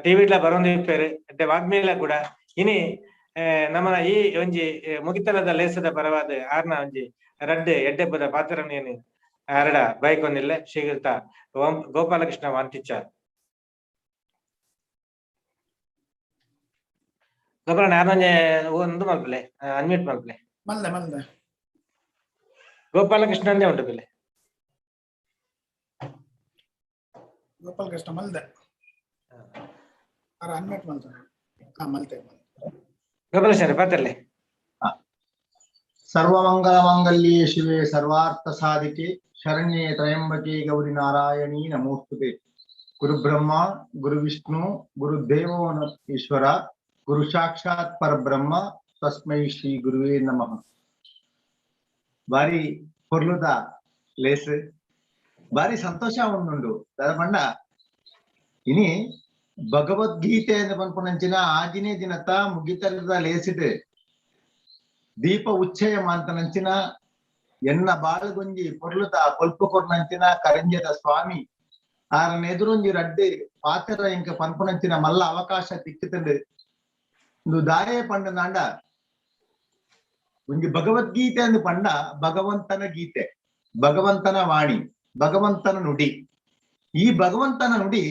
ಟಿವಿಡ್ಲ ಬರೊಂದು ಇಪ್ಪೇರು ಅಡ್ಡೆ ವಾಗ್ಮೇಲ ಕೂಡ ಇನಿ ನಮ್ಮನ ಈ ಒಂಜಿ ಮುಗಿತಲದ ಲೇಸದ ಪರವಾದ ಆರ್ನ ಒಂಜಿ ರಡ್ಡೆ ಎಡ್ಡೆಪ್ಪದ ಪಾತ್ರನೇನು ಅರಡ ಬೈಕ್ ಒಂದಿಲ್ಲ ಶ್ರೀಯುತ ಗೋಪಾಲಕೃಷ್ಣ ವಾಂತಿಚಾರ್. ಗೊಬ್ಬರ ನಾನೊಂಜೆ ಒಂದು ಮಲ್ಪಲೆ ಅನ್ಮ್ಯೂಟ್ ಮಲ್ಪಲೆ. ಮಲ್ದೆ ಮಲ್ದೆ ಗೋಪಾಲಕೃಷ್ಣ ಅಂದೇ ಉಂಟು ಬಿಲೆ. ಗೋಪಾಲಕೃಷ್ಣ ಮಲ್ದೆ ಅರ ಅನ್ಮ್ಯೂಟ್ ಮಲ್ತೆ. ಹಾ ಮಲ್ತೆ. ಗೋಪಾಲಕೃಷ್ಣ ಪಾತ್ರಲೆ. ಸರ್ವಮಂಗಲ ಮಂಗಲ್ಯೇ ಶಿವೆ ಸರ್ವಾರ್ಥ ಸಾಧಿಕೆ ಶರಣ್ಯೇ ತ್ರಯಂಬಕೆ ಗೌರಿ ನಾರಾಯಣಿ ನಮೋಸ್ತುತೆ. ಗುರು ಬ್ರಹ್ಮ ಗುರು ವಿಷ್ಣು ಗುರು ದೇವೋ ಈಶ್ವರ ಗುರು ಸಾಕ್ಷಾತ್ ಪರಬ್ರಹ್ಮ ತಸ್ಮೈ ಶ್ರೀ ಗುರುವೇ ನಮಃ. ಬಾರಿ ಪೊರ್ಲುದ ಲೇಸ್ ಬಾರಿ ಸಂತೋಷ ಉಂಡು ದಾದ ಇನಿ ಭಗವದ್ಗೀತೆ ಪನ್ಪುನಂಚಿನ ಆಜಿನೇ ದಿನತ ಮುಗಿತರದ ಲೇಸಿಟ್ ದೀಪ ಉಚ್ಚಯ ಮಾಂತನಂಚಿನ ಎನ್ನ ಬಾಳುಗೊಂಜಿ ಪೊರ್ಲುತ ಪೊಲ್ಪು ಕೊರ್ನಂಚಿನ ಕರಂಜದ ಸ್ವಾಮಿ ಆರನ ಎದುರೊಂಜಿ ರಡ್ಡೆ ಪಾತ್ರ ಇಂಕ ಪನ್ಪುನಂಚಿನ ಮಲ್ಲ ಅವಕಾಶ ತಿಕ್ಕುತ್ತಂಡು. ಇಂದು ದಾಯೆ ಪಂಡನಾಂಡ ಒಂಜಿ ಭಗವದ್ಗೀತೆ ಅಂದು ಪಂಡ ಭಗವಂತನ ಗೀತೆ, ಭಗವಂತನ ವಾಣಿ, ಭಗವಂತನ ನುಡಿ. ಈ ಭಗವಂತನ ನುಡಿ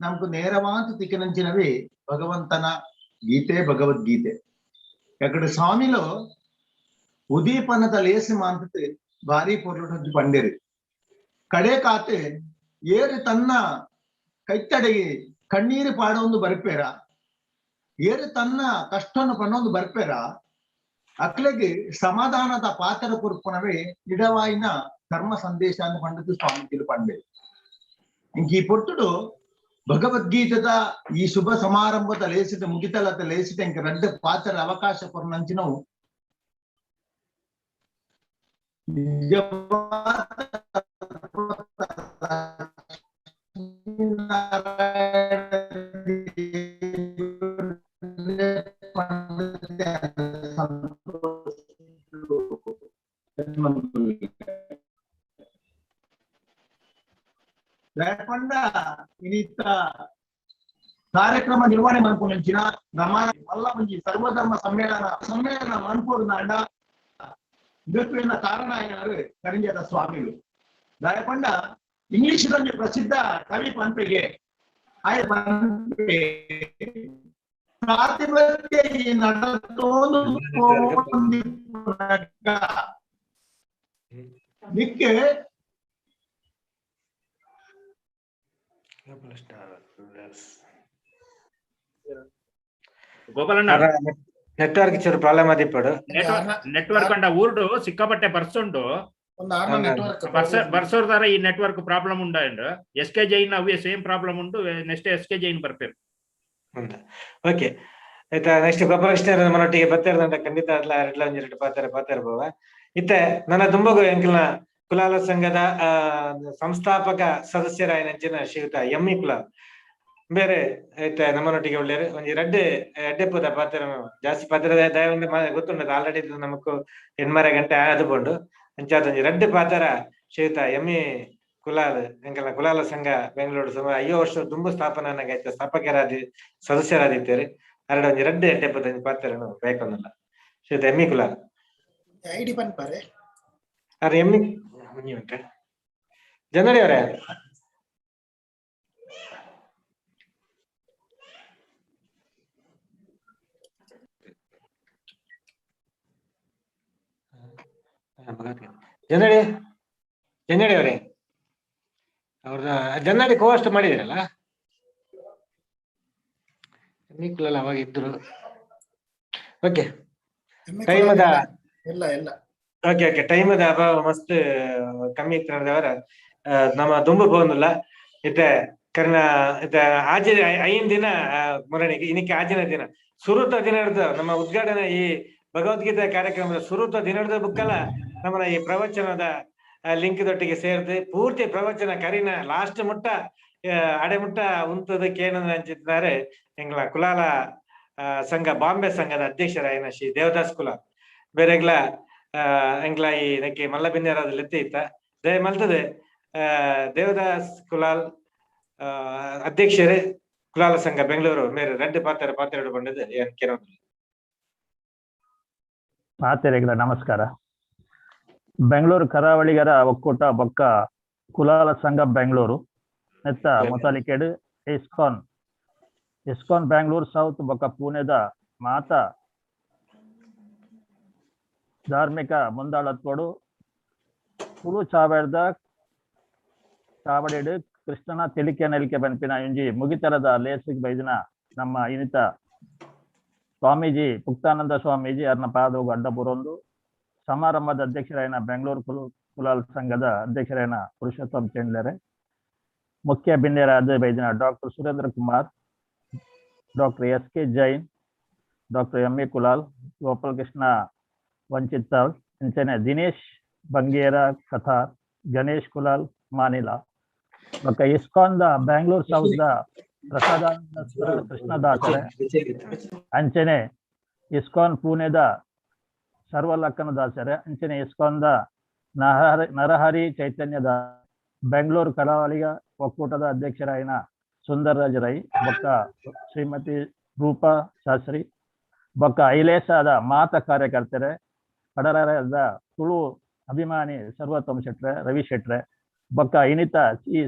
ನಮ್కు ನೇರವಾದ ತಿಕ್ಕಿನಂಚಿನವಿ ಭಗವಂತನ ಗೀತೆ, ಭಗವದ್ಗೀತೆ. ಎಕ್ಕಡ ಸ್ವಾಮಿలో ಉದೀಪನದ ಲೇಸಿ ಮಾಂತತೆ ಭಾರಿ ಪೊರ್ಲುಟೊಂಜಿ ಪಂಡೆರು. ಕಡೆ ಕಾತೆ ಏರು ತನ್ನ ಕೈತಡೆಗೆ ಕಣ್ಣೀರು ಪಾಡೊಂದು ಬರ್ಪೇರ, ಏರು ತನ್ನ ಕಷ್ಟನ್ನು ಪನ್ನೊಂದು ಬರ್ಪೇರ, ಅಕ್ಲೆಗೆ ಸಮಾಧಾನದ ಪಾತ್ರ ಕೊರ್ಪುನವೇ ನಿಡವಾಯಿನ ಧರ್ಮ ಸಂದೇಶ ಅನ್ನು ಪಂಡದು ಸ್ವಾಮೀಜಿಲು ಪಂಡೆ. ಇಂಕ ಈ ಪೊರ್ತುಡು ಭಗವದ್ಗೀತದ ಈ ಶುಭ ಸಮಾರಂಭದ ಲೇಸಿದ ಮುಗಿತಲದ ಲೇಸಿದ ಇಂಕ ರಡ್ಡ ಪಾತ್ರ ಅವಕಾಶ ಕೊರ್ನಂಚಿನವು ಪಂಡ ಇನ್ನಿತ್ತ ಕಾರ್ಯಕ್ರಮ ನಿರ್ವಹಣೆ ಮನ್ಪುನಂಚಿನ ರಮಾನ ಮಲ್ಲ ಒಂಜಿ ಸರ್ವಧರ್ಮ ಸಮ್ಮೇಳನ ಸಮ್ಮೇಳನ ಮನ್ಪುಡು ನಾಂಡ ಇದಕ್ಕಿನ ಕಾರಣ ಯಾರು ಕರಿಂಜದ ಸ್ವಾಮಿಗಳು. ದಾಯಪಂಡ ಇಂಗ್ಲಿಷ್ ಒಂಜಿ ಪ್ರಸಿದ್ಧ ಕವಿ ಪಂಪೆಗೆ ಆಯ ಪಂಪೆ ಪ್ರಾತಿಪತ್ಯ ಈ ನಡತೋಂದು ನಿಕ್ಕೆ ಗೋಪಾಲಣ್ಣ ನೆಟ್ವರ್ಕ್ ಚೂರು ಪ್ರಾಬ್ಲಮ್ ಆದಿಪ್ಪಡು. ನೆಟ್ವರ್ಕ್ ಅಂಡ ಊರ್ಡು ಸಿಕ್ಕಾಪಟ್ಟೆ ಬರ್ಸುಂಡು, ಬರ್ಸೋರ್ದಾರ ಈ ನೆಟ್ವರ್ಕ್ ಪ್ರಾಬ್ಲಮ್ ಉಂಡ. ಎಸ್ ಕೆ ಜೈನ್ ಅವೇ ಸೇಮ್ ಪ್ರಾಬ್ಲಮ್ ಉಂಟು. ನೆಕ್ಸ್ಟ್ ಎಸ್ ಕೆ ಜೈನ್ ಬರ್ಪೇರು. ಓಕೆ ಆಯ್ತಾ. ನೆಕ್ಸ್ಟ್ ಗೋಪಾಲಕೃಷ್ಣ ನಮ್ಮೊಟ್ಟಿಗೆ ಬತ್ತಿರದಂಟ ಖಂಡಿತ ಅದ್ಲ ಎರಡ್ಲ ಒಂಜಿ ಪಾತ್ರ ಪಾತ್ರ ಬೋವ. ಇತ್ತೆ ನನ್ನ ತುಂಬಗು ಎಂಕಲ್ನ ಕುಲಾಲ ಸಂಘದ ಸಂಸ್ಥಾಪಕ ಸದಸ್ಯರಾಯನಂಚಿನ ಶ್ರೀಯುತ ಎಂ ಇ ಕುಲಾಲ್ ಬೇರೆ ಐತೆ ನಮ್ಮನೊಟ್ಟಿಗೆ ಒಳ್ಳೆಯರು. ಒಂಜಿ ರಡ್ಡೆ ಎಡ್ಡೆಪ್ಪದ ಪಾತ್ರ ಜಾಸ್ತಿ ಪಾತ್ರ ದಯವಂದ ಗೊತ್ತುಂಟು ಆಲ್ರೆಡಿ ನಮಕ್ ಎಣ್ಮರ ಗಂಟೆ ಅದು ಬೋಂಡು ಅಂಚಾದ ಒಂಜಿ ರಡ್ಡೆ ಪಾತ್ರ ಶ್ರೀಯುತ ಎಂ ಇ ಕುಲಾಲ್ ಎಂಕಲ್ನ ಕುಲಾಲ ಸಂಘ ಬೆಂಗಳೂರು ಸುಮಾರು 50 ವರ್ಷ ದುಂಬು ಸ್ಥಾಪನೆ ಆಯ್ತು, ಸ್ಥಾಪಕರಾದಿ ಸದಸ್ಯರಾದಿತ್ತೇರಿ. ಅರಡ ಒಂಜಿ ರಡ್ಡೆ ಎಡ್ಡೆಪ್ಪದ ಒಂಜಿ ಪಾತ್ರ ಬೇಕೊಂದಲ್ಲ ಶ್ರೀಯುತ ಎಂ ಇ ಕುಲಾಲ್. ಐಡಿ ಪನ್ಪಾರೆ ಅರೆ ಎಂ ಇ ಜನರಿ ಅವರೇ. ಜನ್ನಡಿ ಜನ್ನಡಿ ಅವರೇ, ಅವ್ರದ ಜನ್ನಡಿ ಕೋಸ್ಟ್ ಮಾಡಿದಿರಲ್ಲ ಮೀಕುಲಲ್ಲ ಅವಾಗ ಇದ್ರು. ಓಕೆ ಟೈಮ್ ಅದ ಇಲ್ಲ ಇಲ್ಲ. ಓಕೆ ಓಕೆ ಟೈಮ್ ಅದ ಅಭಾವ ಮಸ್ತ್ ಕಮ್ಮಿ ಇತ್ತು. ನಮ್ಮ ದುಂಬು ಬೋಂದಿಲ್ಲ ಇತ್ತೆ ಕರ್ನ ಇತ್ತೆ ಆಜ 5 ದಿನ ಮುರಣಿಗೆ ಇನ್ನಕ್ಕೆ ಆಜಿನ ದಿನ ಸುರುತ ದಿನ ಹಿಡ್ದು ನಮ್ಮ ಉದ್ಘಾಟನೆ ಈ ಭಗವದ್ಗೀತೆ ಕಾರ್ಯಕ್ರಮದ ಸುರುತ ದಿನ ಹಿಡ್ದು ಬುಕ್ಕಲ್ಲ ನಮ್ಮನ ಈ ಪ್ರವಚನದ ಲಿಂಕ್ ದೊಟ್ಟಿಗೆ ಸೇರ್ದು ಪೂರ್ತಿ ಪ್ರವಚನ ಕರಿನ ಲಾಸ್ಟ್ ಮುಟ್ಟ ಅಡೆ ಮುಟ್ಟ ಉಂತದಕ್ಕೆ ಏನಂದ್ರೆ ಅಂಚಿದ್ದಾರೆ ಎಂಗ್ಲ ಕುಲಾಲ ಸಂಘ ಬಾಂಬೆ ಸಂಘದ ಅಧ್ಯಕ್ಷರಾಯನ ಶ್ರೀ ದೇವದಾಸ್ ಕುಲಾಲ್ ಬೇರೆಗ್ಲ ಎಂಗ್ಲ ಈ ನಕ್ಕೆ ಮಲ್ಲಬಿನ್ಯರಾದ ಲೆತ್ತಿ ಇತ್ತ ದಯ ಮಲ್ತದೆ ದೇವದಾಸ್ ಕುಲಾಲ್ ಅಧ್ಯಕ್ಷರೇ ಕುಲಾಲ ಸಂಘ ಬೆಂಗಳೂರು ಮೇರೆ ರೆಡ್ಡಿ ಪಾತ್ರ ಪಾತ್ರ ಬಂದಿದೆ ಏನ್ ಕೆಲವೊಂದು ಪಾತೆರೆಗಳ ನಮಸ್ಕಾರ. ಬೆಂಗಳೂರು ಕರಾವಳಿಗರ ಒಕ್ಕೂಟ ಬೊಕ್ಕ ಕುಲಾಲ ಸಂಘ ಬೆಂಗಳೂರು ನೆತ್ತ ಮೊತಲಿಕೇಡು ಇಸ್ಕಾನ್ ಇಸ್ಕಾನ್ ಬೆಂಗಳೂರು ಸೌತ್ ಬೊಕ್ಕ ಪುಣೆದ ಮಾತಾ ಧಾರ್ಮಿಕ ಮುಂದಾಳತ್ವಡು ತುಳು ಚಾವಡ್ದ ಚಾವಡಿಡು ಕೃಷ್ಣನ ತಿಳಿಕೆ ನಲಿಕೆ ಬನ್ಪಿನ ಇಂಜಿ ಮುಗಿತರದ ಲೇಸಿಗೆ ಬೈದಿನ ನಮ್ಮ ಇನಿತ ಸ್ವಾಮೀಜಿ ಮುಕ್ತಾನಂದ ಸ್ವಾಮೀಜಿ ಅರ್ನ ಪಾದವು ಅಡ್ಡ ಬುರೊಂದು ಸಮಾರಂಭದ ಅಧ್ಯಕ್ಷರಾಯನ ಬೆಂಗಳೂರು ಕುಲಾಲ್ ಸಂಘದ ಅಧ್ಯಕ್ಷರಾಯನ ಪುರುಷೋತ್ತಮ್ ಚಂಡ್ಲೆರೆ, ಮುಖ್ಯ ಬಿನ್ನೆರಾದ ಬೈದಿನ doctor Surendra Kumar, doctor S K Jain, doctor M A Kulal, Gopalakrishna Vanchittal, ಅಂಚನೆ ದಿನೇಶ್ ಬಂಗೇರ ಕಥಾರ್, ಗಣೇಶ್ ಕುಲಾಲ್ ಮಾನಿಲಾ, ಬೊಕ್ಕ ISKCON the Bangalore south the Prasadananda ಕೃಷ್ಣದಾಸರೆ, ಅಂಚನೆ ಇಸ್ಕಾನ್ ಪುಣೆದ ಸರ್ವಲಕ್ಕನ ದಾಸರೆ, ಅಂಚನೆ ಇಸ್ಕಾನ್ the Narahari ಚೈತನ್ಯ ದಾಸ, ಬೆಂಗಳೂರು ಕರಾವಳಿಗ ಒಕ್ಕೂಟದ ಅಧ್ಯಕ್ಷರಾಯಿನ ಸುಂದರರಾಜ ರೈ, ಬೊಕ್ಕ ಶ್ರೀಮತಿ ರೂಪಾ ಶಾಸ್ತ್ರಿ, ಬೊಕ್ಕ ಐಲೇಸಾದ ಮಾತ ಕಾರ್ಯಕರ್ತರೆ, ಕಡಲದ ತುಳು ಅಭಿಮಾನಿ ಸರ್ವೋತ್ತಮ ಶೆಟ್ರೆ, ರವಿ ಶೆಟ್ರೆ, ಬೊಕ್ಕ ಇನಿತ ಈ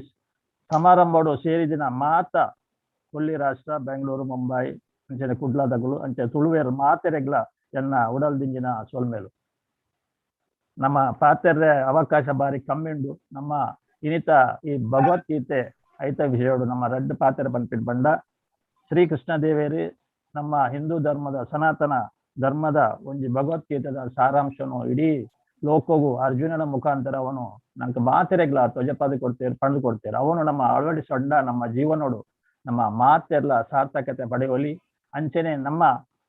ಸಮಾರಂಭಡು ಸೇರಿದಿನ ಮಾತ ಕೊಲ್ಲಿ ರಾಷ್ಟ್ರ ಬೆಂಗಳೂರು ಮುಂಬೈ ಅಂಚನೆ ಕುಡ್ಲದಗಳು ಅಂಚೆ ತುಳುವೇರು ಮಾತೆರೆಗ್ಲ ಎನ್ನ ಉಡಲ್ದಿಂಜಿನ ಸೊಲ್ಮೇಲು. ನಮ್ಮ ಪಾತೆರ್ರೆ ಅವಕಾಶ ಬಾರಿ ಕಮ್ಮಿ ಉಂಡು. ನಮ್ಮ ಇನಿತ ಈ ಭಗವದ್ಗೀತೆ ಐತ ವಿಷಯೋಡು ನಮ್ಮ ರಡ್ಡ್ ಪಾತೆರ ಪನ್ಪಿನ ಪಂಡ ಶ್ರೀಕೃಷ್ಣ ದೇವೇರಿ ನಮ್ಮ ಹಿಂದೂ ಧರ್ಮದ ಸನಾತನ ಧರ್ಮದ ಒಂಜಿ ಭಗವದ್ಗೀತೆದ ಸಾರಾಂಶನು ಇಡೀ ಲೋಕಗೂ ಅರ್ಜುನನ ಮುಖಾಂತರ ಅವನು ನಂಗೆ ಮಾತೆರೆಗ್ಲ ತ್ವಜಪಾದ ಕೊಡ್ತೇವೆ, ಪಂಡು ಕೊಡ್ತೇವೆ. ಅವನು ನಮ್ಮ ಅಳವಡಿಸೊಂಡ ನಮ್ಮ ಜೀವನೋಡು ನಮ್ಮ ಮಾತೆರ್ಲ ಸಾರ್ಥಕತೆ ಪಡೆಯಲಿ. ಅಂಚನೆ ನಮ್ಮ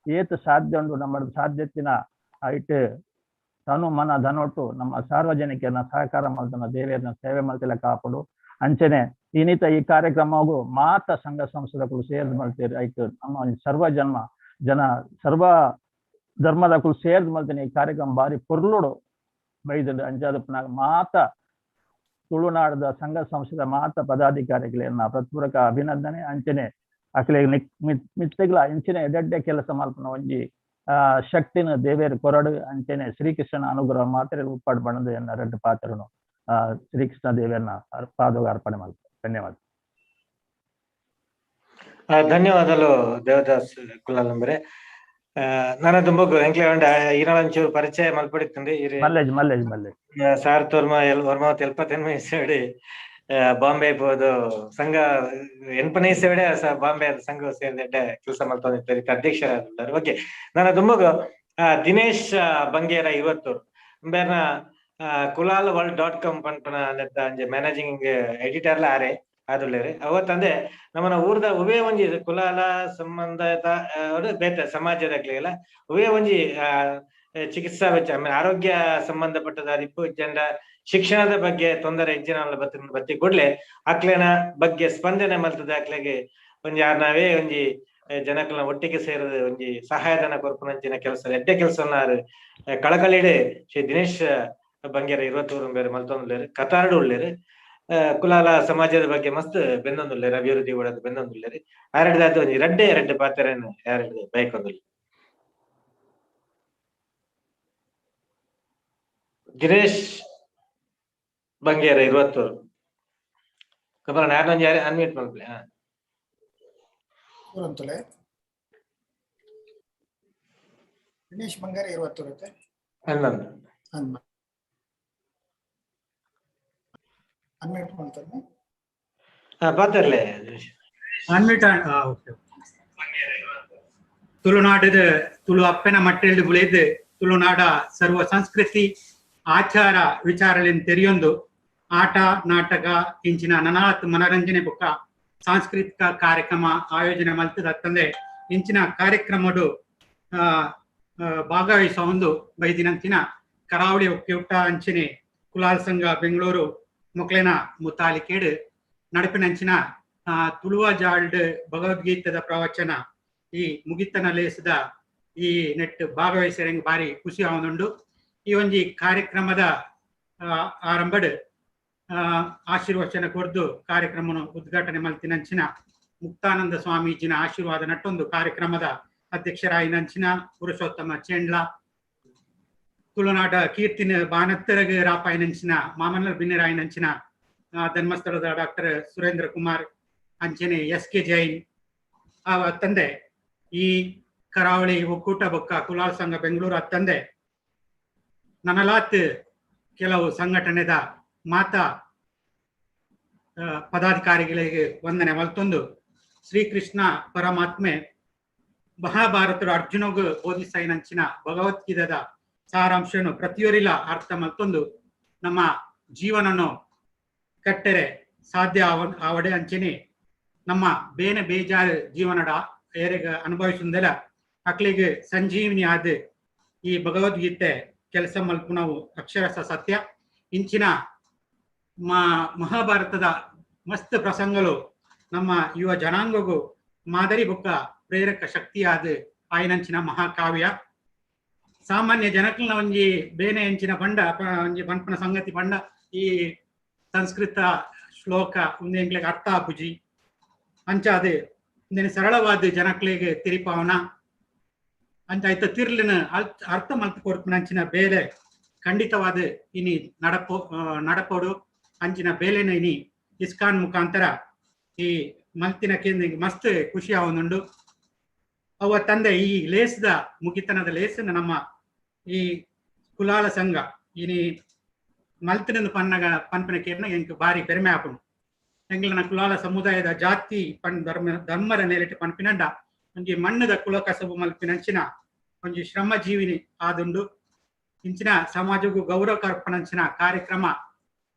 ಏತು ಸಾಧ್ಯ ಉಂಡು ನಮ್ಮ ಸಾಧ್ಯತಿನ ಐಟ್ ತನು ಮನ ಧನೊಟ್ಟು ನಮ್ಮ ಸಾರ್ವಜನಿಕರನ್ನ ಸಹಕಾರ ಮಲ್ತನ ದೇವಿಯರನ್ನ ಸೇವೆ ಮಲ್ತಿಲ್ಲ ಕಾಪಡು. ಅಂಚನೆ ಇನ್ನಿತ ಈ ಕಾರ್ಯಕ್ರಮವು ಮಾತ ಸಂಘ ಸಂಸ್ಥೆದಕುಲು ಸೇರ್ದು ಮಲ್ತೇರು ಐಕ್ ನಮ್ಮ ಸರ್ವ ಜನ್ಮ ಜನ ಸರ್ವ ಧರ್ಮದಕುಲು ಸೇರ್ದು ಮಲ್ತೇನೆ. ಈ ಕಾರ್ಯಕ್ರಮ ಬಾರಿ ಪೊರ್ಲುಡು ಬೈದಂಡು. ಅಂಚಾದ ಮಾತ ತುಳುನಾಡದ ಸಂಘ ಸಂಸ್ಥೆದ ಮಾತ ಪದಾಧಿಕಾರಿಗಳನ್ನ ಪ್ರತ್ಪೂರಕ ಅಭಿನಂದನೆ. ಅಂಚನೆ ಅಕ್ಲೆ ಮಿತ್ತೆಗ್ಲ ಇಂಚಿನ ಎಡೆಡ್ಡೆ ಕೆಲಸ ಮಲ್ಪನ ಒಂಜಿ ಶಕ್ತಿನ ದೇವೇರು ಕೊರಡು. ಅಂಚನೆ ಶ್ರೀಕೃಷ್ಣನ ಅನುಗ್ರಹ ಮಾತ್ರ ಉಪ್ಪಾಡು ಬಣ್ಣದ ಎನ್ನ ರಡ್ಡು ಪಾತ್ರನು ಶ್ರೀಕೃಷ್ಣ ದೇವರನ್ನ ಪಾದೋಗ ಅರ್ಪಣೆ ಮಾಡ್ತಾರೆ. ಧನ್ಯವಾದ. ಧನ್ಯವಾದಗಳು ದೇವದಾಸ್ ಕುಲಾಲಂಬರೆ. ನಾನು ತುಂಬಾ ಎಂಕ್ಲೆ ಉಂಡ ಈನಾಳಂಚೂರು ಪರಿಚಯ ಮಲ್ಪಡಿತ್ತುಂಡು. ಮಲ್ಲೇಜ್ ಮಲ್ಲೇಜ್ ಮಲ್ಲೇಜ್ ಸಾರ್ ತೋರ್ಮ ಎಲ್ ವರ್ಮಾವತಿ ಎಲ್ಪತ್ತೆನ್ಮ ಇಸೇಡಿ ಬಾಂಬೆ ಪೋದು ಸಂಘ ಎನ್ಪನೇ ಇಸೇಡೆ ಬಾಂಬೆ ಸಂಘ ಸೇರಿದ ಕೆಲಸ ಮಲ್ತೊಂದಿತ್ತು ಅಧ್ಯಕ್ಷರಾಗಿದ್ದಾರೆ. ಓಕೆ, ನಾನು ತುಂಬಗ ದಿನೇಶ್ ಬಂಗೇರ ಇವತ್ತು ಬೇರ್ನ ಕುಲಾಲ್ ವರ್ಲ್ಡ್ ಡಾಟ್ ಕಾಮ್ ಪನ್ಪನ ಅಂಜೆ ಮ್ಯಾನೇಜಿಂಗ್ ಎಡಿಟರ್ಲ ಆರೆ ಆದುಳ್ಳೇರಿ. ಅವತ್ತಂದೆ ನಮ್ಮನ ಊರ್ದ ಉವೇ ಒಂಜಿ ಕುಲಾಲ ಸಂಬಂಧಿತ ಬೇತೆ ಸಮಾಜದಾಗ್ಲಿಲ್ಲ ಉವೇ ಒಂಜಿ ಚಿಕಿತ್ಸಾ ವೆಚ್ಚ ಆಮೇಲೆ ಆರೋಗ್ಯ ಸಂಬಂಧಪಟ್ಟದ ಇಪ್ಪು ಜನ ಶಿಕ್ಷಣದ ಬಗ್ಗೆ ತೊಂದರೆ ಹೆಚ್ಚಿನ ಬತ್ತಿ ಕೂಡ್ಲೆ ಅಕ್ಲೆನ ಬಗ್ಗೆ ಸ್ಪಂದನೆ ಮಲ್ತದ ಅಕ್ಲೆಗೆ ಒಂಜಿ ಯಾರನಾವೇ ಒಂಜಿ ಜನಕಲ್ನ ಒಟ್ಟಿಗೆ ಸೇರದ ಒಂಜಿ ಸಹಾಯಧನ ಕೊರ್ಪುನಂಚಿನ ಕೆಲಸ ಎಡ್ಡೆ ಕೆಲಸನ ಕಳಕಳಿಡೆ ಶ್ರೀ ದಿನೇಶ್ ಬಂಗೇರ ಇರುವತ್ತೂರು ಬೇರೆ ಮಲ್ತೊಂದುಲ್ಲೇರು, ಕತಾರ್ಡು ಉಳ್ಳೇರು. ಕುಲಾಲ ಸಮಾಜದ ಬಗ್ಗೆ ಮಸ್ತ್ ಬೆಂದೊಂದುಲ್ಲೇರು, ಅಭಿವೃದ್ಧಿ ಒಳದು ಬೆಂದೊಂದುಲ್ಲೇರು. ಆರಡ್ದಾದ ಒಂಜಿ ರಡ್ಡೆ ರಡ್ಡೆ ಪಾತ್ರನ ಯಾರಡ್ದು ಬೈಕೊಂದುಲ್ಲೆ. ದಿನೇಶ್ ಬಂಗೇರ ಇರುವತ್ತೂರು ಕಮಲ ಯಾರನ್ನೊಂಜಿ ಯಾರೇ ಅನ್ಮ್ಯೂಟ್ ಮಲ್ಪಲೆ. ಹಾ, ದಿನೇಶ್ ಬಂಗೇರ ಇರುವತ್ತೂರು ಹನ್ನೊಂದು ಅನ್ಮ್ಯೂಟ್ ಮಾಡ್ತಾನೆ. ಪಾತ್ರಲೆ ಅನ್ಮ್ಯೂಟ್. ಓಕೆ. ತುಳುನಾಡದ ತುಳು ಅಪ್ಪನ ಮಟ್ಟೆಲ್ದು ಬುಳೆದು ತುಳುನಾಡ ಸರ್ವ ಸಂಸ್ಕೃತಿ ಆಚಾರ ವಿಚಾರಲಿನ್ ತೆರಿಯೊಂದು ಆಟ ನಾಟಕ ಇಂಚಿನ ನನಾತ್ ಮನರಂಜನೆ ಬೊಕ್ಕ ಸಾಂಸ್ಕೃತಿಕ ಕಾರ್ಯಕ್ರಮ ಆಯೋಜನೆ ಮಲ್ತದ ಇಂಚಿನ ಕಾರ್ಯಕ್ರಮಡು ಭಾಗವಹಿಸ ಒಂದು ಬೈದಿನಂಚಿನ ಕರಾವಳಿ ಒಕ್ಕೂಟ ಅಂಚಿನೆ ಕುಲಾಲ್ ಸಂಘ ಬೆಂಗಳೂರು ಮೊಕ್ಲೆನ ಮುತಾಲಿಕೇಡು ನಡಪಿನಂಚಿನ ತುಳುವ ಜಾಲ್ಡ್ ಭಗವದ್ಗೀತದ ಪ್ರವಚನ ಈ ಮುಗಿತನ ಲೇಸದ ಈ ನೆಟ್ ಭಾಗವಹಿಸರಂಗ್ ಬಾರಿ ಖುಷಿ ಆವೊಂದುಂಡು. ಈ ಒಂಜಿ ಕಾರ್ಯಕ್ರಮದ ಆರಂಭಡ್ ಆಶೀರ್ವಚನ ಕೊರ್ದು ಕಾರ್ಯಕ್ರಮವನ್ನು ಉದ್ಘಾಟನೆ ಮಲ್ತಿನಂಚಿನ ಮುಕ್ತಾನಂದ ಸ್ವಾಮೀಜಿನ ಆಶೀರ್ವಾದ ನಟ್ಟೊಂದು ಕಾರ್ಯಕ್ರಮದ ಅಧ್ಯಕ್ಷರಾಯಿನಂಚಿನ ಪುರುಷೋತ್ತಮ ಚೇಂಡ್ಲ, ತುಳುನಾಡ ಕೀರ್ತಿನ ಬಾನತ್ತರಗ ರಾಪಾಯಿನಂಚಿನ ಮಾಮಲ್ಲ ಬಿನ್ನೆರಾಯಿನಂಚಿನ ಧರ್ಮಸ್ಥಳದ ಡಾಕ್ಟರ್ ಸುರೇಂದ್ರ ಕುಮಾರ್ ಅಂಚನೆ ಎಸ್ ಕೆ ಜೈನ್ ತಂದೆ ಈ ಕರಾವಳಿ ಒಕ್ಕೂಟ ಬೊಕ್ಕ ಕುಲಾಲ್ ಸಂಘ ಬೆಂಗಳೂರು ತಂದೆ ನನಲಾತ್ ಕೆಲವು ಸಂಘಟನೆದ ಮಾತಾ ಪದಾಧಿಕಾರಿಗಳಿಗೆ ವಂದನೆ ಮಲ್ತೊಂದು ಶ್ರೀಕೃಷ್ಣ ಪರಮಾತ್ಮೆ ಮಹಾಭಾರತದ ಅರ್ಜುನಗು ಬೋಧಿಸೈನಂಚಿನ ಭಗವದ್ಗೀತದ ಸಾರಾಂಶನು ಪ್ರತಿಯೊರಿಲ ಅರ್ಥ ಮಲ್ತೊಂದು ನಮ್ಮ ಜೀವನನು ಕಟ್ಟರೆ ಸಾಧ್ಯ ಆವಡೆ ಅಂಚನೆ ನಮ್ಮ ಬೇನೆ ಬೇಜಾರು ಜೀವನದ ಏರೆಗ ಅನುಭವಿಸುವುದಿಲ್ಲ ಅಕ್ಲಿಗೆ ಸಂಜೀವಿನಿ ಆದ ಈ ಭಗವದ್ಗೀತೆ ಕೆಲಸ ಮಲ್ಪುನವು ಅಕ್ಷರಶ ಸತ್ಯ. ಇಂಚಿನ ಮಹಾಭಾರತದ ಮಸ್ತ್ ಪ್ರಸಂಗಗಳು ನಮ್ಮ ಯುವ ಜನಾಂಗಗೂ ಮಾದರಿ ಬೊಕ್ಕ ಪ್ರೇರಕ ಶಕ್ತಿಯಾದ ಆಯ್ನಂಚಿನ ಮಹಾಕಾವ್ಯ. ಸಾಮಾನ್ಯ ಜನಕಲ್ನ ಒಂಜಿ ಬೇನೆ ಎಂಚಿನ ಬಂಡ ಒಂಜಿ ಪನ್ಪನ ಸಂಗತಿ ಬಂಡ ಈ ಸಂಸ್ಕೃತ ಶ್ಲೋಕ ಒಂದು ಎಂಗ್ಲಿಗೆ ಅರ್ಥ ಆಪುಜಿ ಅಂಚಾದ ಇಂದೇನು ಸರಳವಾದ ಜನಕ್ಲಿಗೆ ತಿರಿಪಾವನ ಅಂಚ ಐತ ತಿರ್ಲಿನ ಅರ್ಥ ಮಲ್ತ್ ಕೊರ್ಪಿನ ಅಂಚಿನ ಬೇಲೆ ಖಂಡಿತವಾದ ಇನಿ ನಡಪೋಡು ಅಂಚಿನ ಬೇಲೆನ ಇನಿ ಇಸ್ಕಾನ್ ಮುಖಾಂತರ ಈ ಮಲ್ತಿನ ಕೇಂದ್ರ ಮಸ್ತ್ ಖುಷಿ ಆವೊಂದುಂಡು. ಅವ ತಂದೆ ಈ ಲೇಸ್ದ ಮುಗಿತನದ ಲೇಸನ್ನ ನಮ್ಮ ಈ ಕುಲಾಲ ಸಂಘ ಇನಿ ಮಲ್ತಿನ ಪನ್ನಗ ಪನ್ಪಿನ ಕೇರ್ನ ಎಂಕ್ ಬಾರಿ ಪೆರ್ಮೆ ಆಪುಂಡು. ಎಂಗ್ಲನ ಕುಲಾಲ ಸಮುದಾಯದ ಜಾತಿ ಪನ್ ಧರ್ಮ ಧರ್ಮದ ನೆಲೆಟ್ ಪನ್ಪಿನಂಡ ಒಂಜಿ ಮಣ್ಣದ ಕುಲ ಕಸಬು ಮಲ್ಪಿನಂಚಿನ ಒಂಜಿ ಶ್ರಮ ಜೀವಿನಿ ಆದುಂಡು. ಇಂಚಿನ ಸಮಾಜಕ್ಕೂ ಗೌರವ ಕರ್ಪಣಂಚಿನ ಕಾರ್ಯಕ್ರಮ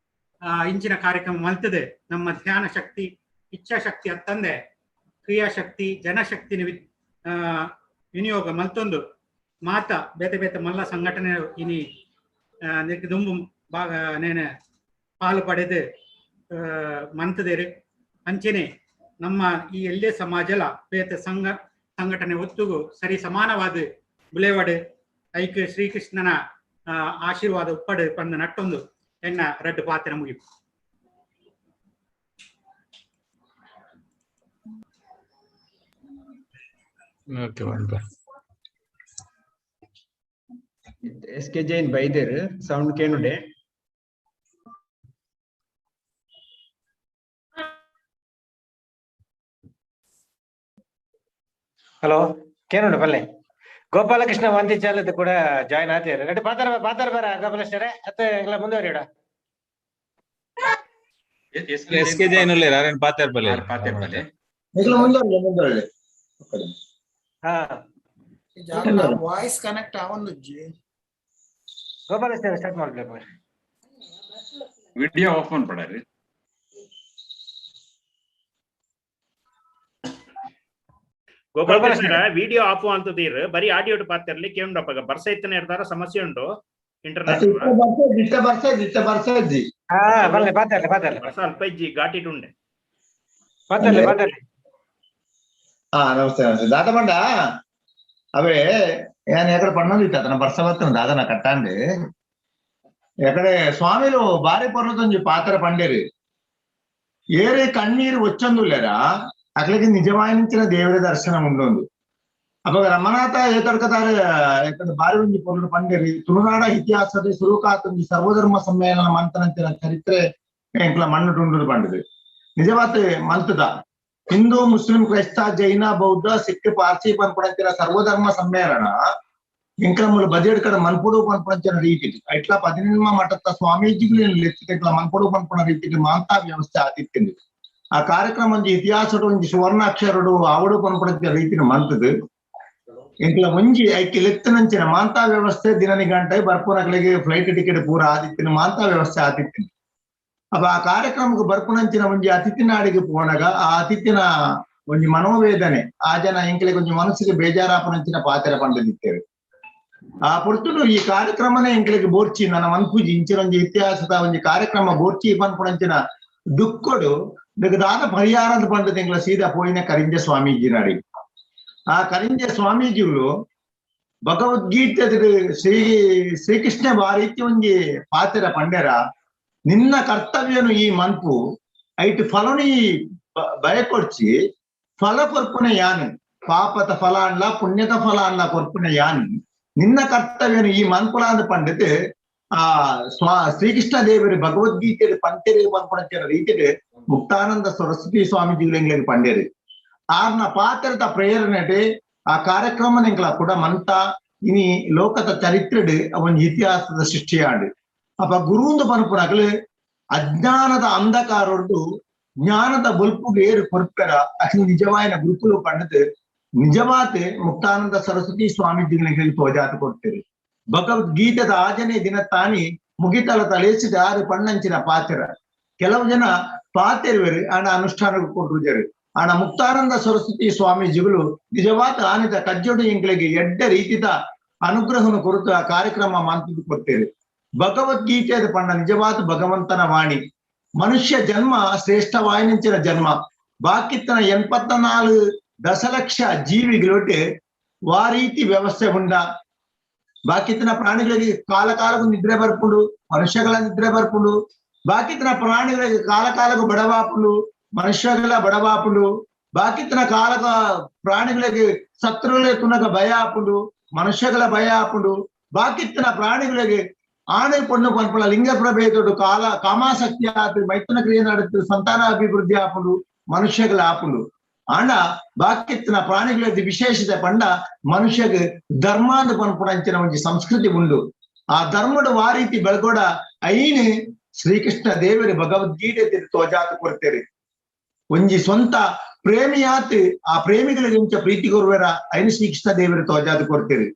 ಇಂಚಿನ ಕಾರ್ಯಕ್ರಮ ಮಲ್ತದೆ ನಮ್ಮ ಧ್ಯಾನ ಶಕ್ತಿ, ಇಚ್ಛಾಶಕ್ತಿ ಅತ್ತಂದೆ ಕ್ರಿಯಾಶಕ್ತಿ, ಜನಶಕ್ತಿನ ವಿನಿಯೋಗ ಮಲ್ತೊಂದು ಮಾತ ಬೇತೆ ಬೇತೆ ಮಲ್ಲ ಸಂಘಟನೆ ಇನಿ ದುಂಬು ಭಾಗ ನೇನೆ ಪಾಲು ಪಡೆದು ಮಂತದೇರು. ಅಂಚೆನೆ ನಮ್ಮ ಈ ಎಲ್ಲೇ ಸಮಾಜಲ ಬೇತೆ ಸಂಘಟನೆ ಒತ್ತುಗು ಸರಿ ಸಮಾನವಾದ ಬುಲೆವಡು ಐಕ್ ಶ್ರೀಕೃಷ್ಣನ ಆಶೀರ್ವಾದ ಉಪ್ಪಡು ಪಂದ ನಟ್ಟೊಂದು ಎನ್ನ ರಡ್ಡು ಪಾತ್ರ ಮುಗಿಪು. ಎಸ್ ಕೆ ಜೈನ್ ಬೈದೇರ್ ಸೌಂಡ್ ಕೇನುಡೆ. ಹಲೋ ಕೇನುಂಡು ಪಲ್ಲೆ ಗೋಪಾಲಕೃಷ್ಣ ವಂತಿ ಚಾಲದ ಕೂಡ ಜಾಯಿನ್ ಆತೀರ ರೆಡ್ಡಿ ಪಾತಾರ ಪಾತಾರ ಬರ ಗೋಪಾಲಕೃಷ್ಣರೇ ಅತ್ತೆ ಎಲ್ಲ ಮುಂದುವರಿಯೋಣ. ಎಸ್ ಕೆ ಜೈನ್ ಉಲ್ಲೇರ್ ಅರೇನ್ ಪಾತೇರ್ ಪಲ್ಲೆ ಪಾತೇರ್ ಪಲ್ಲೆ ಮುಂದುವರಿಲೆ. ಹಾ ವಾಯ್ಸ್ ಕನೆಕ್ಟ್ ಆವೊಂದುಜ್ಜಿ. ಗೋಪಾಲಕೃಷ್ಣ ಸ್ಟಾರ್ಟ್ ಮಾಡ್ಬೇಕು. ವಿಡಿಯೋ ಆಫ್ ಮನ್ಪಡಾರಿ. ಗೋಪಾಲಕೃಷ್ಣ ವಿಡಿಯೋ ಆಫ್ ಅಂತದೀರ್ ಬರೀ ಆಡಿಯೋ ಪಾತಿರ್ಲಿ ಕೇಂದ್ರಪ್ಪಗ ಬರ್ಸ ಇತ್ತನೆ ಇರ್ತಾರ ಸಮಸ್ಯೆ ಉಂಟು ಇಂಟರ್ನೆಟ್ ಬರ್ಸ ಅಲ್ಪ ಇಜ್ಜಿ ಘಾಟಿ ಉಂಡೆ ಪಾತರ್ಲೆ ಪಾತರ್ಲೆ. ನಮಸ್ತೆ ನಮಸ್ತೆ ದಾದ ಬಂಡ ಅವೇ ಏನ್ ಎಕಡೆ ಪಣ್ಣೊಂದು ಇತ್ತ ಅತನ ಬರ್ಸ ಬರ್ತನ ದಾದನ ಕಟ್ಟಾಂಡೆ ಎಕಡೆ ಸ್ವಾಮಿಲು ಬಾರಿ ಪರ್ವತೊಂಜಿ ಪಾತ್ರ ಪಂಡೇರಿ ಏರೆ ಕಣ್ಣೀರು వచ్చొందులేరా అక్కడికి నిజమైన దేవుడి దర్శనం ఉంటుంది. అప్పుడు రమణాథ ఏ తొడకతారు ఇక్కడ భారీ ఉంచి పొరుడు పండేరి ತುಳುನಾಡ ಇತಿಹಾಸದ ಸುರುಕಾತೊಂಜಿ ಸರ್ವಧರ್ಮ ಸಮ್ಮೇಳನ ಮಂತನಂಚಿನ ಚರಿತ್ರೆ ಎಂಕ್ಲ ಮಣ್ಣುಟುಂಡು ಪಂಡದು ನಿಜವಾದ ಮಂತದ ಹಿಂದೂ ಮುಸ್ಲಿಂ ಕ್ರೈಸ್ತ ಜೈನ ಬೌದ್ಧ ಸಿಖ್ ಪಾರ್ಸಿ ಪನ್ಪುಣಂಚಿನ ಸರ್ವಧರ್ಮ ಸಮ್ಮೇಳನ ఇంకా ములు బడ్జెట్ కడ మన్పుడు పన్పుణంచిన ರೀತಿ ఇట్లా 18 మఠత స్వామీజీలు ఇట్లా మన్పుడు పన్పుణ ರೀತಿಗೆ మాంతా వ్యవస్థ ఆతిథ్యంది. ಆ ಕಾರ್ಯಕ್ರಮ ಒಂಜಿ ಇತಿಹಾಸಡು ಒಂಜಿ ಸುವರ್ಣಾಕ್ಷರಡು ಆವಡು ಪನ್ಪುಣಂಚಿನ ರೀತಿನ ಮಂತದು ಇಂಕ್ಲ ಒಂಜಿ ಐಕೆ ಲೆತ್ತನಂಚಿನ ಮಾಂತಾ ವ್ಯವಸ್ಥೆ ದಿನ ಗಂಟೆ ಬರ್ಪುನಗಳಿಗೆ ಫ್ಲೈಟ್ ಟಿಕೆಟ್ ಪೂರ ಆದಿತ್ತಿನ ಮಾಂತಾ ವ್ಯವಸ್ಥೆ ಆದಿತ್ತಿನ. ಅಪ್ಪ ಆ ಕಾರ್ಯಕ್ರಮಕ್ಕೆ ಬರ್ಪುನಂಚಿನ ಒಂಜಿ ಅತಿಥಿನಾಡಿಗೆ ಪೋನಗ ಆ ಅತಿಥಿನ ಒಂಜಿ ಮನೋವೇದನೆ ಆ ಜನ ಇಂಕ್ಲಿಗೆ ಒಂಜಿ ಮನಸ್ಸಿಗೆ ಬೇಜಾರಾಪನಂಚಿನ ಪಾತ್ರ ಪಂಡದಿತ್ತೇವೆ. ಆ ಪೊರ್ತುಡು ಈ ಕಾರ್ಯಕ್ರಮನೇ ಇಂಕ್ಲಿಗೆ ಬೋರ್ಚಿ ನನ್ನ ಮನ್ಪೂಜಿ ಇಂಚಿನ ಒಂಜಿ ಇತಿಹಾಸದ ಒಂಜಿ ಕಾರ್ಯಕ್ರಮ ಬೋರ್ಚಿ ಪನ್ಪುಣಂಚಿನ ದುಕ್ಕೊಡು ದಾದ ಪರಿಹಾರದ ಪಂಡದ ಎಂಗ್ಲ ಸೀದಾ ಪೋಯಿನ ಕರಿಂಜ ಸ್ವಾಮೀಜಿ ನಾಡಿ. ಆ ಕರಿಂಜ ಸ್ವಾಮೀಜಿಗಳು ಭಗವದ್ಗೀತೆ ಶ್ರೀ ಶ್ರೀಕೃಷ್ಣ ಬಾರೀತಿ ಒಂಜಿ ಪಾತ್ರ ಪಂಡೆರ ನಿನ್ನ ಕರ್ತವ್ಯನು ಈ ಮನ್ಪು ಐಟ್ ಫಲನು ಈ ಬಯಕೊಡ್ಚಿ ಫಲ ಕೊರ್ಪುನ ಯಾನು ಪಾಪದ ಫಲ ಅನ್ಲ ಪುಣ್ಯದ ಫಲ ಅನ್ಲ ಕೊರ್ಪುನ ಯಾನು ನಿನ್ನ ಕರ್ತವ್ಯನು ಈ ಮನ್ಪುಲಾಂದ ಪಂಡಿತ್ ಆ ಶ್ರೀಕೃಷ್ಣ ದೇವರು ಭಗವದ್ಗೀತೆ ಪಂತೆರೆ ಪನ್ಪುಣಂಚಿನ ರೀತಿಗೆ ಮುಕ್ತಾನಂದ ಸರಸ್ವತಿ ಸ್ವಾಮೀಜಿಗಳಿಗೆ ಪಂಡೇರಿ ಆರ್ನ ಪಾತ್ರದ ಪ್ರೇರಣೆ ಆ ಕಾರ್ಯಕ್ರಮ ಎಂಕ್ಲ ಕೂಡ ಮಂತ ಇನಿ ಲೋಕದ ಚರಿತ್ರೆಡ್ ಅವನ್ ಇತಿಹಾಸದ ಸೃಷ್ಟಿಯಾಂಡು. ಅಪ್ಪ ಗುರುಂದು ಪನ್ಪುನಗಲು ಅಜ್ಞಾನದ ಅಂಧಕಾರೊಡ್ಡು ಜ್ಞಾನದ ಬೊಲ್ಪುಗೆ ಏರು ಕೊರ್ಪೆರ ಅಖಿಲ ನಿಜವಾಯಿನ ಗುರುಕುಲು ಪಂಡದು ನಿಜವಾತೆ ಮುಕ್ತಾನಂದ ಸರಸ್ವತಿ ಸ್ವಾಮೀಜಿಗಳಿಗೆ ತೋಜಾತ ಕೊಡ್ತೀರಿ. ಭಗವದ್ಗೀತೆದ ಆಜನೇ ದಿನ ತಾನಿ ಮುಗಿತಲ ತಲೇಸಿದ ಆರು ಪಣ್ಣಂಚಿನ ಪಾತ್ರ ಕೆಲವು ಜನ ಪಾತೆರುವರು ಆಣ ಅನುಷ್ಠಾನಕ್ಕೆ ಕೊಟ್ಟರು. ಆಣ ಮುಕ್ತಾನಂದ ಸರಸ್ವತಿ ಸ್ವಾಮೀಜಿಗಳು ನಿಜವಾದ ಆನಿದ ಕಜ್ಜೋಡು ಇಂಗ್ಲಿಗೆ ಎಡ್ಡ ರೀತಿದ ಅನುಗ್ರಹನು ಕೊರತು ಆ ಕಾರ್ಯಕ್ರಮ ಮಾಂತಿದ್ದು ಕೊಡ್ತೇವೆ. ಭಗವದ್ಗೀತೆಯ ಪಣ್ಣ ನಿಜವಾದ ಭಗವಂತನ ವಾಣಿ ಮನುಷ್ಯ ಜನ್ಮ ಶ್ರೇಷ್ಠವಾಯಿನಂಚಿನ ಜನ್ಮ ಬಾಕಿತ್ತನ 84 ದಶಲಕ್ಷ ಜೀವಿಗಳೊಟ್ಟೆ ವಾ ರೀತಿ ವ್ಯವಸ್ಥೆ ಉಂಡ ಬಾಕಿತನ ಪ್ರಾಣಿಗಳಿಗೆ ಕಾಲ ಕಾಲಕ್ಕೂ ನಿದ್ರೆ ಬರ್ಪುಂಡು ಮನುಷ್ಯಗಳ ನಿದ್ರೆ ಬರ್ಪುಂಡು ಬಾಕಿತನ ಪ್ರಾಣಿಗಳಿಗೆ ಕಾಲ ಕಾಲಕ್ಕೂ ಬಡವಾಪುಂಡು ಮನುಷ್ಯಗಳ ಬಡವಾಪುಂಡು ಬಾಕಿತನ ಕಾಲಕ ಪ್ರಾಣಿಗಳಿಗೆ ಶತ್ರುಗಳೇ ತುನಗ ಭಯ ಆಪುಂಡು ಮನುಷ್ಯಗಳ ಭಯ ಆಪುಂಡು ಬಾಕಿತ್ತನ ಪ್ರಾಣಿಗಳಿಗೆ ಆಣೆ ಪೊಣ್ಣು ಪನ್ಪುಣ ಲಿಂಗ ಪ್ರಭೇದೋಡು ಕಾಲ ಕಾಮಾಸಕ್ತಿ ಆತು ಮೈಥುನ ಕ್ರಿಯೆ ನಡತು ಸಂತಾನ ಅಭಿವೃದ್ಧಿ ಆಪುಂಡು ಮನುಷ್ಯಗಳ ಆಪುಂಡು ಆಂಡ ಬಾಕಿತ್ತನ ಪ್ರಾಣಿಗಳ ವಿಶೇಷತೆ ಪಂಡ ಮನುಷ್ಯಗೆ ಧರ್ಮಾಂದ ಪನ್ಪುಣ ಅಂಚಿನ ಒಂಜಿ ಸಂಸ್ಕೃತಿ ಉಂಡು. ಆ ಧರ್ಮಡು ಆ ರೀತಿ ಬೆಳಗೋಡ ಐನು ಶ್ರೀಕೃಷ್ಣ ದೇವರು ಭಗವದ್ಗೀತೆ ತೋಜಾತ ಕೊಡ್ತೇವೆ. ಒಂಜಿ ಸ್ವಂತ ಪ್ರೇಮಿಯಾತ್ ಆ ಪ್ರೇಮಿಗಳಿಗೆ ಇಂಚ ಪ್ರೀತಿ ಕೊರುವೆರ ಐನು ಶ್ರೀಕೃಷ್ಣ ದೇವರು ತೋಜಾತ ಕೊಡ್ತೇವೆ.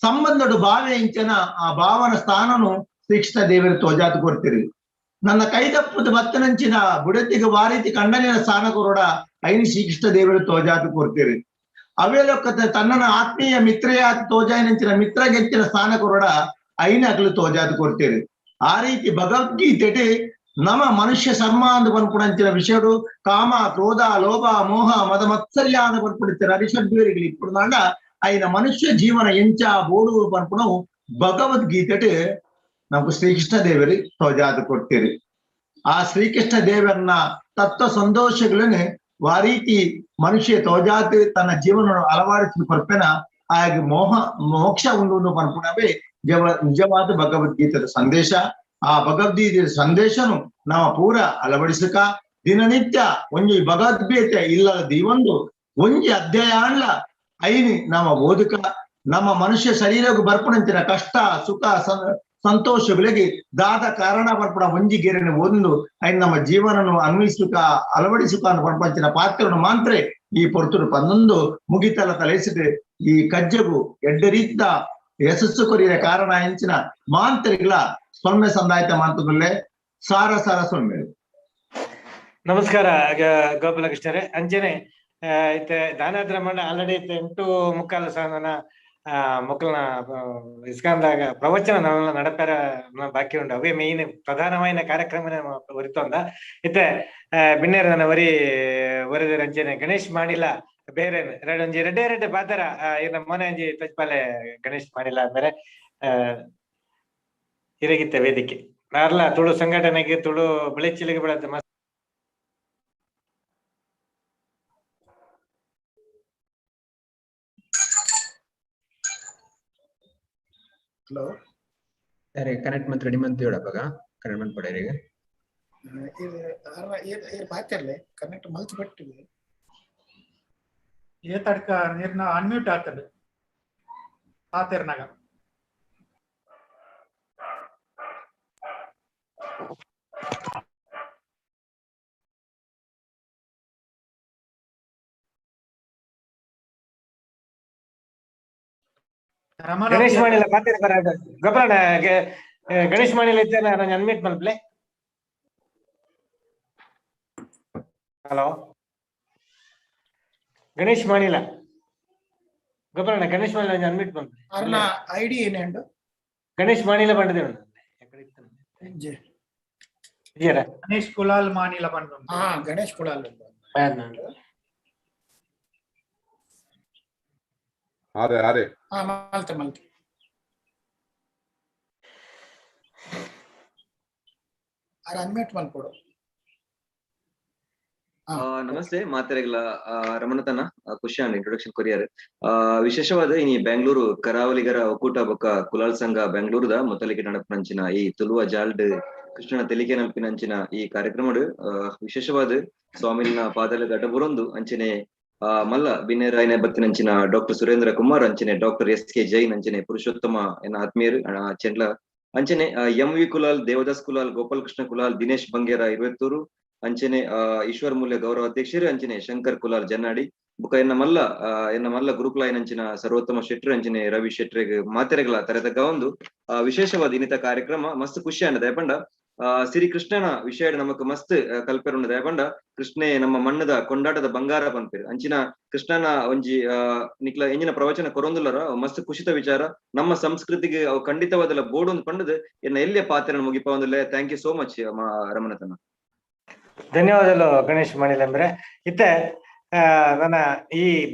ಸಂಬಂಧಡು ಭಾವೆ ಇಂಚನ ಆ ಭಾವನ ಸ್ಥಾನನು ಶ್ರೀಕೃಷ್ಣ ದೇವರು ತೋಜಾತ ಕೊಡ್ತೇವೆ. ನನ್ನ ಕೈದಪ್ಪದ ಬತ್ತನಂಚಿನ ಬುಡತಿಗೆ ವಾರೀತಿ ಕಂಡನಿನ ಸ್ಥಾನ ಕೊರೋಡ ಐನು ಶ್ರೀಕೃಷ್ಣ ದೇವರು ತೋಜಾತ ಕೊಡ್ತೇವೆ. ಅವೇಲೊಕ್ಕ ತನ್ನನ ಆತ್ಮೀಯ ಮಿತ್ರೆಯಾತ ತೋಜಾಯಿನಂಚಿನ ಮಿತ್ರಗೆಂಚಿನ ಸ್ಥಾನ ಕೊರೋಡ ಐನ ಅಗಲು ತೋಜಾತ ಕೊಡ್ತೇವೆ. ಆ ರೀತಿ ಭಗವದ್ಗೀತೆ ನಮ ಮನುಷ್ಯ ಶರ್ಮ ಅಂದು ಪನ್ಪುಣಂಚಿನ ವಿಷಯಡು ಕಾಮ ಕ್ರೋಧ ಲೋಭ ಮೋಹ ಮದ ಮತ್ಸರ್ಯ ಅಂದು ಪನ್ಪುಣಿತ್ತಿನ ಅರಿಷಡ್ವೇರಿಗಳು ಇಪ್ಪುನಾಂಡ ಐನ ಮನುಷ್ಯ ಜೀವನ ಎಂಚ ಬೋಡು ಪನ್ಪುಣವು ಭಗವದ್ಗೀತೆ ನಮకు ಶ್ರೀಕೃಷ್ಣ ದೇವರಿ ತೋಜಾದ ಕೊಡ್ತೀರಿ. ಆ ಶ್ರೀಕೃಷ್ಣ ದೇವರನ್ನ ತತ್ವ ಸಂತೋಷಗಳನ್ನೇ ಆ ರೀತಿ ಮನುಷ್ಯ ತೋಜಾತ್ ತನ್ನ ಜೀವನ ಅಳವಡಿಸಿದ ಕೊರ್ಪೆನ ಹಾಗೆ ಮೋಹ ಮೋಕ್ಷ ಉಂಡು ಪನ್ಪುಣವೇ ನಿಜವಾದ ಭಗವದ್ಗೀತೆಯ ಸಂದೇಶ. ಆ ಭಗವದ್ಗೀತೆಯ ಸಂದೇಶನು ನಾವು ಪೂರ ಅಳವಡಿಸಕ ದಿನನಿತ್ಯ ಒಂಜಿ ಭಗವದ್ಗೀತೆ ಇಲ್ಲದ ಒಂದು ಒಂಜಿ ಅಧ್ಯಾಯ ಅಲ್ಲ ಐನಿ ನಮ್ಮ ಓದುಕ ನಮ್ಮ ಮನುಷ್ಯ ಶರೀರಕ್ಕೂ ಬರ್ಪಣಂತಿನ ಕಷ್ಟ ಸುಖ ಸಂತೋಷಗಳಿಗೆ ದಾದ ಕಾರಣ ಬರ್ಪಣ ಒಂಜಿ ಗೆರೆನ ಒಂದು ಐನ್ ನಮ್ಮ ಜೀವನನು ಅನ್ವಯಿಸುಕ ಅಳವಡಿಸುಕ ಅನ್ನು ಪರ್ಪಂಚಿನ ಪಾತ್ರವನ್ನು ಮಾತ್ರ ಈ ಪೊರ್ತುಡು ಪನ್ನೊಂದು ಮುಗಿತಲ ತಲೆಸಿದೆ ಈ ಕಜ್ಜಗು ಎಡ್ಡ ರೀತಿಯ ಯಶಸ್ಸು ಕೊರಿಯ ಕಾರಣ ಹೆಂಚಿನ ಮಾಂತ್ರಿಗಳ ಸೊನ್ನೆ ಸಂದಾಯಿತ ಮಾಂತದಲ್ಲೇ ಸಾರ ಸಾರ ಸೊನ್ನೆ. ನಮಸ್ಕಾರ ಗೋಪಾಲಕೃಷ್ಣರೇ. ಅಂಜನೆ ಇತ್ತೆ ದಾನಾದ್ರ ಮಂಡ ಆಲ್ರೆಡಿ 8:45 ಸಾನ ಮೊಕ್ಕಲ್ನ ಇಸ್ಕಾಂದಾಗ ಪ್ರವಚನ ನಡಪೆರ ಬಾಕಿ ಉಂಡು. ಅವೇ ಮೇನ್ ಪ್ರಧಾನವಾಯಿನ ಕಾರ್ಯಕ್ರಮ ಒರಿತೊಂದ ಇತ್ತೆ ಬಿನ್ನೇರ ನನ್ನ ವರಿ ವರಿದ ಅಂಚನೆ ಗಣೇಶ್ ಮಾಡಿಲ್ಲ ಬೇರೆ ಒಂಜಿ ರೆಡ್ಡೆ ರೆಡ್ಡೆ ಬಾತರ ಇರ್ನ ಮೊನೆ ಅಂಜಿ ತಜ್ಪಾಲೆ ಗಣೇಶ್ ಮಾಡಿಲ್ಲ ಅಂದರೆ ಹಿರಗಿತ್ತ ವೇದಿಕೆ ನಾರ್ಲ ತುಳು ಸಂಘಟನೆಗೆ ತುಳು ಬೆಳೆಚಿಲಿಗೆ ಬೆಳತ್ತೆ. ಹಲೋ ಅರೆ ಕನೆಕ್ಟ್ ಮಂತ್ ರೆಡಿ ಮಂತ್ ಹೇಳಪ್ಪಾಗ ಕನೆಕ್ಟ್ ಮಂತ್ ಪಡೆಯರಿಗೆ ಬಾತಿರ್ಲೆ ಕನೆಕ್ಟ್ ಮಲ್ತು ಬಿಟ್ಟಿದೆ ఏ తడక ನೀರ್ನ ಅನ್ಮ್ಯೂಟ್ ಆತದೆ ಆತಿರ್ನಾಗ. ಗಣೇಶ್ ಮಾಡಿಲ್ಲ ಮಾತಾಡಿ ಬರ ಗೊಬ್ಬರಣ್ಣ. ಗಣೇಶ್ ಮಾಡಿಲ್ಲ ಇದ್ದೆ ನಾನು ಅನ್ಮ್ಯೂಟ್ ಮಲ್ಪ್ಲೆ. ಹಲೋ ಗಣೇಶ್ ಮಾಡಿಲ್ಲ ಗೊಬ್ಬರಣ್ಣ. ಗಣೇಶ್ ಮಾಡಿಲ್ಲ ಅನ್ಮ್ಯೂಟ್ ಮಲ್ಪ್ಲೆ. ಅರ್ನ ಐಡಿ ಏನೇಂಡು ಗಣೇಶ್ ಮಾಡಿಲ್ಲ ಬಂದಿದೆ ಗಣೇಶ್ ಕುಲಾಲ್ ಮಾನಿಲ ಬಂದು. ಹಾ ಗಣೇಶ್ ಕುಲಾಲ್. ಅರೆ ಅರೆ ಹಾ ಮಲ್ತೆ ಮಲ್ತೆ ಅರೆ ಅನ್ಮ್ಯೂಟ್ ಮಲ್ಪೊಡು. ನಮಸ್ತೆ ಮಾತೆರೆಗ್ಲ ರಮಣತನ ಖುಷಿಯಾನ್ ಇಂಟ್ರೊಡಕ್ಷನ್ ಕೊರಿಯರ್. ವಿಶೇಷವಾದ ಇನಿ ಬೆಂಗಳೂರು ಕರಾವಳಿಗರ ಒಕ್ಕೂಟ ಬೊಕ್ಕ ಕುಲಾಲ್ ಸಂಘ ಬೆಂಗಳೂರುದ ಮೊದಲಿಗೆ ನಡಪನಂಚಿನ ಈ ತುಳುವ ಜಾಲ್ಡ್ ಕೃಷ್ಣನ ತೆಲಿಕೆ ನಲ್ಪಿನಂಚಿನ ಈ ಕಾರ್ಯಕ್ರಮಡು ವಿಶೇಷವಾದ ಸ್ವಾಮಿನ ಪಾದಲ ಘಟಬುರೊಂದು ಅಂಚನೆ ಮಲ್ಲ ಬಿನ್ನೇರಾಯನ ಬತ್ತಿನಂಚಿನ ಡಾಕ್ಟರ್ ಸುರೇಂದ್ರ ಕುಮಾರ್ ಅಂಚನೆ ಡಾಕ್ಟರ್ ಎಸ್ ಕೆ ಜೈನ್ ಅಂಚನೆ ಪುರುಷೋತ್ತಮ ಎನ್ನ ಆತ್ಮೀಯರು ಚೆಂಡ್ಲ ಅಂಚನೆ ಎಂ ವಿ ಕುಲಾಲ್, ದೇವದಾಸ್ ಕುಲಾಲ್, ಗೋಪಾಲಕೃಷ್ಣ ಕುಲಾಲ್, ದಿನೇಶ್ ಬಂಗೇರ ಇರುವೆತ್ತೂರು ಅಂಚನೆ ಈಶ್ವರ ಮೂಲ್ಯ ಗೌರವ ಅಧ್ಯಕ್ಷರು ಅಂಚನೆ ಶಂಕರ್ ಕುಲಾಲ್ ಜನ್ನಾಡಿ ಬುಕ ಎನ್ನ ಮಲ್ಲ ಗುರುಕುಲಾಯನಂಚಿನ ಸರ್ವೋತ್ತಮ ಶೆಟ್ರು ಅಂಚನೆ ರವಿ ಶೆಟ್ರಿಗೆ ಮಾತೆರೆಗಳ ತರೆತಕ್ಕ ಒಂದು ವಿಶೇಷವಾದ ಇನ್ನಿತ ಕಾರ್ಯಕ್ರಮ ಮಸ್ತ್ ಖುಷಿ ಅಂಡ ದಯಪಂಡ. ಶ್ರೀ ಕೃಷ್ಣನ ವಿಷಯ ನಮಕ್ ಮಸ್ತ್ ಕಲ್ಪೆರುಂಡ ದಯಪಂಡ. ಕೃಷ್ಣೆ ನಮ್ಮ ಮಣ್ಣದ ಕೊಂಡಾಟದ ಬಂಗಾರ ಪನ್ಪೇರು ಅಂಚಿನ ಕೃಷ್ಣನ ಒಂಜಿ ನಿಕ್ಲ ಎಂಜಿನ ಪ್ರವಚನ ಕೊರೊಂದುಲ್ಲರ ಮಸ್ತ್ ಖುಷಿತ ವಿಚಾರ. ನಮ್ಮ ಸಂಸ್ಕೃತಿಗೆ ಅವು ಖಂಡಿತವಾದಲ್ಲ ಬೋರ್ಡ್ ಒಂದು ಪಂಡದು ಎನ್ನ ಎಲ್ಲಿಯ ಪಾತ್ರ ಮುಗಿಪ ಒಂದಿಲ್ಲ. Thank you so much ರಮಣತನ. ಧನ್ಯವಾದಗಳು ಗಣೇಶ್ ಮಣಿಲಂಬ್ರೆ. ಇತ್ತೆ ನನ್ನ ಈ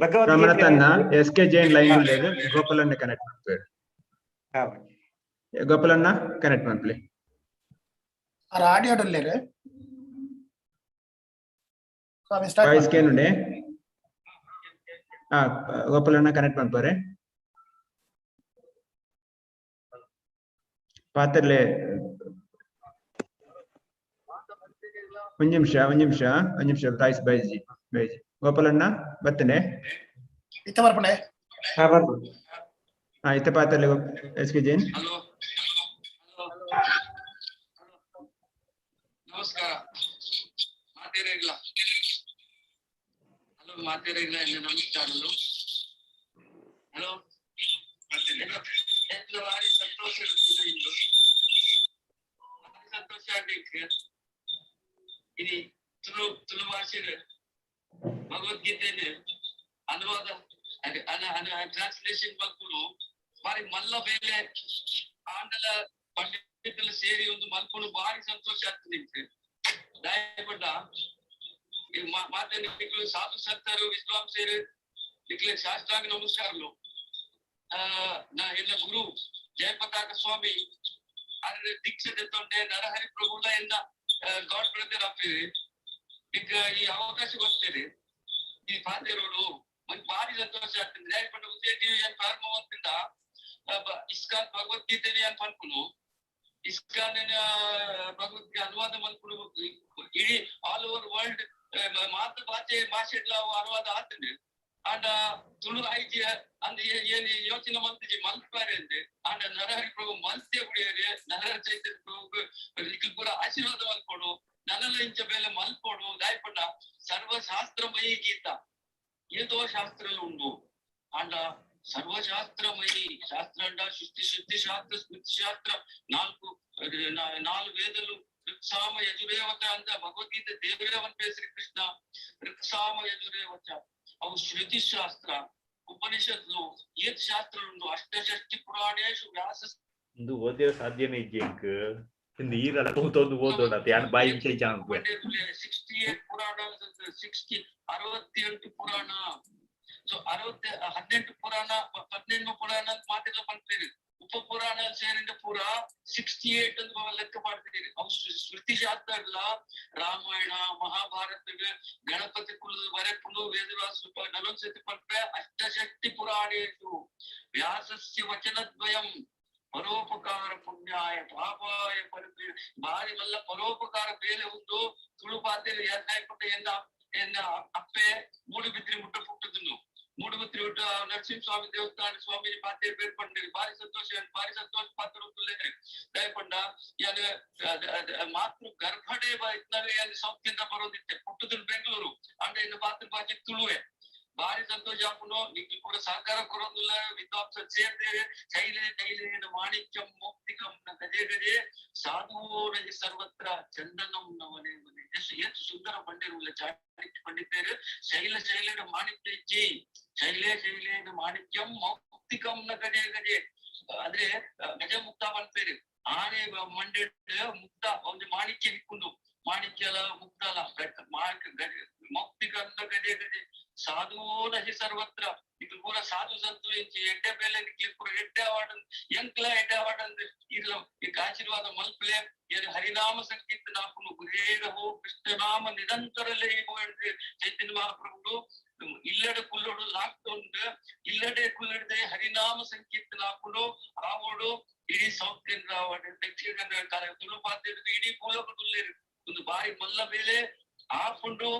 ರಮಣತನ್ನ ಎಸ್ ಕೆ ಜೈನ್ ಲೈನ್ ಗೋಪಾಲನ್ನ ಕನೆಕ್ಟ್ ಮಾಡ್ತಾರೆ. ಗೋಪಾಲನ್ನ ಕನೆಕ್ಟ್ ಮಾಡ್ಲಿ. ಆಡಿಯೋ ಡಲ್ಲೇರೆ ಸ್ವಾಮಿ ಸ್ಟಾರ್ಟ್ ವಾಯ್ಸ್ ಕೇನುಂಡೆ. ಗೋಪಾಲನ್ನ ಕನೆಕ್ಟ್ ಮಾಡ್ತಾರೆ. ಪಾತ್ರಲೆ ಒಂದ್ ನಿಮಿಷ ಒಂದ್ ನಿಮಿಷ ಒಂದ್ ನಿಮಿಷ ರಾಯ್ಸ್ ಬೈಜಿ ಬೈಜಿ ಗೋಪಾಲಣ್ಣ ಬರ್ತೇನೆ. ಇತ್ತ ಬರ್ಪಣೆ. ಇತ್ತ ಪಾತ್ರಲೆ ಎಸ್ ಕೆ ಜೈನ್. ಮಾತೇರಿಲ್ಲ. ಹಲೋ, ಮಾತೇರಿಲ್ಲ. ನಮಸ್ಕಾರಗಳು. ಹಲೋ, ಎಲ್ಲ ಭಾರಿ ಸಂತೋಷ ಇರ್ತದೆ ಇಂದು. ಭಾರಿ ಸಂತೋಷ ಆಗ್ಲಿಕ್ಕೆ ಇನಿ ತುಳು ತುಳು ಭಾಷೆ ಭಗವದ್ಗೀತೆನೆ ಅನುವಾದ ಟ್ರಾನ್ಸ್ಲೇಷನ್ ಮಲ್ಪುನು ಬಾರಿ ಮಲ್ಲ ಬೇಲೆ. ಆಂಡಲ ಪಂಡಿತರು ಸೇರಿ ಒಂದು ಮಲ್ಪುನು ಬಾರಿ ಸಂತೋಷ ಆಗ್ತದೆ ನಿಮ್ಗೆ. ದಯಪಟ್ಟ ಮಾತೆ ನಿಕ್ಲು ಸಾಧು ಸಂತರು ವಿದ್ವಾಂಸರು ನಿಕ್ಲೆ ಶಾಸ್ತ್ರಾಂಗ ನಮಸ್ಕಾರಲು. ನಾ ಎಲ್ಲ ಗುರು ಜಯಪತಾಕ ಸ್ವಾಮಿ ಅದ್ರ ದೀಕ್ಷೆ ತೊಂಡೆ ನರಹರಿ ಪ್ರಭುಲ ಎನ್ನ ಗಾಡ್ ಬ್ರದರ್ ಅಪ್ಪಿರಿ. ಈಗ ಈ ಅವಕಾಶ ಗೊತ್ತೀರಿ ಈ ಪಾತೆರೋಡು ಒಂದ್ ಭಾರಿ ಸಂತೋಷ ಆಗ್ತದೆ. ದಯಪಟ್ಟ ಉದಯ ಟಿವಿ ಏನ್ ಪ್ರಾರಂಭ ಅಂತಿಂದ ಇಸ್ಕಾನ್ ಭಗವದ್ಗೀತೆನೆ ಅಂತ ಅನ್ಕುನು ಇಸ್ಕಾನ್ ಭಗವದ್ಗೀತೆ ಅನುವಾದ ಮಲ್ಪುನು ಇಡೀ ಆಲ್ ಓವರ್ ವರ್ಲ್ಡ್ ಮಾತ ಭಾಷೆ ಭಾಷೆಡ್ಲ ಅನುವಾದ ಆತಂಡ್. ಆಂಡ ತುಳು ಐಜಿ ಅಂದ್ ಏನ್ ಯೋಚನೆ ಮಲ್ತಿಜಿ ಮಲ್ಪಾರೆ ಅಂದೆ. ಆಂಡ ನರಹರಿ ಪ್ರಭು ಮಲ್ತೆ ಕುಡಿಯರೆ ನರಹರಿ ಚೈತನ್ಯ ಪ್ರಭು ಇಕ್ಲು ಪೂರ ಆಶೀರ್ವಾದ ಮಲ್ಪೊಡು, ನನಲ ಇಂಚ ಬೇಲೆ ಮಲ್ಪೊಡು. ದಾಯಪಂಡ ಸರ್ವಶಾಸ್ತ್ರಮಯಿ ಗೀತಾ ಏತೋ ಶಾಸ್ತ್ರలు ಉಂಡು. ಆಂಡ ಸರ್ವಶಾಸ್ತ್ರಮಯಿ ಶಾಸ್ತ್ರ ಅಂಡ ಸೃಷ್ಟಿ ಶುದ್ಧಿ ಶಾಸ್ತ್ರ ಸ್ಮೃತಿ ಶಾಸ್ತ್ರ ನಾಲ್ಕು ನಾಲ್ಕು ವೇದಲು ಋಕ್ಸಾಮ ಯಜುರೇವಚ ಅಂತ ಭಗವದ್ಗೀತೆ ದೇವರೇವನ್ ಶ್ರೀ ಕೃಷ್ಣ ಋಕ್ಸಾಮ ಯಜುರೇವಚ ಅವು ಶ್ರುತಿ ಶಾಸ್ತ್ರ ಉಪನಿಷತ್ಲು ಏತ್ ಶಾಸ್ತ್ರలుಂಡು ಅಷ್ಟಷಷ್ಟಿ ಪುರಾಣೇಶು ವ್ಯಾಸ ಇಂದು ಓದಿರ ಸಾಧ್ಯನೇ ಇಜ್ಜೆ ಇಂದು ಈರಲ್ಲ ತೂತೊಂದು ಓದೋಣ ಯಾನ್ ಬಾಯಿ ವಿಷಯ ಜಾಂಗ್ 68 ಪುರಾಣ 60 68 ಪುರಾಣ. ಸೊ 18 ಪುರಾಣ 18 ಪುರಾಣ ಅಂತ ಮಾತೆಲ್ಲ ಪನ್ಪೇರು. ಉಪ ಪುರಾಣ ಸೇರಿಂದ ಪೂರ 68 ಅಂತ ಲೆಕ್ಕ ಮಾಡ್ತೀರಿ. ಅವು ಸ್ಮೃತಿ ಶಾಸ್ತ್ರ ಅಲ್ಲ. ರಾಮಾಯಣ ಮಹಾಭಾರತ ಗಣಪತಿ ಕುಲದ ಬರೆಪುನು ವೇದವ್ಯಾಸ ನಲೊಂದ್ಸತಿ ಪನ್ಪೆ ಅಷ್ಟಷಷ್ಟಿ ಪುರಾಣೇಶು ವ್ಯಾಸಸ್ಯ ವಚನದ್ವಯಂ ಪರೋಪಕಾರ ಪುಣ್ಯಾಯ ಪಾಪಾಯ ಪರಿಪಿ ಬಾರಿ ಮಲ್ಲ ಪರೋಪಕಾರ ಬೇಲೆ ಉಂಟು. ತುಳು ಪಾತೆರೆ ಯಾಕಾಯ್ಪಟ್ಟ ಎನ್ನ ಎನ್ನ ಅಪ್ಪೆ ಮೂಡುಬಿದ್ರಿ ಮುಟ್ಟ ಪುಟ್ಟದನು ಮೂಡುಬಿದ್ರಿ ಹುಟ್ಟ ನರಸಿಂಹ ಸ್ವಾಮಿ ದೇವಸ್ಥಾನ ಸ್ವಾಮಿ ಪಾತೆ ಬೇರ್ಪಂಡಿರಿ. ಬಾರಿ ಸಂತೋಷ ಬಾರಿ ಸಂತೋಷ ಪಾತ್ರ ದಯಪಂಡ ಯಾನ್ ಮಾತೃ ಗರ್ಭಡೆ ಇತ್ನಾಗ ಸೌತ್ಯಿಂದ ಬರೋದಿತ್ತೆ ಪುಟ್ಟದನು ಬೆಂಗಳೂರು ಅಂಡ ಇನ್ನು ಮಾತೃ ಭಾಷೆ ತುಳುವೆ. ಭಾರಿ ಸಂತೋಷ ಆಪುನು ನಿಕ್ಲು ಪೂರ ಸಹಕಾರ ಕೊರೊಂದುಲ್ಲ ವಿದ್ವಾಂಸ ಸೇರ್ತೇವೆ. ಶೈಲೆ ಶೈಲೇನ ಮಾಣಿಕ್ಯಂ ಮೌಕ್ತಿಕಂ ನ ಗಜೆ ಗಜೆ ಸಾಧುವೋರಜಿ ಸರ್ವತ್ರ ಚಂದನಂ ನವನೆ ಮನೆ. ಎಷ್ಟು ಎಷ್ಟು ಸುಂದರ ಪಂಡಿರುಲ್ಲ ಚಾಣಕ್ಯ ಪಂಡಿತರು. ಶೈಲ ಶೈಲೇನ ಮಾಣಿಕ್ಯ ಇಜ್ಜಿ ಶೈಲೆ ಶೈಲೇನ ಮಾಣಿಕ್ಯಂ ಮೌಕ್ತಿಕಂ ನ ಗಜೆ ಗಜೆ ಅಂದ್ರೆ ಗಜ ಮುಕ್ತ ಪನ್ಪೇರು. ಆನೆ ಮಂಡೆ ಮುಕ್ತ ಒಂದು ಮಾಣಿಕ್ಯ ಹಿಕ್ಕೊಂಡು ಮಾಣಿಕ್ಯಲ ಮುಕ್ತಲ ಮೌಕ್ತಿಕಂ ನ ಗಜೆ ಗಜೆ ಸಾಧುವೋ ನಹಿ ಸರ್ವತ್ರ. ಇದು ಪೂರ ಸಾಧು ಸಂತು ಇಂಚಿ ಎಡ್ಡೆ ಬೇಲೆ ನಿಕ್ಲಿ ಪೂರ ಎಡ್ಡೆ ಅವಾರ್ಡ್ ಎಂಕ್ಲ ಎಡ್ಡೆ ಅವಾರ್ಡ್ ಅಂದ್ರೆ ಇಲ್ಲ ಈ ಆಶೀರ್ವಾದ ಮಲ್ಪಲೆ ಏನು ಹರಿನಾಮ ಸಂಕೀರ್ತನ ಆಪುನು ಗುರೇ ರಹೋ ಕೃಷ್ಣನಾಮ ನಿರಂತರ ಲೇಬು ಅಂದ್ರೆ ಚೈತನ್ಯ ಮಹಾಪ್ರಭುಡು ಇಲ್ಲಡೆ ಕುಲ್ಲೋಡು ಲಾಕ್ ಡೌನ್ ಇಲ್ಲಡೆ ಕುಲ್ಲಡದೆ ಹರಿನಾಮ ಸಂಕೀರ್ತನ ಆಪುನು ಆವೋಡು ಇಡೀ ಸೌತ್ ಕೇಂದ್ರ ದಕ್ಷಿಣ ಕನ್ನಡ ತುಳು ಪಾತ್ರೆ ಇಡೀ ಭೂಲೋಕದುಲ್ಲೇರು ಒಂದು ಬಾರಿ ಮಲ್ಲ ಮೇಲೆ ಆಪುಂಡು.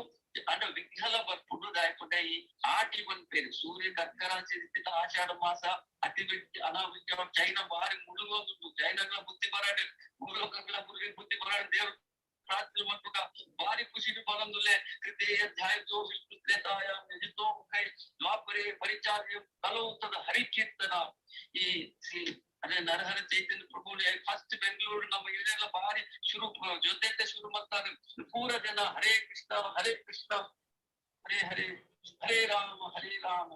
ಅಂಡ ವಿಘ್ನಲ ಬರ್ಪುಂಡು ದಾಯಪುಂಡ ಈ ಆಟಿ ಪನ್ಪೇರು ಸೂರ್ಯ ಕರ್ಕ ರಾಶಿ ಆಷಾಢ ಮಾಸ ಅತಿವೃಷ್ಟಿ ಅನಾವೃಷ್ಟಿ ಚೈನಾ ಬಾರಿ ಮುಳುಗೋದುಂಟು. ಚೈನಾಗಳ ಬುದ್ಧಿ ಬರಾಡು ಭೂಲೋಕಗಳ ಬುದ್ಧಿ ಬರಾಡು ದೇವರು ಪ್ರಾರ್ಥನೆ ಮಲ್ಪುಗ ಬಾರಿ ಖುಷಿ ಬರಂದುಲ್ಲೆ. ಕೃತೆ ಧ್ಯಾಯತೋ ವಿಷ್ಣು ತ್ರೇತಾಯಾಮ್ ಯಜಿತೋ ಮುಖೈ ದ್ವಾಪರೆ ಪರಿಚಾರ್ಯ ಕಲೌತದ ಹರಿಕೀರ್ತನ. ಈ ಶ್ರೀ ಅದೇ ನರಹರ ಚೈತನ್ಯ ಪ್ರಭು ಫಸ್ಟ್ ಬೆಂಗಳೂರು ನಮ್ಮ ಇದೆಲ್ಲ ಭಾರಿ ಶುರು ಜೊತೆ ಶುರು ಮಾಡ್ತಾರೆ ಪೂರ ಜನ ಹರೇ ಕೃಷ್ಣ ಹರೇ ಕೃಷ್ಣ ಹರೇ ಹರೇ ಹರೇ ರಾಮ ಹರೇ ರಾಮ.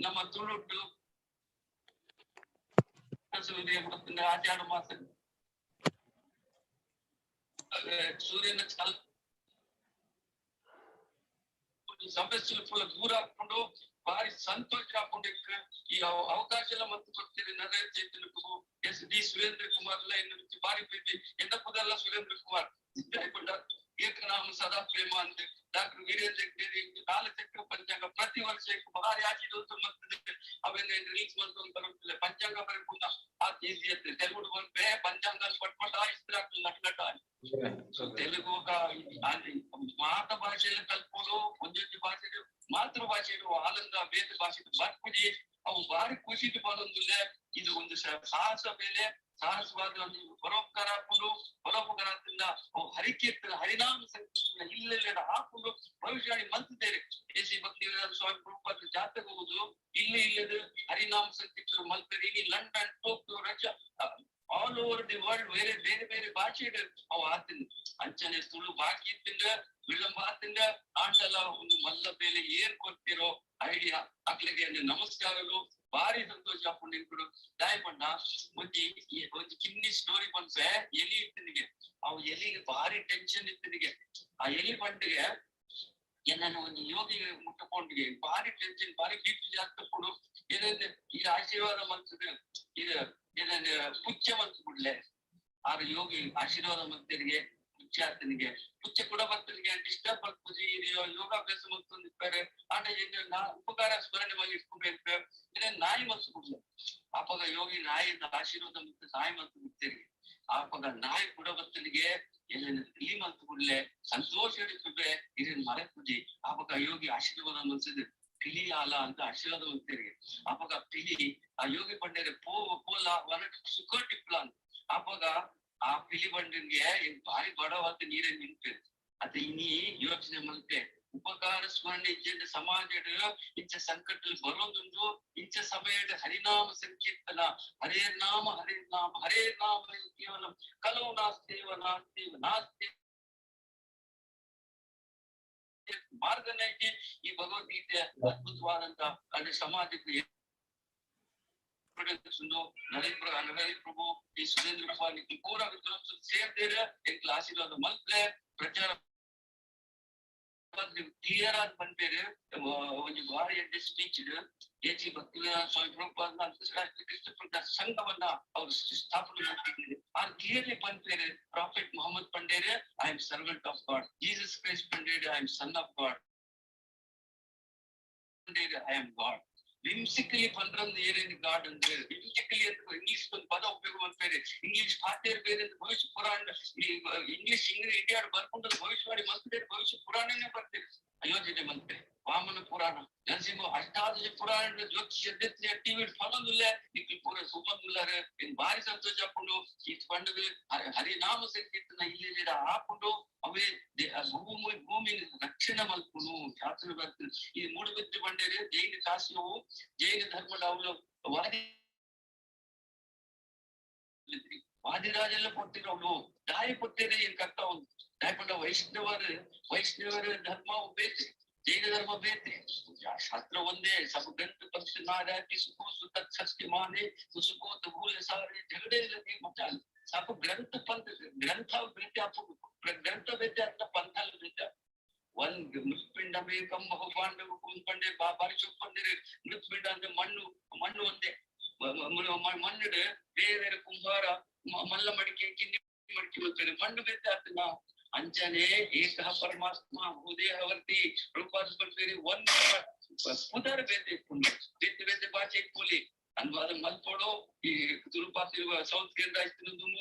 ನಮ್ಮ ತುಳುಟು ಆಷಾಢ ಮಾಸ ಸೂರ್ಯನ ಚಾಲ ಸಮಸ್ಯೆ ಫುಲ್ ದೂರ ಹಾಕೊಂಡು ಭಾರಿ ಸಂತೋಷ ಹಾಕೊಂಡು ಈ ಅವಕಾಶ ಎಲ್ಲ ಮತ್ತೆ ಕೊಡ್ತೀರಿ ನರೇಂದ್ರ ಚೈತನ್ಯ ಪ್ರಭು ಎಸ್ ಡಿ ಸುರೇಂದ್ರ ಕುಮಾರ್ ಎಲ್ಲ ಇನ್ನು ಭಾರಿ ಪ್ರೀತಿ ಎನ್ನಪ್ಪದೆಲ್ಲ ಸುರೇಂದ್ರ ಕುಮಾರ್ ಏಕನಾಮ ಸದಾ ಪ್ರೇಮ ಅಂತ ಡಾಕ್ಟರ್ ವೀರೇಂದ್ರ ಹೆಗ್ಡೆ ಕಾಲಚಕ್ರ ಪಂಚಾಂಗ ಪ್ರತಿ ವರ್ಷ ಭಾರಿ ಆಶೀರ್ವಾದ ಮಾಡ್ತದೆ. ಅವೆಲ್ಲ ರಿಲೀಸ್ ಮಾಡ್ಕೊಂಡು ಬರುತ್ತಿಲ್ಲ ಪಂಚಾಂಗ ಬರకుండా ಆ ಈಸಿ ಅತ್ತೆ ತೆಲುಗು ಬಂದ್ರೆ ಪಂಚಾಂಗ ಪಟ್ಪಟ ಇಸ್ತ್ರ ನಟ ನಟ. ಸೊ ತೆಲುಗು ಮಾತ ಭಾಷೆಯಲ್ಲಿ ಕಲ್ಪೋದು ಒಂದೊಂದು ಭಾಷೆ ಮಾತೃಭಾಷೆ ಆನಂದ ಬೇರೆ ಭಾಷೆ ಬರ್ಪುಜಿ ಅವು ಭಾರಿ ಖುಷಿ ಬರೊಂದುಲ್ಲೆ. ಇದು ಒಂದು ಸಾಹಸ ಮೇಲೆ ಸಾಹಸವಾದ ಒಂದು ಪರೋಪಕಾರ ಹಾಕೊಂಡು ಪರೋಪಕಾರ ಹರಿಕೀರ್ತನ ಹರಿನಾಮ ಸಂಕೀರ್ತನ ಇಲ್ಲೆಲ್ಲ ಹಾಕೊಂಡು ಭವಿಷ್ಯವಾಣಿ ಮಂತಿದ್ದೇನೆ. ಎ ಸಿ ಭಕ್ತಿ ಸ್ವಾಮಿ ಪ್ರಭುಪಾದ ಜಾತ್ರೆಗೆ ಹೋಗುದು, ಇಲ್ಲಿ ಇಲ್ಲದ ಹರಿನಾಮ ಸಂಕೀರ್ತನ ಮಲ್ತಾರೆ. ಇಲ್ಲಿ London, Tokyo, Russia, all over the world ಬೇರೆ ಬೇರೆ ಬೇರೆ ಭಾಷೆ ಅವು ಆತಿನ ಅಂಚನೆ ತುಳು ಬಾಕಿ ಇತ್ತಿಂದ ವಿಳಂಬ ಆತಿಂದ ಆಂಡಲ ಒಂದು ಮಲ್ಲ ಮೇಲೆ ಏರ್ ಕೊಡ್ತಿರೋ ಐಡಿಯಾ ಅಕ್ಲಿಗೆ ನಮಸ್ಕಾರಗಳು. ಭಾರಿ ಸಂತೋಷ ಹಾಕೊಂಡು ದಾಯಪಣ್ಣ ಒಂಜಿ ಒಂಜಿ ಕಿನ್ನಿ ಸ್ಟೋರಿ ಬಂದ್ರೆ ಎಲಿ ಇತ್ತನಿಗೆ, ಅವು ಎಲಿಗೆ ಭಾರಿ ಟೆನ್ಷನ್ ಇತ್ತನಿಗೆ. ಆ ಎಲಿ ಬಂಡಿಗೆ ಏನನ್ನ ಒಂದು ಯೋಗಿ ಮುಟ್ಟಕೊಂಡಿಗೆ ಭಾರಿ ಟೆನ್ಷನ್, ಭಾರಿ ಬಿ ಪಿ ಜಾಸ್ತಿ ತಕೊಂಡು ಏನಂದ್ರೆ ಈ ಆಶೀರ್ವಾದ ಮನ್ಸದ ಇದು ಏನಂದ್ರೆ ಪುಚ್ಚ ಮನ್ಸು ಬಿಡ್ಲೆ. ಆಗ ಯೋಗಿ ಆಶೀರ್ವಾದ ಮಂತರಿಗೆ ಪುಚ್ಚ ಆತನಿಗೆ ಪುಚ್ಚ ಕೂಡ ಬರ್ತನಿಗೆ ಡಿಸ್ಟರ್ಬ್ ಮಾಡ್ಪುಜಿ ಯೋಗಾಭ್ಯಾಸ ಮಲ್ತೊಂದಿರ್ತಾರೆ. ಆಂಡ ನಾ ಉಪಕಾರ ಸ್ಮರಣೆ ಮಾಡಿ ಇಟ್ಕೊಬೇಕು ಏನೇ ನಾಯಿ ಮನ್ಸು ಬಿಡ್ಲೆ. ಆಪಗ ಯೋಗಿ ನಾಯಿಯಿಂದ ಆಶೀರ್ವಾದ ಮತ್ತು ನಾಯಿ ಮನ್ಸು ಬಿಡ್ತೇನೆ. ಆಪಗ ನಾಯಿ ಕೂಡ ಬರ್ತನಿಗೆ ಏನೇನು ಇಲ್ಲಿ ಮಂತು ಬಿಡ್ಲೆ ಸಂತೋಷ ಹಿಡಿಸುವೆ ಇದನ್ ಮರೆಪುಜಿ. ಆಪಗ ಯೋಗಿ ಆಶೀರ್ವಾದ ಮನ್ಸಿದ್ ಪಿಲಿ ಆಲ ಅಂತ ಆಶೀರ್ವಾದ ಮಂತೇರಿಗೆ. ಆಪಗ ಪಿಲಿ ಆ ಯೋಗಿ ಬಂಡೇರೆ ಪೋ ಪೋಲ ವನ ಸುಖ ಟಿಪ್ಲ ಅಂತ. ಆಪಗ ಆ ಪಿಲಿ ಬಂಡನ್ಗೆ ಭಾರಿ ಬಡವಾದ ನೀರೇ ನಿಂತೆ ಅದ ಇನ್ನಿ ಯೋಚನೆ ಮಲ್ತೆ ಉಪಕಾರ ಸ್ಮರಣೆ ಇಜ್ಜೆ ಸಮಾಜ ಇಂಚ ಸಂಕಟ ಬರೋದುಂಡು. ಇಂಚ ಸಮಯ ಹರಿನಾಮ ಸಂಕೀರ್ತನ ಹರೇ ನಾಮ ಹರೇ ನಾಮ ಹರೇ ನಾಮ ಕೇವಲ ಕಲವು ನಾಸ್ತೇವ ನಾಸ್ತೇವ ನಾಸ್ತಿ ಮಾರ್ಗನೈತಿ. ಈ ಭಗವದ್ಗೀತೆ ಅದ್ಭುತವಾದಂತ ಅಂದ್ರೆ ಸಮಾಜಕ್ಕೆ ನರೇಂದ್ರ ನರೇಂದ್ರ ಪ್ರಭು ಈ ಸುರೇಂದ್ರ ಕುಮಾರ್ ಪೂರ ವಿದ್ವಾಂಸರು ಸೇರ್ದೇರ ಎಂಕ್ಲ ಆಶೀರ್ವಾದ ಮಲ್ಪಲೆ ಪ್ರಚಾರ ಕ್ಲಿಯರ್ ಆದ್ ಪನ್ಪೇರು. ಒಂಜಿ ಭಾರಿ ಎಡ್ಡೆ speech A C Bhaktivedanta Swami Prabhupada ಅಂತಾರಾಷ್ಟ್ರೀಯ ಕೃಷ್ಣ ಪ್ರಜ್ಞಾ ಸಂಘವನ್ನ ಅವರು ಸ್ಥಾಪನೆ ಮಾಡ್ತಿದ್ದಾರೆ. ಆರ್ ಕ್ಲಿಯರ್ಲಿ ಪನ್ಪೇರು ಪ್ರಾಫೆಟ್ ಮೊಹಮ್ಮದ್ ಪಂಡೇರು I am servant of God, Jesus Christ ಪಂಡೇರು I am son of God, ಪಂಡೇರು I am god. ವಿಮ್ಸಿಕಲಿ ಪಂದ್ರಂದು ಏನೇನು ಗಾಡ್ ಅಂದ್ರೆ ವಿಮ್ಸಿಕಲಿ ಅಂತ ಇಂಗ್ಲಿಷ್ ಒಂದು ಪದ ಉಪಯೋಗ ಮಾಡ್ತಾರೆ. ಇಂಗ್ಲಿಷ್ ಭಾಷೆ ಬೇರೆ ಅಂತ ಭವಿಷ್ಯ ಪುರಾಣ ಇಂಗ್ಲಿಷ್ ಇಂಗ್ಲಿಷ್ ಇಂಡಿಯಾ ಬರ್ಕೊಂಡು ಭವಿಷ್ಯವಾಣಿ ಮಂತ್ರಿ ಭವಿಷ್ಯ ಪುರಾಣನೇ ಬರ್ತೀರಿ. ಅಯೋಧ್ಯೆ ಮಂತ್ರಿ ವಾಮನ ಪುರಾಣ ನರಸಿಂಹ ಅಷ್ಟಾದಶ ಪುರಾಣ ಜ್ಯೋತಿಷ್ಯ ಟಿವಿ ಫಲನುಲ್ಲ ನಿಕ್ಲು ಪೂರ ಸುಬಂದುಲ್ಲಾರೆ. ಭಾರಿ ಸಂತೋಷ ಹಾಕೊಂಡು ಈ ಪಂಡದ ಹರಿನಾಮ ಸಂಕೀರ್ತನ ಇಲ್ಲಿ ಹಾಕೊಂಡು ಅವೇ ಭೂಮಿ ಭೂಮಿ ರಕ್ಷಣೆ ಮಲ್ಪುನು ಶಾಸ್ತ್ರ ಬರ್ತದೆ. ಈ ಮೂಡುಬಿದ್ದೆ ಬಂಡೇರಿ ಜೈನ ಕಾಶಿಯವು ಜೈನ ಧರ್ಮದ ಅವಳು ವಾದಿ ವಾದಿರಾಜೆಲ್ಲ ಕೊಟ್ಟಿರೋ ಅವಳು ದಾಯಿ ಕೊಟ್ಟಿರಿ ಏನ್ ಕರ್ತ ಒಂದು ದಾಯಪಂಡ ವೈಷ್ಣವರು ವೈಷ್ಣವರ ಧರ್ಮ ಬೇತೆ ಜೈನ ಧರ್ಮ ಬೇತೆ ಶಾಸ್ತ್ರ ಒಂದೇ. ಸಬ ಗ್ರಂಥ ಪಕ್ಷ ನಾರಾಟಿ ಸುಖೋ ಸುತ ಷಷ್ಟಿ ಮಾನೆ ಸುಖೋ ಭೂಲ ಸಾರೆ ಜಗಡೆ ಮಚಾಲ ಸಬ ಗ್ರಂಥ ಪಂಥ ಗ್ರಂಥ ಬೇತೆ ಅಪ್ಪ ಗ್ರಂಥ ಬೇತೆ ಅಂತ ಪಂಥಾಲ ಬೇತೆ. ಒಂದ್ ಮೃತ್ಪಿಂಡ ಬೇಕಂ ಬಹುಪಾಂಡ ಪಂಡೆ ಬಾರಿ ಚೊಪ್ಪಂದಿರಿ ಮೃತ್ಪಿಂಡ ಅಂದ್ರೆ ಮಣ್ಣು ಮಣ್ಣು ಒಂದೇ ಮಣ್ಣು ಬೇರೆ ಬೇರೆ ಕುಂಬಾರ ಮಲ್ಲ ಮಡಿಕೆ ಕಿನ್ನಿ ಮಡಿಕೆ ಬರ್ತಾರೆ ಮಣ್ಣು ಬೇತೆ ಆತನ ಅಂಚನೆ ಏಕಃ ಪರಮಾತ್ಮ ಭೂದೇಹವರ್ತಿ ರೂಪಾದ ಬೇರೆ ಒಂದ್ ಪುದರ್ ಬೇತೆ ಇಟ್ಕೊಂಡು ಬೇತೆ ಬೇತೆ ಭಾಷೆ ಇಟ್ಕೊಳ್ಳಿ ಅನ್ವಾದ ಮಲ್ಪೋಡು. ಈ ತುಳುಪಾತಿ ಸೌತ್ ಕೇಂದ್ರ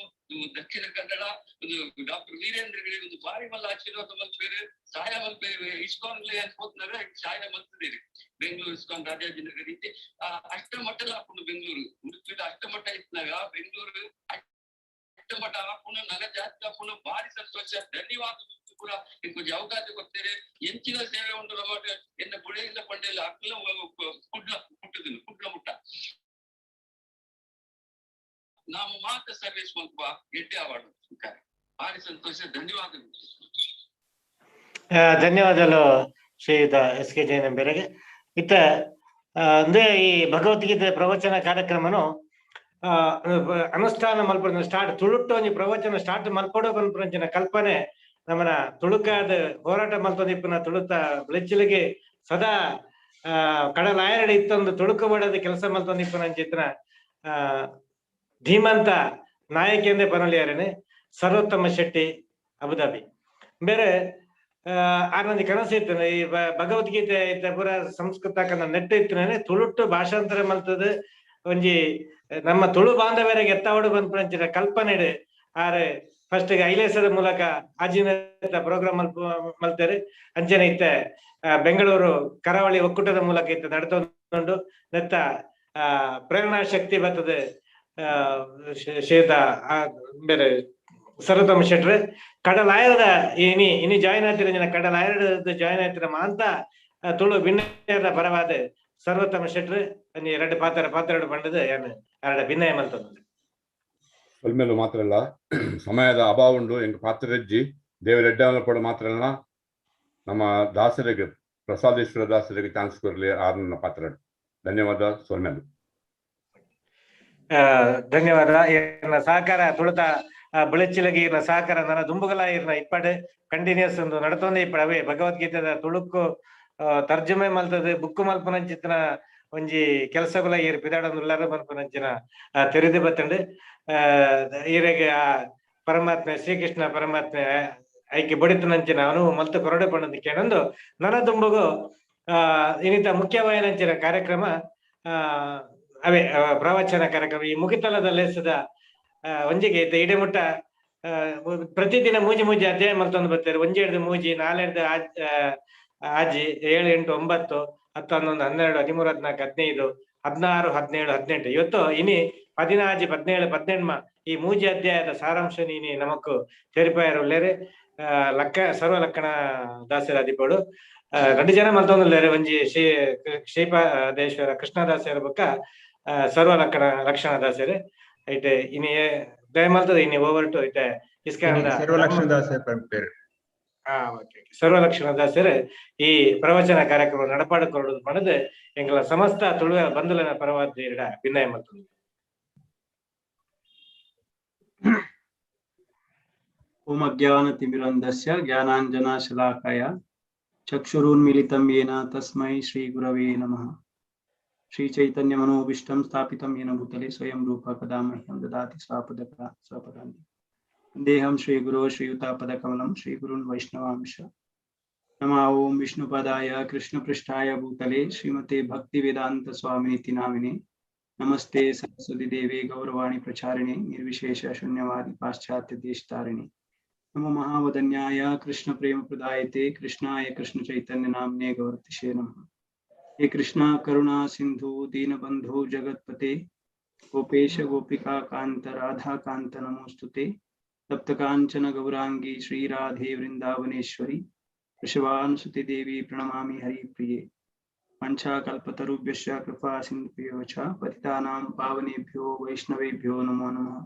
ದಕ್ಷಿಣ ಕನ್ನಡ ಒಂದು ಡಾಕ್ಟರ್ ವೀರೇಂದ್ರ ಒಂದು ಭಾರಿ ಮಲ್ಲ ಆಶೀರ್ವಾದ ಮಲ್ಪೇರು ಸಹಾಯ ಮಲ್ಪೇರು ಇಸ್ಕಾನ್ ಅನ್ಕೋತ್ನಾರ ಸಹಾಯ ಮಲ್ತಿದ್ದೀರಿ. ಬೆಂಗಳೂರು ಇಸ್ಕಾನ್ ರಾಜಾಜಿನಗರ ರೀತಿ ಅಷ್ಟಮಠ ಹಾಕೊಂಡು ಬೆಂಗಳೂರು ಉಡುಪಿದ ಅಷ್ಟಮಠ ಇತ್ನಾಗ ಬೆಂಗಳೂರು ಅಷ್ಟಮಠ ಹಾಕೊಂಡು ನಗ ಜಾಸ್ತಿ ಹಾಕೊಂಡು ಭಾರಿ ಸಂತೋಷ. ಧನ್ಯವಾದ ಕೂಡ ಇಂಕೊಂಚ ಅವಕಾಶ ಕೊಡ್ತೇನೆ. ಎಂಚಿನ ಸೇವೆ ಉಂಟು ನಮ್ಮ ಎನ್ನ ಬುಳೆಯಿಂದ ಪಂಡೆಲ್ಲ ಅಕ್ಕಲ ಕುಡ್ಲ ಮುಟ್ಟುದಿಲ್ಲ ಕುಡ್ಲ ಮುಟ್ಟ ನಾವು ಮಾತ್ರ ಸರ್ವಿಸ್ ಮಲ್ಪ ಎಡ್ಡೆ ಅವಾರ್ಡ್ ಭಾರಿ ಸಂತೋಷ. ಧನ್ಯವಾದಗಳು. ಧನ್ಯವಾದಗಳು ಶ್ರೀಯುತ ಎಸ್ ಕೆ ಜೈನ್ ಬೆರಗೆ. ಇತ್ತ ಅಂದ್ರೆ ಈ ಭಗವದ್ಗೀತೆ ಪ್ರವಚನ ಕಾರ್ಯಕ್ರಮನು ಅನುಷ್ಠಾನ ಮಲ್ಪಡ ಸ್ಟಾರ್ಟ್ ತುಳುಟ್ಟು ಒಂಜಿ ಪ್ರವಚನ ಸ್ಟಾರ್ಟ್ ಮಲ್ಪಡೋ ಪನ್ಪುನಂಚಿನ ಕಲ್ಪನೆ ನಮ್ಮನ ತುಳುಕಾದ ಹೋರಾಟ ಮಲ್ತೊಂದಿಪ್ಪುನ ತುಳುತ ಬೆಳಚಿಲಿಗೆ ಸದಾ ಕಡಲಾಯರಡಿ ಇತ್ತೊಂದು ತುಳುಕು ಬಡದ ಕೆಲಸ ಮಲ್ತೊಂದಿಪ್ಪುನಂಚಿತ್ತಿನ ಧೀಮಂತ ನಾಯಕಿಯಂದೇ ಪನೊಲಿಯಾರೇನೆ ಸರ್ವೋತ್ತಮ ಶೆಟ್ಟಿ ಅಬುದಾಬಿ. ಬೇರೆ ಆನೊಂಜಿ ಕನಸು ಇತ್ತು ಈ ಭಗವದ್ಗೀತೆ ಇತ್ತ ಪೂರ ಸಂಸ್ಕೃತ ಕನ್ನಡ ನೆಟ್ಟು ಇತ್ತು ತುಳುಟ್ಟು ಭಾಷಾಂತರ ಮಲ್ತದ ಒಂಜಿ ನಮ್ಮ ತುಳು ಬಾಂಧವರಿಗೆ ಎತ್ತಾವಡು ಬಂದ್ಪುನಂಚಿನ ಕಲ್ಪನೆ ಇಡು. ಆರೆ ಫಸ್ಟ್ ಐಲೇಸದ ಮೂಲಕ ಆಜಿನ ಪ್ರೋಗ್ರಾಮ್ ಮಲ್ತಾರೆ. ಅಂಚನೆ ಇತ್ತೆ ಬೆಂಗಳೂರು ಕರಾವಳಿ ಒಕ್ಕೂಟದ ಮೂಲಕ ಇತ್ತ ನಡ್ತೊಂದು ನೆತ್ತ ಪ್ರೇರಣಾ ಶಕ್ತಿ ಬರ್ತದೆ. ಶ್ರೀಯುತ ಬೇರೆ ಸರ್ವೋತ್ತಮ ಶೆಟ್ರು ಕಡಲಾಯರದ ಇನಿ ಇನಿ ಜಾಯಿನ್ ಆಗ್ತಿರ ಜನ ಕಡಲಾಯರದ ಜಾಯಿನ್ ಆಗ್ತಿರ ಮಾಂತ ತುಳು ಭಿನ್ನದ ಪರವಾದ ಸರ್ವೋತ್ತಮ ಶೆಟ್ರು ಎರಡು ಪಾತ್ರ ಪಾತ್ರ ಪಂಡದು ಏನು ಎರಡು ಭಿನ್ನಯ ಮಲ್ತದ. ಸೊಲ್ಮೆಲು ಮಾತ್ರ ಅಲ್ಲ, ಸಮಯದ ಅಭಾವ ಉಂಡು. ಎಂಕ್ ಪಾತ್ರರೆಜ್ಜಿ ದೇವರೆಡ್ಡ ಪಡ ಮಾತ್ರ ಅಲ್ಲ, ನಮ್ಮ ದಾಸರಿಗೆ ಪ್ರಸಾದೇಶ್ವರ ದಾಸರಿಗೆ ಚಾನ್ಸ್ ಕೊರಲಿ ಆರ್ನ ಪಾತ್ರ. ಧನ್ಯವಾದ ಸೊಲ್ಮೆಲು. ಧನ್ಯವಾದ. ಇರ್ನ ಸಹಕಾರ ತುಳುತ ಬುಳೆಚಿಲಗಿ ಇರ್ನ ಸಹಕಾರ ನನ್ನ ದುಂಬುಗಲ ಇರ್ನ ಇಪ್ಪಡು ಕಂಟಿನ್ಯೂಸ್ ಒಂದು ನಡತೊಂದೇ ಇಪ್ಪಡು. ಅವೇ ಭಗವದ್ಗೀತೆದ ತುಳುಕ್ಕು ತರ್ಜುಮೆ ಮಲ್ತದೆ ಬುಕ್ಕು ಮಲ್ಪನಂಚಿತ್ತಿನ ಒಂಜಿ ಕೆಲಸಗುಲ ಈರ್ ಪಿದಾಡೊಂದುಲ್ಲಾರ ಮಲ್ಪನಂಚಿನ ತೆರೆದು ಬತ್ತಂಡು. ಈರೆಗೆ ಆ ಪರಮಾತ್ಮೆ ಶ್ರೀಕೃಷ್ಣ ಪರಮಾತ್ಮೆ ಐಕೆ ಬಡಿತನಂಚಿನ ಅವನು ಮಲ್ತು ಕೊರಡೆ ಪಣ್ಣದು ಕೇಳೊಂದು ನನ್ನ ದುಂಬುಗು ಇನ್ನಿತ ಮುಖ್ಯವಾಯಿನಂಚಿನ ಕಾರ್ಯಕ್ರಮ ಅವೇ ಪ್ರವಚನ ಕಾರ್ಯಕ್ರಮ ಈ ಮುಗಿತಲದ ಲೇಸದ ಒಂಜಿಗೆ ಇಡೆ ಮುಟ್ಟ ಪ್ರತಿದಿನ ಮೂಜಿ ಮೂಜಿ ಅಧ್ಯಾಯ ಮಲ್ತೊಂದು ಬರ್ತಾರೆ. ಒಂಜಿ ಹಿಡ್ದು ಮೂಜಿ, ನಾಲೆಡ್ದು ಆಜಿ, 7 8 9 10 11 12 13 14 15 16 17 18 ಇವತ್ತು ಇನಿ 14 17 18 ಈ ಮೂಜಿ ಅಧ್ಯಾಯದ ಸಾರಾಂಶ ನೀನಿ ನಮಕ್ ತೆರಿಪಾಯರು ಉಳ್ಳೇರೆ. ಲಕ್ಕ ಸರ್ವ ಲಕ್ಕಣ ದಾಸರ ಅಧಿಪಡು 2 ಜನ ಮಲ್ತೊಂದುಲ್ಲೇರೆ. ಒಂಜಿ ಶ್ರೀ ಶ್ರೀಪಾದೇಶ್ವರ ಕೃಷ್ಣದಾಸರ ಬೊಕ್ಕ ಸರ್ವ ಲಕ್ಕಣ ಲಕ್ಷಣ ದಾಸರು ಐತೆ. ಇನಿ ದಯಮಲ್ತದ ಇನಿ ಓವರ್ ಟು ಐತೆ ಇಸ್ಕಾನ್ ಸರ್ವ ಲಕ್ಷಣ ದಾಸರ ಪಂಪೇರು. ಓಕೆ, ಸರ್ವ ಲಕ್ಷಣ ದಾಸರು ಈ ಪ್ರವಚನ ಕಾರ್ಯಕ್ರಮ ನಡಪಾಡಿಕೊಳ್ಳುವುದು ಪಣದು ಎಂಗಳ ಸಮಸ್ತ ತುಳುವ ಬಂಧುಲನ ಪರವಾದ ಭಿನ್ನಯ ಮಲ್ತೊಂದು. ಓಂ ಅಜ್ಞಾನತಿಮಿರಂಧಸ್ಯ ಜ್ಞಾನಾಂಜನಶಲಾಕಯ ಚಕ್ಷುರುನ್ಮಿಲಿತಂ ಯೇನ ತಸ್ಮೈ ಶ್ರೀ ಗುರವೇ ನಮಃ. ಶ್ರೀ ಚೈತನ್ಯ ಮನೋಭೀಷ್ಟಂ ಸ್ಥಾಪಿತಂ ಯೇನ ಭೂತಲೆ ಸ್ವಯಂ ರೂಪ ಕದಾ ಮಹ್ಯಂ ದದಾತಿ ಸ್ವಪದಕ ಸ್ವಪದಾಂತಿ. ದೇಹಂ ಶ್ರೀ ಗುರೋ ಶ್ರೀಯುತಾಪದಕಮಲಂ ಶ್ರೀ ಗುರುನ್ ವೈಷ್ಣವಾಂಶ. ನಮಃ ಓಂ ವಿಷ್ಣುಪದಾಯ ಕೃಷ್ಣಪೃಷ್ಠಾಯ ಭೂತಲೆ ಶ್ರೀಮತೆ ಭಕ್ತಿ ವೇದಾಂತ ಸ್ವಾಮಿನಿತಿ ನಾಮಿನೆ. ನಮಸ್ತೆ ಸರಸ್ವತಿ ದೇವಿ ಗೌರವಾಣಿ ಪ್ರಚಾರಿಣೆ ನಿರ್ವಿಶೇಷ ಶೂನ್ಯವಾದಿ ಪಾಶ್ಚಾತ್ಯ ದೇಶತಾರಿಣಿ. ನಮೋ ಮಹಾವದನ್ಯಾಯ ಕೃಷ್ಣ ಪ್ರೇಮ ಪ್ರದಾಯತೆ ಕೃಷ್ಣಾಯ ಕೃಷ್ಣ ಚೈತನ್ಯ ನಾಮ್ನೆ ಗೌರತಿಷೇ ನಮಃ. ಹೇ ಕೃಷ್ಣ ಕರುಣಾ ಸಿಂಧು ದೀನಬಂಧು ಜಗತ್ಪತೆ ಗೋಪೇಶ ಗೋಪಿಕಾ ಕಾಂತ ರಾಧಾ ಕಾಂತ ನಮೋಸ್ತುತೆ. ತಪ್ತ ಕಾಂಚನ ಗೌರಾಂಗಿ ಶ್ರೀರಾಧೆ ವೃಂದಾವನೇಶ್ವರಿ ವೃಷಭಾನುಸುತಿ ದೇವಿ ಪ್ರಣಮಾಮಿ ಹರಿಪ್ರಿಯೆ. ವಾಂಛಾಕಲ್ಪತರುಭ್ಯಶ್ಚ ಕೃಪಾ ಸಿಂಧುಭ್ಯೋ ಚ ಪತಿತಾನಾಂ ಪಾವನೇಭ್ಯೋ ವೈಷ್ಣವೇಭ್ಯೋ ನಮೋ ನಮಃ.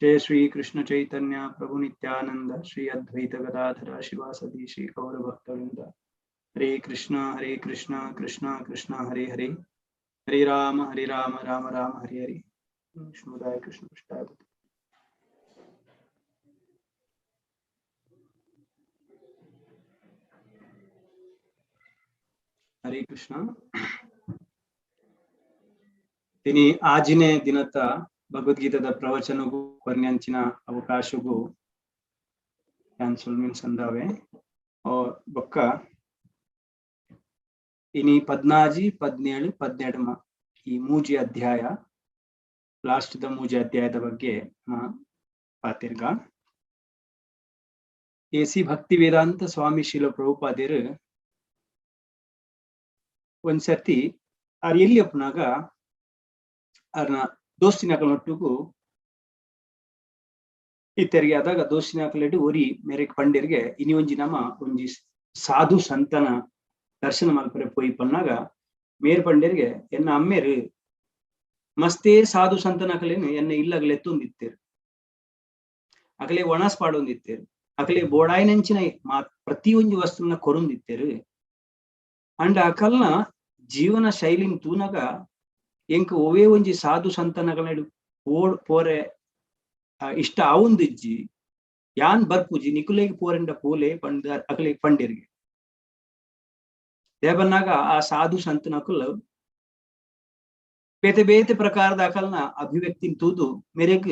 ಜಯ ಶ್ರೀ ಕೃಷ್ಣ ಚೈತನ್ಯ ಪ್ರಭು ನಿತ್ಯಾನಂದ ಶ್ರೀ ಅದ್ವೈತ ಗದಾಧರ ಶಿವಾಸದಿ ಶ್ರೀ ಗೌರ ಭಕ್ತವೃಂದ. ಹರೇ ಕೃಷ್ಣ ಹರೇ ಕೃಷ್ಣ ಕೃಷ್ಣ ಕೃಷ್ಣ ಹರೇ ಹರೇ, ಹರೇ ರಾಮ ಹರೇ ರಾಮ ರಾಮ ರಾಮ ಹರೇ ಹರೇ. ವಿಷ್ಣುದಾಯ ಕೃಷ್ಣ ಕೃಷ್ಣಾಯ. ಹರೇ ಕೃಷ್ಣ. ತಿನಿ ಆಜಿನೇ ದಿನತ ಭಗವದ್ಗೀತಾದ ಪ್ರವಚನಗೂ ಪರ್ಯಾಂಚಿನ ಅವಕಾಶಗೂ ಸುಲ್ಮಿನ್ ಸಂದಾವೆ ಬೊಕ್ಕ ಇನಿ 14 17 18 ಈ ಮೂಜಿ ಅಧ್ಯಾಯ ಲಾಸ್ಟ್ the ಮೂಜಿ ಅಧ್ಯಾಯದ ಬಗ್ಗೆ ಪಾತಿರ್ಗ. ಎ ಸಿ ಭಕ್ತಿ ವೇದಾಂತ ಸ್ವಾಮಿ ಶಿಲ ಪ್ರಭುಪಾದಿರು ಒಂದ್ಸರ್ತಿ ಆರ್ ಎಲ್ಲಿ ಅಪ್ಪನಾಗ ಅರ್ನ ದೋಸ್ತಿನಕಲೊಟ್ಟುಗು ಇತ್ತೆರಿಗೆ ಆದಾಗ ದೋಸ್ತಿನಕಲೆಡು ಒರಿ ಮೇರೆ ಪಂಡಿರ್ಗೆ ಇನಿ ಒಂಜಿ ನಮ ಒಂಜಿ ಸಾಧು ಸಂತನ ದರ್ಶನ ಮಲ್ಪರೆ ಪೋಯಿ ಪನ್ನಾಗ ಮೇರ್ ಪಂಡಿರ್ಗೆ ಎನ್ನ ಅಮ್ಮೇರು ಮಸ್ತೇ ಸಾಧು ಸಂತನಕಲೇನು ಎನ್ನ ಇಲ್ಲಗಲೆ ಎತ್ತೊಂದಿತ್ತೇರು, ಅಕಲೆ ಒಣಸ್ ಪಾಡೊಂದಿತ್ತೇರು, ಅಕಲೆ ಬೋಡಾಯಿನಂಚಿನ ಮಾ ಪ್ರತಿಯೊಂಜಿ ವಸ್ತುನ ಕೊರೊಂದಿತ್ತೇರು. ಅಂಡ ಅಕಲ್ನ ಜೀವನ ಶೈಲಿನ ತೂನಗ ಎಂಕ್ ಒವೇ ಒಂಜಿ ಸಾಧು ಸಂತನಗಳ ಪೋರೆ ಇಷ್ಟ ಆವುಂದಿಜ್ಜಿ ಯಾನ್ ಬರ್ಪುಜಿ ನಿಕುಲೇಗ್ ಪೋರೆಂಡ ಪೋಲೆ ಪಂಡ ಅಕಲೆ ಪಂಡಿರ್ಗೆ ದೇವನಾಗ ಆ ಸಾಧು ಸಂತನಕುಲ್ ಬೇತೆ ಬೇತೆ ಪ್ರಕಾರದ ಅಕಲ್ನ ಅಭಿವ್ಯಕ್ತಿ ತೂದು ಮೇರೆಗ್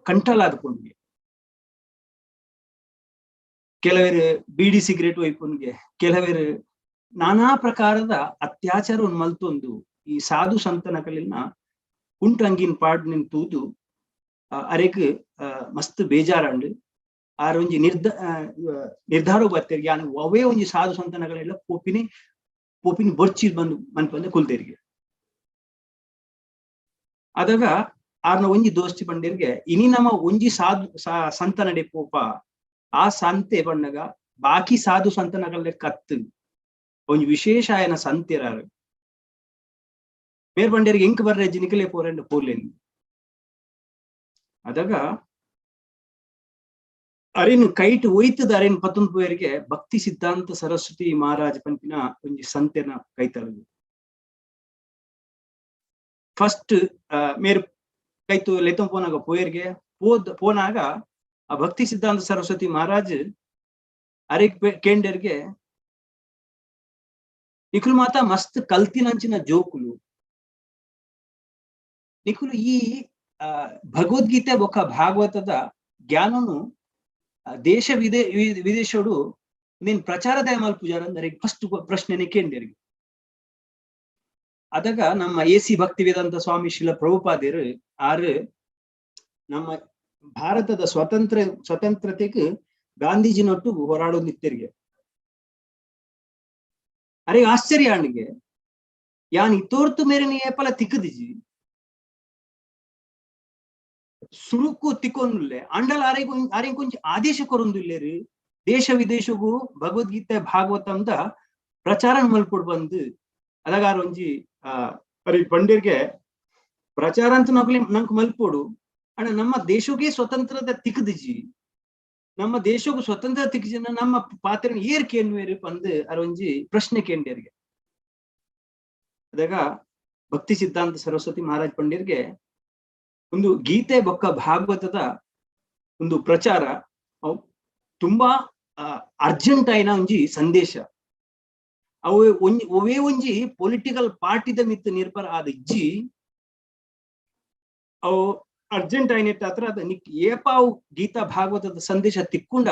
ಕಂಠಲಾದ ಪುಣ್ಗೆ. ಕೆಲವರು ಬೀಡಿ ಸಿಗರೇಟ್ ಒಯ್ಪುನ್ಗೆ, ಕೆಲವರು ನಾನಾ ಪ್ರಕಾರದ ಅತ್ಯಾಚಾರ ಮಲ್ತೊಂದು ಈ ಸಾಧು ಸಂತನಕಲಿನ ಕುಂಟಂಗಿನ ಪಾಡ್ ನಿನ್ ತೂದು ಅರೆಗ್ ಮಸ್ತ್ ಬೇಜಾರಂಡು ಆರ್ ಒಂಜಿ ನಿರ್ಧಾರ ಬತ್ತೇರಿ ಯಾನ್ ಅವೇ ಒಂಜಿ ಸಾಧು ಸಂತನಗಳೆಲ್ಲ ಪೋಪಿನಿ ಪೋಪಿನಿ ಬೊರ್ಚಿ ಬಂದು ಮನ್ಪಂದೆ ಕುಲ್ದೇರಿಗೆ. ಅದಾಗ ಆರ್ನ ಒಂಜಿ ದೋಸ್ತಿ ಪಂಡಿರ್ಗೆ ಇನಿ ನಮ್ಮ ಒಂಜಿ ಸಾಧು ಸಂತ ನಡೆ ಪೋಪ ಆ ಸಂತೆ ಪಣ್ಣಗ ಬಾಕಿ ಸಾಧು ಸಂತನಗಲ್ಲೆ ಕತ್ತು ಒಂಜಿ ವಿಶೇಷ ಆಯನ ಸಂತೆರಾರು ಮೇರ್ ಬಂಡೇರಿಗೆ ಎಂಕ್ ಬರ್ರೆ ಜಿನಿಕಲೆ ಪೋರೆಂಡ ಪೋಲೇನ್. ಅದಾಗ ಅರೇನು ಕೈಟ್ ಒಯ್ತದ ಅರೇನು ಪತ್ತೊಂದು ಪೋಯರಿಗೆ ಭಕ್ತಿ ಸಿದ್ಧಾಂತ ಸರಸ್ವತಿ ಮಹಾರಾಜ ಪಂಪಿನ ಒಂಜಿ ಸಂತೆನ ಕೈತರದು. ಫಸ್ಟ್ ಮೇರ್ ಕೈತು ಲೆತ್ತೊಂದು ಪೋನಾಗ ಪೋಯರ್ಗೆ ಪೋನಾಗ ಆ ಭಕ್ತಿ ಸಿದ್ಧಾಂತ ಸರಸ್ವತಿ ಮಹಾರಾಜ್ ಅರೆಗ್ ಕೇಂಡರ್ಗೆ ನಿಖುಲು ಮಾತ ಮಸ್ತ್ ಕಲ್ತಿನಂಚಿನ ಜೋಕುಲು ನಿಖುಲು ಈ ಭಗವದ್ಗೀತೆ ಬೊಕ್ಕ ಭಾಗವತದ ಜ್ಞಾನನು ದೇಶ ವಿದೇಶೋಡು ನೀನ್ ಪ್ರಚಾರದ ಮಲ್ಪುಜಾರ ಅಂದರೆ ಫಸ್ಟ್ ಪ್ರಶ್ನೆನೆ ಕೇಂಡರ್ಗೆ. ಅದಾಗ ನಮ್ಮ ಎ ಸಿ ಭಕ್ತಿ ವೇದಾಂತ ಸ್ವಾಮಿ ಶಿಲ ಪ್ರಭುಪಾದಿರು ಆರು ನಮ್ಮ ಭಾರತದ ಸ್ವತಂತ್ರತೆಗೆ ಗಾಂಧೀಜಿನೊಟ್ಟು ಹೋರಾಡೋದು ನಿತ್ಯರಿಗೆ. ಅರೆ ಆಶ್ಚರ್ಯ ಅಣ್ಣಿಗೆ ಯಾನ್ ಇತೋರ್ತು ಮೇರೆ ನೀ ಏಪಲ ತಿಕ್ಕದಿಜಿ ಸುರುಕು ತಿಕ್ಕೊಂದುಲ್ಲೆ ಅಂಡಲ್ ಆರೆ ಕೊಂಚ ಆದೇಶ ಕೊರೊಂದುಲ್ಲೇರು ದೇಶ ವಿದೇಶಗೂ ಭಗವದ್ಗೀತೆ ಭಾಗವತಂದ ಪ್ರಚಾರ ಮಲ್ಪೊಡು ಬಂದು ಅದಾಗ ಒಂಜಿ ಅರೆ ಪಂಡಿರ್ಗೆ ಪ್ರಚಾರ ಅಂತ ನಕ್ಲಿ ನಂಗೆ ಮಲ್ಪೊಡು ಅಣ್ಣ ನಮ್ಮ ದೇಶಕ್ಕೆ ಸ್ವತಂತ್ರದ ತಿಕ್ಕದಿಜಿ ನಮ್ಮ ದೇಶಕ್ಕೂ ಸ್ವತಂತ್ರ ತಿಕ್ಕಜಿನ ನಮ್ಮ ಪಾತ್ರ ಏರ್ ಕೇನ್ವೇರು ಪಂದು ಅರ ಒಂಜಿ ಪ್ರಶ್ನೆ ಕೇಂದ್ರಿಗೆ. ಅದಾಗ ಭಕ್ತಿ ಸಿದ್ಧಾಂತ ಸರಸ್ವತಿ ಮಹಾರಾಜ್ ಪಂಡಿರ್ಗೆ ಒಂದು ಗೀತೆ ಬೊಕ್ಕ ಭಾಗವತದ ಒಂದು ಪ್ರಚಾರ ತುಂಬಾ ಅರ್ಜೆಂಟ್ ಆಯ್ನ ಒಂಜಿ ಸಂದೇಶ ಅವು ಒವೇ ಒಂಜಿ ಪೊಲಿಟಿಕಲ್ ಪಾರ್ಟಿದ ಮಿತ್ತು ನಿರ್ಭರ ಆದ ಇಜ್ಜಿ ಅವು ಅರ್ಜೆಂಟ್ ಆಯ್ನೆಟ್ಟ ಹತ್ರ ಅದ ನಿಕ್ ಏಪಾವು ಗೀತಾ ಭಾಗವತದ ಸಂದೇಶ ತಿಕ್ಕೊಂಡ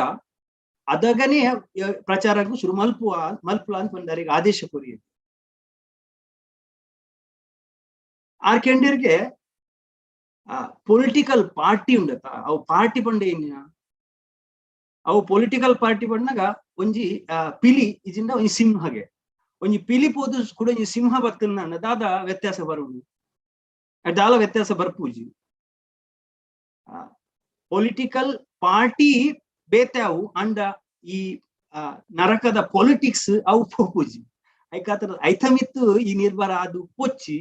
ಅದಗನೇ ಪ್ರಚಾರಕ್ಕೂ ಶುರು ಮಲ್ಪುವ ಮಲ್ಪುಲ ಅಂತ ಬಂದಾರಿಗೆ ಆದೇಶ ಕೊರಿಯ. ಆರ್ ಕೆಂಡಿರ್ಗೆ ಪೊಲಿಟಿಕಲ್ ಪಾರ್ಟಿ ಉಂಡತ ಅವು ಪಾರ್ಟಿ ಪಂಡೆ ಏನಿನ ಅವು ಪೊಲಿಟಿಕಲ್ ಪಾರ್ಟಿ ಪಂಡಾಗ ಒಂಜಿ ಪಿಲಿ ಇಜಿಂದ ಒಂಜಿ ಸಿಂಹಗೆ ಒಂಜಿ ಪಿಲಿ ಪೋದು ಕೂಡ ಒಂಜಿ ಸಿಂಹ ಬರ್ತನ ದಾದ ವ್ಯತ್ಯಾಸ ಬರುವುದು ದಾಲ ವ್ಯತ್ಯಾಸ ಬರ್ಪೂಜಿ. ಪೊಲಿಟಿಕಲ್ ಪಾರ್ಟಿ ಬೇತೆ ಅವು ಅಂಡ ಈ ನರಕದ ಪೊಲಿಟಿಕ್ಸ್ ಅವು ಪೋಪೂಜಿ ಐಕಾತರ ಐಥಮಿತ್ತು ಈ ನಿರ್ಭರ ಅದು ಪೊಚ್ಚಿ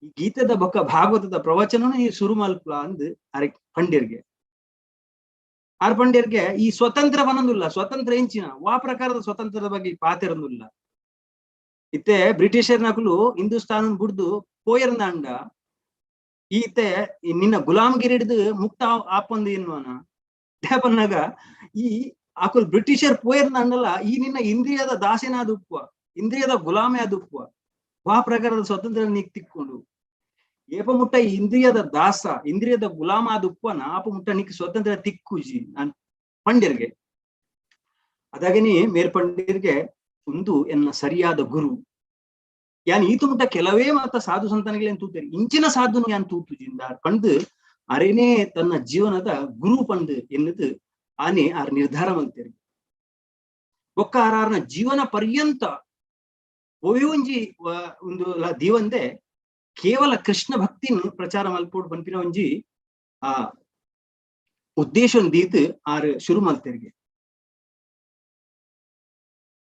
ಈ ಗೀತದ ಬೊಕ್ಕ ಭಾಗವತದ ಪ್ರವಚನನು ಈ ಸುರು ಮಲ್ಪಲ ಅಂದ್ ಅರೆ ಪಂಡಿರ್ಗೆ. ಆರ್ ಪಂಡಿರ್ಗೆ ಈ ಸ್ವತಂತ್ರ ಬನಂದುಲ್ಲ ಸ್ವತಂತ್ರ ಎಂಚಿನ ವಾ ಪ್ರಕಾರದ ಸ್ವತಂತ್ರದ ಬಗ್ಗೆ ಪಾತಿರಂದುಲ್ಲ. ಇತ್ತೆ ಬ್ರಿಟಿಷರ್ ನಕಲು ಹಿಂದೂಸ್ತಾನ ಬುಡ್ದು ಪೋಯರ್ನ ಅಂಡ ಈತೆ ನಿನ್ನ ಗುಲಾಮಗಿರಿ ಹಿಡಿದು ಮುಕ್ತ ಆಪೊಂದು ಎನ್ನುವನ ದೇಪನ್ನಾಗ ಈ ಆಕುಲ್ ಬ್ರಿಟಿಷರ್ ಪೋಯರ್ನ ಅಂಡಲ್ಲ ಈ ನಿನ್ನ ಇಂದ್ರಿಯದ ದಾಸೆನಾದ ಉಪ್ಪುವ ಇಂದ್ರಿಯದ ಗುಲಾಮೆ ಆದ ಉಪ್ಪುವ ವಾ ಪ್ರಕಾರದ ಸ್ವತಂತ್ರ ನೀಕ್ ತಿಕ್ಕೊಂಡು ಏಪ ಮುಟ್ಟ ಇಂದ್ರಿಯದ ದಾಸ ಇಂದ್ರಿಯದ ಗುಲಾಮ ಆದ ಉಪ್ಪನ ಆಪ ಮುಟ್ಟ ನಿಕ್ ಸ್ವತಂತ್ರ ತಿಕ್ಕುಜಿ ನಾನ್ ಪಂಡಿರ್ಗೆ. ಅದಾಗನೇ ಮೇರ್ ಪಂಡಿರ್ಗೆ ಒಂದು ಎನ್ನ ಸರಿಯಾದ ಗುರು ಯಾನ್ ಈತು ಮುಟ್ಟ ಕೆಲವೇ ಮಾತ ಸಾಧು ಸಂತಾನಗಳೇನ್ ತೂತೇರಿ ಇಂಚಿನ ಸಾಧುನು ಯಾನ್ ತೂತುಜಿಂದ ಪಂಡು ಅರೇನೇ ತನ್ನ ಜೀವನದ ಗುರು ಪಂಡು ಎನ್ನುದು ಆನೆ ಆರ್ ನಿರ್ಧಾರ ಮಲ್ತೇರಿ. ಬೊಕ್ಕ ಆರಾರ್ನ ಜೀವನ ಪರ್ಯಂತ ಒಂಜಿ ಒಂದು ದೀವಂದೆ ಕೇವಲ ಕೃಷ್ಣ ಭಕ್ತಿನ ಪ್ರಚಾರ ಮಲ್ಪೋಡು ಪನ್ಪಿನ ಒಂಜಿ ಆ ಉದ್ದೇಶ ದೀತ್ ಆರ್ ಶುರು ಮಲ್ತೇರಿಗೆ.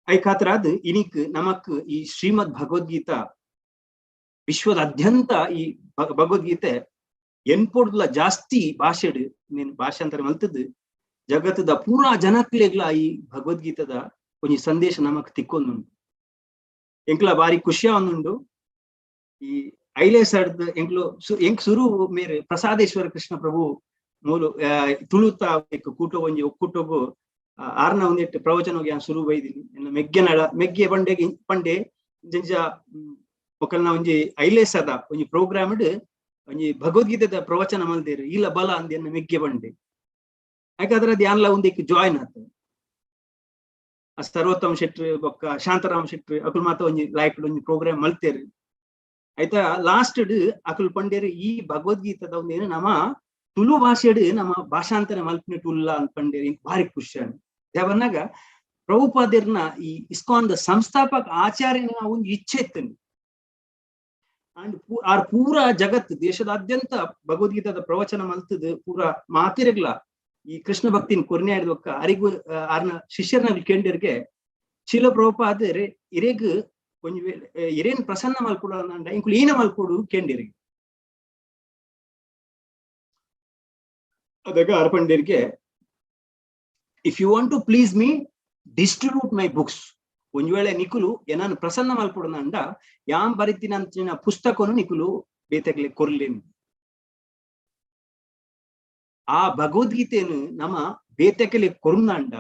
ಐಕಾತ್ರಾದ್ ಇನಿಕ್ ನಮಕ್ ಈ ಶ್ರೀಮದ್ ಭಗವದ್ಗೀತಾ ವಿಶ್ವದಾದ್ಯಂತ ಈ ಭಗವದ್ಗೀತೆ ಎನ್ಪೋಡ್ಲ ಜಾಸ್ತಿ ಭಾಷೆಡ್ ನೀನ್ ಭಾಷಾಂತರ ಮಲ್ತದ್ದು ಜಗತ್ತದ ಪೂರಾ ಜನಕ್ಲೆಗ್ಲ ಈ ಭಗವದ್ಗೀತದ ಒಂಜಿ ಸಂದೇಶ ನಮಕ್ ತಿಕ್ಕೊಂದುಂಡು. ಎಂಕ್ಲ ಬಾರಿ ಖುಷಿಯ ಒಂದುಂಡು ಈ ಐಲೇ ಸರ್ದ್ ಎಂಕ್ಲು ಎಂಕ್ ಸುರು ಮೇರೆ ಪ್ರಸಾದೇಶ್ವರ ಕೃಷ್ಣ ಪ್ರಭು ಮೂಲು ತುಳುತ ಕೂಟ ಒಂಜಿ ಒಕ್ಕೂಟಗು ಆರ್ನ ಒಂದಿಟ್ಟು ಪ್ರವಚನ ಯಾನ್ ಸುರು ಬೈದಿನಿ ಎನ್ನ ಮೆಗ್ಗೆ ನಡ ಮೆಗ್ಗೆ ಪಂಡೆ ಪಂಡೆ ಜಂಜ ಒಕಲ್ನ ಒಂಜಿ ಐಲೇಸದ ಒಂಜಿ ಪ್ರೋಗ್ರಾಮ್ ಒಂಜಿ ಭಗವದ್ಗೀತೆದ ಪ್ರವಚನ ಮಲ್ದೇರು ಇಲ್ಲ ಬಲ ಅಂದ್ ಎನ್ನ ಮೆಗ್ಗೆ ಬಂಡೆ ಯಾಕಂದ್ರೆ ಅದು ಯಾನ್ಲ ಒಂದಿಕ್ ಜಾಯಿನ್ ಆತ ಆ ಸರ್ವೋತ್ತಮ ಶೆಟ್ರು ಬೊಕ್ಕ ಶಾಂತರಾಮ್ ಶೆಟ್ರು ಅಕುಲ್ ಮಾತ ಒಂಜಿ ಲೈಕ್ ಒಂಜಿ ಪ್ರೋಗ್ರಾಮ್ ಮಲ್ತೇರು ಆಯ್ತಾ. ಲಾಸ್ಟ್ ಅಕುಲ್ ಪಂಡೇರು ಈ ಭಗವದ್ಗೀತದ ಒಂದೇನು ನಮ್ಮ ತುಳು ಭಾಷೆಡ್ ನಮ್ಮ ಭಾಷಾಂತರ ಮಲ್ಪಿನ ಟುಲ್ಲ ಅಂತ ಪಂಡೇರು ಭಾರಿ ಖುಷಿ ದೇವನ್ನಾಗ ಪ್ರಭುಪಾದಿರ್ನ ಈ ಇಸ್ಕಾನ್ ಸಂಸ್ಥಾಪಕ ಆಚಾರ್ಯನ ಒಂದು ಇಚ್ಛೆ ಇತ್ತು. ಅಂಡ್ ಆರ್ ಪೂರಾ ಜಗತ್ ದೇಶದಾದ್ಯಂತ ಭಗವದ್ಗೀತಾದ ಪ್ರವಚನ ಮಲ್ತದ್ ಪೂರಾ ಮಾತಿರಗ್ಲ ಈ ಕೃಷ್ಣ ಭಕ್ತಿನ ಕೊರ್ನೆ ಆಡ್ದೊಕ್ಕ ಅರಿಗು ಆರ್ನ ಶಿಷ್ಯರ್ನ ಕೆಂಡಿರ್ಗೆ ಶಿಲ ಪ್ರಭುಪಾದರೆ ಇರೆಗ್ ಒಂಜಿ ವೇಳೆ ಇರೇನ್ ಪ್ರಸನ್ನ ಮಲ್ಕೊಡು ಅಂಡ ಇಂಕುಲು ಈನ ಮಲ್ಕೊಡು ಕೆಂಡಿರಿಗೆ. ಅದಗ ಅರ್ಪಂಡಿರ್ಗೆ if you want to please me distribute my books. ಒಂಜಿ ವೇಳೆ ನಿಕುಲು ಏನಾನು ಪ್ರಸನ್ನ ಮಲ್ಪೊಡು ಅಂಡ ಯಾನ್ ಬರಿತಿನಂಚಿನ ಪುಸ್ತಕನು ನಿಕುಲು ಬೇತೆಗ್ಲೆ ಕೊರ್ಲೇನು. ಆ ಭಗವದ್ಗೀತೆಯನ್ನು ನಮ್ಮ ಬೇತೆಕಲೆ ಕೊರುಂದಾಂಡ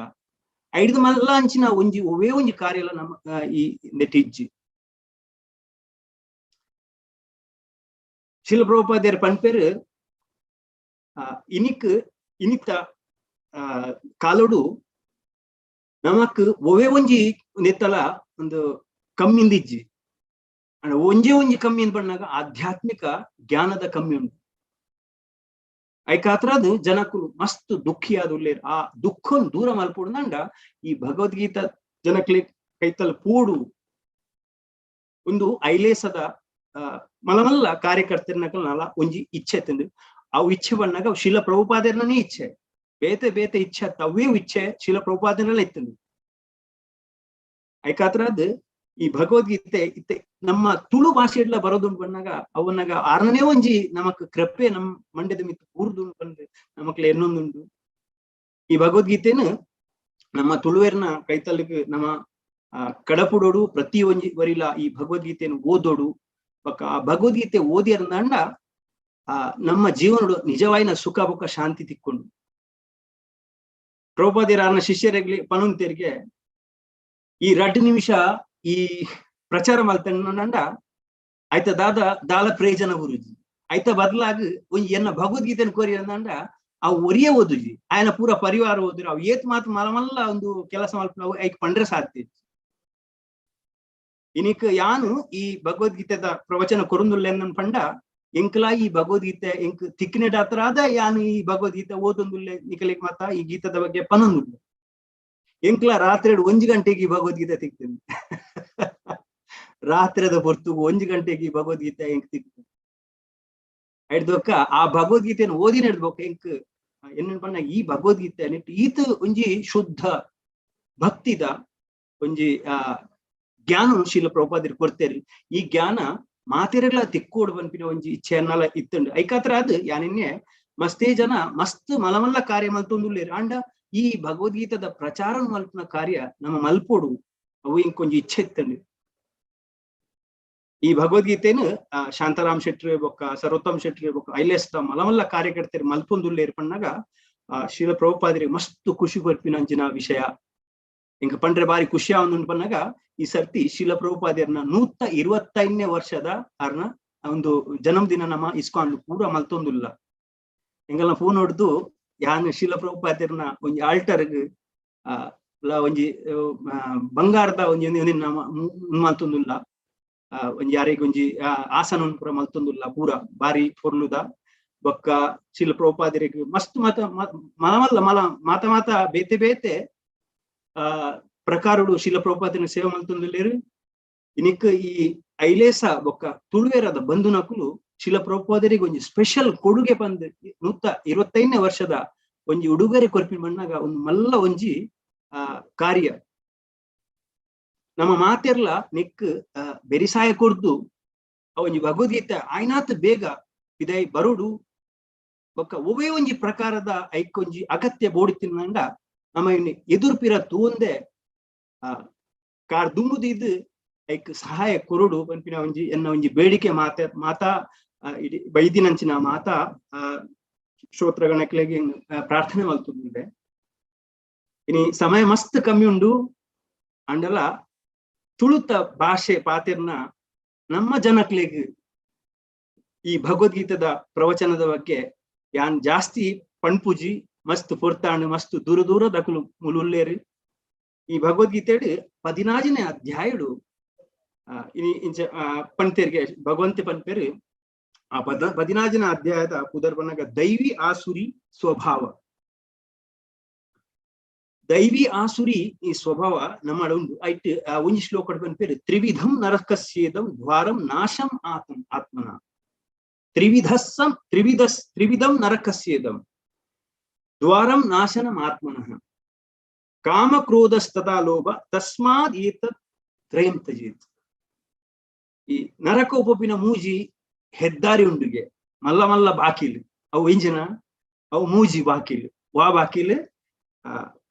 ಐಡ್ದು ಮಲ್ಲ ಅಂಚಿನ ಒಂಜಿ ಒವೇ ಒಂಜಿ ಕಾರ್ಯಲ ನಮ್ಮ ಈ ನೆಟ್ಟಿಜ್ಜಿ. ಶಿಲ ಪ್ರಭುಪಾದೆರ್ ಪನ್ಪೆರ್ ಇನಿಕ್ ಇನಿತ ಕಾಲೋಡು ನಮಕ್ ಒವೇ ಒಂಜಿ ನೆತ್ತಲ ಒಂದು ಕಮ್ಮಿಂದಿಜ್ಜಿ. ಅಂಡ ಒಂಜೇ ಒಂಜಿ ಕಮ್ಮಿ ಅಂತ ಪಣ್ಣಾಗ ಆಧ್ಯಾತ್ಮಿಕ ಜ್ಞಾನದ ಕಮ್ಮಿ ಉಂಟು. ಐಕಾತ್ರಾದ್ ಜನಕ್ಕೂ ಮಸ್ತ್ ದುಃಖಿ ಆದುಲ್ಲೇರ್. ಆ ದುಃಖನ್ ದೂರ ಮಲ್ಪೊಡುಂಡ ಈ ಭಗವದ್ಗೀತಾ ಜನಕ್ಲೆ ಕೈತಲ್ ಪೋಡು ಒಂದು ಐಲೇಸದ ಮಲಮಲ್ಲ ಕಾರ್ಯಕರ್ತರ್ನಕಲ್ನಲ ಒಂಜಿ ಇಚ್ಛೆ ತಂದು ಅವು ಇಚ್ಛೆ ಬಣ್ಣಾಗ ಶಿಲ ಪ್ರಭುಪಾದರ್ನೇ ಇಚ್ಛೆ ಬೇತೆ ಬೇತೆ ಇಚ್ಛೆ ತವ್ವೇ ಇಚ್ಛೆ ಶಿಲ ಪ್ರಭುಪಾದರ್ನಲ್ಲ ಇತ್ತಂದು. ಐಕಾತ್ರಾದ್ ಈ ಭಗವದ್ಗೀತೆ ಇತ್ತೆ ನಮ್ಮ ತುಳು ಭಾಷೆ ಎಲ್ಲ ಬರೋದುಂಡು ಬಣ್ಣಾಗ ಅವನಾಗ ಆರನೇ ಒಂಜಿ ನಮಕ್ ಕೃಪೆ ನಮ್ ಮಂಡ್ಯದ ಮಿತ್ತು ಕೂರ್ದುಂಡು ಬಂದು ನಮಕ್ಲೆ ಎನ್ನೊಂದುಂಡು. ಈ ಭಗವದ್ಗೀತೆನು ನಮ್ಮ ತುಳುವೆರ್ನ ಕೈತಲ್ಲಿಗೆ ನಮ್ಮ ಕಡಪುಡೋಡು ಪ್ರತಿ ಒಂಜಿ ವರಿಲ ಈ ಭಗವದ್ಗೀತೆಯನ್ನು ಓದೋಡು. ಬೊಕ್ಕ ಆ ಭಗವದ್ಗೀತೆ ಓದಿಯರ್ನಂಡ ಆ ನಮ್ಮ ಜೀವನಡು ನಿಜವಾಯಿನ ಸುಖ ಬೊಕ್ಕ ಶಾಂತಿ ತಿಕ್ಕೊಂಡು. ಪ್ರಭುಪಾದಿರ ಆರ್ನ ಶಿಷ್ಯರಿಗೆ ಪನುಂತೆರಿಗೆ ಈ 2 ನಿಮಿಷ ಈ ಪ್ರಚಾರ ಮಲ್ತಂಡ ಆಯ್ತ ದಾದ ದಾಲ ಪ್ರಯೋಜನ ಗುರುಜಿ ಆಯ್ತ ಬದಲಾಗ ಒಂಜಿ ಎನ್ನ ಭಗವದ್ಗೀತೆನ ಕೋರಿ ಅಂದಂಡ ಅವು ಒರಿಯೇ ಓದುಜಿ ಆಯನ ಪೂರ ಪರಿವಾರ ಓದಿರ ಅವು ಏತ್ ಮಾತು ಮಲಮಲ್ಲ ಒಂದು ಕೆಲಸ ಮಲ್ಪನವು ಐಕ್ ಪಂಡ್ರೆ ಸಾಧ್ಯ. ಇನಿಕ್ ಯಾನು ಈ ಭಗವದ್ಗೀತೆದ ಪ್ರವಚನ ಕೊರುಂದುಲ್ಲ ಎನ್ನನ್ ಪಂಡ ಎಂಕ್ಲಾ ಈ ಭಗವದ್ಗೀತೆ ಎಂಕ್ ತಿಕ್ಕಿನೆಡಾತ್ರಾದ ಯಾನು ಈ ಭಗವದ್ಗೀತೆ ಓದೊಂದುಲ್ಲೆ ನಿಕಲಿಕ್ ಮಾತ ಈ ಗೀತದ ಬಗ್ಗೆ ಪನೊಂದುಲ್ಲೆ. ಎಂಕ್ಲಾ ರಾತ್ರಿ 1 ಗಂಟೆಗೆ ಈ ಭಗವದ್ಗೀತೆ ತಿಕ್ತೀನಿ. ರಾತ್ರಿದ ಹೊರ್ತುಗು 1 ಗಂಟೆಗೆ ಈ ಭಗವದ್ಗೀತೆ ಎಂಕ್ ತಿಕ್ತೀನಿ. ಹಿಡ್ದೊಕ್ಕ ಆ ಭಗವದ್ಗೀತೆಯನ್ನು ಓದಿನ ಹಿಡ್ದೊಕ್ಕ ಎಂಕ್ ಎನ್ನ ಪಂಡ ಈ ಭಗವದ್ಗೀತೆ ನೆಟ್ಟು ಈತ ಒಂಜಿ ಶುದ್ಧ ಭಕ್ತಿದ ಒಂಜಿ ಜ್ಞಾನ ಶೀಲ ಪ್ರಭುಪಾದಿರ್ ಕೊಡ್ತೇರಿ. ಈ ಜ್ಞಾನ ಮಾತೆರಗಳ ತಿಕ್ಕೋಡು ಬನ್ಪಿನ ಒಂಜಿ ಇಚ್ಛೆಯನ್ನೆಲ್ಲ ಇತ್ತುಂಡು. ಐಕಾತ್ರ ಅದು ಯಾನಿನ್ನೆ ಮಸ್ತೇ ಜನ ಮಸ್ತ್ ಮಲಮಲ್ಲ ಕಾರ್ಯ ಮಲ್ತೊಂದುಲ್ಲೇರು. ಅಂಡ ಈ ಭಗವದ್ಗೀತದ ಪ್ರಚಾರ ಮಲ್ಪನ ಕಾರ್ಯ ನಮ್ಮ ಮಲ್ಪೋಡು ಅವು ಇಂಕೊಂಜಿ ಇಚ್ಛೆ ಇತ್ತಂಡು. ಈ ಭಗವದ್ಗೀತೆನು ಶಾಂತಾರಾಮ್ ಶೆಟ್ಟಿ ಬೊಕ್ಕ ಸರ್ವೋತ್ತಮ್ ಶೆಟ್ಟಿ ಬೊಕ್ಕ ಐಲೇಸ್ದ ಮಲಮಲ್ಲ ಕಾರ್ಯಕರ್ತರು ಮಲ್ಪೊಂದುಲ್ಲೇರು ಪಣ್ಣಾಗ ಶ್ರೀಲ ಪ್ರಭುಪಾದಿರಿ ಮಸ್ತ್ ಖುಷಿ ಪಡ್ಪಿನಂಚಿನ ವಿಷಯ. ಇಂಕ ಪಂಡ್ರೆ ಬಾರಿ ಖುಷಿ ಆವೊಂದುಂಡು ಪನ್ನಾಗ ಈ ಸರ್ತಿ ಶ್ರೀಲ ಪ್ರಭುಪಾದಿಯರ್ನ 125ನೇ ವರ್ಷದ ಅರ್ನ ಒಂದು ಜನ್ಮದಿನ ನಮ್ಮ ಇಸ್ಕಾನ್ ಪೂರ ಮಲ್ತೊಂದುಲ್ಲ. ಎಂಗಲ್ನ ಫೋನ್ ಹೊಡ್ದು ಯಾನ್ ಶ್ರೀಲ ಪ್ರಭುಪಾದಿಯರ್ನ ಒಂಜಿ ಆಲ್ಟರ್ಗ್ ಒಂಜಿ ಬಂಗಾರದ ಒಂಜಿ ನಮ್ಮ ಮಲ್ತೊಂದುಲ್ಲ, ಒಂಜಿ ಯಾರಿಗ್ ಒಂಜಿ ಆಸನ ಪೂರ ಮಲ್ತೊಂದುಲ್ಲ ಪೂರ ಬಾರಿ ಪೊರ್ಲುದ. ಬೊಕ್ಕ ಶ್ರೀಲ ಪ್ರಭುಪಾದಿಯರಿಗೆ ಮಸ್ತ್ ಮಾತ ಮಲಮಲ್ಲ ಮಲ ಮಾತ ಮಾತ ಬೇತೆ ಬೇತೆ ಪ್ರಕಾರಡು ಶ್ರೀಲ ಪ್ರಭುಪಾದಿನ ಸೇವೆ ಮಲ್ತೊಂದುಲ್ಲೇರು. ಇನಿಕ್ ಈ ಐಲೇಸ ಬೊಕ್ಕ ತುಳುವೇರದ ಬಂಧುನಕುಲು ಶ್ರೀಲ ಪ್ರಭುಪಾದರಿಗೆ ಒಂಜಿ ಸ್ಪೆಷಲ್ ಕೊಡುಗೆ ಪಂದ್ 125ನೇ ವರ್ಷದ ಒಂಜಿ ಉಡುಗೊರೆ ಕೊರ್ಪಿನ ಬಣ್ಣಾಗ ಒಂದು ಮಲ್ಲ ಒಂಜಿ ಕಾರ್ಯ. ನಮ್ಮ ಮಾತೆರ್ಲ ನೆಕ್ ಬೆರಿಸಾಯ ಕೊರ್ದು ಒಂಜಿ ಭಗವದ್ಗೀತೆ ಆಯ್ನಾತ್ ಬೇಗ ಇದೇ ಬರುಡು ಬೊಕ್ಕ ಒವೇ ಒಂಜಿ ಪ್ರಕಾರದ ಐಕೊಂಜಿ ಅಗತ್ಯ ಬೋಡಿ ತಿನ್ನಂಡ ನಮ್ಮ ಇನ್ನು ಎದುರ್ಪಿರ ತೂಂದೆ ಕಾರ್ ದುಂಬುದಿದ್ದು ಐಕ್ ಸಹಾಯ ಕೊರಡು ಪನ್ಪಿನ ಒಂಜಿ ಎನ್ನ ಒಂಜಿ ಬೇಡಿಕೆ ಮಾತೆ ಮಾತಾ ಇಡೀ ಬೈದಿನಂಚಿನ ಮಾತಾ ಶ್ರೋತ್ರಗಣಕ್ಲೆಗೆ ಪ್ರಾರ್ಥನೆ ಮಲ್ತುಂಡೆ. ಇನಿ ಸಮಯ ಮಸ್ತ್ ಕಮ್ಮಿ ಉಂಡು. ಅಂಡಲ ತುಳುತ ಭಾಷೆ ಪಾತೆರ್ನ ನಮ್ಮ ಜನಕ್ಲೆಗ್ ಈ ಭಗವದ್ಗೀತೆದ ಪ್ರವಚನದ ಬಗ್ಗೆ ಯಾನ್ ಜಾಸ್ತಿ ಪಣ್ಪುಜಿ ಮಸ್ತ್ ಪೊರ್ತಾಣು ಮಸ್ತ್ ದೂರ ದೂರ ದಕುಲು ಮುಲುಲ್ಲೇರು. ಈ ಭಗವದ್ಗೀತೆಡು 14ನೇ ಅಧ್ಯಾಯಡು ಇನಿ ಇಂಚ ಪಂತೇರ್ಗೆ ಭಗವಂತೆ ಪನ್ಪೇರು ಆ 14ನೇ ಅಧ್ಯಾಯದ ಪುದರ್ ಬನ್ನಗ ದೈವಿ ಆಸುರಿ ಸ್ವಭಾವ. ದೈವಿ ಆಸುರಿ ಈ ಸ್ವಭಾವ ನಮ್ಮ ಉಂಡು. ಐಟ್ ಒಂಜಿ ಶ್ಲೋಕ ಪನ್ಪೇರು ತ್ರಿವಿಧಂ ನರಕಸ್ಯೇದಂ ದ್ವಾರಂ ನಾಶಂ ಆತ್ಮ ಆತ್ಮನ ತ್ರಿವಿಧಸ್ಸಂ ತ್ರಿವಿಧಂ ನರಕಸ್ಯೇದಂ ದ್ವಾರಂ ನಾಶನಂ ಆತ್ಮನಃ ಕಾಮ ಕ್ರೋಧಸ್ತಥಾ ಲೋಭ ತಸ್ಮಾದ್ ಏತತ್ ತ್ರಯಂ ತ್ಯಜೇತ್. ಈ ನರಕ ಉಪಪಿನ ಮೂಜಿ ಹೆದ್ದಾರಿ ಉಂಡುಗೆ ಮಲ್ಲ ಮಲ್ಲ ಬಾಕಿಲ್ ಅವು ಇಂಜಿನ ಅವು ಮೂಜಿ ಬಾಕಿಲ್ ವಾ ಬಾಕಿಲ್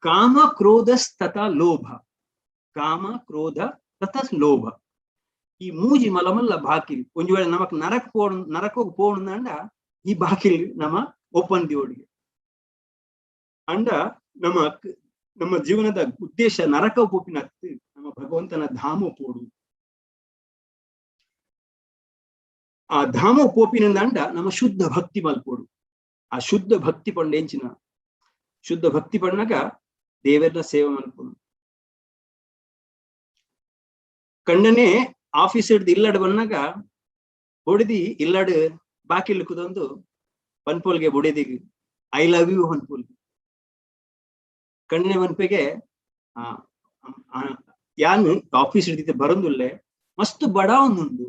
ಕಾಮ ಕ್ರೋಧಸ್ತಥಾ ಲೋಭ ಕಾಮ ಕ್ರೋಧ ತಥಾ ಲೋಭ ಈ ಮೂಜಿ ಮಲಮಲ್ಲ ಬಾಕಿಲ್. ಒಂಜಿ ವೇಳೆ ನಮಕ್ ನರಕ ಪೋಣ ನರಕೋಗ್ ಪೋಣಂಡ ಈ ಬಾಕಿಲ್ ನಮ್ಮ ಓಪನ್ ದಿಯೋಡಿಗೆ ಅಂಡ ನಮ್ಮ ನಮ್ಮ ಜೀವನದ ಉದ್ದೇಶ ನರಕ ಪೋಪಿನ ನಮ್ಮ ಭಗವಂತನ ಧಾಮ ಪೋಡು. ಆ ಧಾಮ ಪೋಪಿನಿಂದ ನಮ್ಮ ಶುದ್ಧ ಭಕ್ತಿ ಮಲ್ಪೋಡು. ಆ ಶುದ್ಧ ಭಕ್ತಿ ಪಂಡೆಂಚಿನ ಶುದ್ಧ ಭಕ್ತಿ ಪಣ್ಣಾಗ ದೇವರನ್ನ ಸೇವೆ ಮಲ್ಪೋಡು. ಕಣ್ಣನೇ ಆಫೀಸ್ ಹಿಡ್ದು ಇಲ್ಲಡ್ ಬಂದಾಗ ಬೊಡಿದಿ ಇಲ್ಲಡ್ ಬಾಕಿಲ್ ಕುದೊಂದು ಪನ್ಪೋಲ್ಗೆ ಬೊಡಿದಿಗೆ I love you ಪನ್ಪೋಲ್ಗೆ ಕಣ್ಣನೆ ಮನ್ಪೆಗೆ ಯಾನು ಆಫೀಸ್ ಹಿಡ್ದಿದ್ದೆ ಬರಂದುಲ್ಲೆ ಮಸ್ತ್ ಬಡ ಒಂದುಂಡು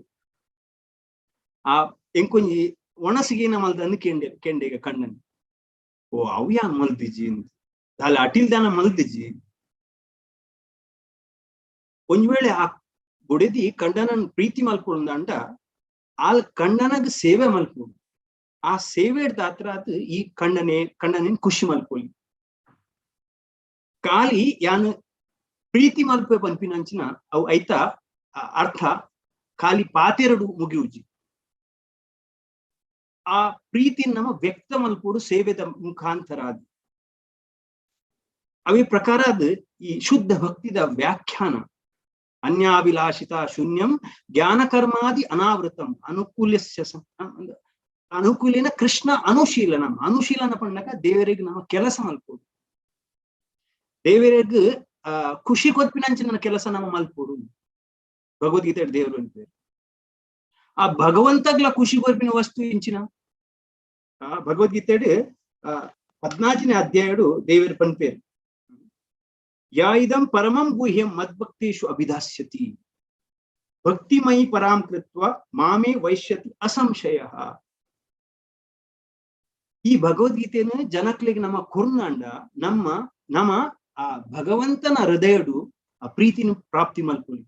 ಆ ಎಂಕೊಂಜಿ ಒಣಸಿಗೇನ ಮಲ್ದಂದು ಕೆಂಡೆ ಕೆಂಡೆಗ ಕಣ್ಣನ್ ಓ ಅವು ಯಾನ್ ಮಲ್ದಿಜಿ ದಾಲ ಅಟಿಲ್ ದಾನ ಮಲ್ದಿಜಿ. ಒಂದ್ ವೇಳೆ ಆ ಬೊಡೆದಿ ಕಂಡನನ್ ಪ್ರೀತಿ ಮಲ್ಪೊಂದಂಡ ಆಲ್ ಕಂಡನಗ್ ಸೇವೆ ಮಲ್ಪೊಡು. ಆ ಸೇವೆ ದಾತ್ರ ಅದು ಈ ಕಣ್ಣನೆ ಕಣ್ಣನೇನ್ ಖುಷಿ ಮಲ್ಪೊಲಿ. ಖಾಲಿ ಯಾನ್ ಪ್ರೀತಿ ಮಲ್ಪೆ ಪನ್ಪಿನಂಚಿನ ಅವು ಐತ ಅರ್ಥ ಖಾಲಿ ಪಾತೆರಡು ಮುಗಿಯುಜಿ. ಆ ಪ್ರೀತಿ ನಮ್ಮ ವ್ಯಕ್ತ ಮಲ್ಪೊಡು ಸೇವೆದ ಮುಖಾಂತರ ಅದು ಅವೇ ಪ್ರಕಾರ ಅದು ಈ ಶುದ್ಧ ಭಕ್ತಿದ ವ್ಯಾಖ್ಯಾನ ಅನ್ಯಾಭಿಲಾಷಿತ ಶೂನ್ಯಂ ಜ್ಞಾನ ಕರ್ಮಾದಿ ಅನಾವೃತಂ ಅನುಕೂಲ್ಯಸ್ಯ ಅನುಕೂಲಿನ ಕೃಷ್ಣ ಅನುಶೀಲನ ಅನುಶೀಲನ ಪಣ್ಣಕ ದೇವರಿಗೆ ನಮ್ಮ ಕೆಲಸ ಮಲ್ಪೊಡು. ದೇವರಿಗೆ ಖುಷಿ ಕೊರ್ಪಿನಂಚಿನ ಕೆಲಸ ನಮ್ಮ ಮಲ್ಪೊಡು. ಭಗವದ್ಗೀತೆ ದೇವರು ಅಂತಾರೆ ಆ ಭಗವಂತಗ್ಲ ಖುಷಿ ಕೊರ್ಪಿನ ವಸ್ತು ಇಂಚಿನ ಆ ಭಗವದ್ಗೀತೆ 14ನೇ ಅಧ್ಯಾಯಡು ದೇವರು ಪನ್ಪೇರು ಯಾ ಇದಂ ಪರಮಂ ಗುಹ್ಯಂ ಮದ್ಭಕ್ತೇಷು ಅಭಿದಾಸ್ಯತಿ ಭಕ್ತಿಮಯಿ ಪರಾಂ ಕೃತ್ವ ಮಾಮೇ ವೈಶ್ಯತಿ ಅಸಂಶಯ. ಈ ಭಗವದ್ಗೀತೆಯನ್ನು ಜನಕ್ಲಿಗೆ ನಮ್ಮ ಕುರ್ನಾಂಡ ನಮ್ಮ ನಮ್ಮ ಆ ಭಗವಂತನ ಹೃದಯಡು ಆ ಪ್ರೀತಿನ ಪ್ರಾಪ್ತಿ ಮಲ್ಪೊಲಿ.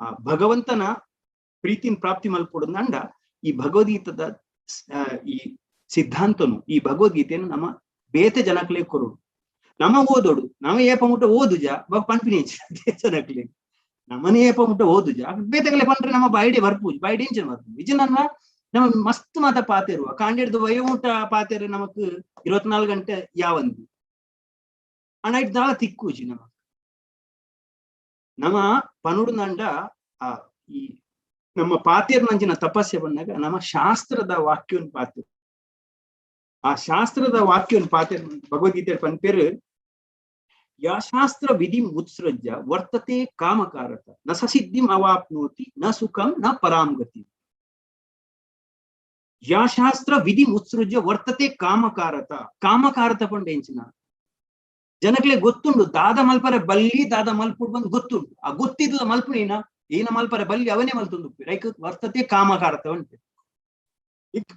ಆ ಭಗವಂತನ ಪ್ರೀತಿನ ಪ್ರಾಪ್ತಿ ಮಲ್ಪೊಡಂಡ ಈ ಭಗವದ್ಗೀತದ ಈ ಸಿದ್ಧಾಂತನು ಈ ಭಗವದ್ಗೀತೆಯನ್ನು ನಮ್ಮ ಬೇತೆ ಜನಕ್ಲೆ ಕೊರಡು. ನಮ್ಮ ಓದೋಡು ನಮ್ಮ ಏಪ ಮುಟ್ಟ ಓದುಜ ಪನ್ಪಿನಿ ಜನಕ್ಲೆ ನಮ್ಮನೆ ಏಪ ಮುಟ್ಟ ಓದುಜ ಬೇತೆಗಲೆ ಪಂಡ್ರೆ ನಮ್ಮ ಬಾಯಿಡೆ ಬರ್ಪೂಜ್ ಬಾಯಿಡೆ ಇಂಚಿನ ಬರ್ಪು ಇಜ ನನ್ನ ನಮ್ಮ ಮಸ್ತ್ ಮಾತ ಪಾತೆರುವ ಕಾಂಡಿಡ್ದು ವಯೋಮುಟ್ಟ ಪಾತೆರೆ ನಮಕ್ 24 ಗಂಟೆ ಯಾವಂದು ಅಣ್ಣ it ದಾಳ ತಿಕ್ಕೂಜಿ ನಮಕ್ ನಮ್ಮ ಪನುಡು ನಂಡ ಆ ಈ ನಮ್ಮ ಪಾತೇರ್ ನಂಚಿನ ತಪಸ್ಸೆ ಬಂದಾಗ ನಮ್ಮ ಶಾಸ್ತ್ರದ ವಾಕ್ಯನ್ ಪಾತೆ ಆ ಶಾಸ್ತ್ರದ ವಾಕ್ಯನ್ ಪಾತೆ ಭಗವದ್ಗೀತೆ ಪನ್ಪೇರು ಯಾ ಶಾಸ್ತ್ರ ವಿಧಿ ಉತ್ಸೃಜ್ಯ ವರ್ತತೆ ಕಾಮಕಾರಕ ನ ಸಸಿದ್ಧಿಂ ಅವಾಪ್ನೋತಿ ನ ಸುಖಂ ನ ಪರಾಂ ಗತಿ. ಯಾ ಶಾಸ್ತ್ರ ವಿಧಿ ಉತ್ಸೃಜ್ಯ ವರ್ತತೆ ಕಾಮಕಾರತ ಕಾಮಕಾರತ ಪಂಡ ಎಂಚಿನ ಜನಕ್ಲೆ ಗೊತ್ತುಂಡು ದಾದ ಮಲ್ಪರೆ ಬಲ್ಲಿ ದಾದ ಮಲ್ಪುಡ್ ಬಂದು ಗೊತ್ತುಂಡು ಆ ಗೊತ್ತಿದ್ದ ಮಲ್ಪುನೇನ ಏನ ಮಲ್ಪರೆ ಬಲ್ಲಿ ಅವನೇ ಮಲ್ತೊಂದು ರೈಕ್ ವರ್ತತೆ ಕಾಮಕಾರತ ಉಂಟು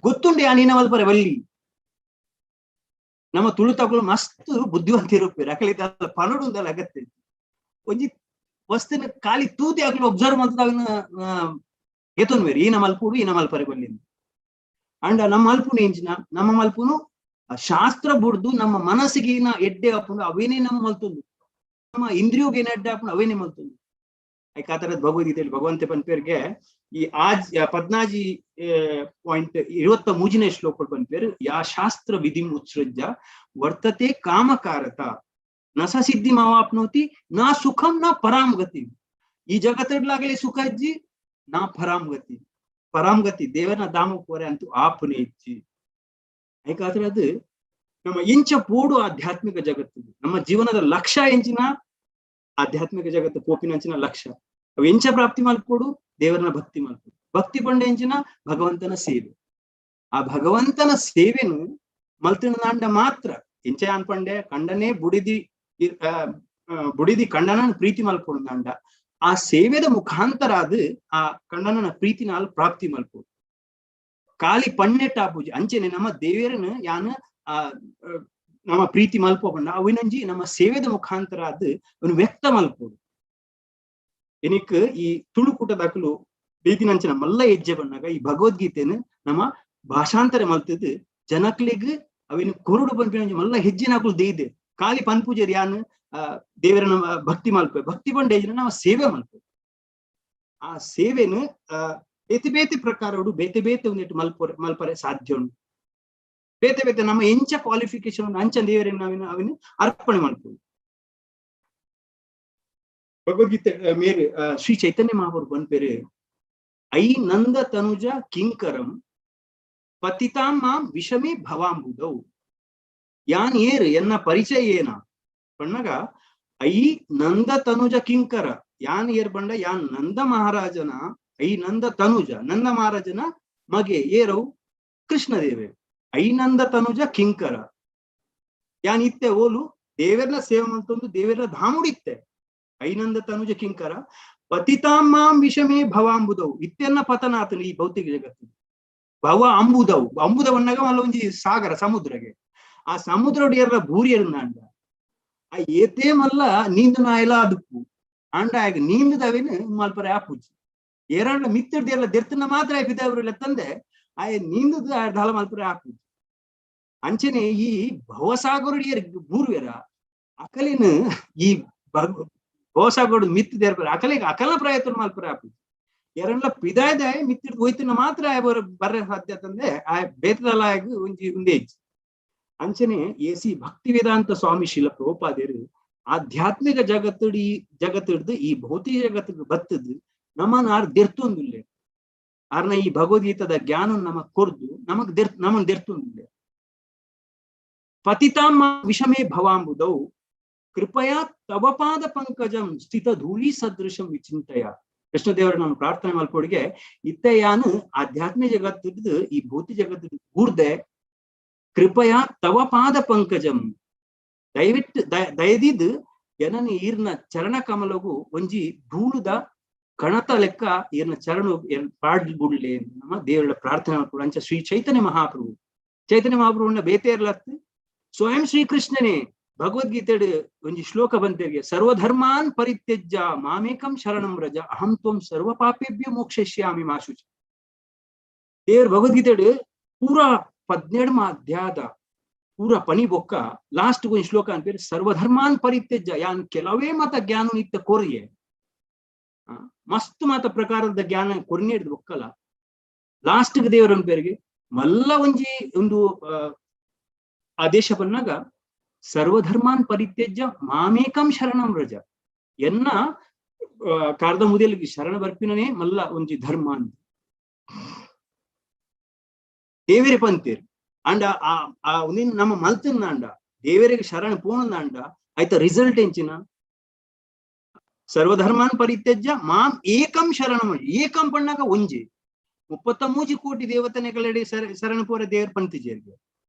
ಗೊತ್ತುಂಡು ಯಾ ನೀನ ಮಲ್ಪರೆ ಬಲ್ಲಿ. ನಮ್ಮ ತುಳುತಗಳು ಮಸ್ತ್ ಬುದ್ಧಿವಂತಿರುಪ್ಪೇರು ಅಕಲಿ ಪನಡು ಉಂದಲ್ಲ ಅಗತ್ಯ ಒಂಜಿ ವಸ್ತುನ ಖಾಲಿ ತೂತಿ ಅಕ್ಲು ಒಬ್ಸರ್ವ್ ಮಾಡ್ತದ ಎತ್ತೊನ್ವೇರು ಈನ ಮಲ್ಪುಡು ಈನ ಮಲ್ಪರೆ ಬಲ್ಲಿ. ಅಂಡ ನಮ್ಮ ಮಲ್ಪುನು ಎಂಚಿನ ನಮ್ಮ ಮಲ್ಪುನು ಶಾಸ್ತ್ರ ಬುಡ್ದು ನಮ್ಮ ಮನಸ್ಸಿಗೆ ಏನ ಎಡ್ಡೆ ಆಪುಂಡು ಅವೇನೇ ನಮ್ಮ ಮಲ್ತೊಂದು ನಮ್ಮ ಇಂದ್ರಿಯೋಗ ಏನ ಎಡ್ಡೆ ಆಪುಂಡು ಅವೇನೇ ಮಲ್ತೊಂದು. ಐಕಾತರದ ಭಗವದ್ಗೀತೆಯಲ್ಲಿ ಭಗವಂತ ಪನ್ಪೇರ್ಗೆ ಈ ಆಜ್ 14.23ನೇ ಶ್ಲೋಕ ಪನ್ಪೇರು ಯಾ ಶಾಸ್ತ್ರ ವಿಧಿ ಉತ್ಸೃಜ್ಯ ವರ್ತತೆ ಕಾಮಕಾರತ ನ ಸಿದ್ಧಿ ಮಾವಾಪ್ನೋತಿ ನ ಸುಖಂ ನ ಪರಾಂ ಗತಿ. ಈ ಜಗತ್ತಡ್ಲಾಗಲಿ ಸುಖ ಇಜ್ಜಿ ನಾ ಪರಾಂ ಗತಿ ಪರಾಂ ಗತಿ ದೇವನ ಧಾಮ ಕೋರೆ ಅಂತೂ ಆಪನೆ ಇಜ್ಜಿ. ಯಾಕಾದ್ರೆ ಅದು ನಮ್ಮ ಇಂಚ ಪೋಡು ಆಧ್ಯಾತ್ಮಿಕ ಜಗತ್ತು ನಮ್ಮ ಜೀವನದ ಲಕ್ಷ್ಯ ಎಂಚಿನ ಆಧ್ಯಾತ್ಮಿಕ ಜಗತ್ತು ಪೋಪಿನಂಚಿನ ಲಕ್ಷ್ಯ ಅವು ಎಂಚ ಪ್ರಾಪ್ತಿ ಮಲ್ಪೋಡು ದೇವರನ್ನ ಭಕ್ತಿ ಮಲ್ಪೋಡು. ಭಕ್ತಿ ಪಂಡ ಎಂಚಿನ ಭಗವಂತನ ಸೇವೆ. ಆ ಭಗವಂತನ ಸೇವೆನು ಮಲ್ತಿನ ನಾಂಡ ಮಾತ್ರ ಎಂಚ ಅನ್ಪಂಡೆ ಕಂಡನೆ ಬುಡಿದಿ ಬುಡಿದಿ ಕಣ್ಣನ ಪ್ರೀತಿ ಮಲ್ಪೊಡುಂದಾಂಡ ಆ ಸೇವೆದ ಮುಖಾಂತರ ಅದು ಆ ಕಣ್ಣನ ಪ್ರೀತಿನಾಲ್ ಪ್ರಾಪ್ತಿ ಮಲ್ಪೊಡು. ಖಾಲಿ ಪಣ್ಣೆಟ್ಟ ಪೂಜೆ ಅಂಚೆನೆ ನಮ್ಮ ದೇವೇರನು ಯಾನ್ ಆ ನಮ್ಮ ಪ್ರೀತಿ ಮಲ್ಪೋ ಪಂಡ ಅವಿನಂಜಿ ನಮ್ಮ ಸೇವೆದ ಮುಖಾಂತರ ಅದು ಅವನು ವ್ಯಕ್ತ ಮಲ್ಪೋಡು. ಎನಿಕ್ ಈ ತುಳುಕೂಟದಾಕಲು ಬೇತಿನಂಚಿನ ಮಲ್ಲ ಹೆಜ್ಜೆ ಬಂದಾಗ ಈ ಭಗವದ್ಗೀತೆನು ನಮ್ಮ ಭಾಷಾಂತರ ಮಲ್ತದ್ದು ಜನಕ್ಲೆಗ್ ಅವಿನ ಕೊರುಡು ಪನ್ಪಿನ ಮಲ್ಲ ಹೆಜ್ಜೆನಾಕುಲು ದೇಯ್ದೆ. ಖಾಲಿ ಪನ್ಪೂಜೆರ್ ಯಾನ್ ದೇವರನ ಭಕ್ತಿ ಮಲ್ಪೆ, ಭಕ್ತಿ ಪಂಡ ನಾವು ಸೇವೆ ಮಲ್ಪೆ. ಆ ಸೇವೆನು ಬೇತೆ ಬೇತೆ ಪ್ರಕಾರಡು ಬೇತೆ ಬೇತೆ ಒಂದಿಟ್ಟು ಮಲ್ಪರೆ ಸಾಧ್ಯ ಉಂಟು. ಬೇತೆ ಬೇತೆ ನಮ್ಮ ಎಂಚ ಕ್ವಾಲಿಫಿಕೇಶನ್ ಅಂಚ ದೇವರನ್ನು ನಾವಿನ ಅವಿನ ಅರ್ಪಣೆ ಮಲ್ಪೊಡು. ಭಗವದ್ಗೀತೆ ಮೇರೆ ಶ್ರೀ ಚೈತನ್ಯ ಮಹಾಪ್ರಭು ಪನ್ಪೆರ್, I Nanda Tanuja ಕಿಂಕರಂ ಪತಿತಾಂ ಮಾಂ ವಿಷಮೇ ಭವಾಂಬುದೌ. ಯಾನ್ ಏರು ಎನ್ನ ಪರಿಚಯ ಏನ ಪಣ್ಣಗ I Nanda Tanuja ಕಿಂಕರ ಯಾನ್ ಏರ್ ಬಂಡ ಯಾನ್ ನಂದ ಮಹಾರಾಜನ I Nanda Tanuja ನಂದ ಮಹಾರಾಜನ ಮಗೆ ಏರವು ಕೃಷ್ಣದೇವೆ. I Nanda Tanuja ಕಿಂಕರ ಯಾನ್ ಇತ್ತೆ ಓಲು ದೇವರನ ಸೇವೆ ಮಂತೊಂದು ದೇವರ ಧಾಮುಡಿತ್ತೆ. I Nanda Tanuja ಕಿಂಕರ ಪತಿತಾಂ ಮಾಂ ವಿಷಮೇ ಭವಾಂಬುದವು ಇತ್ತೆನ್ನ ಪತನಾತನು ಈ ಭೌತಿಕ ಜಗತ್ತು ಭವ ಅಂಬುದವು ಅಂಬುದವನ್ನಾಗ ಮಲ್ಲ ಒಂಜಿ ಸಾಗರ ಸಮುದ್ರಗೆ ಆ ಸಮುದ್ರ ಎರ್ರ ಬೂರಿಯರ್ನಾಂಡ ಆ ಏತೇ ಮಲ್ಲ ನೀಂದು ನಾಯಲ ಅದುಪ್ಪು ಆಂಡ ಆಗ ನೀಂದುದವೇನು ಮಲ್ಪರೆ ಆಪುಜಿ ಏರಾಂಡ ಮಿತ್ತರ್ದು ಎಲ್ಲ ದೆರ್ತನ ಮಾತ್ರ ಆಯ್ಪಿದವರು ತಂದೆ ಆಯ ನೀಂದುದು ದಾಲ ಮಲ್ಪರೆ ಆಪುಜಿ. ಅಂಚನೆ ಈ ಭವಸಾಗರುಡಿಯರ್ ಬೂರ್ವೆರ ಅಕಲಿನ ಈ ಭವಸಾಗರುಡು ಮಿತ್ತು ದೇರ್ಪರೆ ಅಕಲಿಗೆ ಅಕಲ ಪ್ರಯತ್ನ ಮಲ್ಪರೆ ಆಪುಜಿ. ಎರಡ್ಲ ಪಿದಾಯ್ದಾಯ ಮಿತ್ತಿರ್ದು ಹೋಯ್ತಿನ ಮಾತ್ರ ಆಯ ಬರ್ರೆ ಸಾಧ್ಯ ತಂದೆ ಆ ಬೇತದಲ್ಲ ಒಂಜಿ ಒಂದೇ ಇಜ್ಜಿ. ಅಂಚನೆ ಎ ಸಿ ಭಕ್ತಿ ವೇದಾಂತ ಸ್ವಾಮಿ ಶಿಲ ಪ್ರಭುಪಾದೇರು ಆಧ್ಯಾತ್ಮಿಕ ಜಗತ್ತುಡು ಈ ಜಗತ್ತಿಡ್ದು ಈ ಭೌತಿಕ ಜಗತ್ತಿಗೆ ಬತ್ತದು ನಮ್ಮನ್ನ ಆರ್ ದೆರ್ತೊಂದುಲ್ಲೆ. ಆರ್ನ ಈ ಭಗವದ್ಗೀತದ ಜ್ಞಾನ ನಮಗ್ ಕೊರ್ದು ನಮಗ್ ನಮ್ಮನ್ ದೆರ್ತೊಂದುಲ್ಲೆ. ಪತಿತಾಂ ವಿಷಮೇ ಭವಾಂಬುದೌ ಕೃಪಯಾ ತವಪಾದ ಪಂಕಜಂ ಸ್ಥಿತ ಧೂಳಿ ಸದೃಶಂ ವಿಚಿಂತಯ. ಕೃಷ್ಣದೇವರ ನಾನು ಪ್ರಾರ್ಥನೆ ಮಲ್ಪೊಡಿಗೆ ಇತ್ತೆ ಯಾನು ಆಧ್ಯಾತ್ಮಿಕ ಜಗತ್ತಿಡ್ದು ಈ ಭೌತಿಕ ಜಗತ್ತಿಡ್ದು ಕೂರ್ದೆ ಕೃಪಯಾ ತವ ಪಾದ ಪಂಕಜಂ ದಯವಿಟ್ಟು ದಯದಿದ್ದು ಜನನ ಈರ್ನ ಚರಣ ಕಮಲಗು ಒಂಜಿ ಧೂಳುದ ಕಣತ ಲೆಕ್ಕ ಈರ್ನ ಚರಣ ಪಾಡ್ ಬುಡ್ಲೆ ನಮ್ಮ ದೇವರ ಪ್ರಾರ್ಥನೆ ಮಾಡ್ಕೊಡು. ಅಂಚ ಶ್ರೀ ಚೈತನ್ಯ ಮಹಾಪ್ರಭು ಚೈತನ್ಯ ಮಹಾಪ್ರಭುನ ಬೇತೇರ್ಲತ್ತು ಸ್ವಯಂ ಶ್ರೀಕೃಷ್ಣನೇ ಭಗವದ್ಗೀತೆ ಒಂಜಿ ಶ್ಲೋಕ ಬಂತೇರಿಗೆ ಸರ್ವಧರ್ಮಾನ್ ಪರಿತ್ಯಜ್ಯ ಮಾಮೇಕಂ ಶರಣಂ ರಜ ಅಹಂ ತ್ವಂ ಸರ್ವ ಪಾಪೇಭ್ಯೋ ಮೋಕ್ಷಯಿಷ್ಯಾಮಿ ಮಾ ಶುಚಿ. ದೇವ್ರ ಭಗವದ್ಗೀತೆ ಪೂರಾ 17 ಅಧ್ಯಾಯದ ಪೂರಾ ಪನಿ ಬೊಕ್ಕ ಲಾಸ್ಟ್ ಒಂಜಿ ಶ್ಲೋಕ ಅನ್ಪೇರು ಸರ್ವಧರ್ಮಾನ್ ಪರಿತ್ಯಜ್ಯ ಯಾನ್ ಕೆಲವೇ ಮತ ಜ್ಞಾನ ನಿತ್ಯ ಕೊರಿಯೆ ಮಸ್ತ್ ಮಾತ ಪ್ರಕಾರದ ಜ್ಞಾನ ಕೊರ್ನೆ ಹಿಡ್ದು ಬೊಕ್ಕಲ್ಲ ಲಾಸ್ಟ್ ದೇವರ ಅನ್ಪೇರಿಗೆ ಮಲ್ಲ ಒಂಜಿ ಒಂದು ಆದೇಶ ಬಂದಾಗ ಸರ್ವಧರ್ಮಾನ್ ಪರಿತ್ಯಜ್ಯ ಮಾಮೇಕಂ ಶರಣಂ ರಜ ಎನ್ನ ಕಾರ್ದ ಮುದಿಯಲ್ಲಿ ಶರಣ ಬರ್ಪಿನನೇ ಮಲ್ಲ ಒಂಜಿ ಧರ್ಮ ಅಂತ ದೇವರೇ ಪಂತೇರು. ಅಂಡ ಆ ಆ ಒಂದಿನ ನಮ್ಮ ಮಲ್ತಂದಾಂಡ ದೇವರಿಗೆ ಶರಣ ಪೋಣಂದಾಂಡ ಆಯ್ತ ರಿಸಲ್ಟ್ ಎಂಚಿನ ಸರ್ವಧರ್ಮಾನ್ ಪರಿತ್ಯಜ್ಯ ಮಾಂ ಏಕಂ ಶರಣಂ ಏಕಂ ಪಣ್ಣಾಗ ಒಂಜಿ 33 ಕೋಟಿ ದೇವತನೆಗಳೆಡೆ ಶರಣ ಪೋರ ದೇವರ ಪಂತಿಜೇರಿಗೆ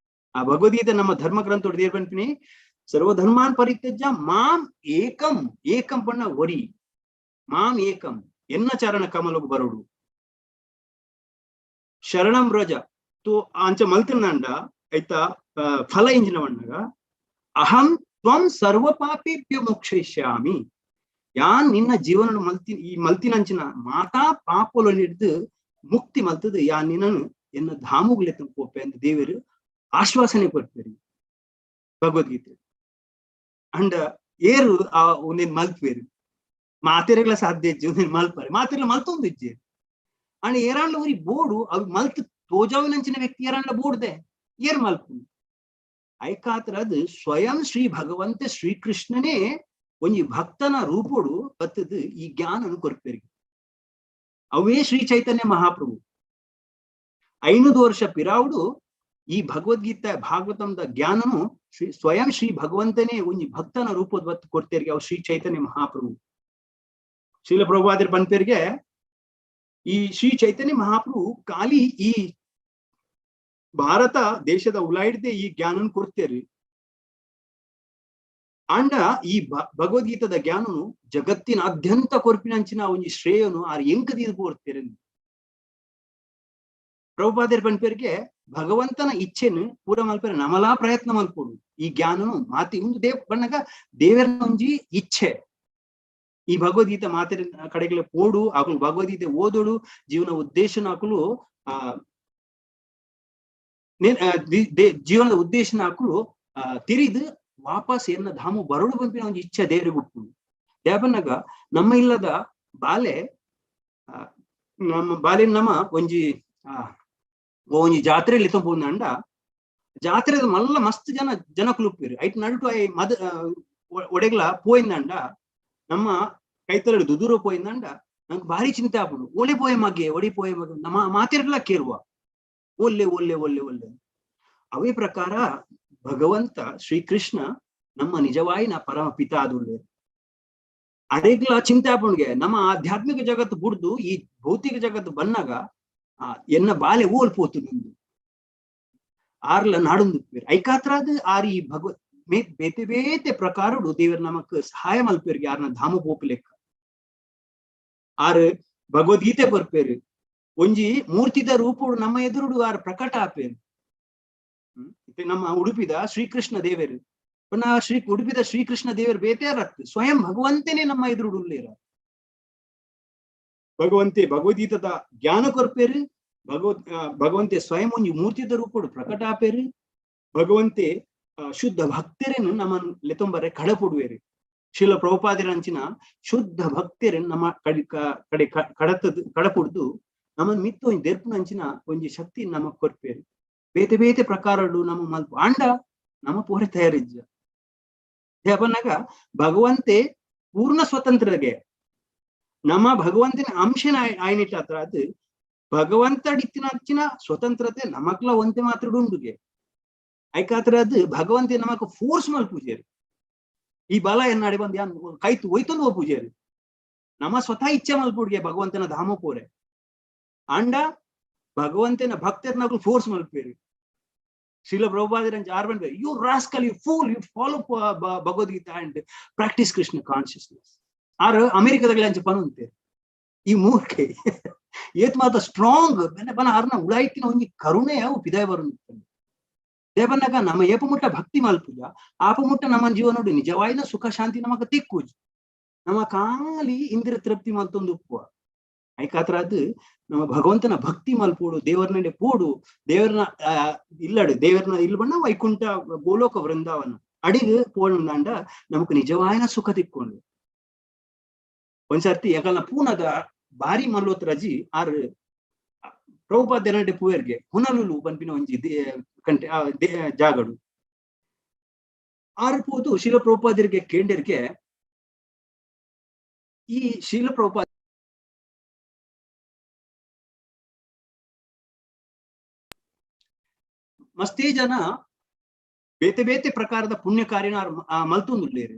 ಆ ಭಗವದ್ಗೀತೆ ನಮ್ಮ ಧರ್ಮ ಗ್ರಂಥ ದೇವರ ಪಂಪಿನಿ ಸರ್ವಧರ್ಮಾನ್ ಪರಿತ್ಯಜ್ಯ ಮಾಂ ಏಕಂ ಏಕಂ ಪಣ್ಣ ಒರಿ ಮಾಂ ಏಕಂ ಎನ್ನ ಚರಣ ಕಮಲಗು ಬರೋಡು ಶರಣಂ ರಜ ತೋ ಅಂಚ ಮಲ್ತಿನಾಂಡ ಆಯ್ತಾ ಫಲ ಇಂಜಿನ ವಣ್ಣಗ ಅಹಂ ತ್ವಂ ಸರ್ವ ಪಾಪೇಭ್ಯೋ ಮೋಕ್ಷಯಿಷ್ಯಾಮಿ ಯಾನ್ ನಿನ್ನ ಜೀವನ ಮಲ್ತಿ ಈ ಮಲ್ತಿನಂಚಿನ ಮಾತಾ ಪಾಪೊಲ ಹಿಡ್ದು ಮುಕ್ತಿ ಮಲ್ತದು ಯಾನ್ ನಿನ್ನನು ಎನ್ನ ಧಾಮುಗ್ಲೆತ್ತ ಕೋಪೆ ಅಂತ ದೇವರು ಆಶ್ವಾಸನೆ ಕೊಡ್ತೀರಿ ಭಗವದ್ಗೀತೆ. ಅಂಡ ಏರು ಆ ಒಂದೇನ್ ಮಲ್ಪೇರು ಮಾತೆರೆಗಳ ಸಾಧ್ಯ ಇಜ್ಜಿ ಒಂದೇನ್ ಮಲ್ಪರೆ ಮಾತೆರ್ಲ ಮಲ್ತೊಂದು ಇಜ್ಜಿ. ಅಂಡ ಏರಾಂಡ ಊರಿ ಬೋಡು ಅವು ಮಲ್ತ್ ತೋಜಾವಿನಂಚಿನ ವ್ಯಕ್ತಿ ಏರಾಂಡ ಬೋಡ್ದೆ ಏರ್ ಮಲ್ಪು ಐಕಾತ್ರ ಅದು ಸ್ವಯಂ ಶ್ರೀ ಭಗವಂತ ಶ್ರೀಕೃಷ್ಣನೇ ಒಂಜಿ ಭಕ್ತನ ರೂಪೋಡು ಬತ್ತದು ಈ ಜ್ಞಾನನು ಕೊರ್ಪೇರಿಗೆ. ಅವೇ ಶ್ರೀ ಚೈತನ್ಯ ಮಹಾಪ್ರಭು 500 ವರ್ಷ ಪಿರಾವುಡು ಈ ಭಗವದ್ಗೀತೆ ಭಾಗವತಂದ ಜ್ಞಾನನು ಶ್ರೀ ಸ್ವಯಂ ಶ್ರೀ ಭಗವಂತನೇ ಒಂಜಿ ಭಕ್ತನ ರೂಪದ ಬತ್ತು ಕೊಡ್ತೇರಿಗೆ ಅವು ಶ್ರೀ ಚೈತನ್ಯ ಮಹಾಪ್ರಭು. ಶ್ರೀಲ ಪ್ರಭುಪಾದರು ಪನ್ಪೇರಿಗೆ ಈ ಶ್ರೀ ಚೈತನ್ಯ ಮಹಾಪ್ರಭು ಖಾಲಿ ಈ ಭಾರತ ದೇಶದ ಉಲಾಯಿಡ್ದೆ ಈ ಜ್ಞಾನನ್ ಕೊಡ್ತೇರಿ. ಆಂಡ ಈ ಭಗವದ್ಗೀತದ ಜ್ಞಾನನು ಜಗತ್ತಿನಾದ್ಯಂತ ಕೊರ್ಪಿನಂಚಿನ ಒಂಜಿ ಶ್ರೇಯನು ಆರ್ ಎಂಕ್ ದೀದ್ ಪೋರ್ತೆರ್. ಪ್ರಭುಪಾದರ್ ಪನ್ಪೆರ್ಗೆ ಭಗವಂತನ ಇಚ್ಛೆನು ಪೂರ ಮಲ್ಪೆರೆ ನಮಲಾ ಪ್ರಯತ್ನ ಮಲ್ಪೊಡು. ಈ ಜ್ಞಾನನು ಮಾತಿ ಉಂದು ದೇವ್ ಬಣ್ಣಗ ದೇವರನ ಒಂಜಿ ಇಚ್ಛೆ. ಈ ಭಗವದ್ಗೀತೆ ಮಾತೆರ ಕಡೆಗಳ ಪೋಡು, ಅಕುಲು ಭಗವದ್ಗೀತೆ ಓದೋಡು, ಜೀವನ ಉದ್ದೇಶನ ಅಕುಲು ಜೀವನದ ಉದ್ದೇಶನ ಅಕುಲು ತಿರಿದು ವಾಪಸ್ ಎನ್ನ ಧಾಮ ಬರೋಡು ಪನ್ಪಿನ ಒಂಜಿ ಇಚ್ಛೆ ದೇವರಿಗೆ ಉಪ್ಪುಂಡು. ದೇವನಾಗ ನಮ್ಮ ಇಲ್ಲದ ಬಾಲೆ, ನಮ್ಮ ಬಾಲೆ ನಮ್ಮ ಒಂಜಿ ಒಂಜಿ ಜಾತ್ರೆಯಲ್ಲಿ ತೊಂಬುಂಡ ಜಾತ್ರೆದ ಮಲ್ಲ ಮಸ್ತ್ ಜನ ಜನಕುಲು ಐಟ್ ನಡುಟು I ಮದ ಒಡೆಗ್ಲ ಪೋಯಿಂದಂಡ ನಮ್ಮ ಕೈತಲಡು ದುದೂರ ಪೋಯಿಂದಂಡ ನಂಗೆ ಭಾರಿ ಚಿಂತೆ ಆಪುಂಡು. ಒಲೆ ಪೋಯ ಮಗೆ ಒಡಿ ಪೋಯ ಮಗೆ ನಮ್ಮ ಮಾತಿರ್ಲ ಕೇರುವ ಒಲ್ಲೆ ಒಲ್ಲೆ ಒಲ್ಲೆ ಒಲ್ಲೆ. ಅವೇ ಪ್ರಕಾರ ಭಗವಂತ ಶ್ರೀಕೃಷ್ಣ ನಮ್ಮ ನಿಜವಾಯಿನ ಪರಮ ಪಿತಾ ಆದುಲ್ಲೆ. ಅರೆಗ್ಲ ಚಿಂತೆ ಆಪುಂಡ್ಗೆ ನಮ್ಮ ಆಧ್ಯಾತ್ಮಿಕ ಜಗತ್ತು ಬುಡ್ದು ಈ ಭೌತಿಕ ಜಗತ್ತು ಬನ್ನಾಗ ಎನ್ನ ಬಾಲೆ ಓಲ್ ಪೋತು ನಿಂದು ಆರ್ಲ ನಾಡೊಂದು ಐಕಾತ್ರಾದ ಆರ್ ಈ ಭಗವತ್ ಬೇತೆ ಬೇತೆ ಪ್ರಕಾರಡು ದೇವರ ನಮಕ್ ಸಹಾಯ ಮಲ್ಪೇರಿಗೆ ಆರ್ನ ಧಾಮ ಪೋಪುಲೆಕ್ಕ ಆರ್ ಭಗವದ್ಗೀತೆ ಬರ್ಪೇರು ಒಂಜಿ ಮೂರ್ತಿದ ರೂಪುಡು ನಮ್ಮ ಎದುರುಡು ಆರ್ ಪ್ರಕಟ ಆಪೇರು. ನಮ್ಮ ಉಡುಪಿದ ಶ್ರೀಕೃಷ್ಣ ದೇವರು ಪುನಃ ಶ್ರೀ ಉಡುಪಿದ ಶ್ರೀಕೃಷ್ಣ ದೇವರು ಬೇತೆ ರತ್ ಸ್ವಯಂ ಭಗವಂತನೇ ನಮ್ಮ ಎದುರುಡು ಉಲ್ಲೇರ. ಭಗವಂತೆ ಭಗವದ್ಗೀತದ ಜ್ಞಾನ ಕೊರ್ಪೇರು, ಭಗವಂತೆ ಸ್ವಯಂ ಒಂಜಿ ಮೂರ್ತಿದ ರೂಪುಡು ಪ್ರಕಟ ಆಪೇರು, ಭಗವಂತೆ ಶುದ್ಧ ಭಕ್ತರೇನು ನಮ್ಮ ಲೆತೊಂಬರೆ ಕಡಪುಡುವೇರು. ಶಿಲ ಪ್ರಭುಪಾದಿರಂಚಿನ ಶುದ್ಧ ಭಕ್ತರೇನು ನಮ್ಮ ಕಡೆ ಕಡೆ ಕಡತದ ಕಡಪುಡ್ದು ನಮ್ಮ ಮಿತ್ತು ಒಂಜಿ ದೆರ್ಪುನಂಚಿನ ಒಂಜಿ ಶಕ್ತಿ ನಮಗ್ ಕೊರ್ಪೇರು. ಬೇತೆ ಬೇತೆ ಪ್ರಕಾರಡು ನಮ್ಮ ಮಲ್ಪ ಆಂಡ ನಮ್ಮ ಪೋರೆ ತಯಾರಿಜ್ಜ. ದೇವನಾಗ ಭಗವಂತೆ ಪೂರ್ಣ ಸ್ವತಂತ್ರಗೆ ನಮ್ಮ ಭಗವಂತನ ಅಂಶನ ಆಯ್ನಿಟ್ಟ ಅದು ಭಗವಂತ ಡಿತ್ತಿನ ಸ್ವತಂತ್ರತೆ ನಮಗ್ಲ ಒಂತೆ ಮಾತ್ರ ಉಂಡುಗೆ ಐಕಾತ್ರ ಅದು ಭಗವಂತೆ ನಮಕ್ ಫೋರ್ಸ್ ಮಲ್ ಪೂಜೆರು. ಈ ಬಲ ಎನ್ನಾಡಿ ಬಂದು ಯಾನ್ ಕೈತು ಒಯ್ತೊಂದು ಪೂಜೆರು ನಮ್ಮ ಸ್ವತಃ ಇಚ್ಛೆ ಮಲ್ಪುಡ್ಗೆ ಭಗವಂತನ ಧಾಮ ಪೋರೆ. ಆಂಡ ಭಗವಂತನ ಭಕ್ತರ್ನಗಳು ಫೋರ್ಸ್ ಮಲ್ಪೇರು. ಶ್ರೀಲ ಪ್ರಭುಪಾದರಂಚ ಆರ್ ಬಂದ್ರೆ you rascal, you fool, you follow Bhagavad Gita and practice Krishna consciousness. R ಅಮೆರಿಕದಾಗಲೇ ಅಂಚ ಪನುಂತೆ ಈ ಮೂರ್ಖೆ ಏತ್ ಮಾತ ಸ್ಟ್ರಾಂಗ್ ಬನ ಆರ್ನ ಉಳಾಯ್ತಿನ ಒಂಜಿ ಕರುಣೆ ಅವು ಪಿದಾಯ ಬರುಂತೆ. ದೇವನಾಗ ನಮ್ಮ ಏಪ ಮುಟ್ಟ ಭಕ್ತಿ ಮಲ್ಪುಜ ಆಪ ಮುಟ್ಟ ನಮ್ಮ ಜೀವನೋಡು ನಿಜವಾಯಿನ ಸುಖ ಶಾಂತಿ ನಮಗ ತಿಕ್ಕುಜ್ ನಮ್ಮ ಖಾಲಿ ಇಂದ್ರ ತೃಪ್ತಿ ಮಲ್ತೊಂದು ಉಪ್ಪುವ. ಐಕಾತ್ರ ಅದು ನಮ್ಮ ಭಗವಂತನ ಭಕ್ತಿ ಮಲ್ಪೋಡು, ದೇವರನ್ನೇ ಪೋಡು, ದೇವರನ್ನ ಇಲ್ಲಡು ದೇವರನ್ನ ಇಲ್ಲ ಬಣ್ಣ ವೈಕುಂಠ ಗೋಲೋಕ ವೃಂದಾವನ ಅಡಿಗೆ ಪೋಣಂದಾಂಡ ನಮಕ್ ನಿಜವಾಯಿನ ಸುಖ ತಿಕ್ಕೊಂಡು. ಒಂದ್ಸರ್ತಿ ಯಾಕಲ್ಲ ಪೂನದ ಬಾರಿ ಮಲ್ಲೋತ್ ರಜಿ ಆರ್ ಪ್ರಭುಪಾದ ಪೂಯರ್ಗೆ ಹುನಲುಲು ಪನ್ಪಿನ ಒಂಜಿ ಕಂಟೆ ಜಾಗಡು ಆರ್ ಪೋದು ಶಿಲ ಪ್ರಭುಪಾದರಿಗೆ ಕೇಂಡರ್ಗೆ ಈ ಶಿಲ ಪ್ರಭುಪಾದ ಮಸ್ತೇ ಜನ ಬೇತೆ ಬೇತೆ ಪ್ರಕಾರದ ಪುಣ್ಯ ಕಾರ್ಯನ ಮಲ್ತೊಂದುಲ್ಲೇರು.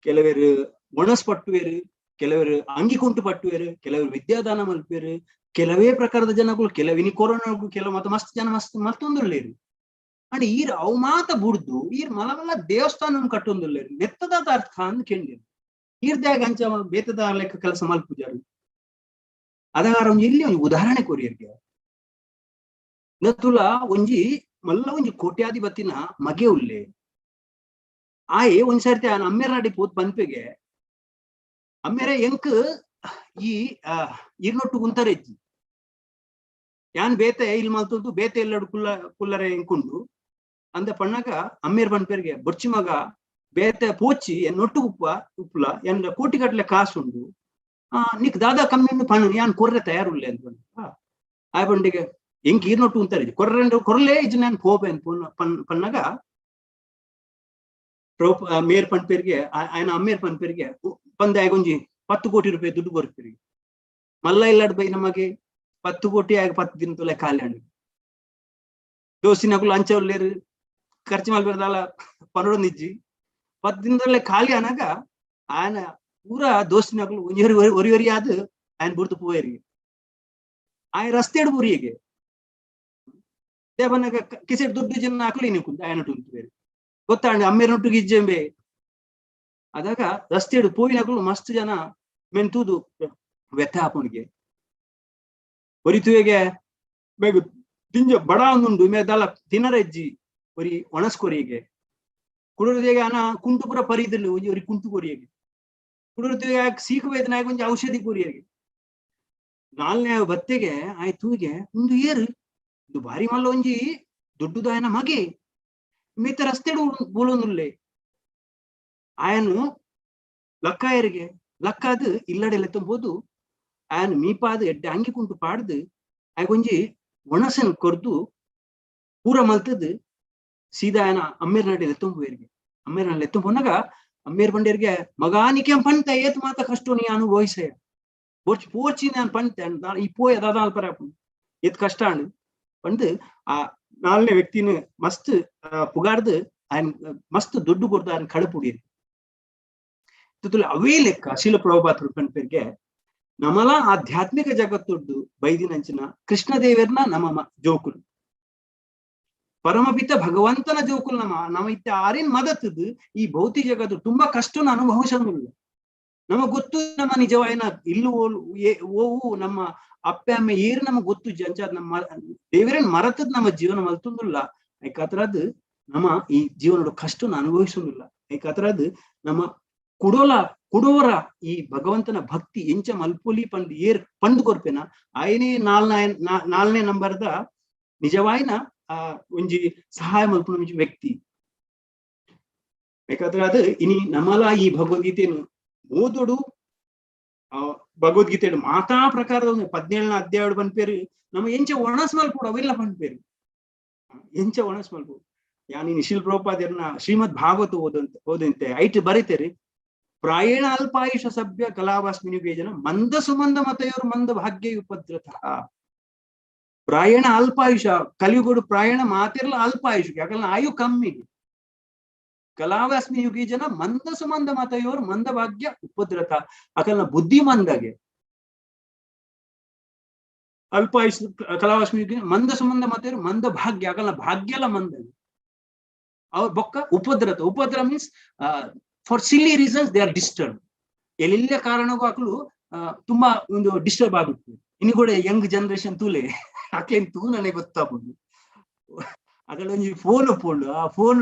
ಕೆಲವರು ಒಣಸ್ ಪಟ್ಟುವೇರು, ಕೆಲವರು ಅಂಗಿಕುಂಟು ಪಟ್ಟುವೇರು, ಕೆಲವರು ವಿದ್ಯಾದಾನ ಮಲ್ಪೇರು, ಕೆಲವೇ ಪ್ರಕಾರದ ಜನಗಳು ಕೆಲವಿನಿ ಕೊರೋನಾ ಕೆಲವು ಮತ್ತೆ ಮಸ್ತ್ ಜನ ಮಸ್ತ್ ಮಲ್ತೊಂದುಲ್ಲೇರು. ಅಂಡ್ ಈರ್ ಅವು ಮಾತ ಬುಡ್ದು ಈರ್ ಮಲ ಮಲ್ಲ ದೇವಸ್ಥಾನ ಕಟ್ಟೊಂದುಲ್ಲೇರು. ನೆತ್ತದಾದ ಅರ್ಥ ಅಂದ್ ಕೆಂಡಿರು. ಈರ್ದಾಗ ಅಂಚ ಬೇತದ ಲೆಕ್ಕ ಕೆಲಸ ಮಲ್ಪುಜಾರು. ಅದಾರ ಒಂಜಿ ಇಲ್ಲಿ ಒಂಜಿ ಉದಾಹರಣೆ ಕೊರಿಯರ್ಗೆ ನತುಲ ಒಂಜಿ ಮಲ್ಲ ಒಂಜಿ ಕೋಟ್ಯಾಧಿಪತಿನ ಮಗೆ ಉಲ್ಲೆ ಆಯೆ ಒಂದ್ಸರ್ತಿ ಆ ಅಮ್ಮೆರ್ನಾಡಿ ಪೋತ್ ಪನ್ಪೆಗೆ ಅಮ್ಮೆರೆ ಎಂಕ್ ಈ ಈರ್ನೊಟ್ಟು ಗುಂತರೆಜ್ಜಿ ಯಾನ್ ಬೇತೆ ಇಲ್ ಮಲ್ತೊಂದು ಬೇತೆ ಎಲ್ಲಡು ಕುಲ್ಲ ಕುಲ್ಲರೆ ಎಂಕುಂಡು ಅಂದ ಪಣ್ಣಾಗ ಅಮ್ಮೇರ್ ಪನ್ಪೆರ್ಗೆ ಬೊರ್ಚಿ ಮಗ ಬೇತೆ ಪೋಚಿ ಎನ್ನೊಟ್ಟು ಉಪ್ಪ ಉಪ್ಪುಲ ಎನ್ನ ಕೋಟಿ ಗಟ್ಟಲೆ ಕಾಸುಂಡು ನಿಕ್ ದಾದಾ ಕಮ್ಮಿ ಪಣ್ಣು ಯಾನ್ ಕೊರ್ರೆ ತಯಾರುಲ್ಲೆ ಅಂತ ಆಯ್ ಬಂಡಿಗೆ ಎಂಕ್ ಈರ್ನೊಟ್ಟು ಉಂತಾರೆ ಕೊರ್ರೆ ಕೊರ್ಲೆ ಇಜ್ಜಿ ನಾನು ಪೋಪೆ ಪಣ್ಣಾಗ ಮೇರ್ ಪನ್ಪೇರಿಗೆ ఆయన ಅಮ್ಮೇರ್ ಪನ್ಪೇರಿಗೆ ಪಂದೆ ಆಗೊಂಜಿ 10 ಕೋಟಿ ರೂಪಾಯಿ ದುಡ್ಡು ಕೊರ್ಪೇರಿ ಮಲ್ಲ ಇಲ್ಲಾಡ್ ಬೈ ನಮಗೆ 10 ಕೋಟಿ ಆಗ 10 ದಿನ ತೊಲೆ ಖಾಲಿ ಹಣ್ಣು ದೋಸಿನಗುಲು ಅಂಚವಲ್ಲೇರು ಖರ್ಚು ಮಲ್ಬೇರ್ದಾಲ ಪನೊಡೊಂದಿಜ್ಜಿ 10 ದಿನದಲ್ಲೇ ಖಾಲಿ ಅನಾಗ ఆయన ಪೂರಾ ದೋಸ್ತಿನಗುಲು ಒಂಜಿ ಒರಿ ಒರಿ ಆದ್ ఆయన ಬುರ್ದು ಪೋಯರಿ ಆಯ ರಸ್ತೆಡ್ ಬುರಿಯಗೆ ದೇವನಾಗ ಕಿಸೆಟ್ ದುಡ್ಡು ಜನ ಹಾಕಲಿ ನೀವು ಕುಂತ ఆయన ಬೇರೆ ಗೊತ್ತಾಂಡ ಅಮ್ಮೇರೊಟ್ಟಿಗೆ ಇಜ್ಜೆಂಬೆ ಅದಾಗ ರಸ್ತೆಡು ಪೋಯಿನಕುಲು ಮಸ್ತ್ ಜನ ಮೆನ್ ತೂದು ವ್ಯಥ ಆಪುಣಿಗೆ ಒರಿತುವೆಗೆ ಬೇಗ ದಿಂಜ ಬಡ ಒಂದುಂಡು ಮೇ ದಲ ತಿನರೆಜ್ಜಿ ಒರಿ ಒಣಸ್ಕೊರಿಗೆ ಕುಡುರದಿಗೆ ಅನ ಕುಂಟುಪುರ ಪರಿದಿಲ್ಲ ಒಂಜಿ ಒರಿ ಕುಂಟು ಕೊರಿಯಗೆ ಕುಡುರದಿಗೆ ಸೀಕು ವೇದನೆ ಒಂಜಿ ಔಷಧಿ ಕೊರಿಯಗೆ ನಾಲ್ನೇ ಬತ್ತೆಗೆ ಆಯ್ ತೂಗೆ ಒಂದು ಏರು ಇದು ಭಾರಿ ಮಲ್ಲ ಒಂಜಿ ದೊಡ್ಡದಾಯನ ಮಗೆ ಮಿತ್ತ ರಸ್ತೆಡು ಬೋಲೊಂದುಲ್ಲೆ ಆಯನು ಲಕ್ಕಾಯರಿಗೆ ಲಕ್ಕಾದು ಇಲ್ಲಡೆ ಲೆತ್ತಂಬೋದು ಆಯನ್ ಮೀಪಾದು ಎಡ್ಡೆ ಅಂಗಿ ಕುಂಟು ಪಾಡ್ದು ಆಯ್ಕೊಂಜಿ ಒಣಸನ್ ಕೊರ್ದು ಪೂರ ಮಲ್ತದ್ದು ಸೀದಾ ಆಯನ ಅಮ್ಮೇರ್ ನಡೆ ಲೆತ್ತಂಬುವೇರಿಗೆ ಅಮ್ಮೇರ್ ನಡೆ ಲೆತ್ತಂಬೋನಾಗ ಅಮ್ಮೇರ್ ಬಂಡೇರಿಗೆ ಮಗಾ ನಿಕೆಂ ಪಂತ ಏತ್ ಮಾತ ಕಷ್ಟ ನೀ ಅನುಭವಿಸಯ ಪೋಚಿ ಪೋಚಿ ನಾನು ಪಂತೆ ಈ ಪೋಯ ದಾದ ಪರ ಏತ್ ಕಷ್ಟ ಅಣ್ಣು ಪಂದು ಆ ನಾಲ್ನೇ ವ್ಯಕ್ತಿನ ಮಸ್ತ್ ಪುಗಾರ್ದು ಆಯನ್ ಮಸ್ತ್ ದುಡ್ಡು ಕೊಡ್ದು ಆಯನ್ ಕಡುಪುಡಿಯರು ಅವೇ ಲೆಕ್ಕ ಶೀಲ ಪ್ರಭಾತರು ಪನ್ಪೇರ್ಗೆ ನಮಲ ಆಧ್ಯಾತ್ಮಿಕ ಜಗತ್ತುಡ್ಡು ಬೈದಿನಂಚಿನ ಕೃಷ್ಣದೇವರ್ನ ನಮ್ಮ ಜೋಕುಲು ಪರಮಪಿತ ಭಗವಂತನ ಜೋಕುಲು ನಮ್ಮ ನಮ್ಮ ಇತ್ತ ಆರಿನ್ ಮದತದ್ದು ಈ ಭೌತಿಕ ಜಗತ್ತು ತುಂಬಾ ಕಷ್ಟನ ಅನುಭವಿಸೋದಿಲ್ಲ. ನಮಗ್ ಗೊತ್ತು ನಮ್ಮ ನಿಜವಾಯಿನ ಇಲ್ಲು ಓವು ನಮ್ಮ ಅಪ್ಪೆ ಅಮ್ಮ ಏರು ನಮಗ್ ಗೊತ್ತು ಜಂಚ ನಮ್ಮ ದೇವರನ್ ಮರತದ್ ನಮ್ಮ ಜೀವನ ಮಲ್ತುಂದುಲ್ಲ. ಐಕಾತ್ರದ್ ನಮ್ಮ ಈ ಜೀವನದ ಕಷ್ಟನ ಅನುಭವಿಸೋದಿಲ್ಲ. ಐಕಾತ್ರದ್ ನಮ್ಮ ಕುಡೋಲ ಕುಡೋರ ಈ ಭಗವಂತನ ಭಕ್ತಿ ಎಂಚ ಮಲ್ಪುಲಿ ಪಂದ್ ಏರ್ ಪಂದ್ ಕೊರ್ಪೆನ ಆಯನೇ ನಾಲ್ನೇ ನಂಬರ್ದ ನಿಜವಾಯಿನ ಆ ಒಂಜಿ ಸಹಾಯ ಮಲ್ಪುನ ಒಂಜಿ ವ್ಯಕ್ತಿ. ಬೇಕಾದ್ರೆ ಅದು ಇನಿ ನಮಲ ಈ ಭಗವದ್ಗೀತೆಯನ್ನು ಓದೋಡು ಆ ಭಗವದ್ಗೀತೆ ಮಾತಾ ಪ್ರಕಾರದ 17ನೇ ಅಧ್ಯಾಯ ಪನ್ಪೇರು ನಮ್ಮ ಎಂಚ ಒಣಸ್ ಮಲ್ಪೋಡು ಅವೆಲ್ಲ ಪನ್ಪೇರು ಎಂಚ ಒಣಸ್ ಮಲ್ಪೋಡು. ಯಾನಿ ನಿಶಿಲ್ ಪ್ರಭುಪಾದರ್ನ ಶ್ರೀಮದ್ ಭಾಗವತ ಓದಂತೆ ಐಟ್ ಬರೀತೇರಿ ಪ್ರಾಯೇಣ ಅಲ್ಪಾಯುಷ ಸಭ್ಯ ಕಲಾವಾಸ್ಮಿನಿ ಬೇಜನ ಮಂದ ಸುಮಂದ ಮತೆಯವರು ಮಂದ ಭಾಗ್ಯ ಉಪದ್ರತ. ಪ್ರಾಯಣ ಅಲ್ಪಾಯುಷ ಕಲಿಯುಗಡು ಪ್ರಾಯಣ ಮಾತಿರ್ಲ ಅಲ್ಪಾಯುಷ ಯಾಕಂದ್ರೆ ಆಯು ಕಮ್ಮಿ. ಕಲಾವಾಸ್ಮಿ ಯುಗಿ ಜನ ಮಂದ ಸುಮಂದ ಮತೆಯವರು ಮಂದ ಭಾಗ್ಯ ಉಪದ್ರತ ಅಕಲ್ನ ಬುದ್ಧಿ ಮಂದಾಗೆ ಅಲ್ಪಾಯುಷ ಕಲಾವಾಸ್ಮಿ ಯುಗಿ ಮಂದ ಸುಮಂದ ಮತೆಯವರು ಮಂದ ಭಾಗ್ಯ ಅಕಲ್ನ ಭಾಗ್ಯಲ ಮಂದಾಗೆ ಅವ್ರ ಬೊಕ್ಕ ಉಪದ್ರತ. ಉಪದ್ರ means for silly reasons they are disturb. ಎಲ್ಲೆಲ್ಲ ಕಾರಣಕ್ಕೂ ಆಕಲು ತುಂಬಾ ಒಂದು ಡಿಸ್ಟರ್ಬ್ ಆಗುತ್ತೆ. ಇನ್ನು ಕೂಡ ಯಂಗ್ ಜನರೇಷನ್ ತೂಲೆ ಆಕೆನ್ ತೂ ನನಗೆ ಗೊತ್ತಾಗ್ಬೋದು. ಅಕಲ ಒಂಜಿ ಫೋನ್ ಪೋಂಡು ಆ ಫೋನ್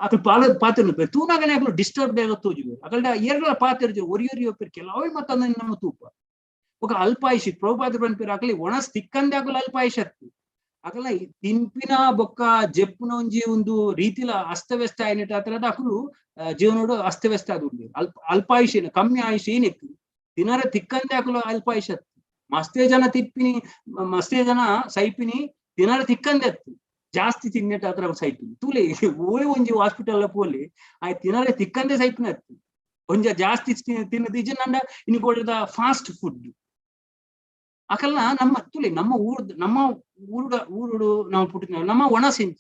ಅಕಲ್ ಪಾಲ ಪಾತ್ರ ತೂನಾಗನೆ ಅಕಲು ಡಿಸ್ಟರ್ಬ್ ಆಗ ತೋಜು ಅಕಲ್ಡ ಎರಡ ಪಾತ್ರ ಒರಿ ಒರಿ ಒಪ್ಪೇರು ಕೆಲವೇ ಮತ್ತೊಂದು ನಮ್ಮ ತೂಪ ఒక ಅಲ್ಪಾಯುಷಿ ಪ್ರಭುಪಾದ ಪನ್ಪೇರು ಅಕಲಿ ಒಣಸ್ ತಿಕ್ಕಂದೆ ಅಕಲು ಅಲ್ಪಾಯುಷ ಅಕಲ ತಿನ್ಪಿನ ಬೊಕ್ಕ ಜೆಪ್ಪುನ ಒಂಜಿ ಒಂದು ರೀತಿಲ ಅಸ್ತವ್ಯಸ್ತ అయినట్టు ಆ ಅಕಲು ಜೀವನೋಡು ಅಸ್ತವ್ಯಸ್ತ ಅದು ಅಲ್ಪಾಯುಷ ಕಮ್ಮಿ ಆಯುಷ ಏನಿತ್ತು ತಿನ್ನರ ತಿಕ್ಕಂದೆ ಅಕಲು ಅಲ್ಪಾಯುಷ ಮಸ್ತೇ ಜನ ತಿಪ್ಪಿನಿ ಮಸ್ತೇ ಜನ ಸೈಪಿನಿ ತಿನ್ನರ ತಿಕ್ಕಂದೆ ಅತ್ತು ಜಾಸ್ತಿ ತಿನ್ನೆಟ್ ಆತರ ಸೈಪಿನಿ ತೂಲೆ ಓಯ್ ಒಂಜಿ ಹಾಸ್ಪಿಟಲ್ ಪೋಲಿ ಆಯ್ ತಿನ್ನರೆ ತಿಕ್ಕಂದೆ ಸೈಪಿನ ಅತ್ತು ಒಂಜ ಜಾಸ್ತಿ ತಿನ್ನದು ಇಜ ನಂಡ ಇನ್ನು ಕೊಡದ ಫಾಸ್ಟ್ ಫುಡ್ ಅಕಲ್ನ ನಮ್ಮ ತುಲೆ ನಮ್ಮ ಊರ್ದ ನಮ್ಮ ಊರುಡ ಊರುಡು ನಾವು ಪುಟ್ಟಿನ ನಮ್ಮ ಒಣಸಿನ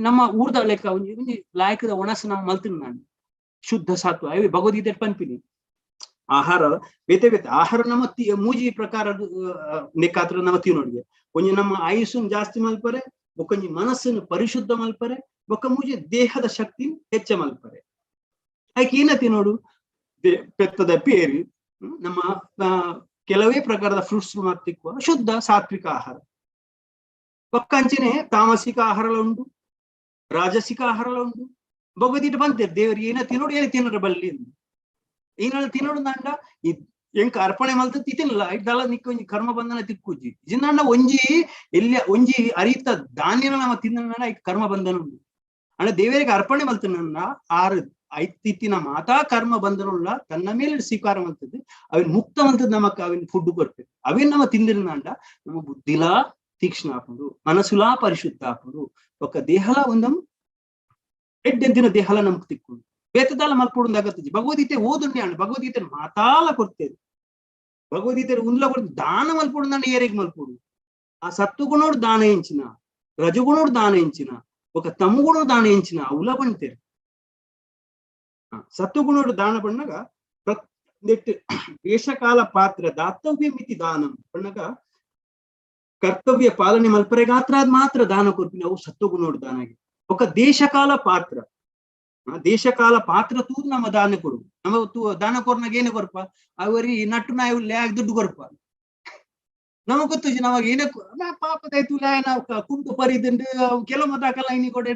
ನಮ್ಮ ಊರ್ದ ಲೆಕ್ಕ ಒಂಜಿ ಒಂಜಿ ಲಾಯಕದ ಒಣಸು ನಾವು ಮಲ್ತಿನ ನಾನು ಶುದ್ಧ ಸಾತ್ವ ಅವೆ ಭಗವದ್ಗೀತೆ ಪನ್ಪಿನಿ ಆಹಾರ ಬೇತೆ ಬೇತೆ ಆಹಾರ ನಮ್ಮ ಮೂಜಿ ಪ್ರಕಾರ ನೆಕ್ಕಾತ್ರ ನಮ್ಮ ತಿನ್ನೋಡಿಗೆ ಒಂಜಿ ನಮ್ಮ ಆಯುಸ್ಸನ್ನು ಜಾಸ್ತಿ ಮಲ್ಪರೆ ಬೊಕ್ಕೊಂಜಿ ಮನಸ್ಸನ್ನು ಪರಿಶುದ್ಧ ಮಲ್ಪರೆ ಬೊಕ್ಕ ಮೂಜಿ ದೇಹದ ಶಕ್ತಿ ಹೆಚ್ಚ ಮಲ್ಪರೆ. ಆಯ್ಕೆ ಏನ ತಿನ್ನೋಡು ಪೆತ್ತದ ಪೇರು ನಮ್ಮ ಕೆಲವೇ ಪ್ರಕಾರದ ಫ್ರೂಟ್ಸ್ ಮಾತಿಕ್ವ ಶುದ್ಧ ಸಾತ್ವಿಕ ಆಹಾರ. ಪಕ್ಕಂಚನೆ ತಾಮಸಿಕ ಆಹಾರಲ ಉಂಟು ರಾಜಸಿಕ ಆಹಾರಲ ಉಂಟು. ಭಗವದ್ಗೀತೆ ಬಂತೇರು ದೇವರು ಏನ ತಿನ್ನೋಡು ಏನ ತಿನ್ನೋರು ಬಲ್ಲಿ ಏನಾಳ ತಿನ್ನೋಡು ದಾಂಡ ಈ ಎಂಕ ಅರ್ಪಣೆ ಮಲ್ತ ತಿನ್ನಲ್ಲ ಇದ್ದಲ್ಲ ನಿಕ್ಕ ಒಂಜಿ ಕರ್ಮ ಬಂಧನ ತಿಕ್ಕುಜ್ಜಿ ಜಿಂದಾಂಡ ಒಂಜಿ ಎಲ್ಲಿ ಒಂಜಿ ಅರಿತ ಧಾನ್ಯನ ನಮ್ಮ ತಿನ್ನ ಕರ್ಮ ಬಂಧನ ಉಂಟು. ಅಂಡ ದೇವರಿಗೆ ಅರ್ಪಣೆ ಮಲ್ತನ ಆರು ಐತಿತ್ತಿನ ಮಾತಾ ಕರ್ಮ ಬಂಧನ ತನ್ನ ಮೇಲೆ ಸ್ವೀಕಾರ ಮಲ್ತದ್ದು ಅವಿನ ಮುಕ್ತ ಮಲ್ತದ್ ನಮಕ್ ಅವಿನ ಫುಡ್ ಕೊರ್ಪೇರು ಅವಿನ ನಮ್ಮ ತಿಂದಿರ್ನಾಂಡ ನಮ್ಮ ಬುದ್ಧಿಲಾ ತೀಕ್ಷ್ಣ ಆಪುಂಡು ಮನಸ್ಸುಲಾ ಪರಿಶುದ್ಧ ಆಪುಂಡು ఒక ದೇಹಲ ಒಂದಂ ಎಡ್ಡೆಂತಿನ ದೇಹಲ ನಮಕ್ ತಿಕ್ಕು ಬೇತದಾಲ ಮಲ್ಪೊಡು ಆಗತ್ತಜಿ. ಭಗವದ್ಗೀತೆ ಓದುಂಡೆ ಅಂಡ ಭಗವದ್ಗೀತೆ ಮಾತಾಲ ಕೊಡ್ತೇವೆ ಭಗವದ್ಗೀತೆ ಉಂದ್ಲ ಕೊಡ್ತು ದಾನ ಮಲ್ಪೊಡು ಅಂಡ ಏರೆಗ್ ಮಲ್ಪೊಡು ಆ ಸತ್ವಗುಣೋಡು ದಾನ ಎಂಚಿನ ರಜಗುಣೋಡು ದಾನ ಎಂಚಿನ ఒక ತಮಗುಣೋ ದಾನ ಎಂಚಿನ అవుಲ ಪಂತೇರು. ಸತ್ವಗುಣೋಡು ದಾನ ಪಣ್ಣಗ ದೇಶಕಾಲ ಪಾತ್ರ ದಾತವ್ಯ ಮಿತಿ ದಾನಂ ಪಣ್ಣಗ ಕರ್ತವ್ಯ ಪಾಲನೆ ಮಲ್ಪರೆ ಗಾತ್ರ ಅದ್ ಮಾತ್ರ ದಾನ ಕೊರ್ಪಿನ ಅವು ಸತ್ವಗುಣೋಡು ದಾನ ಆಗಿ. ఒక ದೇಶಕಾಲ ಪಾತ್ರ ದೇಶಕಾಲ ಪಾತ್ರ ತೂದು ನಮ್ಮ ದಾನ ಕೊಡು. ನಮ್ಮ ದಾನ ಕೊರ್ನಾಗ ಏನೇ ಕೊರ್ಪ ಅವರಿ ನಟ್ಟು ನಾಯಿ ಉಲ್ಲೆ ದುಡ್ಡು ಕೊರ್ಪ. ನಮಗ್ ಗೊತ್ತುಜಿ ನಮಗ ಏನೇ ಪಾಪದಾಯ್ತು ನಾವು ಕುಂಟು ಪರಿದಿಂಡು ಕೆಲವು ಮತ್ತಾಕಲ್ಲ ಇನಿ ಕೊಡೆ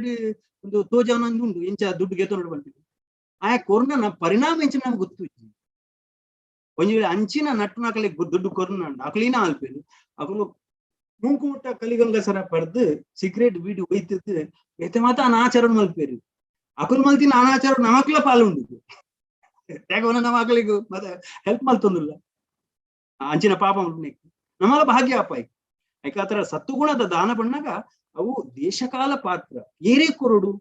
ಒಂದು ತೋಜವನ ಉಂಡು ಇಂಚ ದುಡ್ಡು ಗೆತ್ತೊಂಡು ಬಂದಿದ್ದು. ಆ ಕೊರ್ನ ಪರಿಣಾಮ ಇಂಚ ನಮ್ಗೆ ಗೊತ್ತುಜಿ. ಒಂಜಿ ವೇಳೆ ಅಂಚಿನ ನಟ್ಟು ನಾಕಲಿ ದುಡ್ಡು ಕೊರ್ನ ಅಕ್ಲಿನ ಆಲ್ಪೇನು ಅಕಲು ಮೂಕು ಮುಟ್ಟ ಕಲಿಗಂಗಸರ ಪಡ್ದು ಸಿಗರೇಟ್ ಬೀಡಿ ಒಯ್ತದ್ದು ಎತ್ತೆ ಮಾತ ಅನಾಚಾರ ಮಲ್ಪೇರು. ಅಕುಲ್ ಮಲ್ತಿನ ಅನಾಚಾರ ನಮಕ್ಲ ಪಾಲು ಉಂಡು. ಯಾಕವನ ನಮ್ಮ ಅಕಲಿಗೂ ಮತ್ತೆ ಹೆಲ್ಪ್ ಮಲ್ತೊಂದಿಲ್ಲ ಅಂಚಿನ ಪಾಪ ನಮ್ಮಲ್ಲ ಭಾಗ್ಯ ಅಪ್ಪ. ಯಾಕತ್ರ ಸತ್ತುಗುಣದ ದಾನ ಬಣ್ಣಗ ಅವು ದೇಶಕಾಲ ಪಾತ್ರ ಏರೇ ಕೊರಡು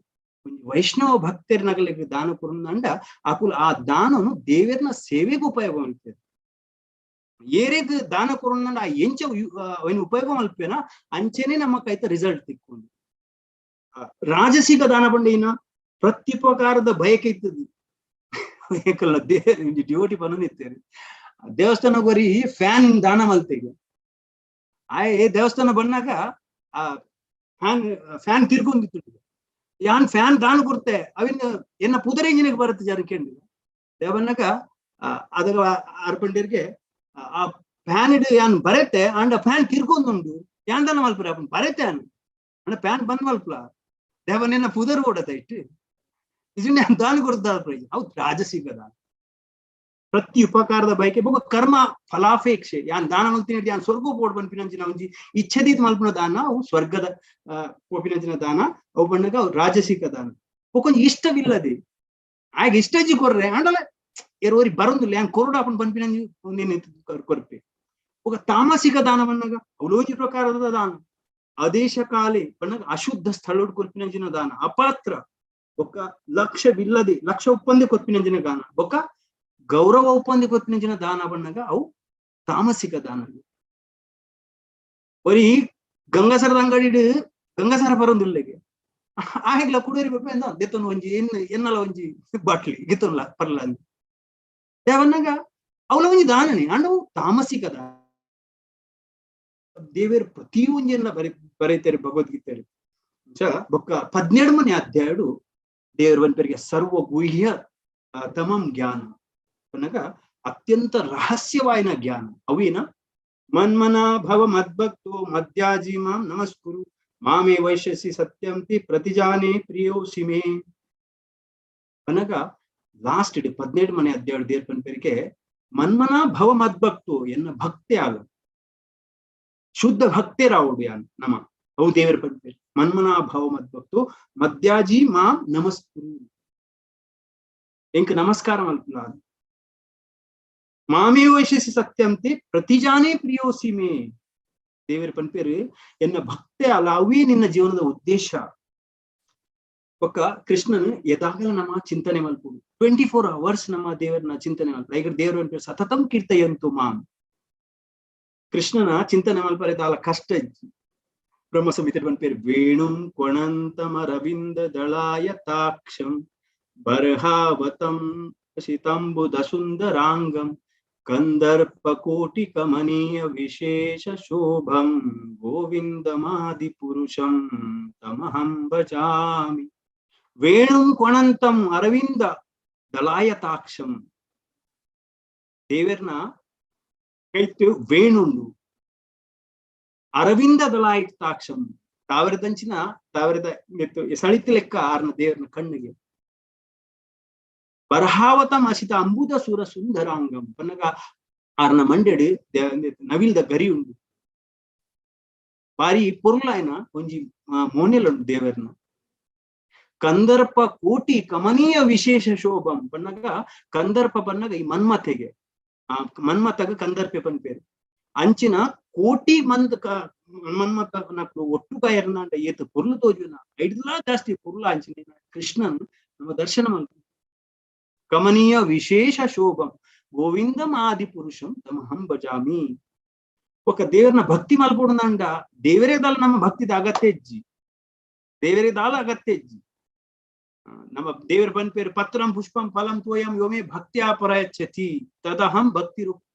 ವೈಷ್ಣವ ಭಕ್ತರ್ನಗಲಿಗೆ ದಾನ ಕೊರುಂಡ ಅಕುಲ್ ಆ ದಾನನು ದೇವರನ ಸೇವೆಗೆ ಉಪಯೋಗ ಮಲ್ಪೇರು. ಏರೇಗ್ ದಾನ ಕೊರುಂಡ ಆ ಎಂಚ ಉಪಯೋಗ ಮಲ್ಪೇನ ಅಂಚೆನೆ ನಮ್ಮ ಕೈತ ರಿಸಲ್ಟ್ ತಿಕ್ಕೊಂಡು. ರಾಜಸಿಕ ದಾನ ಬಂಡೇನ ಪ್ರತ್ಯುಪಕಾರದ ಬಯಕೆ ಇತ್ತದು. ಏಕಲ್ಲ ಡ್ಯೂಟಿ ಪನ್ನು ಇತ್ತೇನೆ ದೇವಸ್ಥಾನ ಬರೀ ಫ್ಯಾನ್ ದಾನ ಮಲ್ತೆಗೆ ಆ ದೇವಸ್ಥಾನ ಬಂದಾಗ ಆ ಫ್ಯಾನ್ ಫ್ಯಾನ್ ತಿರ್ಕೊಂಡಿತ್ತು. ಯಾನ್ ಫ್ಯಾನ್ ದಾನ ಕೊಡ್ತೆ ಅವಿನ ಎನ್ನ ಪುದರ ಇಂಜಿನಿಗೆ ಬರುತ್ತೆ ಜನ ಕೇಳಿ ದೇವನ್ನಾಗ ಅದರ ಅರ್ಪಂಡಿರ್ಗೆ ಆ ಫ್ಯಾನ್ ಇಡು ಯಾನ್ ಬರತ್ತೆ ಅಂಡ ಫ್ಯಾನ್ ತಿರ್ಕೊಂದುಂಡು ಯಾನ್ ದಾನ ಮಲ್ಪುರ ಅಪ್ಪನ್ ಬರತ್ತೆ ಅನ್ ಅಂಡ ಫ್ಯಾನ್ ಬಂದ್ ಮಲ್ಪಲ ದೇವನೆನ್ನ ಪುದರ್ ಓಡತ ಇಟ್ಟು ಇದನ್ನ ದಾನ ಕೊಡ್ತಾ ಹೌದು ರಾಜಸಿಕ ದಾನ. ಪ್ರತಿ ಉಪಕಾರದ ಬಯಕೆ ಬೊಕ ಕರ್ಮ ಫಲಾಪೇಕ್ಷೆ ಯಾನ್ ದಾನ ಮಲ್ತಿನ ಯಾನ್ ಸ್ವರ್ಗ ಪೋಡ್ ಪನ್ಪಿನಂಚಿನ ಒಂಜಿ ಇಚ್ಛದೀತ್ ಮಲ್ಪುನ ದಾನ ಅವು ಸ್ವರ್ಗದ ಪೋಪಿನಂಚಿನ ದಾನ ಅವು ಬಣ್ಣಗ ಅವು ರಾಜಸಿಕ ದಾನ. ಬೊಕೊಂಜಿ ಇಷ್ಟವಿಲ್ಲದೆ ಆಗ ಇಷ್ಟಜ್ಜಿ ಕೊರ್ರೆ ಅಂಡಲ ಎರೋರಿ ಬರಂದಿಲ್ಲ ಯಾನ್ ಕೊರಡು ಅಪನ್ ಪನ್ಪಿನಂಜಿ ಒಂದೇನೆ ಕೊರ್ಪೆ. ಬೊಕ ತಾಮಸಿಕ ದಾನ ಬಣ್ಣಗ ಅವಲೋಜಿ ಪ್ರಕಾರದ ದಾನ ಆದೇಶ ಕಾಲೆ ಬಣ್ಣಗ ಅಶುದ್ಧ ಸ್ಥಳೋಡ್ ಕೊರ್ಪಿನಂಚಿನ ದಾನ ಅಪಾತ್ರ ಬೊಕ್ಕ ಲಕ್ಷ್ಯವಿಲ್ಲದೆ ಲಕ್ಷ ಒಪ್ಪಂದೆ ಕೊರ್ಪಿನಂಚಿನ ದಾನ ಬೊಕ್ಕ ಗೌರವ ಒಪ್ಪಂದಿ ಕೊರ್ಪಿನಂಚಿನ ದಾನ ಬಣ್ಣಗ ಅವು ತಾಮಸಿಕ ದಾನ. ಬರೀ ಗಂಗಾಸರದ ಅಂಗಡಿ ಗಂಗಾಸರ ಬರೋದಿಲ್ಲೆಗೆ ಆಹೆಗ್ಲ ಕುಡಿಯರಿ ಬಪ್ಪ ಎಂದ ದೆತ್ತೊಂದು ಒಂಜಿ ಎನ್ನಲ ಒಂಜಿ ಬಾಟ್ಲಿ ಗಿತ್ತೊನ್ಲ ಪರ್ಲ ಅಂದ್ ದೇವನ್ನಾಗ ಅವಲ ಒಂಜಿ ದಾನನೆ ಅಂಡವು ತಾಮಸಿಕ ದಾನ. ದೇವೇರ್ ಪ್ರತಿ ಒಂಜೆಲ್ಲ ಬರೀತಾರೆ ಭಗವದ್ಗೀತೆ ಬೊಕ್ಕ 17 ಮನೆ ಅಧ್ಯಾಯಡು ದೇವರ ಪರಿಗೆ ಸರ್ವ ಗುಹ್ಯ ತಮಂ ಜ್ಞಾನ ಅನ್ನಗ ಅತ್ಯಂತ ರಹಸ್ಯವಾಯಿನ ಜ್ಞಾನ ಅವೇನ ಮನ್ಮನ ಭವ ಮದ್ಭಕ್ತೋ ಮದ್ಯಾಜಿ ಮಾಂ ನಮಸ್ಕುರು ಮಾಮೇ ವೈಶ್ಯಸಿ ಸತ್ಯಂತಿ ಪ್ರತಿಜಾನೆ ಪ್ರಿಯೋಸಿ ಮೇ ಅನಗ ಲಾಸ್ಟ್ ಇಡಿ 17 ಮನೆ ಅಧ್ಯಾಯ ದೇವರ ಪರಿಗೆ ಮನ್ಮನ ಭವ ಮದ್ಭಕ್ತೋ ಎನ್ನ ಭಕ್ತಿ ಆಗ ಶುದ್ಧ ಭಕ್ತರಾವುಡು ಯಾನ್ ನಮ ಅವು ದೇವರ ಪಂಪೇರು ಮನ್ಮನಾ ಭವ ಮದ್ಭಕ್ತೋ ಮದ್ಯಾಜಿ ಮಾಂ ನಮಸ್ಕುರು ಎಂಕ ನಮಸ್ಕಾರ ಮಲ್ಪುಲ ಮಾಮೇ ವೈಶಸಿ ಸತ್ಯಂತೆ ಪ್ರತಿಜಾನೇ ಪ್ರಿಯೋಸಿ ಮೇ ದೇವರ ಪನ್ಪೇರು ಎನ್ನ ಭಕ್ತೆ ಅಲ್ಲ ಅವೇ ನಿನ್ನ ಜೀವನದ ಉದ್ದೇಶ. ಒಕ್ಕ ಕೃಷ್ಣನ್ ಯದಾಗಲ ನಮ್ಮ ಚಿಂತನೆ ಮಲ್ಪುಡು 24 ಅವರ್ಸ್ ನಮ್ಮ ದೇವರನ್ನ ಚಿಂತನೆ ಮಲ್ಪ. ಈಗ ದೇವರು ಪನ್ಪೇರು ಸತತಂ ಕೀರ್ತಯಂತು ಮಾಂ. ಕೃಷ್ಣನ ಚಿಂತನೆ ಮಲ್ಪರೆ ತಾಲ ಕಷ್ಟ. ಬ್ರಹ್ಮ ಸಂಹಿತೆ ಪನ್ಪೇರು ವೇಣುಂ ಕೊಣಂತಮರವಿಂದ ದಳಾಯ ತಾಕ್ಷಂ ಬರ್ಹಾವತಂ ಶೀತಾಂಬುದ ಸುಂದರಾಂಗಂ ಕಂದರ್ಪ ಕೋಟಿ ಕಮನೀಯ ವಿಶೇಷ ಶೋಭಂ ಗೋವಿಂದಮಾದಿ ಪುರುಷಂ ತಮಹಂ ಭಜಾಮಿ. ವೇಣುಂ ಕೊಣಂತಂ ಅರವಿಂದ ದಳಾಯತಾಕ್ಷಂ ದೇವರ್ನ ಕೈತು ವೇಣುಂಡು ಅರವಿಂದ ದಳಾಯತಾಕ್ಷಂ ತಾವರದಂಚಿನ ತಾವರದ ಸಳಿತ ಲೆಕ್ಕ ಆರ್ನ ದೇವರನ ಕಣ್ಣಿಗೆ. ಬರಹಾವತಂ ಅಸಿತ ಅಂಬುದ ಸುರ ಸುಂದರಾಂಗಂ ಪನ್ನಗ ಆರ್ನ ಮಂಡೆಡು ನವಿಲ್ದ ಗರಿ ಉಂಡು ಬಾರಿ ಪೊರ್ಲಾಯನ ಒಂಜಿ ಮೋನೆಲುಂಡು ದೇವರ್ನ. ಕಂದರ್ಪ ಕೋಟಿ ಕಮನೀಯ ವಿಶೇಷ ಶೋಭಂ ಪನ್ನಗ ಕಂದರ್ಪ ಪನ್ನಗ ಈ ಮನ್ಮಥೆಗೆ ಆ ಮನ್ಮಥಗ ಕಂದರ್ಪೆ ಪನ್ಪೇರು ಅಂಚಿನ ಕೋಟಿ ಮಂದ ಮನ್ಮಥ ಒಟ್ಟು ಕಾಯರ್ನಾಂಡ ಏತು ಪೊರ್ಲು ತೋಜುನ ಐಡ್ಲಾ ಜಾಸ್ತಿ ಪೊರ್ಲು ಅಂಚಿನ ಕೃಷ್ಣನ್ ನಮ್ಮ ದರ್ಶನ ಮಲ್ಪ ಕಮನೀಯ ವಿಶೇಷ ಶೋಭಂ ಗೋವಿಂದಂ ಆದಿ ಪುರುಷಂ ತಮಹಂ ಭಜಾಮಿ. ఒక ದೇವರನ್ನ ಭಕ್ತಿ ಮಲ್ಪೊಡುಂಡ ದೇವರೇ ದಾಲ ನಮ್ಮ ಭಕ್ತಿದ ಅಗತ್ಯ ಇಜ್ಜಿ, ದೇವರೇ ದಾಲ ಅಗತ್ಯ ಇಜ್ಜಿ. ನಮ್ಮ ದೇವರ ಪನ್ಪೇರು ಪತ್ರಂ ಪುಷ್ಪಂ ಫಲಂ ತೋಯಂ ಯೋಮೇ ಭಕ್ತಿಯ ಪರಯಚ್ಛತಿ ತದಹಂ ಭಕ್ತಿ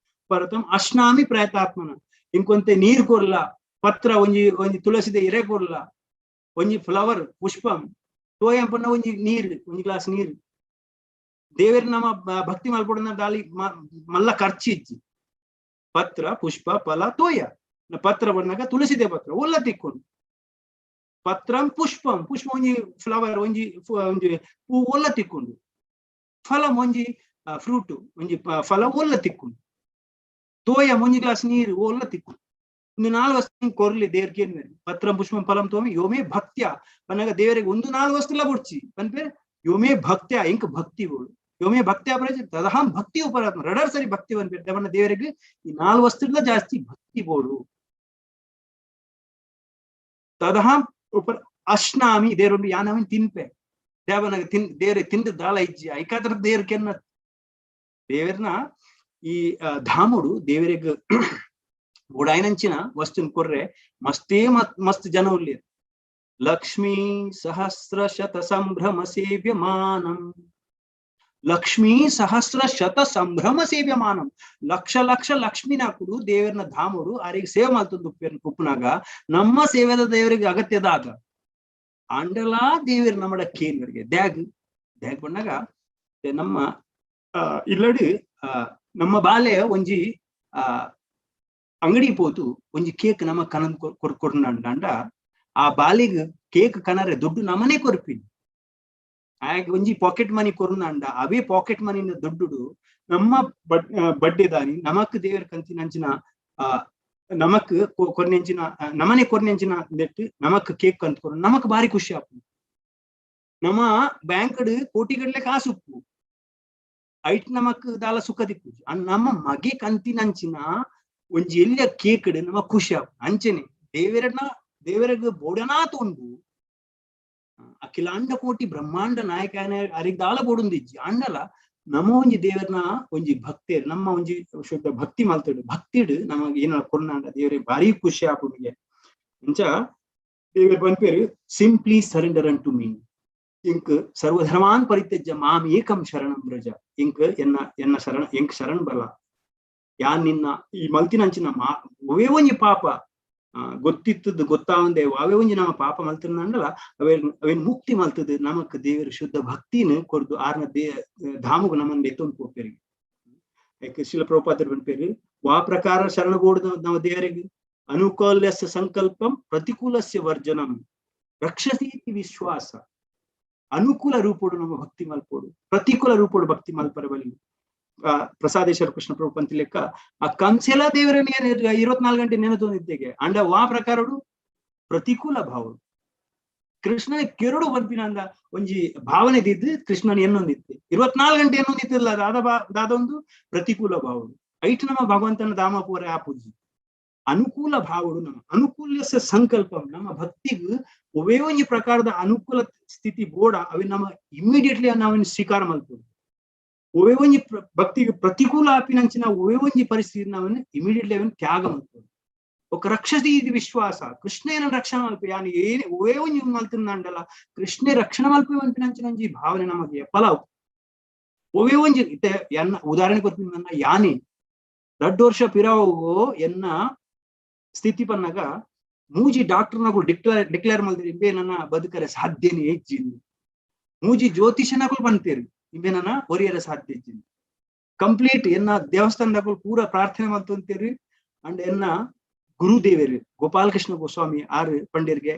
ಪರತಂ ಅಶ್ನಾಮಿ ಪ್ರಯತಾತ್ಮನ. ಇಂಕೊಂತೆ ನೀರ್ ಕೊರ್ಲ, ಪತ್ರ ಒಂಜಿ ಒಂಜಿ ತುಳಸಿದ ಎರೆ ಕೊರ್ಲ, ಒಂಜಿ ಫ್ಲವರ್ ಪುಷ್ಪಂ ತೋಯಂ ಪಂಡ ಒಂಜಿ ನೀರು, ಒಂಜಿ ಗ್ಲಾಸ್ ನೀರು. ದೇವೆರ್ ನಮ್ಮ ಭಕ್ತಿ ಮಲ್ಪೊಡುನ ದಾಲಿ ಮಲ್ಲ ಖರ್ಚು ಇಜ್ಜಿ. ಪತ್ರ ಪುಷ್ಪ ಫಲ ತೋಯ. ಪತ್ರ ಬಂದಾಗ ತುಳಸಿದೆ ಪತ್ರ ಒಲ್ಲ ತಿಕ್ಕೊಂಡು. ಪತ್ರಂ ಪುಷ್ಪಂ, ಪುಷ್ಪ ಒಂಜಿ ಫ್ಲವರ್, ಒಂಜಿ ಒಂಜಿ ಪೂ ಒಲ್ಲ ತಿಕ್ಕೊಂಡು. ಫಲಂ ಒಂಜಿ ಫ್ರೂಟ್, ಒಂಜಿ ಫಲ ಒಲ್ಲ ತಿಕ್ಕೊಂಡು. ತೋಯ ಒಂಜಿ ಗ್ಲಾಸ್ ನೀರು ಒಲ್ಲ ತಿಕ್ಕೊಂಡು. ಒಂದು ನಾಲ್ಕು ವಸ್ತು ಕೊರ್ಲಿ ದೇವ್ರಿಗೆ ಏನ್ ಪತ್ರಂ ಪುಷ್ಪಂ ಫಲಂ ತೋಮಿ ಯೋಮೇ ಭಕ್ತ್ಯ ಪನ್ನಾಗ ದೇವರಿಗೆ ಒಂದು ನಾಲ್ಕು ವಸ್ತುಲ ಬುಡ್ಚಿ ಪನ್ಪೇರ್ ಯೋಮೇ ಭಕ್ತ್ಯ ಇಂಕ್ ಭಕ್ತಿ ಬೋಳು ಯೋಮೇ ಭಕ್ತ್ಯ ಪ್ರಜೆ ತದಹಂ ಭಕ್ತಿ ಉಪರಾತ್ಮ ರಡರ್ ಸರಿ ಭಕ್ತಿ ಪನ್ಪೇರ್ ದೇವನ ದೇವರಿಗೆ ಈ ನಾಲ್ಕು ವಸ್ತುಗಳ ಜಾಸ್ತಿ ಭಕ್ತಿ ಬೋಡು. ತದಹಂ ಉಪ ಅಶ್ನಾಮಿ ದೇವರುಂಡು ಯಾನವನ್ ತಿನ್ಪೆ ದೇವನಾಗ ದೇವ್ರೆ ತಿಂದು ದಾಳ ಇಜ್ಜಿ ಐಕಾದ್ರ ದೇವ್ರಕೆನ್ನ ದೇವರನ್ನ ಈ ಧಾಮುಡು ದೇವರಿಗೆ ಬೋಡಾಯಿನಂಚಿನ ವಸ್ತುನ್ ಕೊರ್ರೆ ಮಸ್ತೇ ಮಸ್ತ್ ಜನ ಉಲ್ಲೇರ್. ಲಕ್ಷ್ಮೀ ಸಹಸ್ರ ಶತ ಸಂಭ್ರಮ ಸೇವ್ಯಮಾನಂ, ಲಕ್ಷ್ಮೀ ಸಹಸ್ರ ಶತ ಸಂಭ್ರಮ ಸೇವ್ಯಮಾನಂ, ಲಕ್ಷ ಲಕ್ಷ ಲಕ್ಷ್ಮೀನಾಕುಡು ದೇವರನ ಧಾಮುಡು ಆರಿಗೆ ಸೇವೆ ಮಾಡ್ತಂದು ಉಪ್ಪುನಾಗ ನಮ್ಮ ಸೇವೆದ ದೇವರಿಗೆ ಅಗತ್ಯದಾಗ ಆಂಡಲಾ ದೇವರ ನಮ್ಮಡ ಕೇನ್ವರಿಗೆ ದ್ಯಾಗ್ ದ್ಯಾಗ್ ಬಂದಾಗ ನಮ್ಮ ಇಲ್ಲಡಿ ನಮ್ಮ ಬಾಲೆ ಒಂಜಿ ಅಂಗಡಿ ಪೋತು ಒಂಜಿ ಕೇಕ್ ನಮ್ಮ ಕನನ್ ಕೊರ್ಕೊಂಡ ಆ ಬಾಲಿಗ್ ಕೇಕ್ ಕನರೆ ದುಡ್ಡು ನಮನೆ ಕೊರ್ಪಿನಿ. ಆಗ ಒಂಜಿ ಪಾಕೆಟ್ ಮನಿ ಕೊರ್ನಂಡ ಅವೇ ಪಾಕೆಟ್ ಮನಿನ ದುಡ್ಡು ನಮ್ಮ ಬಡ್ಡೆದಾನಿ ನಮಕ್ ದೇವರ ಕಂತಿನಂಚಿನ ನಮಕ್ ಕೊರ್ನೆಂಚಿನ ನಮನೆ ಕೊರ್ನೆಂಚಿನ ನೆಟ್ಟು ನಮಕ್ ಕೇಕ್ ಕಂತ ಕೊರ್ ನಮಕ್ ಬಾರಿ ಖುಷಿ ಆಪು. ನಮ್ಮ ಬ್ಯಾಂಕ್ ಕೋಟಿಗಟ್ಟಲೆ ಕಾಸು ಉಪ್ಪು ಐಟ್ ನಮಕ್ ದಾಲ ಸುಖ ದಿಕ್ಕು ನಮ್ಮ ಮಗೆ ಕಂತಿನಂಚಿನ ಒಂಜಿ ಎಲ್ಲಿಯ ಕೇಕ್ ನಮ್ಮ ಖುಷಿ ಆಪು. ಅಂಚನೆ ದೇವರನ್ನ ದೇವರಗ್ ಬೋಡನಾ ತೋಂಡು ಅಖಿಲಾಂಡ ಕೋಟಿ ಬ್ರಹ್ಮಾಂಡ ನಾಯಕ ಅರಿಗ್ ದಾಲ ಬೋಡುಂದಿಜ್ಜಿ ಅಂಡಲ ನಮ್ಮ ಒಂಜಿ ದೇವರನ ಒಂಜಿ ಭಕ್ತಿಯರ್ ನಮ್ಮ ಒಂಜಿ ಶುದ್ಧ ಭಕ್ತಿ ಮಲ್ತಡು ಭಕ್ತಿಡು ನಮಗೆ ಏನ ಕೊರ್ನಾಂಡ ದೇವರೇ ಭಾರಿ ಖುಷಿ ಆಪುನಿಗೆ. ಅಂಚ ದೇವರ ಪನ್ಪೇರು simply surrender unto me ink ಸರ್ವಧರ್ಮಾನ್ ಪರಿತ್ಯಜ್ಯ ಮಾಂ ಏಕಂ ಶರಣಂ ವ್ರಜ ಇಂಕ್ ಎನ್ನ ಎನ್ನ ಶರಣ ಇಂಕ್ ಶರಣ್ ಬಲ ಯಾನ್ ನಿನ್ನ ಈ ಮಲ್ತಿನಂಚಿನ ಮಾ ಒವೇ ಒಂಜಿ ಪಾಪ ಗೊತ್ತಿತ್ತದ್ದು ಗೊತ್ತಾವಂದೆ ಅವೇ ಒಂಜಿ ನಮ್ಮ ಪಾಪ ಮಲ್ತಿರಂಡಲ ಅವೇನ್ ಅವೇನ್ ಮುಕ್ತಿ ಮಲ್ತದ ನಮಕ್ ದೇವರ ಶುದ್ಧ ಭಕ್ತಿನ ಕೊರ್ದು ಆರ್ನ ಧಾಮುಗು ನಮ್ಮನ್ನ ಎತ್ತೊಂದು ಪೋಪೇರಿಗೆ. ಯಾಕೆ ಶಿಲ ಪ್ರಭುಪಾದರು ಪನ್ಪೇರು ವಾ ಪ್ರಕಾರ ಶರಣಗೋಡು ನಮ್ಮ ದೇವರಿಗೆ ಅನುಕೂಲಸ್ಯ ಸಂಕಲ್ಪಂ ಪ್ರತಿಕೂಲಸ್ಯ ವರ್ಜನಂ ರಕ್ಷಸೀತಿ ವಿಶ್ವಾಸ. ಅನುಕೂಲ ರೂಪೋಡು ನಮ್ಮ ಭಕ್ತಿ ಮಲ್ಪೋಡು, ಪ್ರತಿಕೂಲ ರೂಪೋಡು ಭಕ್ತಿ ಮಲ್ಪರ ಬಲಿ. ಪ್ರಸಾದೇಶ್ವರ ಕೃಷ್ಣ ಪ್ರಭು ಪಂತಿ ಲೆಕ್ಕ ಆ ಕಂಸೆಲ ದೇವರನ್ನ 24 ಗಂಟೆ ನೆನತೊಂದಿದ್ದೇಗೆ ಅಂಡ ವಾ ಪ್ರಕಾರಡು ಪ್ರತಿಕೂಲ ಭಾವ ಕೃಷ್ಣನ ಕೆರಡು ಬಂಪಿನ ಅಂದ ಒಂಜಿ ಭಾವನೆ ದಿದ್ದು ಕೃಷ್ಣನ ಎನ್ನೊಂದಿತ್ತು 24 ಗಂಟೆ ಎನ್ನೊಂದಿತ್ತಿಲ್ಲ ದಾದ ದಾದೊಂದು ಪ್ರತಿಕೂಲ ಭಾವಡು ಐಟ್ ನಮ್ಮ ಭಗವಂತನ ದಾಮಪುರ ಆ ಪೂಜಿ ಅನುಕೂಲ ಭಾವಡು ನಮ್ಮ ಅನುಕೂಲಸ್ಯ ಸಂಕಲ್ಪ ನಮ್ಮ ಭಕ್ತಿಗ್ ಒವೇ ಒಂಜಿ ಪ್ರಕಾರದ ಅನುಕೂಲ ಸ್ಥಿತಿ ಬೋಡ ಅವಿ ನಮ್ಮ ಇಮಿಡಿಯೇಟ್ಲಿ ನಾವೇನು ಸ್ವೀಕಾರ ಮಲ್ಪೋದು. ಒವೇ ಒಂಜಿ ಭಕ್ತಿಗೆ ಪ್ರತಿಕೂಲ ಆಪಿನಂಚಿನ ಒವೇ ಒಂಜಿ ಪರಿಸ್ಥಿತಿ ನಾವೇನು ಇಮಿಡಿಯೇಟ್ಲಿ ಅವೇನು ತ್ಯಾಗ ಮಲ್ಪೋದು. ఒక ರಕ್ಷತಿ ಇದು ವಿಶ್ವಾಸ ಕೃಷ್ಣೇನ ರಕ್ಷಣೆ ಮಲ್ಪ ಯಾನು ಏನೇ ಒವೇ ಒಂಜಿ ಮಲ್ತಿಂದಂಡಲ ಕೃಷ್ಣೇ ರಕ್ಷಣೆ ಮಲ್ಪಿ ಅಂಚಿನ ಒಂಜಿ ಭಾವನೆ ನಮಗೆ ಫಲ ಒವೇ ಒಂಜಿ ಇತ್ತೆ ಎನ್ನ ಉದಾಹರಣೆ ಕೊರ್ಪಿನ ನನ್ನ ಯಾನಿ 2 ವರ್ಷ ಪಿರಾವು ಎನ್ನ ಸ್ಥಿತಿ ಪನ್ನಾಗ ಮೂಜಿ ಡಾಕ್ಟರ್ ನಗಳು ಡಿಕ್ಲೇರ್ ಮಲ್ದಿರಿ ಇಂಬೆ ನನ್ನ ಬದುಕರೆ ಸಾಧ್ಯನೇ ಹೆಚ್ಚಿಂದು. ಮೂಜಿ ಜ್ಯೋತಿಷನಗಳು ಬಂತೇರಿ ಇಂಬೆ ನನ್ನ ಒರಿಯರೆ ಸಾಧ್ಯ ಹೆಚ್ಚಿಂದು. ಕಂಪ್ಲೀಟ್ ಎನ್ನ ದೇವಸ್ಥಾನದಾಗ ಪೂರ ಪ್ರಾರ್ಥನೆ ಮಲ್ತಂತೇರಿ. ಅಂಡ್ ಎನ್ನ ಗುರುದೇವರು ಗೋಪಾಲಕೃಷ್ಣ ಗೋಸ್ವಾಮಿ ಆರ್ ಪಂಡಿರ್ಗೆ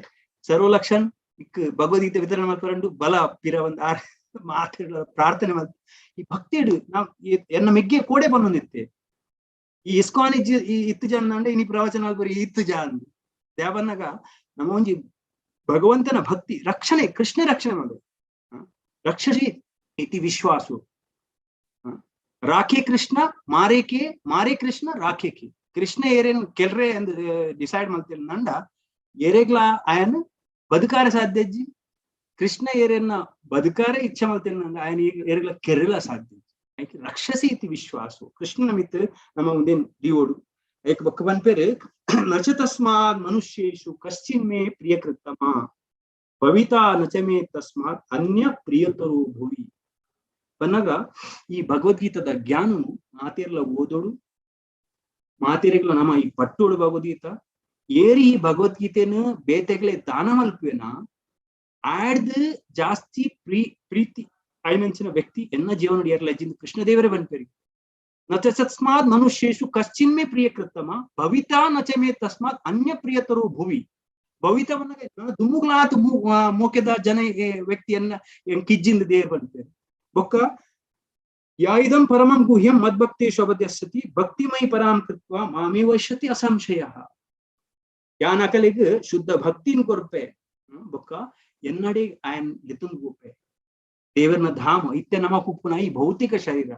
ಸರ್ವಲಕ್ಷನ್ ಇಕ್ ಭಗವದ್ಗೀತೆ ವಿತರಣೆ ಮಲ್ಪರಂಡು ಬಲ ಪಿರ ಒಂದ್ ಆರ್ ಮಾತು ಪ್ರಾರ್ಥನೆ ಮಲ್ತ ಈ ಭಕ್ತಿಡು ನಾವ್ ಎನ್ನ ಮೆಗ್ಗೆ ಕೋಡೆ ಬಂದೊಂದಿತ್ತೆ ಈ ಇಸ್ಕಾನ್ ಇಜ್ಜಿ ಈ ಇತ್ತು ಜನ ಅಂಡೆ ಇನಿ ಪ್ರವಚನ ಅಲ್ಬರಿ ಇತ್ತು ಜ ಅಂದು ದೇವನ್ನಾಗ ನಮ್ಮ ಒಂಜಿ ಭಗವಂತನ ಭಕ್ತಿ ರಕ್ಷಣೆ ಕೃಷ್ಣ ರಕ್ಷಣೆ ಮಾಡೋದು ರಕ್ಷಸಿ ಇತಿ ವಿಶ್ವಾಸು ರಾಖೆ ಕೃಷ್ಣ ಮಾರೇ ಕೆ ಮಾರೇ ಕೃಷ್ಣ ರಾಖೆ ಕೆ ಕೃಷ್ಣ ಏರೇನು ಕೆಲ್ರೆ ಅಂದ್ ಡಿಸೈಡ್ ಮಾಡ್ತೀರ ನಂಡ ಏರೇಗ್ಲಾ ಆಯನ್ ಬದುಕಾರೆ ಸಾಧ್ಯ ಅಜ್ಜಿ ಕೃಷ್ಣ ಏರೇನ ಬದುಕಾರೆ ಇಚ್ಛೆ ಮಾಡ್ತೇನೆ ನಂಡ ಆಯನ್ ಏರೆಗ್ಲ ಕೆರಳ ಸಾಧ್ಯ ಐಕೆ ರಕ್ಷಸಿ ಇತಿ ವಿಶ್ವಾಸು ಕೃಷ್ಣನ ಮಿತ್ ನಮ್ಮ ಮುಂದೇನ್ ದಿವೋಡು ಏಕ ಬೊಕ್ಕ ಪನ್ಪೇರು ನಚ ತಸ್ಮಾತ್ ಮನುಷ್ಯೇಷು ಕಶ್ಚಿನ್ ಮೇ ಪ್ರಿಯಕೃತ್ತಮ ಭವಿತಾ ನಚ ಮೇ ತಸ್ಮಾತ್ ಅನ್ಯ ಪ್ರಿಯತರೋ ಭುವಿ ಪನ್ನಗ ಈ ಭಗವದ್ಗೀತದ ಜ್ಞಾನನು ಮಾತೇರ್ಲ ಓದೋಡು ಮಾತೇರಿಗ್ಲ ನಮ್ಮ ಈ ಪಟ್ಟೋಡು ಭಗವದ್ಗೀತಾ ಏರಿ ಈ ಭಗವದ್ಗೀತೆನ ಬೇತೆಗ್ಲೆ ದಾನ ಮಲ್ಪುವೆನ ಆಡ್ದು ಜಾಸ್ತಿ ಪ್ರೀತಿ ಆಯ್ನಂಚಿನ ವ್ಯಕ್ತಿ ಎನ್ನ ಜೀವನ ಏರ್ಲ ಜಿಂದ ಕೃಷ್ಣದೇವರೇ ಬನ್ಪೇರಿ. ನಚ ತಸ್ಮಾತ್ ಮನುಷ್ಯೇಷು ಕಶ್ಚಿನ್ಮೇ ಪ್ರಿಯ ಕೃತ್ತಮ ಭವಿತಾ ನಚ ಮೇ ತಸ್ಮಾತ್ ಅನ್ಯ ಪ್ರಿಯತರೋ ಭುವಿ. ಭವಿತವನ್ನ ದುಮ್ಮುಗ್ಲಾತ್ ಮೋಕೆದ ಜನ ವ್ಯಕ್ತಿಯನ್ನ ಕಿಜ್ಜಿಂದ ದೇರ್ ಬನ್ಪೇರಿ. ಬೊಕ್ಕ ಯಾಯಿದಂ ಪರಮಂ ಗುಹ್ಯಂ ಮದ್ಭಕ್ತೇಷು ಅವಧ್ಯಸತಿ ಭಕ್ತಿಮಯಿ ಪರಾಂ ಕೃತ್ವ ಮಾಮೇ ವಶ್ಯತಿ ಅಸಂಶಯ. ಯಾನಕಲಿಗ್ ಶುದ್ಧ ಭಕ್ತಿನ ಕೊರ್ಪೆ ಬೊಕ್ಕ ಎನ್ನಡೆ ಆಯನ್ ಲಿತುಂದ್ ಗೋಪೆ ದೇವರನ ಧಾಮ ಇತ್ತೆ ನಮ ಕುಪ್ಪುನ ಈ ಭೌತಿಕ ಶರೀರ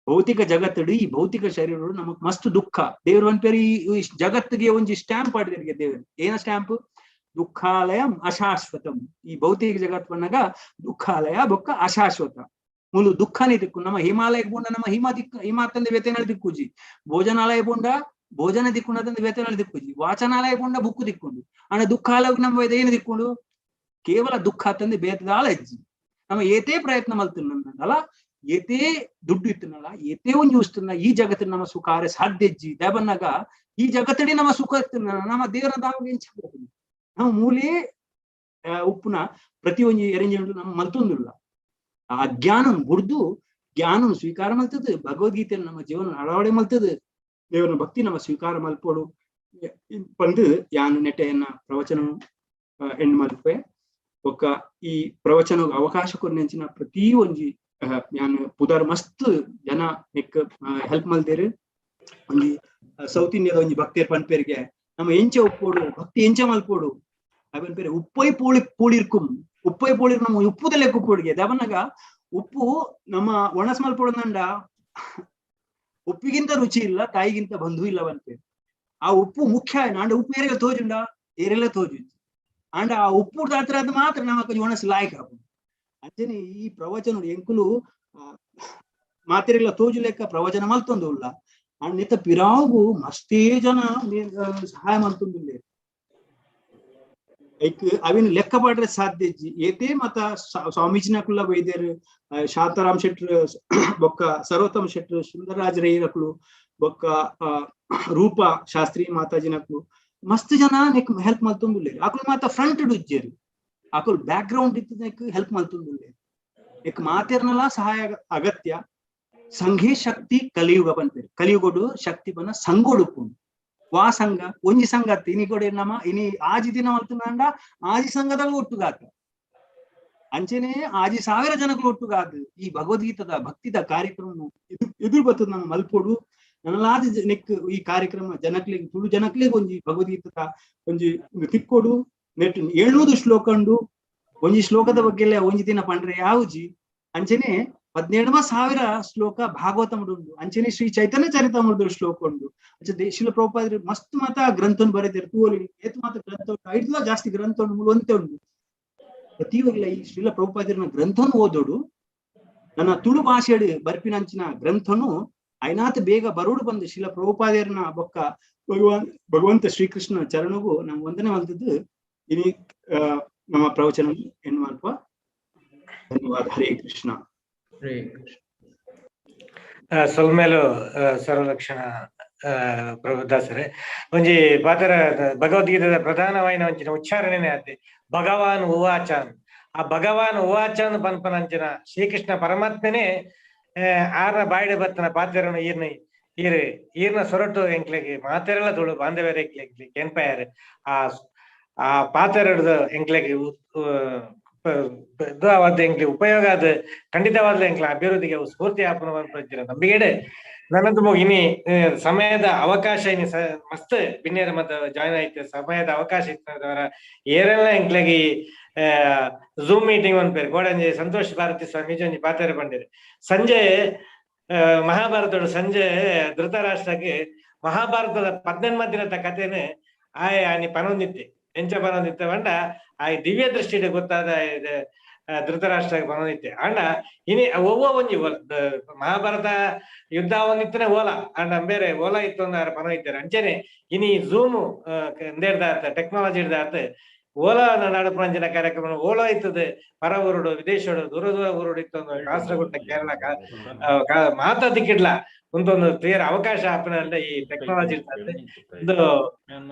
ಭೌತಿಕ ಜಗತ್ತಡು ಈ ಭೌತಿಕ ಶರೀರ ನಮಕ್ ಮಸ್ತ್ ದುಃಖ. ದೇವ್ರ ಪೇರು ಈ ಜಗತ್ತಿಗೆ ಒಂಜಿ ಸ್ಟ್ಯಾಂಪ್ ಆಡಿದರಿಗೆ ದೇವರು ಏನ ಸ್ಟ್ಯಾಂಪ್ ದುಃಖಾಲಯ ಅಶಾಶ್ವತಂ. ಈ ಭೌತಿಕ ಜಗತ್ ಬಣ್ಣಗ ದುಃಖಾಲಯ ಬೊಕ್ಕ ಅಶಾಶ್ವತ ಮೂಲು ದುಃಖನೇ ದಿಕ್ಕು. ನಮ್ಮ ಹಿಮಾಲಯ ಬೋಂಡ ನಮ್ಮ ಹಿಮ ದಿಕ್ಕು ಹಿಮ ತಂದೆ ವೇತನ ದಿಕ್ಕುಜಿ, ಭೋಜನಾಲಯ ಬೋಂಡ ಭೋಜನ ದಿಕ್ಕು ತಂದೆ ವೇತನ ದಿಕ್ಕುಜಿ, ವಾಚನಾಲಯ ಬೋಂಡ ಬುಕ್ಕು ದಿಕ್ಕೊಂಡು ಅಣ್ಣ ದುಃಖಾಲಯ ನಮ್ಮ ಏನು ದಿಕ್ಕೊಂಡು ಕೇವಲ ದುಃಖ ತಂದೆ ಬೇತದಾಳ ಅಜ್ಜಿ. ನಮ್ಮ ಏತೇ ಪ್ರಯತ್ನ ಮಲ್ತಿನ್ನಲ್ಲ ಏತೇ ದುಡ್ಡು ಇತ್ತನಲ್ಲ ಏತೇ ಒಂದು ಯೂಸ್ತನ್ನ ಈ ಜಗತ್ತಿನ ನಮ್ಮ ಸುಖ ಸಾಧ್ಯ ಅಜ್ಜಿ. ದೇವನ್ನಾಗ ಈ ಜಗತ್ತಡಿ ನಮ್ಮ ಸುಖ ಇತ್ತನ ನಮ್ಮ ದೇವರ ದಾವಾಗ ಏನ್ ನಮ್ಮ ಮೂಲೆ ಉಪ್ಪುನ ಪ್ರತಿಯೊಂದು ಅರೇಂಜ್ಮೆಂಟ್ ನಮ್ಮ ಮಲ್ತೊಂದಿಲ್ಲ. ಆ ಜ್ಞಾನ ಬುಡ್ದು ಜ್ಞಾನ ಸ್ವೀಕಾರ ಮಲ್ತದ ಭಗವದ್ಗೀತೆಯನ್ನು ನಮ್ಮ ಜೀವನ ಅಳವಡೆ ಮಲ್ತದ ದೇವರ ಭಕ್ತಿ ನಮ್ಮ ಸ್ವೀಕಾರ ಮಲ್ಪೋಡು ಬಂದು ಯಾನು ನೆಟೆಯನ್ನ ಪ್ರವಚನ ಹೆಣ್ಣು ಮಲ್ಪೆ. ಒಕ್ಕ ಈ ಪ್ರವಚನ ಅವಕಾಶ ಕೊರ್ನೆಂಚಿನ ಪ್ರತಿ ಒಂಜಿ ಯಾನು ಪುದರ್ ಮಸ್ತ್ ಜನ ನೆಕ್ ಹೆಲ್ಪ್ ಮಲ್ದೇರು. ಒಂಜಿ ಸೌತ್ ಇಂಡಿಯಾದ ಒಂಜಿ ಭಕ್ತಿಯರ್ ಪನ್ಪೇರಿಗೆ ನಮ್ಮ ಎಂಚ ಉಪ್ಪೋಡು ಭಕ್ತಿ ಎಂಚ ಮಲ್ಪೋಡು ಅವನ್ ಪೇರೆ ಉಪ್ಪೈ ಪೋಳಿ ಪೋಳಿರ್ಕುಂ ಉಪ್ಪೈ ಪೋಳಿರ್ ನಮ್ಮ ಉಪ್ಪುದಲ್ಲೇ ಉಪ್ಪುಡಿಗೆ ದವನಾಗ ಉಪ್ಪು ನಮ್ಮ ಒಣಸ್ ಮಲ್ಪೋಡಂಡ ಉಪ್ಪಿಗಿಂತ ರುಚಿ ಇಲ್ಲ ತಾಯಿಗಿಂತ ಬಂಧು ಇಲ್ಲ ಪೇರು. ಆ ಉಪ್ಪು ಮುಖ್ಯ ನಾಂಡ ಉಪ್ಪು ಏರೆಲ್ಲ ತೋಜುಂಡ ಏರೆಲ್ಲ ತೋಜು ಅಂಡ ಆ ಉಪ್ಪು ದಾತ್ರ ಅದು ಮಾತ್ರ ನಮಕ್ ಒಣಸ್ ಲಾಯ್ಕ್ ಆಪುಂಡು. ಅಂಚನೆ ಈ ಪ್ರವಚನ ಎಂಕುಲು ಮಾತೆರೆಲ್ಲ ತೋಜು ಲೆಕ್ಕ ಪ್ರವಚನ ಮಲ್ತೊಂದು ಉಲ್ಲ ಅಂಡ್ ನಿತ ಪಿರಾವು ಮಸ್ತೇ ಜನ ಸಹಾಯ ಮಲ್ತೊಂದುಲ್ಲೆ ಐಕ್ ಅವಿನ ಲೆಕ್ಕ ಪಾಡ್ರೆ ಸಾಧ್ಯ ಇಜ್ಜಿ. ಏತೇ ಮತ ಸ್ವಾಮೀಜಿನಕುಲ್ಲ ವೈದ್ಯರು ಶಾಂತಾರಾಮ್ ಶೆಟ್ರು ಬೊಕ್ಕ ಸರ್ವೋತ್ತಮ ಶೆಟ್ರು ಸುಂದರರಾಜ ರೈನಕುಲು ಬೊಕ್ಕ ರೂಪ ಶಾಸ್ತ್ರಿ ಮಾತಾಜಿನಕುಲು ಮಸ್ತ್ ಜನ ನೆಕ್ ಹೆಲ್ಪ್ ಮಲ್ತೊಂದುಲ್ಲೆರ್. ಅಕುಲು ಮಾತ ಫ್ರಂಟ್ ಉಜ್ಜೆರ್ ಅಕುಲು ಬ್ಯಾಕ್ ಗ್ರೌಂಡ್ ಇತ್ತು ನೆಕ್ ಹೆಲ್ಪ್ ಮಲ್ತೊಂದುಲ್ಲೆರ್. ನೆಕ್ ಮಾತೆರ್ನಲ ಸಹಾಯ ಅಗತ್ಯ. ಸಂಘೇ ಶಕ್ತಿ ಕಲಿಯುಗ ಪನ್ಪೆರ್. ಕಲಿಯುಗಡು ಶಕ್ತಿ ಬನ್ನ ಸಂಗೊಡುಪುಂಡು. ವಾ ಸಂಘ ಒಂಜಿ ಸಂಘ ಇನಿ ಕೊಡೆ ನಮ ಇನಿ ಆಜಿ ದಿನ ಮಲ್ತುಂಡ ಆಜಿ ಸಂಘದಾಗ ಒಟ್ಟುಗಾತ ಅಂಚೆನೆ ಆಜಿ ಸಾವಿರ ಜನಗಳು ಒಟ್ಟುಗಾದ ಈ ಭಗವದ್ಗೀತದ ಭಕ್ತಿದ ಕಾರ್ಯಕ್ರಮ ಎದುರು ಬರ್ತದ ನಮ್ಮ ಮಲ್ಪೋಡು. ನನ್ನಲಾದ ನೆಕ್ ಈ ಕಾರ್ಯಕ್ರಮ ಜನಕ್ಲಿಗೆ ತುಳು ಜನಕ್ಲಿಗೆ ಒಂಜಿ ಭಗವದ್ಗೀತದ ಒಂಜಿ ತಿಕ್ಕೋಡು ನೆಟ್ 700 ಶ್ಲೋಕ ಉಂಡು. ಒಂಜಿ ಶ್ಲೋಕದ ಬಗ್ಗೆ ಒಂಜಿ ದಿನ ಪಂಡ್ರೆ ಯಾವುಜಿ. ಅಂಚೆನೆ 17,000 ಶ್ಲೋಕ ಭಾಗವತ ಉಂಡು. ಅಂಚೆನೆ ಶ್ರೀ ಚೈತನ್ಯ ಚರಿತಾಮೃತ ಶ್ಲೋಕ ಉಂಡು. ಅಂಚೆ ಶಿಲ ಪ್ರಭುಪಾದರು ಮಸ್ತ್ ಮಾತ ಗ್ರಂಥನ್ ಬರೆದಿರು ತೂವಲಿ ಏತ್ ಮಾತ ಗ್ರಂಥ ಉಂಟು ಐದ್ಲ ಜಾಸ್ತಿ ಗ್ರಂಥ ಉಂಡು ಮೂಲು ಉಂಟು. ಪ್ರತಿಯೊಂದಿಲ್ಲ ಈ ಶ್ರೀಲ ಪ್ರಭುಪಾದರನ ಗ್ರಂಥನು ಓದೋಡು ನನ್ನ ತುಳು ಭಾಷೆಡು ಬರ್ಪಿನಂಚಿನ ಗ್ರಂಥನು ಐನಾತ್ ಬೇಗ ಬರೋಡು ಬಂದು ಶ್ರೀಲ ಪ್ರಭುಪಾದರನ ಬೊಕ್ಕ ಭಗವಂತ ಶ್ರೀಕೃಷ್ಣ ಚರಣಗೂ ನಾವು ವಂದನೆ ಮಲ್ತದ್ದು ಇನಿ ನಮ್ಮ ಪ್ರವಚನ ಎನ್ನುವ. ಧನ್ಯವಾದ. ಹರೇ ಕೃಷ್ಣ. ಸೊಲ್ಮೇಲು ಸರ್ವಲಕ್ಷಣ ಪ್ರಭುದಾಸರೇ ಒಂಜಿ ಪಾತ್ರ ಭಗವದ್ಗೀತೆದ ಪ್ರಧಾನವಾಯಿನ ಒಂಚಿನ ಉಚ್ಚಾರಣೆನೇ ಆತೆ ಭಗವಾನ್ ಉವಾಚನ್. ಆ ಭಗವಾನ್ ಉವಾಚನ್ ಪನ್ಪನಂಚಿನ ಶ್ರೀಕೃಷ್ಣ ಪರಮಾತ್ಮನೇ ಆರ್ನ ಬಾಯಿಡೆ ಬತ್ತನ ಪಾತ್ರನ ಈರ್ನ ಈರ್ ಈರ್ನ ಸೊರಟು ಎಂಕ್ಲೆಗೆ ಮಾತೆರೆಲ್ಲ ತುಳು ಬಾಂಧವ್ಯರ ಎಂಕ್ಲೆಗೆ ಕೆನ್ಪಾಯರ್ ಆ ಆ ಪಾತ್ರ ಎಂಕ್ಲೆಗೆ ಎಂಕ್ಲೆ ಉಪಯೋಗ ಅದು ಖಂಡಿತವಾದ ಎಂಕ್ಲ ಅಭಿವೃದ್ಧಿಗೆ ಸ್ಫೂರ್ತಿ ಆಪನ ನಂಬಿಕೆಡೆ ನನ್ನದು ಇನಿ ಸಮಯದ ಅವಕಾಶ ಇನಿ ಮಸ್ತ್ ಬಿನ್ನೇರ ಮತ್ತ ಜಾಯಿನ್ ಆಯ್ತು ಸಮಯದ ಅವಕಾಶ ಇತ್ತವರ ಏರೆಲ್ಲ ಎಂಕ್ಲೆಗೆ ಝೂಮ್ ಮೀಟಿಂಗ್ ಒಂದ್ ಪೇರು ಗೋಡಂಜಿ ಸಂತೋಷ್ ಭಾರತಿ ಸ್ವಾಮೀಜಿ ಒಂಜಿ ಪಾತ್ರ ಬಂದಿರಿ. ಸಂಜೆ ಮಹಾಭಾರತದ ಸಂಜೆ ಧೃತರಾಷ್ಟ್ರಕ್ಕೆ ಮಹಾಭಾರತದ 18 ದಿನದ ಕಥೆನೆ ಆಯ್ ಆನಿ ಪನೊಂದಿತ್ತೆ ಎಂಚ ಪನೊಂದಿತ್ತೆ ಬಂಡ ಆ ದಿವ್ಯ ದೃಷ್ಟಿಡೆ ಗೊತ್ತಾದ ಧೃತರಾಷ್ಟ್ರ ಪನೊಂದಿತ್ತೆ ಅಂಡ ಇನಿ ಒವ್ವ ಒಂಜಿ ಮಹಾಭಾರತ ಯುದ್ಧ ಒಂದಿತ್ತನೆ ಓಲಾ ಅಂಡ ಬೇರೆ ಓಲಾ ಇತ್ತು ಅಂದ್ರೆ ಪನೊಂದಿತ್ತಾರೆ. ಅಂಚೆನೆ ಇನಿ ಝೂಮ್ ಇಂದೇರ್ದಾತ ಟೆಕ್ನಾಲಜಿ ಹಿಡ್ದಾತ ಓಲಾ ನಡಪುನಂಚಿನ ಕಾರ್ಯಕ್ರಮ ಓಲಾ ಇತ್ತದೆ ಪರ ಊರುಡು ವಿದೇಶಡು ದೂರ ದೂರ ಊರುಡು ಇತ್ತೊಂದು ಕಾಸರಗೋಡ ಕೇರಳ ಮಾತಾ ದಿಕ್ಕಿಡ್ಲ ಉಂದೊಂದು ತೀರ ಅವಕಾಶ ಆಪಿನ ಈ ಟೆಕ್ನಾಲಜಿ ಇರ್ತದೆ. ಒಂದು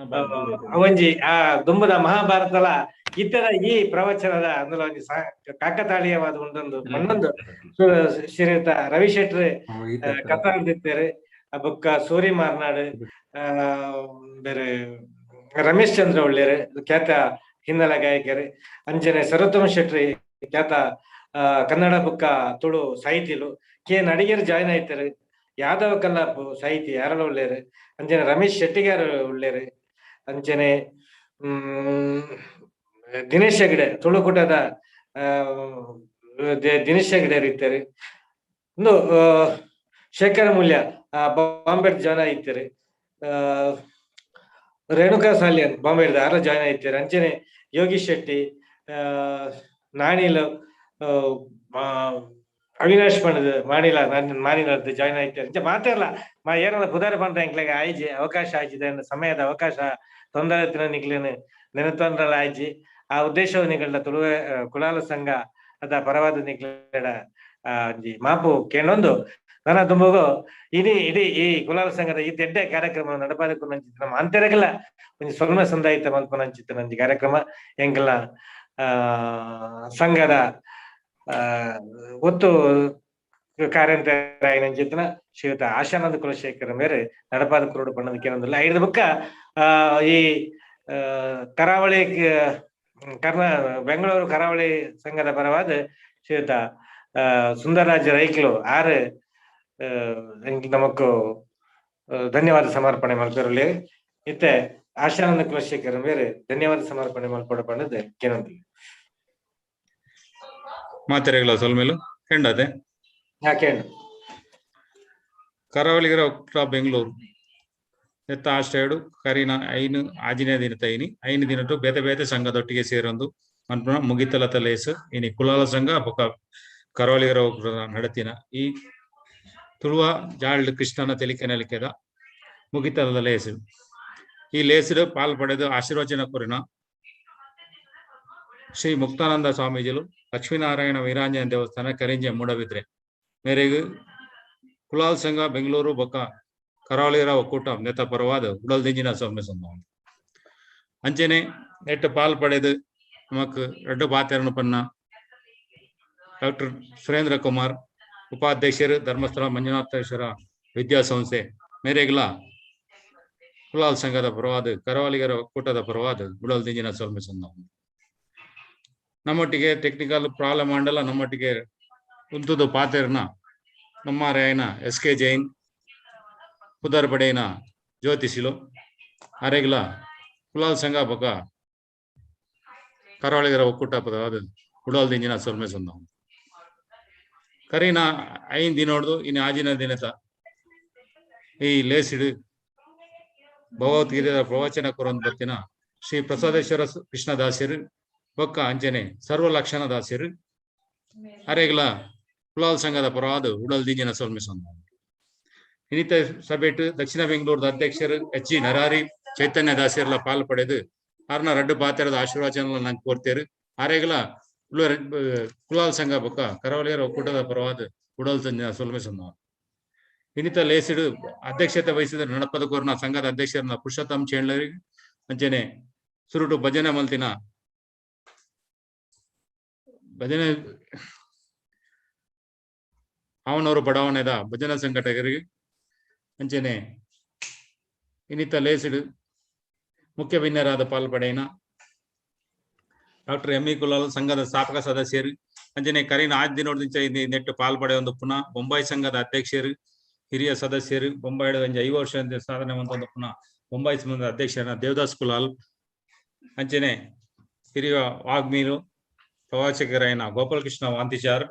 ಅವಂಜಿ ಆ ದುಂಬದ ಮಹಾಭಾರತಲ ಇತರ ಈ ಪ್ರವಚನದ ಅಂದ್ರೆ ಒಂಜಿ ಕಾಕತಾಳೀಯವಾದ ಒಂದೊಂದು ಮಣ್ಣೊಂದು ಶ್ರೀಯುತ ರವಿ ಶೆಟ್ರ್ ಕಥಾಂದಿತ್ತೇರು, ಬೊಕ್ಕ ಸೂರಿ ಮಾರ್ನಾಡು, ಬೇರೆ ರಮೇಶ್ ಚಂದ್ರ ಒಳ್ಳೇರು ಖ್ಯಾತ ಹಿನ್ನೆಲೆ ಗಾಯಕರು, ಅಂಜನೆ ಸರೋತ್ತಮ ಶೆಟ್ರಿ ಖ್ಯಾತ ಕನ್ನಡ ಬುಕ್ಕ ತುಳು ಸಾಹಿತಿಲು, ಕೆ ನಡಿಗರು ಜಾಯಿನ್ ಆಯ್ತಾರೆ, ಯಾದವ ಕಲ್ಲಾಪು ಸಾಹಿತಿ ಯಾರಲ್ಲ ಒಳ್ಳೇರು, ಅಂಜನೆ ರಮೇಶ್ ಶೆಟ್ಟಿಗಾರ್ ಒಳ್ಳೇರು, ಅಂಚನೆ ದಿನೇಶ್ ಹೆಗ್ಡೆ ತುಳುಕೂಟದ ದಿನೇಶ್ ಹೆಗ್ಡೆ ಇರ್ತಾರೆ, ಇನ್ನು ಶೇಖರ ಮೂಲ್ಯ ಬಾಂಬೆ ಜಾಯ್ನ್ ಆಯ್ತಾರೆ, ರೇಣುಕಾ ಸಾಲಿಯನ್ ಬಾಂಬೆ ಯಾರ ಜಾಯ್ನ್ ಆಯ್ತಾರೆ, ಅಂಚನೆ ಯೋಗೀಶ್ ಶೆಟ್ಟಿ, ನಾಣಿಲ್ ಅವಿನಾಶ್ ಪಂಡದ್ ಮಾಣಿಲ ಮಾನಿಲದ್ದು ಜಾಯ್ನ್ ಆಯ್ತಾರೆ. ಇಂಚ ಮಾತೆರ್ಲ ಮಾ ಏನಾರ ಪುದಾರ ಪಂಡ ಎಂಕ್ಲೆಗ್ ಆಯ್ಜಿ ಅವಕಾಶ ಆಯ್ಜಿದೆ ಸಮಯದ ಅವಕಾಶ ತೊಂದರೆ ತಿನ್ನ ನಿಕ್ಲೇನು ನೆನತೊಂದ್ರಲ್ಲ ಆಯ್ಜಿ. ಆ ಉದ್ದೇಶವು ನಿಗಳ್ನ ತುಳುವ ಕುಲಾಲ ಸಂಘ ಅದ ಪರವಾದ ನಿಕ್ಲೆಡ ಒಂಜಿ ಮಾಪು ಕೇಳೊಂದು ನನ್ನ ತುಂಬುಗು ಇಡೀ ಇಡೀ ಈ ಕುಲಾಲ ಸಂಘದ ಈ ತೆಡ್ಡೆ ಕಾರ್ಯಕ್ರಮ ನಡಪಾದಕ್ಕೂ ನಂಚಿತ್ತು ನಮ್ಮ ಅಂತರಗಲ ಒಂಜಿ ಸೊಲ್ಮೆ ಸಂದಾಯಿತ ಮಲ್ಪನಂಚಿತ್ತು ನಂಜಿ ಕಾರ್ಯಕ್ರಮ ಎಂಕಲ್ನ ಸಂಘದ ಒತ್ತು ಕಾರ್ಯಂತರಾಯಿನಂಚಿತ್ತಿನ ಶ್ರೀಯುತ ಆಶಾನಂದ ಕುಲಶೇಖರ ಮೇರೆ ನಡಪಾದ ಕುರುಡು ಬಣ್ಣದ ಕೇಳೊಂದಿಲ್ಲ. ಐದು ಬುಕ್ಕ ಈ ಕರಾವಳಿ ಬೆಂಗಳೂರು ಕರಾವಳಿ ಸಂಘದ ಪರವಾದ ಶ್ರೀಯುತ ಸುಂದರರಾಜ ರೈಕ್ಲು ಆರು ನಮಕ್ ಧನ್ಯವಾದ ಸಮರ್ಪಣೆ ಮಲ್ಪೆರಲಿ. ಇತ್ತೆ ಆಶಾನಂದ ಕುಲಶೇಖರ ಮೇರೆ ಧನ್ಯವಾದ ಸಮರ್ಪಣೆ ಮಲ್ಪಡ ಪಂಡದ ಕೇಳೊಂದಿಲ್ಲ. ಮಾತೆರೆಗಳ ಸೊಲ್ಮೇಲು ಹೆಂಡದೆ ಯಾಕೆ ಕರಾವಳಿಗರ ಒಕ್ಕೂಟ ಬೆಂಗಳೂರು ಎತ್ತ ಆಶ್ರಯಡು ಕರಿನ ಐನು ಆಜಿನೇ ದಿನತ ಐನಿ ಐನು ದಿನಟು ಬೇತೆ ಬೇತೆ ಸಂಘದೊಟ್ಟಿಗೆ ಸೇರೊಂದು ಮನ್ಪುನ ಮುಗಿತಲ ತಲೇಸು ಇನಿ ಕುಲಾಲ ಸಂಘ ಬೊಕ ಕರಾವಳಿಗರ ಒಕ್ಕೂಟ ನಡತಿನ ಈ ತುಳುವ ಜಾಲ್ಡ್ ಕೃಷ್ಣನ ತೆಲಿಕೆ ನಲಿಕೆದ ಮುಗಿತಲದ ಲೇಸು. ಈ ಲೇಸುಡು ಪಾಲ್ ಪಡೆದು ಆಶೀರ್ವಚನ ಕೊರಿನ ಶ್ರೀ ಮುಕ್ತಾನಂದ ಸ್ವಾಮೀಜಿಲು ಲಕ್ಷ್ಮೀನಾರಾಯಣ ವೀರಾಂಜನ ದೇವಸ್ಥಾನ ಕರಿಂಜೆ ಮೂಡಬಿದ್ರೆ ಮೇರೆಗೆ ಕುಲಾಲ್ ಸಂಘ ಬೆಂಗಳೂರು ಬೊಕ್ಕ ಕರಾವಳಿಯರ ಒಕ್ಕೂಟ ನೇತ ಪರವಾದ ಉಡಲ್ ದಿಂಜಿನ ಸ್ವಾಮಿ ಸಂಘ ಅಂಚನೆ ನೆಟ್ಟು ಪಾಲ್ ಪಡೆದು ನಮಕ್ ರಡ್ಡು ಪಾತೆರನು ಪನ್ನ ಡಾಕ್ಟರ್ ಸುರೇಂದ್ರ ಕುಮಾರ್ ಉಪಾಧ್ಯಕ್ಷರು ಧರ್ಮಸ್ಥಳ ಮಂಜುನಾಥೇಶ್ವರ ವಿದ್ಯಾಸಂಸ್ಥೆ ಮೇರೆಗ್ಲ ಕುಲಾಲ್ ಸಂಘದ ಪರವಾದ ಕರಾವಳಿಗರ ಒಕ್ಕೂಟದ ಪರವಾದ ಉಡಲ್ ದಿಂಜಿನ ಸ್ವಾಮಿ ಸಂಘ. ನಮ್ಮೊಟ್ಟಿಗೆ ಟೆಕ್ನಿಕಲ್ ಪ್ರಾಬ್ಲಮ್ ಅಂಡಲ ನಮ್ಮೊಟ್ಟಿಗೆ ಉಂತುದು ಪಾತೆರ್ನ ನಮ್ಮ ರಾಯನ ಎಸ್ ಕೆ ಜೈನ್ ಪುದರ್ ಪಡೆಯನ ಜ್ಯೋತಿಷಿಲು ಅರೆಗ್ಲ ಕುಲಾಲ್ ಸಂಘ ಬೊಕ ಕರಾವಳಿಗರ ಒಕ್ಕೂಟ ಪದವಾದ ಉಡಲ್ ದಿಂಜಿನ ಸೊಲ್ಮೆ ಸಂದ ಕರೀನ 5 ದಿನೋಡ್ದು ಇನ್ನು ಆಜಿನ ದಿನತ ಈ ಲೇಸಿಡು ಭಗವದ್ಗೀತೆಯ ಪ್ರವಚನ ಕೊರೊಂದು ಬತ್ತಿನ ಶ್ರೀ ಪ್ರಸಾದೇಶ್ವರ ಕೃಷ್ಣದಾಸರು ಬೊಕ್ಕ ಅಂಜನೆ ಸರ್ವ ಲಕ್ಷಣ ದಾಸರು ಅರೆಗ್ಲ ಕುಲಾಲ್ ಸಂಘದ ಪರವಾದ ಉಡಲ್ ದಿಂಜಿನ ಸೊಲ್ಮೆ ಸಂದ. ಇನ್ನಿತ ಸಭೆಟ್ ದಕ್ಷಿಣ ಬೆಂಗಳೂರದ ಅಧ್ಯಕ್ಷರು ಎಚ್ ಜಿ ನರಾರಿ ಚೈತನ್ಯ ದಾಸರ್ಲ ಪಾಲ್ ಪಡೆದು ಆರ್ನ ರಡ್ಡು ಪಾತ್ರದ ಆಶೀರ್ವಚನ ನಂಗೆ ಕೋರ್ತೇರು. ಆರೆಗ್ಲ ಕುಲಾಲ್ ಸಂಘ ಬೊಕ್ಕ ಕರಾವಳಿಯರ ಒಕ್ಕೂಟದ ಪರವಾದ ಉಡಲ್ ಸೊಲ್ಮೆ ಸಂದ. ಇನ್ನಿತ ಲೇಸಿಡು ಅಧ್ಯಕ್ಷತೆ ವಹಿಸಿದ ನಡಪದ ಕೋರ್ನ ಸಂಘದ ಅಧ್ಯಕ್ಷರನ್ನ ಪುರುಷೋತ್ತಮ್ ಚೇಂಡ್ಲರಿ ಅಂಚನೆ ಸುರುಟು ಭಜನೆ ಮಲ್ತಿನ ಭಜನೆ ಅವನವರು ಬಡಾವಣೆದ ಭಜನಾ ಸಂಘಟಕರಿಗೆ ಅಂಚನೆ ಇನ್ನಿತ ಲೇಸಿಡು ಮುಖ್ಯ ಭಿನ್ನರಾದ ಪಾಲ್ಪಡೆಯನ ಡಾಕ್ಟರ್ ಎಂ ಇ ಕುಲಾಲ್ ಸಂಘದ ಸ್ಥಾಪಕ ಸದಸ್ಯರು ಅಂಚನೆ ಕರೀನ ಆಜ್ ದಿನೋಡ್ದಿಂಚ ನೆಟ್ಟು ಪಾಲ್ಪಡೆ ಒಂದು ಪುನಃ ಬೊಂಬಾಯಿ ಸಂಘದ ಅಧ್ಯಕ್ಷರು ಹಿರಿಯ ಸದಸ್ಯರು ಬೊಂಬಾಯಿ ಒಂಜಿ 5 ವರ್ಷ ಸಾಧನೆ ಒಂದು ಪುನಃ ಬೊಂಬಾಯಿ ಸಂಘದ ಅಧ್ಯಕ್ಷರ ದೇವದಾಸ್ ಕುಲಾಲ್ ಅಂಚನೆ ಹಿರಿಯ ವಾಗ್ಮೀರು ಪ್ರವಾಚಕರಾಯನ ಗೋಪಾಲಕೃಷ್ಣ ವಾಂತಿಚಾರ್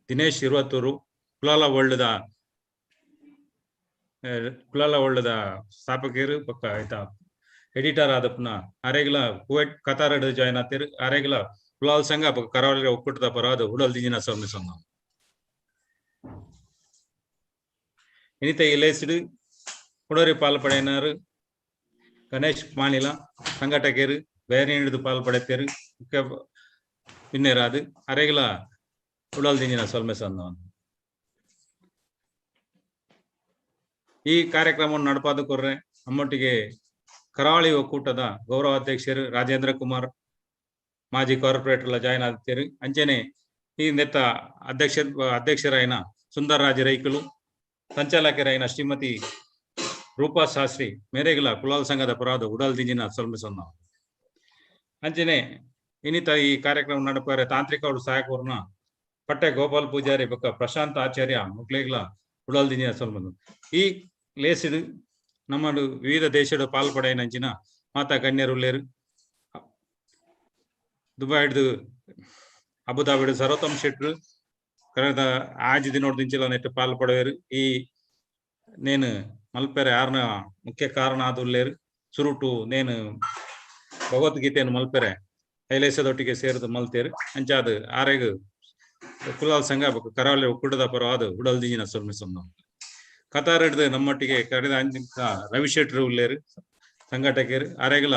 ದಿನೇಶ್ ಇರುವತ್ತೂರು ಕುಲಾಲ ಒಳ್ಳದ ಸ್ಥಾಪಕರು ಪಕ್ಕ ಆಯ್ತಾ ಎಡಿಟರ್ ಆದ ಪುನಃ ಅರೆಗ್ಲ ಕುವೈಟ್ ಕತಾರ್ ಜಾಯಿನ್ ಆಗ್ತೀರಿ ಅರೆಗ್ಲ ಕುಲಾಲ್ ಸಂಘ ಕರಾವಳಿ ಒಕ್ಕೂಟದ ಪರವಾದ ಉಡಲ್ ದಿಂಜಿನ ಸ್ವಾಮಿ ಸಂಘ. ಇನ್ನಿತ ಇಲೇಸಿಡು ಕುಡೋರಿ ಪಾಲ್ಪಡೆಯನರು ಗಣೇಶ್ ಮಾನಿಲ ಸಂಘಟಕರು ಬೇರೆ ಹಿಡಿದು ಪಾಲ್ಪಡೆತೇರು ಮುಖ್ಯ ಬಿನ್ನೆರಾದು ಅರೆಗ್ಲ ಉಡಲ್ ದಿಂಜಿನ ಸೊಲ್ಮೆ ಸಂದವನ್. ಈ ಕಾರ್ಯಕ್ರಮವನ್ನು ನಡಪಾದ ಕೊರ್ರೆ ನಮ್ಮೊಟ್ಟಿಗೆ ಕರಾವಳಿ ಒಕ್ಕೂಟದ ಗೌರವಾಧ್ಯಕ್ಷರು ರಾಜೇಂದ್ರ ಕುಮಾರ್ ಮಾಜಿ ಕಾರ್ಪೊರೇಟರ್ಲ ಜಾಯಿನ್ ಆದಿತ್ಯರು ಅಂಚನೆ ಈ ನೆತ್ತ ಅಧ್ಯಕ್ಷರಾಯಿನ ಸುಂದರರಾಜ ರೈಕುಲು ಸಂಚಾಲಕರಾಯಿನ ಶ್ರೀಮತಿ ರೂಪಾ ಶಾಸ್ತ್ರಿ ಮೇರೆಗಳ ಕುಲಾಲ್ ಸಂಘದ ಪರಾದ ಉಡಲ್ ದಿಂಜಿನ ಸೊಲ್ಮೆ ಸೊನ್ನ. ಅಂಚನೆ ಇನ್ನಿತ ಈ ಕಾರ್ಯಕ್ರಮ ನಡಪಾರೆ ತಾಂತ್ರಿಕ ಅವರು ಸಹಾಯಕರನ್ನ ಪಟ್ಟೆ ಗೋಪಾಲ್ ಪೂಜಾರಿ ಬೊಕ್ಕ ಪ್ರಶಾಂತ್ ಆಚಾರ್ಯ ಮುಕ್ಲೇಗ್ಲ ಉಡಲ್ ದಿಂಜಿನ ಸೊಲ್ಮೆ. ಈ ಲೇಸಿದು ನಮ್ಮ ವಿವಿಧ ದೇಶದ ಪಾಲ್ಪಡೆಯಿನಂಚಿನ ಮಾತಾ ಗಣ್ಯರು ಉಲ್ಲೇರು. ದುಬೈಡ್ದು ಅಬುದಾಬಿಡು ಸರ್ವೋತ್ತಮ್ ಶೆಟ್ರು ಕಳೆದ ಆಜಿ ದಿನೋಡ್ ದಿಂಚಿಲ ನೆಟ್ಟು ಪಾಲ್ಪಡೆಯರು. ಈ ನೇನು ಮಲ್ಪೆರೆ ಯಾರನ ಮುಖ್ಯ ಕಾರಣ ಆದ ಉಲ್ಲೇರು. ಸುರುಟು ನೇನು ಭಗವದ್ಗೀತೆಯನ್ನು ಮಲ್ಪೆರೆ ಕೈಲೇಸದೊಟ್ಟಿಗೆ ಸೇರಿದು ಮಲ್ತೇರು. ಅಂಚಾದ ಆರೆಗ್ ಕುಲಾಲ್ ಸಂಘ ಬೊಕ್ಕ ಕರಾವಳಿ ಒಕ್ಕೂಟದ ಪರವಾದ ಉಡಲ್ ದಿಂಜಿನ ಸೊಲ್ಮೆ ಸೊನ್ನ. ಕತಾರ್ ಹಿಡ್ದು ನಮ್ಮೊಟ್ಟಿಗೆ ಕರೆದ ಅಂಚಿನ ರವಿ ಶೆಟ್ರು ಉಲ್ಲೇರು ಸಂಘಟಕರು ಆರೆಗ್ಲ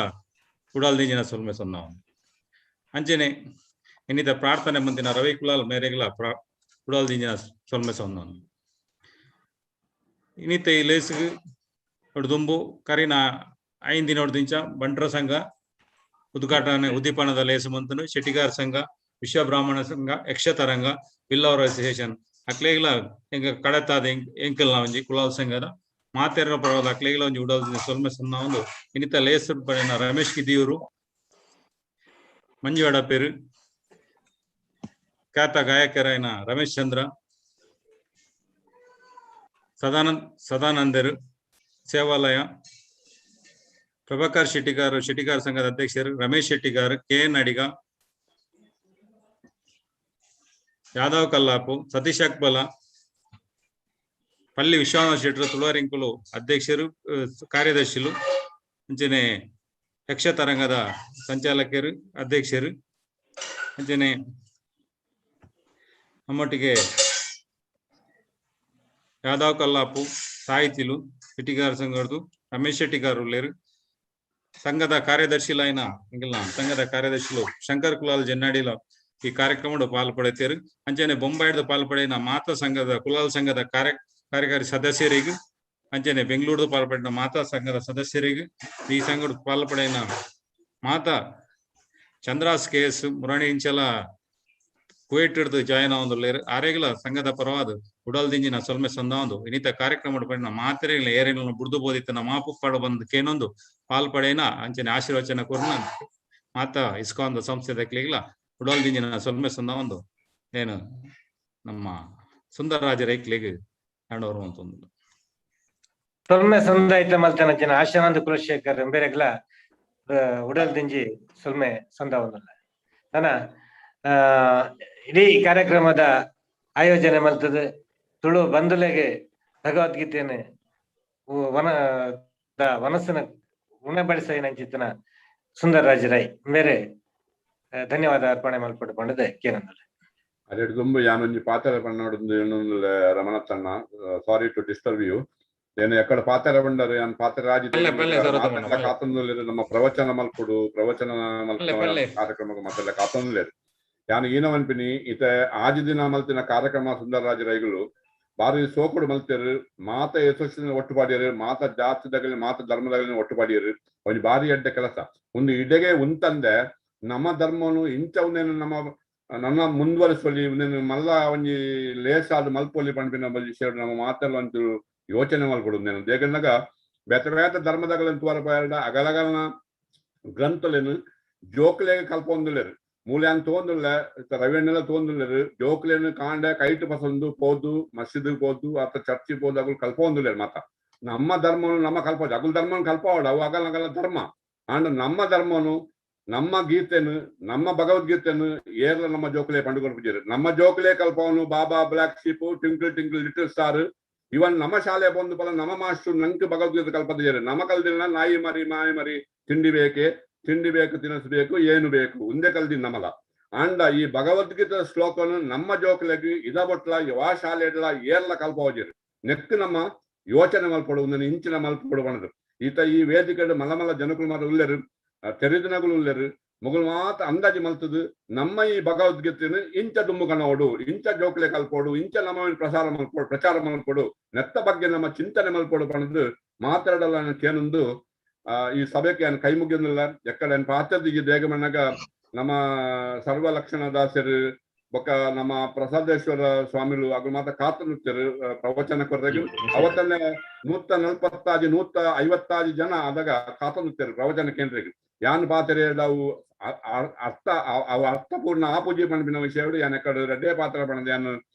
ಉಡಲ್ ದಿಂಜಿನ ಸೊಲ್ಮೆ ಸೊನ್ನ. ಅಂಚನೆ ಇನ್ನಿತ ಪ್ರಾರ್ಥನೆ ಮುಂದಿನ ರವಿ ಕುಲಾಲ್ ಮೇರೆಗ್ಲ ಉಡಲ್ ದಿಂಜಿನ ಸೊಲ್ಮೆ ಸೊನ್ನ. ಇನ್ನಿತ ಈ ಲೇಸ್ಗ್ ದುಂಬು ಕರಿನ 5 ದಿನೋಡ್ ಬಂಟ್ರ ಸಂಘ ಉದ್ಘಾಟನೆ ಉದ್ದೀಪನದ ಲೇಸು ಮಂತನು ಶೆಟ್ಟಿಗಾರ್ ಸಂಘ ವಿಶ್ವ ಬ್ರಾಹ್ಮಣ ಸಂಘ ಯಕ್ಷತರಂಗ ಬಿಲ್ಲವರ ಅಸೋಸಿಯೇಷನ್ ಅಕ್ಲೇಗ್ಲ ಎಂಗ ಕಡತಾದ ಎಂಕಲ್ನ ಒಂಜಿ ಕುಲಾಲ್ ಸಂಘದ ಮಾತೆರ ಪರವಾದ ಅಕ್ಲೇಗ್ಲ ಒಂಜಿ ಉಡಲ್ ಸೊಲ್ಮೆ ಸೊನ್ನ ಒಂದು. ಇನ್ನಿತ ಲೇಸು ಪಡೆನ ರಮೇಶ್ ಕಿದಿಯೂರು ಮಂಜುವಾಡ ಪೇರು ಖ್ಯಾತ ಗಾಯಕರಾಯನ ರಮೇಶ್ ಚಂದ್ರ ಸದಾನಂದರು ಸೇವಾಲಯ ಪ್ರಭಾಕರ್ ಶೆಟ್ಟಿಗಾರ್ ಶೆಟ್ಟಿಗಾರ್ ಸಂಘದ ಅಧ್ಯಕ್ಷರು ರಮೇಶ್ ಶೆಟ್ಟಿಗಾರ್ ಕೆ ಎನ್ ಅಡಿಗ ಯಾದವ್ ಕಲ್ಲಾಪು ಸತೀಶ್ ಅಕ್ಬಲ ಪಲ್ಲಿ ವಿಶ್ವನಾಥ ಶೆಟ್ಟರು ತುಳುವರಿಂಕುಲು ಅಧ್ಯಕ್ಷರು ಕಾರ್ಯದರ್ಶಿಲು ಅಂಚನೆ ಯಕ್ಷತರಂಗದ ಸಂಚಾಲಕರು ಅಧ್ಯಕ್ಷರು ಅಂಚನೆ ನಮ್ಮೊಟ್ಟಿಗೆ ಯಾದವ್ ಕಲ್ಲಾಪು ಸಾಹಿತಿಲು ಶೆಟ್ಟಿಗಾರ್ ಸಂಘದ್ದು ರಮೇಶ್ ಶೆಟ್ಟಿಗಾರ್ ಉಲ್ಲೇರು. ಸಂಘದ ಕಾರ್ಯದರ್ಶಿಲಾಯಿನ ಸಂಘದ ಕಾರ್ಯದರ್ಶಿಲು ಶಂಕರ್ ಕುಲಾಲ್ ಜನ್ನಾಡಿಲ ಈ ಕಾರ್ಯಕ್ರಮದ ಪಾಲ್ಪಡೆತೇರು. ಅಂಚನೆ ಬೊಂಬಾಯಿದ ಪಾಲ್ಪಡೆಯಿನ ಮಾತಾ ಸಂಘದ ಕುಲಾಲ್ ಸಂಘದ ಕಾರ್ಯಕಾರಿ ಸದಸ್ಯರಿಗೆ ಅಂಚನೆ ಬೆಂಗಳೂರು ಪಾಲ್ಪಡೆಯ ಮಾತಾ ಸಂಘದ ಸದಸ್ಯರಿಗೆ ಈ ಸಂಘದ ಪಾಲ್ಪಡೆಯಿನ ಮಾತಾ ಚಂದ್ರಾಸ್ ಕೆ ಎಸ್ ಮುರಾಣಿ ಇಂಚಲ ಕುವೈಟ್ ಹಿಡಿದು ಜಾಯಿನ್ ಆವೊಂದುಲ್ಲೆರ್. ಆರೆಗ್ಲ ಸಂಘದ ಪರವಾದ ಉಡಲ್ ದಿಂಜಿನ ಸೊಲ್ಮೆ ಸಂದಾವೊಂದು ಇನ್ನಿತ ಕಾರ್ಯಕ್ರಮ ಪಡಿನ ಮಾತೆರೆಗ್ಲ ಏರೆಗ್ಲ ಬುಡ್ದು ಬೋದಿತ್ತನ ಮಾಪುಪ್ಪಾಡು ಬಂದು ಕೇನೊಂದು ಪಾಲ್ಪಡೆಯಿನ ಅಂಚನೆ ಆಶೀರ್ವಚನ ಕೊರ್ನ ಮಾತಾ ಇಸ್ಕಾನ್ ಸಂಸ್ಥೆದಕ್ಲೆಗ್ಲ ಉಡಲ್ ದಿಂಜಿನ ಸೊಲ್ಮೆ ಸಂದಾವೊಂದು ಏನು ನಮ್ಮ ಸುಂದರರಾಜ ರೈಕ್ಲೆಗ್ ಹ್ಯಾಂಡ್ ಓವರ್ ಮಂತೊಂದುಲ್ಲ. ಸೊಲ್ಮೆ ಸಂದಾಯ್ತ ಮಲ್ತನ ಜನ ಆಶಾನಂದ ಕುಲಶೇಖರ್ ಬೇರೆಗ್ಲ ಉಡಲ್ ದಿಂಜಿ ಸೊಲ್ಮೆ ಸಂದಾವೊಂದುಲ್ಲ. ನನ ಇಡೀ ಕಾರ್ಯಕ್ರಮದ ಆಯೋಜನೆ ಮಲ್ತದೆ ತುಳು ಬಂಧುಲೆಗೆ ಭಗವದ್ಗೀತೆಯನ್ನು ವನಸ್ಸಿನ ಉಣಬಡಿಸಿನ ಸುಂದರರಾಜ ರೈ ಬೇರೆ ಧನ್ಯವಾದ ಅರ್ಪಣೆ ಮಲ್ಪಟ್ಟುಕೊಂಡಿದೆ ಕೇನಂದಲ್ಲ. ಅದೇ ದುಂಬು ಯಾನೊಂಜಿ ಪಾತ್ರ ಪನ್ನೊಡೊಂದು ರಮಣತ್ತಣ್ಣ, ಸಾರಿ ಟು ಡಿಸ್ಟರ್ಬ್ you. ಏನು ಎಕ್ಕಡ ಪಾತ್ರ ಬಂಡರು ಯಾನ್ ಪಾತ್ರ ರಾಜಿ ಕಾತೊಂದುಲ್ಲೆರ್, ನಮ್ಮ ಪ್ರವಚನ ಮಲ್ಪೊಡು ಪ್ರವಚನ ಮಲ್ಪುನ ಕಾರ್ಯಕ್ರಮಕ್ಕೆ ಮಾತೆಲ್ಲ ಕಾತೊಂದುಲ್ಲೆರ್. ಯಾನು ಈನವನ್ಪಿನಿ ಇತ ಆಜಿ ದಿನ ಮಲ್ತಿನ ಕಾರ್ಯಕ್ರಮ ಸುಂದರರಾಜ ರೈಗಳು ಬಾರಿ ಸೋಕುಡು ಮಲ್ತೆರು, ಮಾತ ಯಶಸ್ಸಿನ ಒಟ್ಟು ಪಾಡಿಯರು, ಮಾತ ಜಾತಿದಾಗಲಿ ಮಾತ ಧರ್ಮದಾಗಲಿ ಒಟ್ಟು ಪಾಡಿಯರು. ಒಂಜಿ ಬಾರಿ ಎಡ್ಡ ಕೆಲಸ ಒಂದು ಇಡೆಗೆ ಉಂತಂದೆ ನಮ್ಮ ಧರ್ಮನು ಇಂಚ ಒಂದೇನು ನಮ್ಮ ನನ್ನ ಮುಂದುವರಿಸಲಿ ಒಂದೇನು ಮಲ್ಲ ಒಂಜಿ ಲೇಸಾದ ಮಲ್ಪೊಲಿ ಪನ್ಪಿನ ಬಲ್ಲಿ ಸೇರು ನಮ್ಮ ಮಾತೆಲ್ಲ ಒಂಚೂರು ಯೋಚನೆ ಮಲ್ಪೊಡು. ಒಂದೇನು ದೇಗಲ್ನಾಗ ಬೇತೆ ಬೇತೆ ಧರ್ಮದಾಗಲನ್ ತೂವರ ಪೋಯೆರ್ಡ ಅಗಲಗಲನ ಗ್ರಂಥಲೇನು ಜೋಕ್ಲೆಗ್ ಕಲ್ಪೊಂದುಲ್ಲೆರ್. ಮೂಲ್ಯಾನ್ ತೋಂದುಲ್ಲೆ ರವಿಯಣ್ಣಲ ತೋಂದುಲ್ಲೆರ್. ಜೋಕ್ಲೆನ್ ಕಾಂಡೆ ಕೈಟ್ ಪಸೊಂದು ಪೋದು ಮಸೀದ್ ಪೋದು ಅತ್ತ ಚರ್ಚಿ ಪೋದು ಅಗುಲು ಕಲ್ಪೊಂದುಲ್ಲೆರ್. ಮಾತ ನಮ್ಮ ಧರ್ಮನು ನಮ್ಮ ಕಲ್ಪೋದು ಅಗುಲ್ ಧರ್ಮನು ಕಲ್ಪವಡ ಅವು ಅಗಲಗಲ ಧರ್ಮ. ಆಂಡ ನಮ್ಮ ಧರ್ಮನು ನಮ್ಮ ಗೀತೆನು ನಮ್ಮ ಭಗವದ್ಗೀತೆನು ಏರ್ಲ ನಮ್ಮ ಜೋಕುಲೆ ಪಂಡು ಕೊರ್ಪುಜೆರ್. ನಮ್ಮ ಜೋಕುಲೆ ಕಲ್ಪವನು baa baa black sheep twinkle twinkle little star ಇವನ್ ನಮ್ಮ ಶಾಲೆ ಬಂದು ಪಲ ನಮ್ಮ ಮಾಸ್ಟರ್ ನಂಗೆ ಭಗವದ್ಗೀತೆ ಕಲ್ಪದಿದ್ದಾರೆ. ನಮ್ಮ ಕಲ್ದಿಲ್ಲ ನಾಯಿ ಮರಿ ಮಾಯಿ ಮರಿ ತಿಂಡಿ ಬೇಕೆ ತಿಂಡಿ ಬೇಕು ತಿನ್ನಿಸ್ಬೇಕು ಏನು ಬೇಕು ಒಂದೇ ಕಲ್ದಿ ನಮಲ. ಆಂಡ ಈ ಭಗವದ್ಗೀತೆ ಶ್ಲೋಕನು ನಮ್ಮ ಜೋಕುಲೆಗ್ ಇದ ಬೊಟ್ಲ ಯಾವ ಶಾಲೆ ಇಡ್ಲ ಏರ್ಲ ಕಲ್ಪವಜೆರ್. ನೆಕ್ ನಮ್ಮ ಯೋಚನೆ ಮಲ್ಪೊಡು ಒಂದನ್ನು ಇಂಚಿನ ಮಲ್ಪೊಡು ಪಣದು. ಈತ ಈ ವೇದಿಕೆ ಮಲ್ಲ ಮಲ್ಲ ಜನಕುಲು ಮಾತ್ರ ಉಲ್ಲೆರು, ತೆರೆದಿನಗುಲು ಉಲ್ಲೆರು. ಮೊಗಲು ಮಾತ್ರ ಅಂದಾಜು ಮಲ್ತದು ನಮ್ಮ ಈ ಭಗವದ್ಗೀತೆಯನ್ನು ಇಂಚ ದುಂಬು ಕನೋಡು, ಇಂಚ ಜೋಕ್ಲೆ ಕಲ್ಪೋಡು, ಇಂಚ ನಮ್ಮ ಪ್ರಸಾರ ಮಲ್ಪೋಡು, ಪ್ರಚಾರ ಮಲ್ಪೋಡು, ನೆತ್ತ ಬಗ್ಗೆ ನಮ್ಮ ಚಿಂತನೆ ಮಲ್ಪೋಡು ಪಣದು ಮಾತಾಡಲ್ಲ ಕೇನೊಂದು ಈ ಸಭೆಗೆ ಕೈ ಮುಗಿಯೊಂದಿಲ್ಲ. ಎಕ್ಕಡೆ ಪಾತ್ರದ ದೇಗಮಣ್ಣಗ ನಮ್ಮ ಸರ್ವ ಲಕ್ಷಣ ದಾಸರು ಬೊಕ್ಕ ನಮ್ಮ ಪ್ರಸಾದೇಶ್ವರ ಸ್ವಾಮಿಲು ಅಗು ಮಾತ ಕಾತು ನಿಂತರು ಪ್ರವಚನ ಕೊರ್ರೆಗ್. ಅವತ್ತನ್ನೇ 140 150 ಜನ ಆದಾಗ ಕಾತು ನಿಂತರು ಪ್ರವಚನ ಕೇಂದ್ರಕ್ಕೆ. ಯಾನ್ ಪಾತ್ರೆ ಅವು ಅರ್ಥ ಅವು ಅರ್ಥಪೂರ್ಣ ಆಪೂಜೆ ಪನ್ಪಿನ ವಿಷಯ ಯಾನ್ ಎಕ್ಕಡೆ ರಡ್ಡೇ ಪಾತ್ರ ಪಣದ ಯಾನ್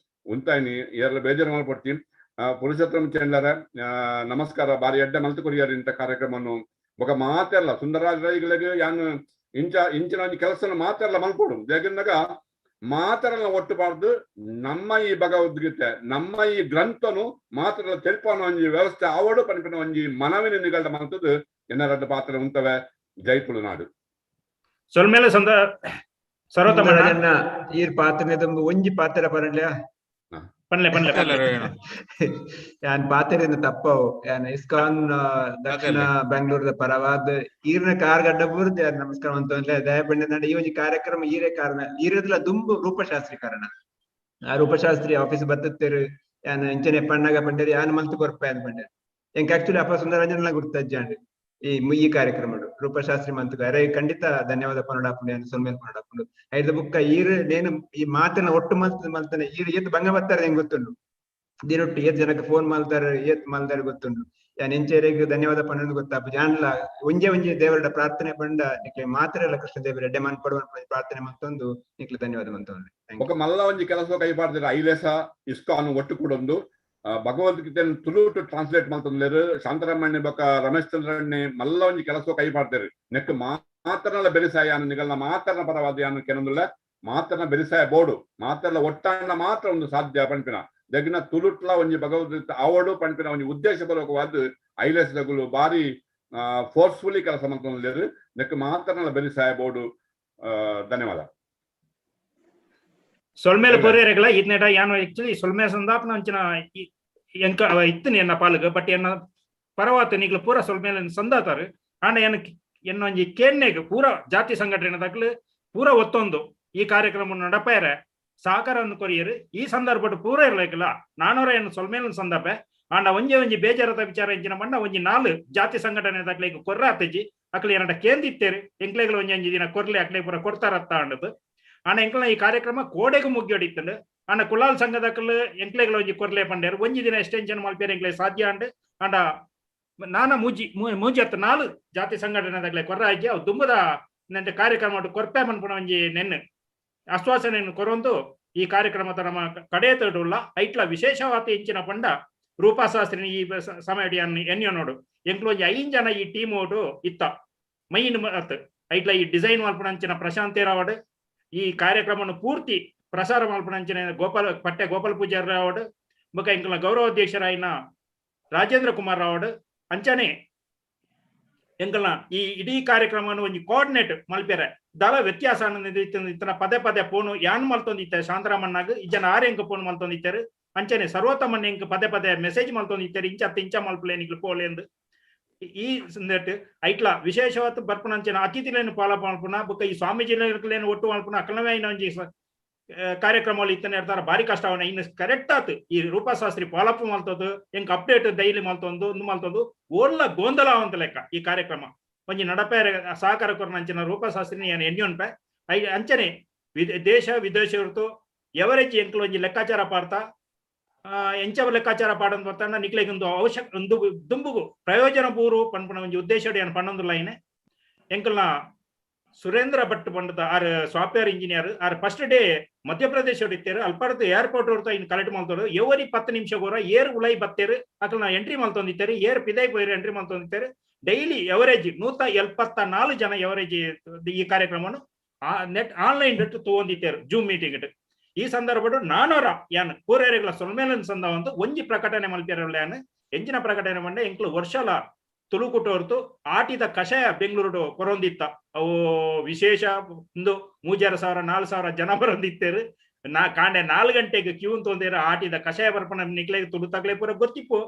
ಉಂತಾಯಿನಿ ಏರ್ಲ ಬೇಜಾರು ಮಲ್ಪೊಡ್ತಿ. ಪುರುಷೋತ್ತಮ ಚಂದ್ರರ ನಮಸ್ಕಾರ. ಬಾರಿ ಎಡ್ಡೆ ಮಲ್ತು ಕೊರಿಯರ್ ಇಂಥ ಕಾರ್ಯಕ್ರಮವನ್ನು ಬೊಕ ಮಾತೆಲ್ಲ ಸುಂದರರಾಜ್ ರೈಗಳಿಗೆ ಯಾನ್ ಇಂಚ ಇಂಚಿನ ಒಂಜಿ ಕೆಲಸನ ಮಾತೆಲ್ಲ ಮಲ್ಪೊಡು. ಯಾಕೆಂದಾಗ ಮಾತರಲ್ಲ ಒಟ್ಟುಬಾರ್ದು, ನಮ್ಮ ಈ ಭಗವದ್ಗೀತೆ ನಮ್ಮ ಈ ಗ್ರಂಥನು ಮಾತ್ರ ತೆಲ್ಪನ ಒಂಜಿ ವ್ಯವಸ್ಥೆ ಆವಡು ಪನ್ಪಿನ ಒಂಜಿ ಮನವಿನ ನಿಗಲ್ದ ಮಲ್ತದ್ದು ಎನ್ನರಡ್ಡ ಪಾತ್ರ ಉಂತವೆ. ಜೈ ತುಳುನಾಡು. ಸೊಲ್ಮೇಲೆ ಸಂದ ಸರ್ವೋತ್ತಮ ಈರ್ ಪಾತ್ರನೆ ತುಂಬ ಒಂಜಿ ಪಾತ್ರ ಪರಣ್ಯ ಪನ್ಲೆ ಪನ್ಲೆ ಯಾನ್ ಪಾತೆರಿಂದ ತಪ್ಪವು. ಯಾನ್ ಇಸ್ಕಾನ್ ದಕ್ಷಿಣ ಬೆಂಗಳೂರದ ಪರವಾದ ಈರ್ನ ಕಾರ್ ಗಡ್ಡ ಬೂರ್ದು ಯಾನ್ ನಮಸ್ಕಾರ ಅಂತ ದಯಪಂಡ. ಈ ಒಂಜಿ ಕಾರ್ಯಕ್ರಮ ಈರೇ ಕಾರಣ, ಈರದಲ ದುಂಬು ರೂಪಶಾಸ್ತ್ರಿ ಕಾರಣ. ಆ ರೂಪಶಾಸ್ತ್ರಿ ಆಫೀಸ್ ಬತ್ತೇರು ಯಾನ್ ಇಂಚನೆ ಪಣ್ಣಗ ಪಂಡೇರಿ ಯಾನ್ ಮಲ್ತು ಕೊರ್ಪ ಯಾನ್ ಪಂಡೇರಿ. ಎಂಕ್ ಆಕ್ಚುಲಿ ಅಪ್ಪ ಸುಂದರಂಜನ ಗುರ್ತಜ್ಜಾಂಡ್ ಈ ಈ ಕಾರ್ಯಕ್ರಮ ರೂಪಶಾಸ್ತ್ರಿ ಮಂತು ಅರೆ ಖಂಡಿತ ಧನ್ಯವಾದ ಪನ್ನಡಾಪುಂಡು, ಯಾನ್ ಸೊಲ್ಮೇಲ್ ಪನ್ನಡಾಪುಂಡು. ಐದ ಬುಕ್ಕ ಈರ್ ನೇನು ಈ ಮಾತನ್ನ ಒಟ್ಟು ಮಲ್ತ ಮಲ್ತಾನೆ ಈರ್ ಏತ್ ಭಂಗ ಬತ್ತಾರೆ ಹೆಂಗ್ ಗೊತ್ತುಂಡು, ದಿನೊಟ್ಟು ಏತ್ ಜನಕ್ಕೆ ಫೋನ್ ಮಲ್ತಾರೆ ಏತ್ ಮಲ್ತಾರೆ ಗೊತ್ತುಂಡು. ಯಾನ್ ಎಂಚೆರೆಗ್ ಧನ್ಯವಾದ ಪನ್ನೊಂದು ಗೊತ್ತಾಪ. ಜಾನ್ಲ ಒಂಜೆ ಒಂಜೆ ದೇವರ ಪ್ರಾರ್ಥನೆ ಪಂಡ ನಿಕ್ಲೆ ಮಾತ್ರ ಎಲ್ಲ ಕೃಷ್ಣ ದೇವರ ಎಡ್ಡೆ ಮನ್ ಪಡುವ ಪ್ರಾರ್ಥನೆ ಮತ್ತೊಂದು ನಿಕ್ಲೆ ಧನ್ಯವಾದ ಮಂತೊಂದು. ఒక ಮಲ್ಲ ಒಂಜಿ ಕೆಲಸ ಕೈ ಪಾಡ್ದಿರ ಐಲೇಸ ಇಸ್ಕಾನ್ ಒಟ್ಟು ಕೂಡೊಂದು ಭಗವದ್ಗೀತೆ ತುಳುಟು ಟ್ರಾನ್ಸ್ಲೇಟ್ ಮಲ್ತೊಂದುಲ್ಲೆರ್. ಶಾಂತರಾಮಣ್ಣೆ ಬೊಕ್ಕ ರಮೇಶ್ ಚಂದ್ರಣ್ಣೆ ಮಲ್ಲ ಒಂಜಿ ಕೆಲಸ ಕೈ ಪಾಡ್ದೆರ್. ನೆಕ್ ಮಾತ್ರನಲ ಬೆರಿಸಾಯ ನಿಗಲ್ನ ಮಾತ್ರನ ಪರವಾದ ಯಾನು ಕೆನೊಂದುಲ್ಲ, ಮಾತ್ರನ ಬೆರಿಸಾಯ ಬೋಡು ಮಾತ್ರಲ ಒಟ್ಟಾಂಡ ಮಾತ್ರ ಒಂದು ಸಾಧ್ಯ ಪನ್ಪಿನ ದಗಿನ ತುಳುಟ್ಲ ಒಂಜಿ ಭಗವದ್ಗೀತೆ ಆವಡು ಪನ್ಪಿನ ಒಂಜಿ ಉದ್ದೇಶ ಪೂರ್ವಕವಾದ ಐಲೇಸ್ ದಗುಲು ಬಾರಿ ಫೋರ್ಸ್ಫುಲಿ ಕೆಲಸ ಮಲ್ತೊಂದುಲ್ಲೆರ್. ನೆಕ್ ಮಾತ್ರನಲ ಬೆರಿಸಾಯ ಬೋಡು. ಧನ್ಯವಾದ. ಸೊಲ್ಮೇಲೆ ಪೊರ್ಯರೆಗ್ಲ ಇದ್ನೇಟ ಯಾನು ಆಕ್ಚುಲಿ ಸೊಲ್ಮೆ ಸಂದಾಪನ ಅಂಚಿನ ಎಂಕ ಇತ್ತನಿ ಎನ್ನ ಪಾಲುಗು, ಬಟ್ ಎನ್ನ ಪರವಾತ ನಿಗ್ಲು ಪೂರ ಸೊಲ್ಮೇಲೆ ಸಂದಾತಾರು. ಆಂಡ ಎನ್ನ ಎನ್ನ ಒಂಜಿ ಕೇನ್ನೆಗ್ ಪೂರ ಜಾತಿ ಸಂಘಟನೆ ದಕ್ಲು ಪೂರ ಒತ್ತೊಂದು ಈ ಕಾರ್ಯಕ್ರಮ ನಡಪೇರೆ ಸಹಕಾರವನ್ನು ಕೊರಿಯರು. ಈ ಸಂದರ್ಭ ಪೂರ ಇರ್ಲಿಕ್ಕಿಲ್ಲ ನಾನೂರ ಎನ್ನ ಸೊಲ್ಮೇಲೆ ಸಂದರ್ಭ. ಆಂಡ ಒಂಜೆ ಒಂಜಿ ಬೇಜಾರದ ವಿಚಾರ ಎಂಚಿನ ಮಣ್ಣ ಒಂಜಿ 4 ಜಾತಿ ಸಂಘಟನೆ ದಕ್ಲೆಗ್ ಕೊರ್ರಾತಜಿ ಅಕ್ಲೆ ಏನಟ ಕೇಂದಿತ್ತೇರು ಎಂಕ್ಲೆಗ್ಲ ಒಂಜಿ ಒಂಜಿ ದಿನ ಕೊರ್ಲೆ ಅಕ್ಲೆ ಪೂರ ಕೊಡ್ತಾರತ್ತ ಅಂಡದು. ಆಂಡ ಎಂಕ್ಲ ಈ ಕಾರ್ಯಕ್ರಮ ಕೋಡೆಗೂ ಮುಗಿಯೊಡಿತ್ತಂಡು. ಆಂಡ ಕುಲಾಲ್ ಸಂಘದಕ್ಕಲು ಎಂಕ್ಲೆಗ್ಲ ಒಂಜಿ ಕೊರ್ಲೆ ಪಂಡೇರು ಒಂಜಿ ದಿನ ಎಕ್ಸ್ಟೆನ್ಷನ್ ಮಲ್ಪೇರು ಎಂಕ್ಲೆ ಸಾಧ್ಯ ಅಂಡ್. ಆಂಡ ನಾನ ಮೂಜಿ ಮೂಜಿ ಹತ್ತು 4 ಜಾತಿ ಸಂಘಟನೆದಾಗಲೆ ಕೊರ್ರ ಆಗಿ ಅವು ದುಂಬದ ನೆಂಟ ಕಾರ್ಯಕ್ರಮ ಕೊರ್ಪೆ ಮನ್ಪುನ ಒಂಜಿ ನೆನ್ನೆ ಆಶ್ವಾಸನೆಯನ್ನು ಕೊರೊಂದು ಈ ಕಾರ್ಯಕ್ರಮ ನಮ್ಮ ಕಡೆ ತಡುಲ್ಲ. ಐಟ್ಲ ವಿಶೇಷವಾದ ಇಂಚಿನ ಪಂಡ ರೂಪಾಶಾಸ್ತ್ರಿ ಈ ಸಮಯ ಎನ್ಯೋ ನೋಡು ಎಂಕ್ಲು ಒಂಜಿ 5 ಜನ ಈ ಟೀಮ್ ಓಟು ಇತ್ತ ಮೈನ್ ಅತ್ ಐಟ್ಲ ಈ ಡಿಸೈನ್ ಮಲ್ಪುನ ಅಂಚಿನ ಪ್ರಶಾಂತೇರಾವಡ್, ಈ ಕಾರ್ಯಕ್ರಮವನ್ನು ಪೂರ್ತಿ ಪ್ರಸಾರ ಮಲ್ಪುನ ಗೋಪಾಲ ಪಟ್ಟೆ ಗೋಪಾಲ ಪೂಜಾರಿ ರಾವಡ್, ಬೊಕ ಎಂಕಲ್ನ ಗೌರವಾಧ್ಯಕ್ಷರಾಯಿನ ರಾಜೇಂದ್ರ ಕುಮಾರ್ ರಾವಡ್, ಅಂಚನೆ ಎಂಕಲ್ನ ಈ ಇಡೀ ಕಾರ್ಯಕ್ರಮವನ್ನು ಒಂಜಿ ಕೋಆರ್ಡಿನೇಟ್ ಮಲ್ಪೆರೆ ದಳ ವ್ಯತ್ಯಾಸ ಇತ್ತನ ಪದೇ ಪದೇ ಫೋನು ಯಾನ್ ಮಲ್ತೊಂದಿತ್ತೆ ಶಾಂತರಾಮಣ್ಣಗ್ ಇಜ್ಜನ ಆರ್ ಎಂಕ್ ಫೋನ್ ಮಲ್ತೊಂದಿತ್ತೆರ್, ಅಂಚನೆ ಸರ್ವೋತ್ತಮಣ್ಣ ಎಂಕ್ ಪದೇ ಪದೇ ಮೆಸೇಜ್ ಮಲ್ತೊಂದಿತ್ತೆರ್ ಇಂಚ ಇಂಚ ಮಲ್ಪಲೆ ನಿಕ್ಲು ಪೋಲೆಂದು. ಈ ಸಂದರ್ಭ ಐಟ್ಲ ವಿಶೇಷವಾದ ಬರ್ಪುನ ಅಂಚನೆ ಅತಿಥಿಲೇನು ಪಾಲ ಮಲ್ಪುನ ಬೊಕ್ಕ ಈ ಸ್ವಾಮೀಜಿಲೇನು ಒಟ್ಟು ಮಲ್ಪುನ ಅಕಲವೇ ಒಂಜಿ ಕಾರ್ಯಕ್ರಮ ಇತ್ತನೆ ಇರ್ತಾರ ಭಾರಿ ಕಷ್ಟ ಅವನ ಇನ್ನು ಕರೆಕ್ಟ್ ಆತು ಈ ರೂಪಶಾಸ್ತ್ರಿ ಫಾಲೋಅಪ್ ಮಲ್ತದ್ದು ಎಂಕ್ ಅಪ್ಡೇಟ್ ಡೈಲಿ ಮಲ್ತೊಂದು ಒಂದು ಮಲ್ತೊಂದು ಓಲ್ಲ ಗೊಂದಲ ಅವಂತ ಲೆಕ್ಕ ಈ ಕಾರ್ಯಕ್ರಮ ಒಂಜಿ ನಡಪೇರೆ ಸಹಕಾರ ಕೊರ್ನ ಅಂಚಿನ ರೂಪಶಾಸ್ತ್ರಿನಿ ಏನು ಎನ್ಯೊನ್ಪೆ I ಅಂಚನೆ ದೇಶ ವಿದೇಶ ಹೊರತು ಎವರೇಜ್ ಎಂಕ್ಲು ಒಂಜಿ ಲೆಕ್ಕಾಚಾರ ಪಾಡ್ತಾ ಎಂಚ ಲೆಕ್ಕಾಚಾರ ಪಾಡಂದು ಬರ್ತಾನ ನಿಕ್ಲೆಗ್ ಒಂದು ಅವಶ್ಯಕ ಒಂದು ದುಂಬುಗು ಪ್ರಯೋಜನ ಪೂರು ಪನ್ಪುನ ಒಂಜಿ ಉದ್ದೇಶ ಏನು ಪನ್ನೊಂದು line ಎಂಕಲ್ನ Surendra Bhat ಪಂಡದ R software engineer or first day Madhya Pradesh ಇತ್ತೇರು ಅಲ್ಪರ್ದು airport ಹೊರತು ಇನ್ನು ಕಲೆಕ್ಟ್ ಮಲ್ತೋಡು ಎವರಿ 10 ನಿಮಿಷ ಗೋರ ಏರ್ ಉಲೈ ಬತ್ತೇರು ಅಕಲ್ನ ಎಂಟ್ರಿ ಮಲ್ತೊಂದಿತ್ತೇರು ಏರ್ ಪಿದೈ ಪೋಯಿರು ಎಂಟ್ರಿ ಮಲ್ತೊಂದಿತ್ತೇರು ಡೈಲಿ ಎವರೇಜ್ 174 ಜನ ಎವರೇಜ್ ಈ ಕಾರ್ಯಕ್ರಮವನ್ನು ನೆಟ್ ಆನ್ಲೈನ್ ಇಟ್ಟು ತಗೊಂಡಿತ್ತೇರು ಜೂಮ್ ಮೀಟಿಂಗ್ ಇಟ್ಟು. ಈ ಸಂದರ್ಭ ನಾನೋರ ಯಾನ್ ಪೂರೇರೆಗಳ ಸೊಲ್ಮೇಲನ್ ಸಂದ ಒಂದು ಒಂಜಿ ಪ್ರಕಟಣೆ ಮಲ್ಪೇರಲ್ಲ ಯಾನ್ ಎಂಚಿನ ಪ್ರಕಟಣೆ ಮಂಡೆ ಎಂಕ್ಲು ವರ್ಷಲ ತುಳುಕುಟ ಹೊರತು ಆಟಿದ ಕಷಾಯ ಬೆಂಗಳೂರು ಕೊರೊಂದಿತ್ತ ಅವು ವಿಶೇಷ ಒಂದು 3,500 4,000 ಜನ ಬರೊಂದಿತ್ತೇರು ನಾ ಕಾಂಡೆ 4 ಗಂಟೆಗೆ ಕ್ಯೂ ಅಂತಂದೇರು ಆಟಿದ ಕಷಾಯ ಬರ್ಪಣ ನಿಕ್ಲೆ ತುಳು ತಗಲೆ ಪೂರ ಗೊತ್ತಿಪ್ಪು.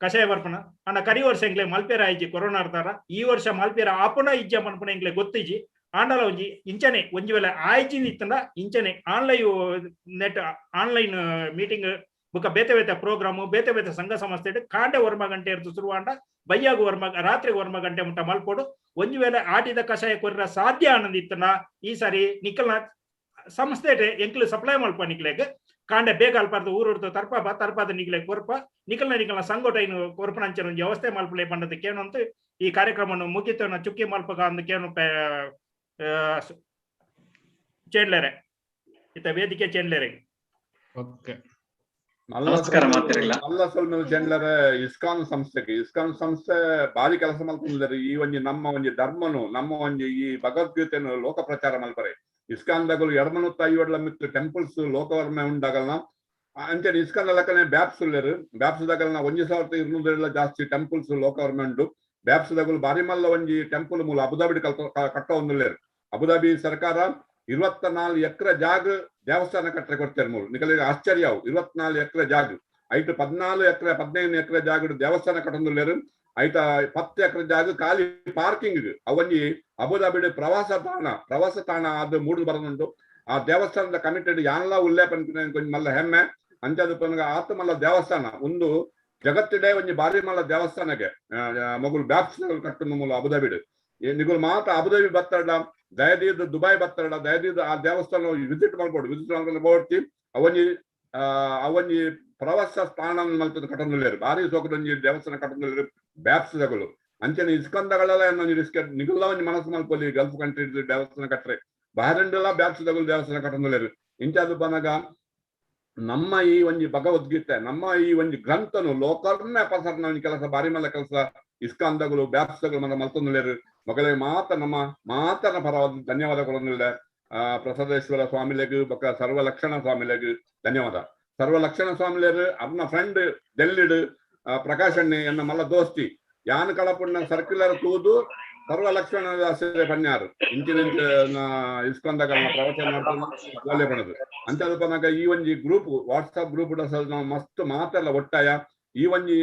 ಕಷಾಯ ಬರ್ಪಣ ಅಣ್ಣ ಕರಿ ವರ್ಷ ಎಂಕ್ಲೆ ಮಲ್ಪೇರ ಆಯ್ಜಿ ಕೊರೋನಾ ಅರ್ತಾರ ಈ ವರ್ಷ ಮಲ್ಪೇರ ಆಪುಣ ಇಜ್ಜ ಮನ್ಪುಣ ಎಂಕ್ಲೆ ಗೊತ್ತಿಜ್ಜಿ ಆಂಡಲ ಒಂಜಿ ಇಂಚನೆ ಒಂಜಿ ವೇಳೆ ಆಯ್ಜಿ ಇತ್ತಂಡ ಇಂಚನೆ ಆನ್ಲೈನ್ ನೆಟ್ ಆನ್ಲೈನ್ ಮೀಟಿಂಗ್ ಬುಕ್ಕ ಬೇತೆ ಬೇತೆ ಪ್ರೋಗ್ರಾಮು ಬೇತೆ ಬೇತೆ ಸಂಘ ಸಂಸ್ಥೆ ಕಾಂಡೆ ವರ್ಮ ಗಂಟೆ ಇರ್ತು ಶುರುವಾಂಡ ಬಯ್ಯಾಗು ವರ್ಮ ರಾತ್ರಿ ವರ್ಮ ಗಂಟೆ ಮುಟ್ಟ ಮಲ್ಪೋಡು ಒಂಜಿ ವೇಳೆ ಆಟಿದ ಕಷಾಯ ಕೊರ್ರ ಸಾಧ್ಯ ಆನಂದ ಇತ್ತನ ಈ ಸಾರಿ ನಿಕ್ಕಲ್ನ ಸಂಸ್ಥೆ ಎಂಕ್ಲು ಸಪ್ಲೈ ಮಲ್ಪ ನಿಕ್ಲೆಗ್ ಕಾಂಡೆ ಬೇಗ ಅಲ್ಪಾರ್ದು ಊರುಡ್ದು ತರ್ಪಾಪ ತರ್ಪಾದ ನಿಕ್ಲೆ ಕೊರ್ಪ ನಿಕಲ್ನ ನಿಕಲ್ನ ಸಂಗೋಟ ಇನ್ನು ಕೊರ್ಪಣಂಚನ ಒಂಜಿ ವ್ಯವಸ್ಥೆ ಮಲ್ಪಲೆ ಪಂಡದ ಕೇನು ಅಂತ ಈ ಕಾರ್ಯಕ್ರಮವನ್ನು ಮುಗಿತನ ಚುಕ್ಕಿ ಮಲ್ಪಗ ಅಂದ್ ಕೇನು ಚೇಂಡ್ಲೆರೆ ಇತ್ತ ವೇದಿಕೆ ಚೇಂಡ್ಲೆರೆ. ಓಕೆ, ನಮಸ್ಕಾರ ಮಾತಿರಲ್ಲ. ಮಲ್ಲ ಸೊಲ್ಮೆಲ್ ಜನ್ಲರ ಇಸ್ಕಾನ್ ಸಂಸ್ಥೆಗೆ ಇಸ್ಕಾನ್ ಸಂಸ್ಥೆ ಬಾರಿ ಕೆಲಸ ಮಲ್ತೊಂದುಲ್ಲೆರ್. ಈ ಒಂಜಿ ನಮ್ಮ ಒಂಜಿ ಧರ್ಮನು ನಮ್ಮ ಒಂಜಿ ಈ ಭಗವದ್ಗೀತೆನು ಲೋಕ ಪ್ರಚಾರ ಮಲ್ಪರೆ ಇಸ್ಕಾನ್ ದಗುಲು 250 ಮಿತ್ತು ಟೆಂಪಲ್ಸ್ ಲೋಕವರ್ಮೆ ಉಂಡಾಗಲ್ನ ಅಂಚನೆ ಇಸ್ಕಾನ್ ಲಕ್ಕನೆ ಬ್ಯಾಪ್ಸ್ ಉಲ್ಲೆರ್. ಬ್ಯಾಪ್ಸ್ ದಗಲ್ನ 1200 ಜಾಸ್ತಿ ಟೆಂಪಲ್ಸ್ ಲೋಕವರ್ಮೆ ಉಂಡು. ಬ್ಯಾಪ್ಸ್ ದಗುಲು ಬಾರಿ ಮಲ್ಲ ಒಂಜಿ ಟೆಂಪಲ್ ಮೂಲ ಅಬುದಾಬಿ ಕಟ್ಟ ಒಂದುಲ್ಲೆರ್. ಅಬುದಾಬಿ ಸರ್ಕಾರ 24 ಎಕರೆ ಜಾಗ ದೇವಸ್ಥಾನ ಕಟ್ಟರೆ ಕೊಡ್ತಾರೆ ಮೂರು ನಿಕಲಿಗೆ ಆಶ್ಚರ್ಯ ಅವು 24 ಎಕರೆ ಜಾಗ ಐಟ್ 14 ಎಕರೆ 15 ಎಕರೆ ಜಾಗ ದೇವಸ್ಥಾನ ಕಟ್ಟೊಂದುಲ್ಲೆರ್. ಐತ 10 ಎಕರೆ ಜಾಗ ಖಾಲಿ ಪಾರ್ಕಿಂಗ್ ಅವೊಂಜಿ ಅಬುದಾಬಿ ಪ್ರವಾಸ ತಾಣ ಅದು ಮೂಡು ಬರದುಂಟು. ಆ ದೇವಸ್ಥಾನದ ಕಮಿಟೆಡ್ ಯಾನ್ಲಾ ಉಲ್ಲೆ ಪನ್ಪಿನ ಒಂಜಿ ಮಲ್ಲ ಹೆಮ್ಮೆ. ಅಂಚಾದ ಪನ್ಗ ಆತ ಮಲ್ಲ ದೇವಸ್ಥಾನ ಒಂದು ಜಗತ್ತಿಡೆ ಒಂಜಿ ಬಾರಿ ಮಲ್ಲ ದೇವಸ್ಥಾನಕ್ಕೆ ಮಗುಲು ಬ್ಯಾಪ್ಸ್ ಕಟ್ಟುಂದು ಮೂಲ ಅಬುದಾಬಿಡ್ ನಿಗುಲು ಮಾತ ಅಬುದಾಬಿ ಬತ್ತಡ ದಯದೀದ್ ದುಬೈ ಬತ್ತಡ ದಯದೀದ್ ಆ ದೇವಸ್ಥಾನ ವಿಸಿಟ್ ಮಾಡ್ಬೋದು. ವಿಸಿಟ್ ಮಾಡ್ಕೊಂಡು ಬೋಡ್ತಿ ಅವೊಂಜಿ ಪ್ರವಾಸ ಸ್ಥಾನ ಮಲ್ತದ ಕಟ್ಟೊಂದುಲ್ಲೆರ್. ಬಾರಿ ಸೋಕದೊಂಜಿ ದೇವಸ್ಥಾನ ಕಟ್ಟೊಂದುಲ್ಲೆರ್ ಬ್ಯಾಪ್ಸ್ ದಗುಲು. ಅಂಚನೆ ಇಸ್ಕಂದಗಳೆಲ್ಲ ಒಂಜಿ ರಿಸ್ಕ್ ನಿಗುಲ್ಲ ಒಂಜಿ ಮನಸ್ಸು ಮಲ್ಪೊಲಿ ಗಲ್ಫ್ ಕಂಟ್ರಿ ದೇವಸ್ಥಾನ ಕಟ್ಟರೆ ಬಹರಿಂಡೆಲ್ಲ ಬ್ಯಾಪ್ಸ್ ದಗುಲು ದೇವಸ್ಥಾನ ಕಟ್ಟೊಂದುಲ್ಲೆರ್. ಇಂಚಾದ ಪನಗ ನಮ್ಮ ಈ ಒಂಜಿ ಭಗವದ್ಗೀತೆ ನಮ್ಮ ಈ ಒಂಜಿ ಗ್ರಂಥನು ಲೋಕರ್ನ ಪಸರನ ಒಂಜಿ ಕೆಲಸ ಬಾರಿ ಮಲ್ಲ ಕೆಲಸ ಇಸ್ಕಾನ್ ದಗುಲು ಬ್ಯಾಪ್ಸ್ ದಗುಲು ಮನ ಮಲ್ತೊಂದುಲ್ಲೆರ್. ಮಗಳೇ ಮಾತ ನಮ್ಮ ಮಾತನ ಪರವಾದ ಧನ್ಯವಾದ ಕೊಡೊಂದುಲ್ಲೆ. ಪ್ರಸಾದೇಶ್ವರ ಸ್ವಾಮಿಲೆಗ್ ಬೊಕ್ಕ ಸರ್ವ ಲಕ್ಷಣ ಸ್ವಾಮಿಲೆಗ್ ಧನ್ಯವಾದ. ಸರ್ವ ಲಕ್ಷಣ ಸ್ವಾಮಿಲೇರು ಅರ್ನ ಫ್ರೆಂಡ್ ಡೆಲ್ಲಿಡ್ ಪ್ರಕಾಶ್ ಅಣ್ಣೆ ಎನ್ನ ಮಲ್ಲ ದೋಸ್ತಿ ಯಾನ್ ಕಳಪುಣ್ಣ ಸರ್ಕ್ಯುಲರ್ ತೂದು ಸರ್ವ ಲಕ್ಷಣ ದಾಸರೇ ಪನ್ಯಾರು ಇಂಚಿನ ಇಸ್ಕೊಂದಾಗ ಪ್ರವಚನ ಒಳ್ಳೆ ಪಣದು ಅಂತ ಪನಾಗ ಈ ಒಂಜಿ ಗ್ರೂಪ್ ವಾಟ್ಸ್ಆಪ್ ಗ್ರೂಪ್ ನಾವು ಮಸ್ತ್ ಮಾತೆಲ್ಲ ಒಟ್ಟಾಯ ಈ ಒಂಜಿ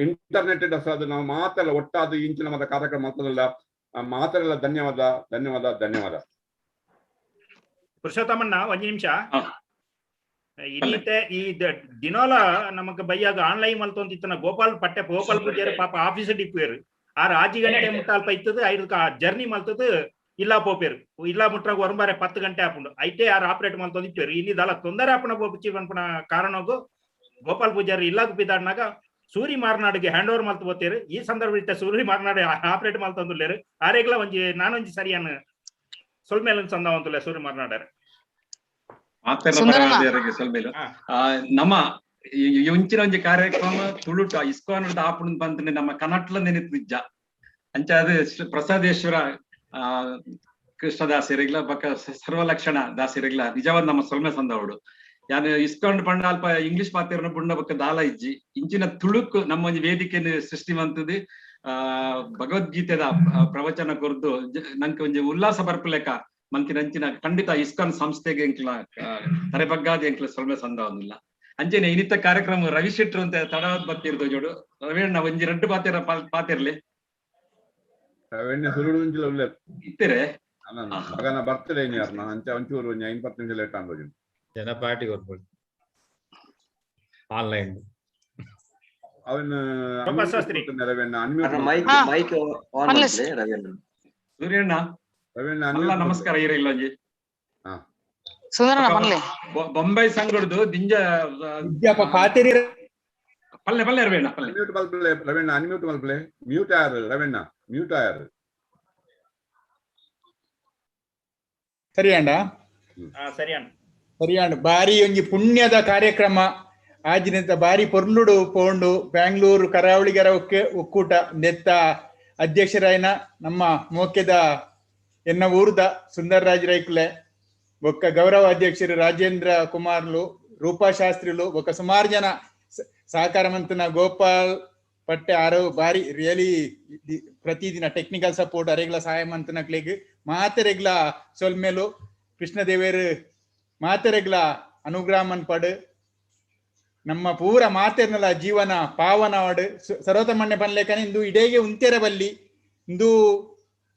ಇಂಟರ್ನೆಟ್ ಅದು ನಾವು ಮಾತೆಲ್ಲ ಒಟ್ಟಾದ ಇಂಚಿನ ಮತ ಕಾರ್ಯಕ್ರಮ ಮಾತ್ರಲ್ಲ ಮಾತೆಲ್ಲ ಧನ್ಯವಾದ ಧನ್ಯವಾದ ಧನ್ಯವಾದ. ಪುರುಷೋತ್ತಮಣ್ಣ ಒಂಜಿ ನಿಮಿಷ ಇನ್ನಿತ್ತೆ ಈ ದಿನೋಲ ನಮಕ್ ಬೈಯಾಗ ಆನ್ಲೈನ್ ಮಲ್ತೊಂದಿತ್ತನ ಗೋಪಾಲ್ ಪಟ್ಟೆ ಗೋಪಾಲ್ ಪೂಜಾರಿ ಪಾಪ ಆಫೀಸ್ ಡಿಪ್ಪೇರು ಆರು ಆಜಿ ಗಂಟೆ ಮುಟ್ಟ ಅಲ್ಪ ಇತ್ತದು ಐದು ಜರ್ನಿ ಮಲ್ತದು ಇಲ್ಲ ಪೋಪೇರು ಇಲ್ಲ ಮುಟ್ರಾಗ ಒರಂಬಾರೆ 10 ಗಂಟೆ ಆಪುಂಡು ಐತೆ ಆರು ಆಪರೇಟ್ ಮಲ್ತೊಂದಿಪ್ಪೇರು ಇನ್ನಿದಲ್ಲ ತೊಂದರೆ ಆಪಣ ಪೋಪುಚಿ ಪನ್ಪುನ ಕಾರಣಗು ಗೋಪಾಲ್ ಪೂಜಾರಿ ಇಲ್ಲ ಪಿದಾಡ್ನಾಗ ಸೂರಿ ಮಾರ್ನಾಡಿಗೆ ಹ್ಯಾಂಡ್ ಓವರ್ ಮಲ್ತು ಬೋತೇರು. ಈ ಸಂದರ್ಭ ಇತ್ತ ಸೂರಿ ಮಾರ್ನಾಡು ಆಪರೇಟ್ ಮಲ್ತೊಂದುಲ್ಲೇರು ಆರೇಗ್ಲ ಒಂಜಿ ನಾನೊಂಜಿ ಸರಿಯಾನ ಸೊಲ್ಮೇಲ ಸಂದ ಸೂರಿ ಮಾರ್ನಾಡರು ನಮ್ಮ ಇಂಚಿನ ಒಂಜಿ ಕಾರ್ಯಕ್ರಮ ತುಳುಟ ಇಸ್ಕಾನ್ ಆಪುಣ ಬಂದ್ರೆ ನಮ್ಮ ಕನ್ನಟ್ಲ ನೆನಪಿಜ್ಜ ಅಂಚ ಅದು ಪ್ರಸಾದೇಶ್ವರ ಕೃಷ್ಣದಾಸರಿಗ್ಲ ಬಕ್ಕ ಸರ್ವಲಕ್ಷಣ ದಾಸರಿಗ್ಲ ನಿಜವಾದ ನಮ್ಮ ಸೊಲ್ಮೆ ಸಂದವಡು ಯಾನು ಇಸ್ಕಾನ್ ಪಂಡ ಅಲ್ಪ ಇಂಗ್ಲಿಷ್ ಮಾತಿರನ ಬುಂಡ ಬಕ್ಕ ದಾಲ ಇಜ್ಜಿ ಇಂಚಿನ ತುಳುಕ್ ನಮ್ಮ ಒಂಜಿ ವೇದಿಕೆಯನ್ನು ಸೃಷ್ಟಿ ಮಂತದ್ದು ಭಗವದ್ಗೀತೆದ ಪ್ರವಚನ ಕೊರ್ದು ನಂಗೆ ಒಂಜಿ ಉಲ್ಲಾಸ ಬರ್ಪುಲೆಕ ಮಂತಿನಂಚಿನ ಖಂಡಿತ ಇಸ್ಕಾನ್ ಸಂಸ್ಥೆಗೆ ಎಂಕ್ಲ ತರೆಬಗ್ಗಾದ ಎಂಕ್ಲ ಸೊಲ್ಮೆ ಸಂದವನಿಲ್ಲ. ಅಂಚೆನೆ ಇನ್ನಿತ್ತ ಕಾರ್ಯಕ್ರಮ ರವಿ ಶೆಟ್ರು ಅಂತ ತಡವಾದ ಬತ್ತಿರ್ದು ಜೋಡು ರವಿಯಣ್ಣ ಒಂಜಿ ರಡ್ಡು ಪಾತಿರ ಪಾತಿರ್ಲಿ ಇತ್ತರೆ ಬರ್ತಡೇ ಅಂಚೆ ಒಂಚೂರು 50 ನಿಮಿಷ ಲೇಟ್ ಆಗೋದು ಜನ ಪಾರ್ಟಿ ಕೊರ್ಬೋದು ಆನ್ಲೈನ್ ಅವನ ಸೂರ್ಯಣ್ಣ ಅಲ್ಲ ನಮಸ್ಕಾರ ಇರಲ್ಲ ಬೊಂಬೈ ಸಂಗಡ್ದು ದಿಂಜ ಪಲ್ಲೆ ಪಲ್ಲೆ ರವಣ್ಣ ಪಲ್ಲೆ ಮ್ಯೂಟ್ ಮಲ್ಪಲೆ ರವಣ್ಣ ಅನ್ಮ್ಯೂಟ್ ಮಲ್ಪಲೆ ಮ್ಯೂಟ್ ಆರು ರವಣ್ಣ ಮ್ಯೂಟ್ ಆರು ಸರಿ ಅಣ್ಣ ಸರಿ ಅಣ್ಣ ಸರಿ ಅಣ್ಣ ಬಾರಿ ಒಂಜಿ ಪುಣ್ಯದ ಕಾರ್ಯಕ್ರಮ ಆಜಿನಂತ ಬಾರಿ ಪೊರ್ಲುಡು ಪೋಂಡು ಬ್ಯಾಂಗ್ಳೂರು ಕರಾವಳಿಗರ ಒಕ್ಕೂಟ ನೆತ್ತ ಅಧ್ಯಕ್ಷರಾಯನ ನಮ್ಮ ಮೋಕೆದ ಎನ್ನ ಊರ್ದ ಸುಂದರರಾಜ್ ರೈಕುಲೆ ಬೊಕ್ಕ ಗೌರವ ಅಧ್ಯಕ್ಷರು ರಾಜೇಂದ್ರ ಕುಮಾರ್ಲು ರೂಪಾ ಶಾಸ್ತ್ರಿಲು ಬೊಕ್ಕ ಸುಮಾರು ಜನ ಸಹಕಾರ ಮಂತನ ಗೋಪಾಲ್ ಪಟ್ಟೆ ಆರು ಬಾರಿ ರಿಯಲಿ ಪ್ರತಿದಿನ ಟೆಕ್ನಿಕಲ್ ಸಪೋರ್ಟ್ ಅರೆಗ್ಲ ಸಹಾಯ ಮಂತನಕ್ಲೆಗ್ ಮಾತೆರೆಗ್ಲ ಸೊಲ್ಮೇಲು ಕೃಷ್ಣದೇವೇರು ಮಾತೆರೆಗ್ಲ ಅನುಗ್ರಹ ಮನ್ಪಡು. ನಮ್ಮ ಪೂರ ಮಾತೆರ್ನಲ ಜೀವನ ಪಾವನವಾಡು ಸರ್ವತಮಣ್ಣೆ ಪನ್ಲೇಕನೆ ಇಂದು ಇಡೇಗೆ ಉಂತೆರ ಬಲ್ಲಿ ಇಂದು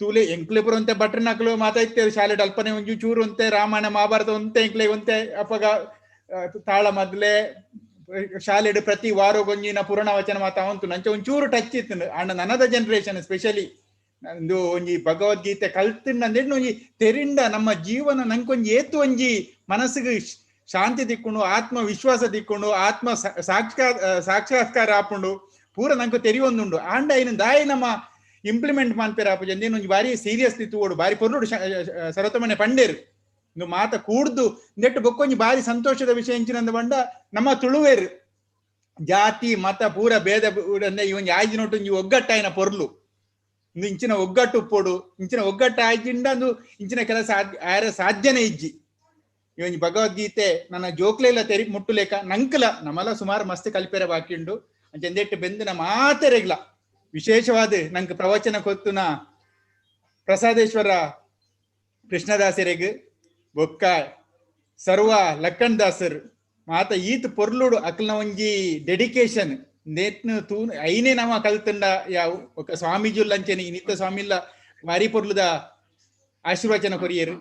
ತೂಲೆ ಎಂಕ್ಲೆ ಪೂರ ಒಂತೆ ಭಟ್ರನಕ್ಲು ಮಾತಾಯ್ತೇವೆ ಶಾಲೆ ಅಲ್ಪನೆ ಒಂಜಿ ಚೂರು ಒಂತೆ ರಾಮಾಯಣ ಮಹಾಭಾರತ ಒಂತೆ ಎಂಕ್ಲೆ ಒಂತೆ ಅಪಗ ತಾಳ ಮೊದ್ಲೆ ಶಾಲೆಡ್ ಪ್ರತಿ ವಾರಗೊಂಜಿನ ಪುರಾಣ ವಚನ ಮಾತಾ ಉಂಟು ನಂಚೆ ಒಂಚೂರು ಟಚ್ ಇತ್ತು. ಅಂಡ್ ನನದ ಜನರೇಷನ್ ಸ್ಪೆಷಲಿ ಇಂದು ಒಂಜಿ ಭಗವದ್ಗೀತೆ ಕಲ್ತಿಂಡ ಒಂಜಿ ತೆರಿಂಡ ನಮ್ಮ ಜೀವನ ನಂಕೊಂಜಿ ಏತು ಒಂಜಿ ಮನಸ್ಸಿಗೆ ಶಾಂತಿ ದಿಕ್ಕೊಂಡು ಆತ್ಮವಿಶ್ವಾಸ ದಿಕ್ಕೊಂಡು ಆತ್ಮ ಸಾಕ್ಷಾತ್ಕಾರ ಆಪುಂಡು ಪೂರ ನಂಗೆ ತೆರಿಯೊಂದುಂಡು. ಆಂಡ ಐನ ದಾಯಿ ನಮ್ಮ ಇಂಪ್ಲಿಮೆಂಟ್ ಮಾನ್ಪೇರ ಆಪುಜಿ ಅಂದೇನು ಒಂಜಿ ಬಾರಿ ಸೀರಿಯಸ್ಲಿ ತೂವೋಡು ಬಾರಿ ಪೊರ್ಲುಡು ಸರತಮನೆ ಪಂಡೇರು ಇಂದು ಮಾತ ಕೂಡ್ದು ನೆಟ್ಟು ಬೊಕ್ಕೊಂಜಿ ಬಾರಿ ಸಂತೋಷದ ವಿಷಯ ಎಂಚಿನಂದ ಬಂಡ ನಮ್ಮ ತುಳುವೇರು ಜಾತಿ ಮತ ಪೂರ ಭೇದ ಈ ಒಂಜಿ ಆಯ್ಜಿ ನೋಟು ಒಂಜಿ ಒಗ್ಗಟ್ಟಾಯಿನ ಪೊರ್ಲು ಇಂದು ಇಂಚಿನ ಒಗ್ಗಟ್ಟು ಉಪ್ಪೋಡು ಇಂಚಿನ ಒಗ್ಗಟ್ಟು ಆಯ್ಜಿಂಡ ಅಂದು ಇಂಚಿನ ಕೆಲಸ ಆರ ಸಾಧ್ಯನೇ ಇಜ್ಜಿ. ಈ ಒಂಜಿ ಭಗವದ್ಗೀತೆ ನನ್ನ ಜೋಕ್ಲೆಲ್ಲ ತೆರಿ ಮುಟ್ಟುಲೇಕ ನಂಕಲ ನಮ್ಮಲ್ಲ ಸುಮಾರು ಮಸ್ತ್ ಕಲ್ಪೆರ ಬಾಕಿ ಉಂಡು ಅಂಚೆಂದೆಟ್ಟು ಬೆಂದಿನ ಮಾತೆರೆಗ್ಲ ವಿಶೇಷವಾದ ನಂಗೆ ಪ್ರವಚನ ಕೊತ್ತುನ ಪ್ರಸಾದೇಶ್ವರ ಕೃಷ್ಣದಾಸರೆಗ್ ಬೊಕ್ಕ ಸರ್ವ ಲಕ್ಕಣ್ ದಾಸರ್ ಮಾತ ಈತ್ ಪೊರ್ಲುಡು ಅಕ್ಲನ ಒಂಜಿ ಡೆಡಿಕೇಶನ್ ನೇತ್ನು ತೂ ಐನೇ ನಮ್ಮ ಕಲ್ತಂಡ ಯಾವ ಒಕ್ಕ ಸ್ವಾಮೀಜುಲ್ಲ ಅಂಚೆನೆ ಇನ್ನಿತ್ತ ಸ್ವಾಮಿಲ್ಲ ಬಾರಿ ಪೊರ್ಲುದ ಆಶೀರ್ವಚನ ಕೊರಿಯರು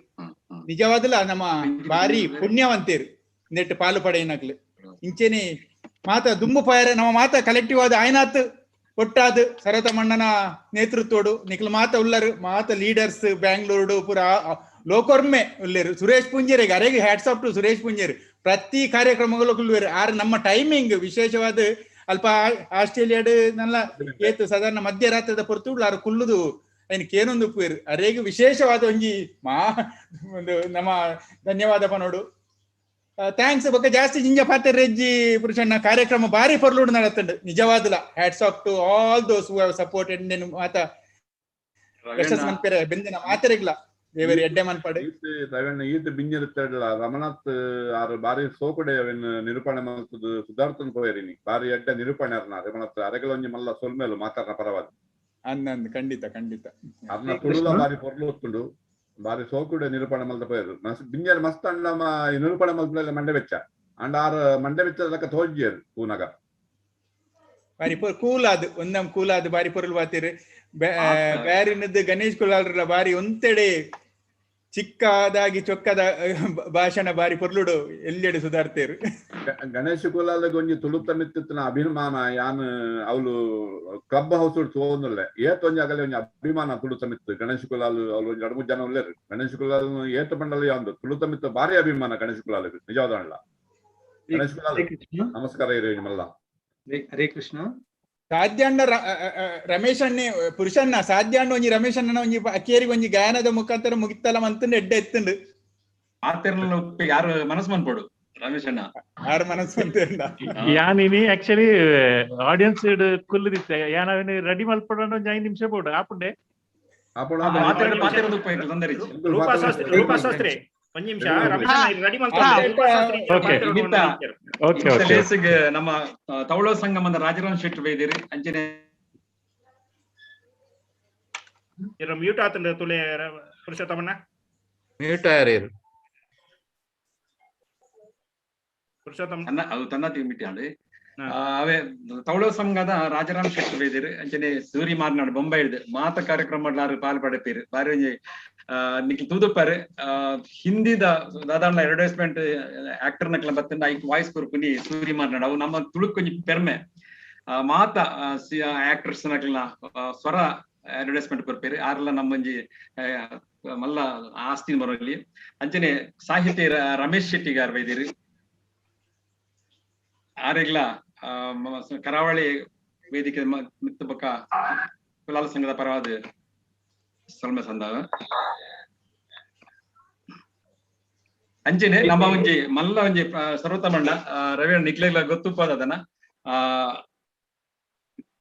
ನಿಜವಾದಲ ನಮ್ಮ ಬಾರಿ ಪುಣ್ಯವಂತೇರು ನೆಟ್ಟು ಪಾಲು ಪಡೆಯನಕ್ಲು ಇಂಚೆನೆ ಮಾತ ದುಂಬು ಪಾಯರ ನಮ್ಮ ಮಾತ ಕಲೆಕ್ಟಿವ್ ಆದ ಆಯ್ನಾತ್ ಒಟ್ಟಾದ್ ಸರತಮಣ್ಣನ ನೇತೃತ್ವಡು ನಿಖಲ್ ಮಾತ ಉಲ್ಲರು ಮಾತ ಲೀಡರ್ಸ್ ಬ್ಯಾಂಗ್ಳೂರ್ಡು ಪೂರ ಲೋಕೊರ್ಮೆ ಉಲ್ಲೇರು ಸುರೇಶ್ ಪುಂಜೇರಿಗೆ ಅರೆಗೆ ಹ್ಯಾಟ್ಸ್ ಆಫ್ ಟು ಸುರೇಶ್ ಪುಂಜೇರು ಪ್ರತಿ ಕಾರ್ಯಕ್ರಮಗಳು ಕುಲ್ವೇರು. ಆರ್ ನಮ್ಮ ಟೈಮಿಂಗ್ ವಿಶೇಷವಾದ ಅಲ್ಪ ಆಸ್ಟ್ರೇಲಿಯಾಡ್ ನಲ್ಲ ಏತು ಸಾಧಾರಣ ಮಧ್ಯರಾತ್ರಿದ ಪೊರ್ತು ಆರು ಕುಲ್ಲುದು ಐನ್ ಕೇನೊಂದು ಉಪ್ಪುವೇರು ಅರೇಗೆ ವಿಶೇಷವಾದ ಒಂಜಿ ಮಾ ಒಂದು ನಮ್ಮ ಧನ್ಯವಾದ ಪನೋಡು thanks ಬೊಕ್ಕ ಜಾಸ್ತಿ ಜಿಂಜ ಪಾತ್ರ ರೆಜ್ಜಿ ಪುರುಷಣ್ಣ ಕಾರ್ಯಕ್ರಮ ಬಾರಿ ಪೊರ್ಲುಡು ನಡತಂಡು ನಿಜವಾದಲ hats off to all those who have supported ಮಾತ ಯಶಸ್ ಮನ್ಪೆರೆ ಬೆಂದಿನ ಮಾತೆರೆಗ್ಲ ದೇವರಿ ಎಡ್ಡೆ ಮನ್ಪಡೆ ರವಣ್ಣ ಈತ ಬಿಂಜಿರುತ್ತಲ್ಲ ರಮನಾಥ್ ಆರು ಬಾರಿ ಸೋಕುಡೆ ಅವೆನ್ ನಿರೂಪಣೆ ಮಲ್ತದು ಸುಧಾರ್ತನ್ ಪೋಯರಿನಿ ಬಾರಿ ಎಡ್ಡೆ ನಿರೂಪಣೆ ಅರ್ನ ರಮನಾಥ್ ಅರೆಗಳ ಒಂಜಿ ಮಲ್ಲ ಸೊಲ್ಮೇಲು ಮಾತಾಡ್ನ ಪರವಾದ ಅಂದಂದು ಖಂಡಿತ ಖಂಡಿತ ಅರ್ನ ತುಳುಲ ಬಾರಿ ಪೊರ್ಲು ಹೊತ್ತುಂಡು ಬಾರಿ ಸೋಕುಡೆ ನಿರೂಪಣೆ ಮಲ್ತ ಪೋಯರು ಬಿಂಜರ್ ಮಸ್ತ್ ಅಂಡ ನಿರೂಪಣೆ ಮಲ್ತಲೆ ಮಂಡೆ ಬೆಚ್ಚ ಅಂಡ ಆರು ಮಂಡೆ ಬೆಚ್ಚ ತೋಜಿಯರು ಪೂನಗ ಬಾರಿ ಕೂಲಾದ್ ಒಂದಂ ಕೂಲಾದ್ ಬಾರಿ ಪೊರುಲ್ ಬಾತಿರು ಬ್ಯಾರಿನದ್ದು ಗಣೇಶ್ ಕುಲಾಲ್ರಲ್ಲ ಬಾರಿ ಒಂತೆಡೆ ಚಿಕ್ಕದಾಗಿ ಚೊಕ್ಕದ ಭಾಷಣ ಬಾರಿ ಪೊರ್ಲುಡು ಎಲ್ಲೆಡೆ ಸುಧಾರ್ತೇರು. ಗಣೇಶ ಕುಲಾಲ್ ಒಂಜಿ ತುಳುತ ಮಿತ್ತಿನ ಅಭಿಮಾನ ಯಾನ್ ಅವಳು ಕ್ಲಬ್ ಹೌಸ್ ತೋಂದುಲ್ಲೆ ಏತ್ ಒಂಜಿ ಅಗಲೆ ಒಂಜಿ ಅಭಿಮಾನ ತುಳುತ ಮಿತ್ತು ಗಣೇಶ ಕುಲಾಲ್ ಅವ್ಳು ಒಂಜಿ ಎರಡು ಮೂರು ಜನ ಉಲ್ಲೇರು ಗಣೇಶ ಕುಲಾಲ್ ಏತ್ ಬಂಡಲ ಯಾವ್ದು ತುಳುತ ಮಿತ್ತು ಬಾರಿ ಅಭಿಮಾನ ಗಣೇಶ ಕುಲಾಲ್ ನಿಜವಾದ ಗಣೇಶ ಕುಲಾಲ್ ನಮಸ್ಕಾರ ಇರಿ ನಿಮ್ಮಲ್ಲ. ಹರೇ ಕೃಷ್ಣ. ಸಾಧ್ಯಾಂಡ ರಮೇಶ್ ಅಣ್ಣೆ ಪುರುಷಣ್ಣ ಸಾಧ್ಯಾಂಡ ಒಂಜಿ ರಮೇಶ್ ಅಣ್ಣನ ಒಂಜಿ ಅಕ್ಕೇರಿಗೆ ಒಂಜಿ ಗಾಯನದ ಮುಖಾಂತರ ಮುಗಿತಲ ಮಂತಂಡು ಎಡ್ಡೆ ಎತ್ತುಂಡು ಯಾರು ಮನಸ್ಸು ಮನ್ಪೋಡು ರಮೇಶ್ ಅಣ್ಣ ಯಾರು ಮನಸ್ಸು ಮಂತೇಂಡ ಯಾನಿನಿ ಆಕ್ಚುಲಿ ಆಡಿಯನ್ಸ್ ಕುಲ್ಲುದಿತ್ತೆ ಯಾನ್ ಅವೆನ್ ರೆಡಿ ಮಲ್ಪೊಡು ಒಂಜಿ 5 ನಿಮಿಷ ಬೋಡು ಆಪುಂಡೆ ರೂಪಾ ಶಾಸ್ತ್ರಿ ಒಂಜಿ ನಿಮಿಷ ರಮೇಶ್ ಅಣ್ಣ ರೆಡಿ ಮಲ್ತೊಂದು ರೂಪಾ ಶಾಸ್ತ್ರಿ ಓಕೆ ಓಕೆ ನಮ್ಮ ತವಳೋ ಸಂಗಮದ ರಾಜರಾಮ್ ಶೆಟ್ಟಿ ಬೈದಿರಿ ಅಂಚನೆ ಮ್ಯೂಟ್ ಆತಂಡ ತುಲೆ ಪುರುಷೋತ್ತಮಣ್ಣ ಮ್ಯೂಟ್ ಆಯರೇರು ಪುರುಷೋತ್ತಮ ಅದು ತನ್ನ ಮಿಟ್ಟಿ ಅಂడి ಅವೇ ತವಳೋ ಸಂಘದ ರಾಜರಾಮ್ ಶೆಟ್ಟಿ ಬೈದಿರಿ ಅಂಚನೆ ಸೂರಿ ಮಾರ್ನಾಡು ಬೊಂಬೈ ಹಿಡ್ದು ಮಾತ ಕಾರ್ಯಕ್ರಮ ಪಾಲ್ ಪಡೆಪೀರು ಬಾರಿ ಒಂಜಿ ನಿಖಿಲ್ ತೂದುಪ್ಪಾರು ಹಿಂದಿದ ದಾದಾಣ್ಣ ಅಡ್ವರ್ಟೈಸ್ಮೆಂಟ್ ಆಕ್ಟರ್ ನಕ್ಲ ಬತ್ತಿಂದ ಐಕ್ ವಾಯ್ಸ್ ಕೊರ್ಪುನಿ ಸೂರಿ ಮಾರ್ನಾಡು ಅವು ನಮ್ಮ ತುಳುಕೊಂಜಿ ಪೆರ್ಮೆ ಮಾತ ಆಕ್ಟರ್ಸ್ ನಕ್ಲ ಸ್ವರ ಅಡ್ವರ್ಟೈಸ್ಮೆಂಟ್ ಕೊರ್ಪೇರು ಆರ್ಲ ನಮ್ಮೊಂಜಿ ಮಲ್ಲ ಆಸ್ತಿ ಬರೋಲ್ಲಿ ಅಂಚನೆ ಸಾಹಿತ್ಯ ರಮೇಶ್ ಶೆಟ್ಟಿಗಾರ್ ಬೈದಿರಿ ಆರೆಗ್ಲ ಕರಾವಳಿ ವೇದಿಕೆ ಮಿತ್ತು ಬೊಕ್ಕ ಕುಲಾಲ ಸಂಘದ ಪರವಾದ ಸೊಲ್ಮೆ ಸಂದಾವ ಅಂಚನೆ ನಮ್ಮ ಒಂಜಿ ಮಲ್ಲ ಒಂಜಿ ಸರ್ವತಮಣ್ಣ ರವಿ ನಿಕ್ಲೆಗ್ಲ ಗೊತ್ತುಪ್ಪದ ಅದನ್ನ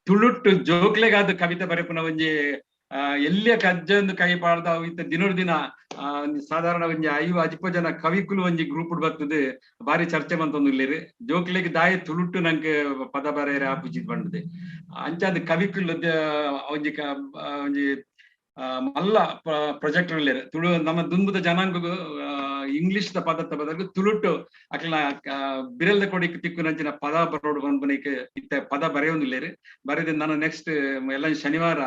ತುಳುಟ್ಟು ಜೋಕ್ಲೆಗಾದ ಕವಿತೆ ಬರೆಪುನ ಒಂಜಿ ಎಲ್ಲಿಯ ಕಜ್ಜೊಂದು ಕೈ ಪಾಡ್ದ ಇತ್ತ ದಿನೊಡ್ ದಿನ ಸಾಧಾರಣ ಒಂಜಿ 50 ಜನ ಕವಿಕುಲು ಒಂಜಿ ಗ್ರೂಪ್ ಬರ್ತದೆ ಬಾರಿ ಚರ್ಚೆ ಮಂತೊಂದು ಇಲ್ಲೇರಿ ಜೋಕ್ಲೆಗ್ ದಾಯಿ ತುಳುಟ್ಟು ನಂಗೆ ಪದ ಬರೆಯರೆ ಆಪುಜಿ ಬಂಡದೆ ಅಂಚಾದ ಕವಿಕುಲು ಒಂಜಿ ಒಂಜಿ ಮಲ್ಲ ಪ್ರೊಜೆಕ್ಟ್ ಉಲ್ಲೇರು ತುಳು ನಮ್ಮ ದುಂಬುದ ಜನಾಂಗ ಇಂಗ್ಲಿಷ್ ದ ಪದತ್ತ ಬದಲು ತುಳುಟು ಅಕ್ಲ ಬಿರಲ್ದ ಕೊಡಿಕ್ ತಿಕ್ಕುನಂಚಿನ ಪದ ಬರೋಡು ಪನ್ಪುನೈಕ್ ಇತ್ತೆ ಪದ ಬರೆಯೊಂದುಲ್ಲೆರ್. ಬರೆದ್ ನಾನು ನೆಕ್ಸ್ಟ್ ಎಲ್ಲ ಶನಿವಾರ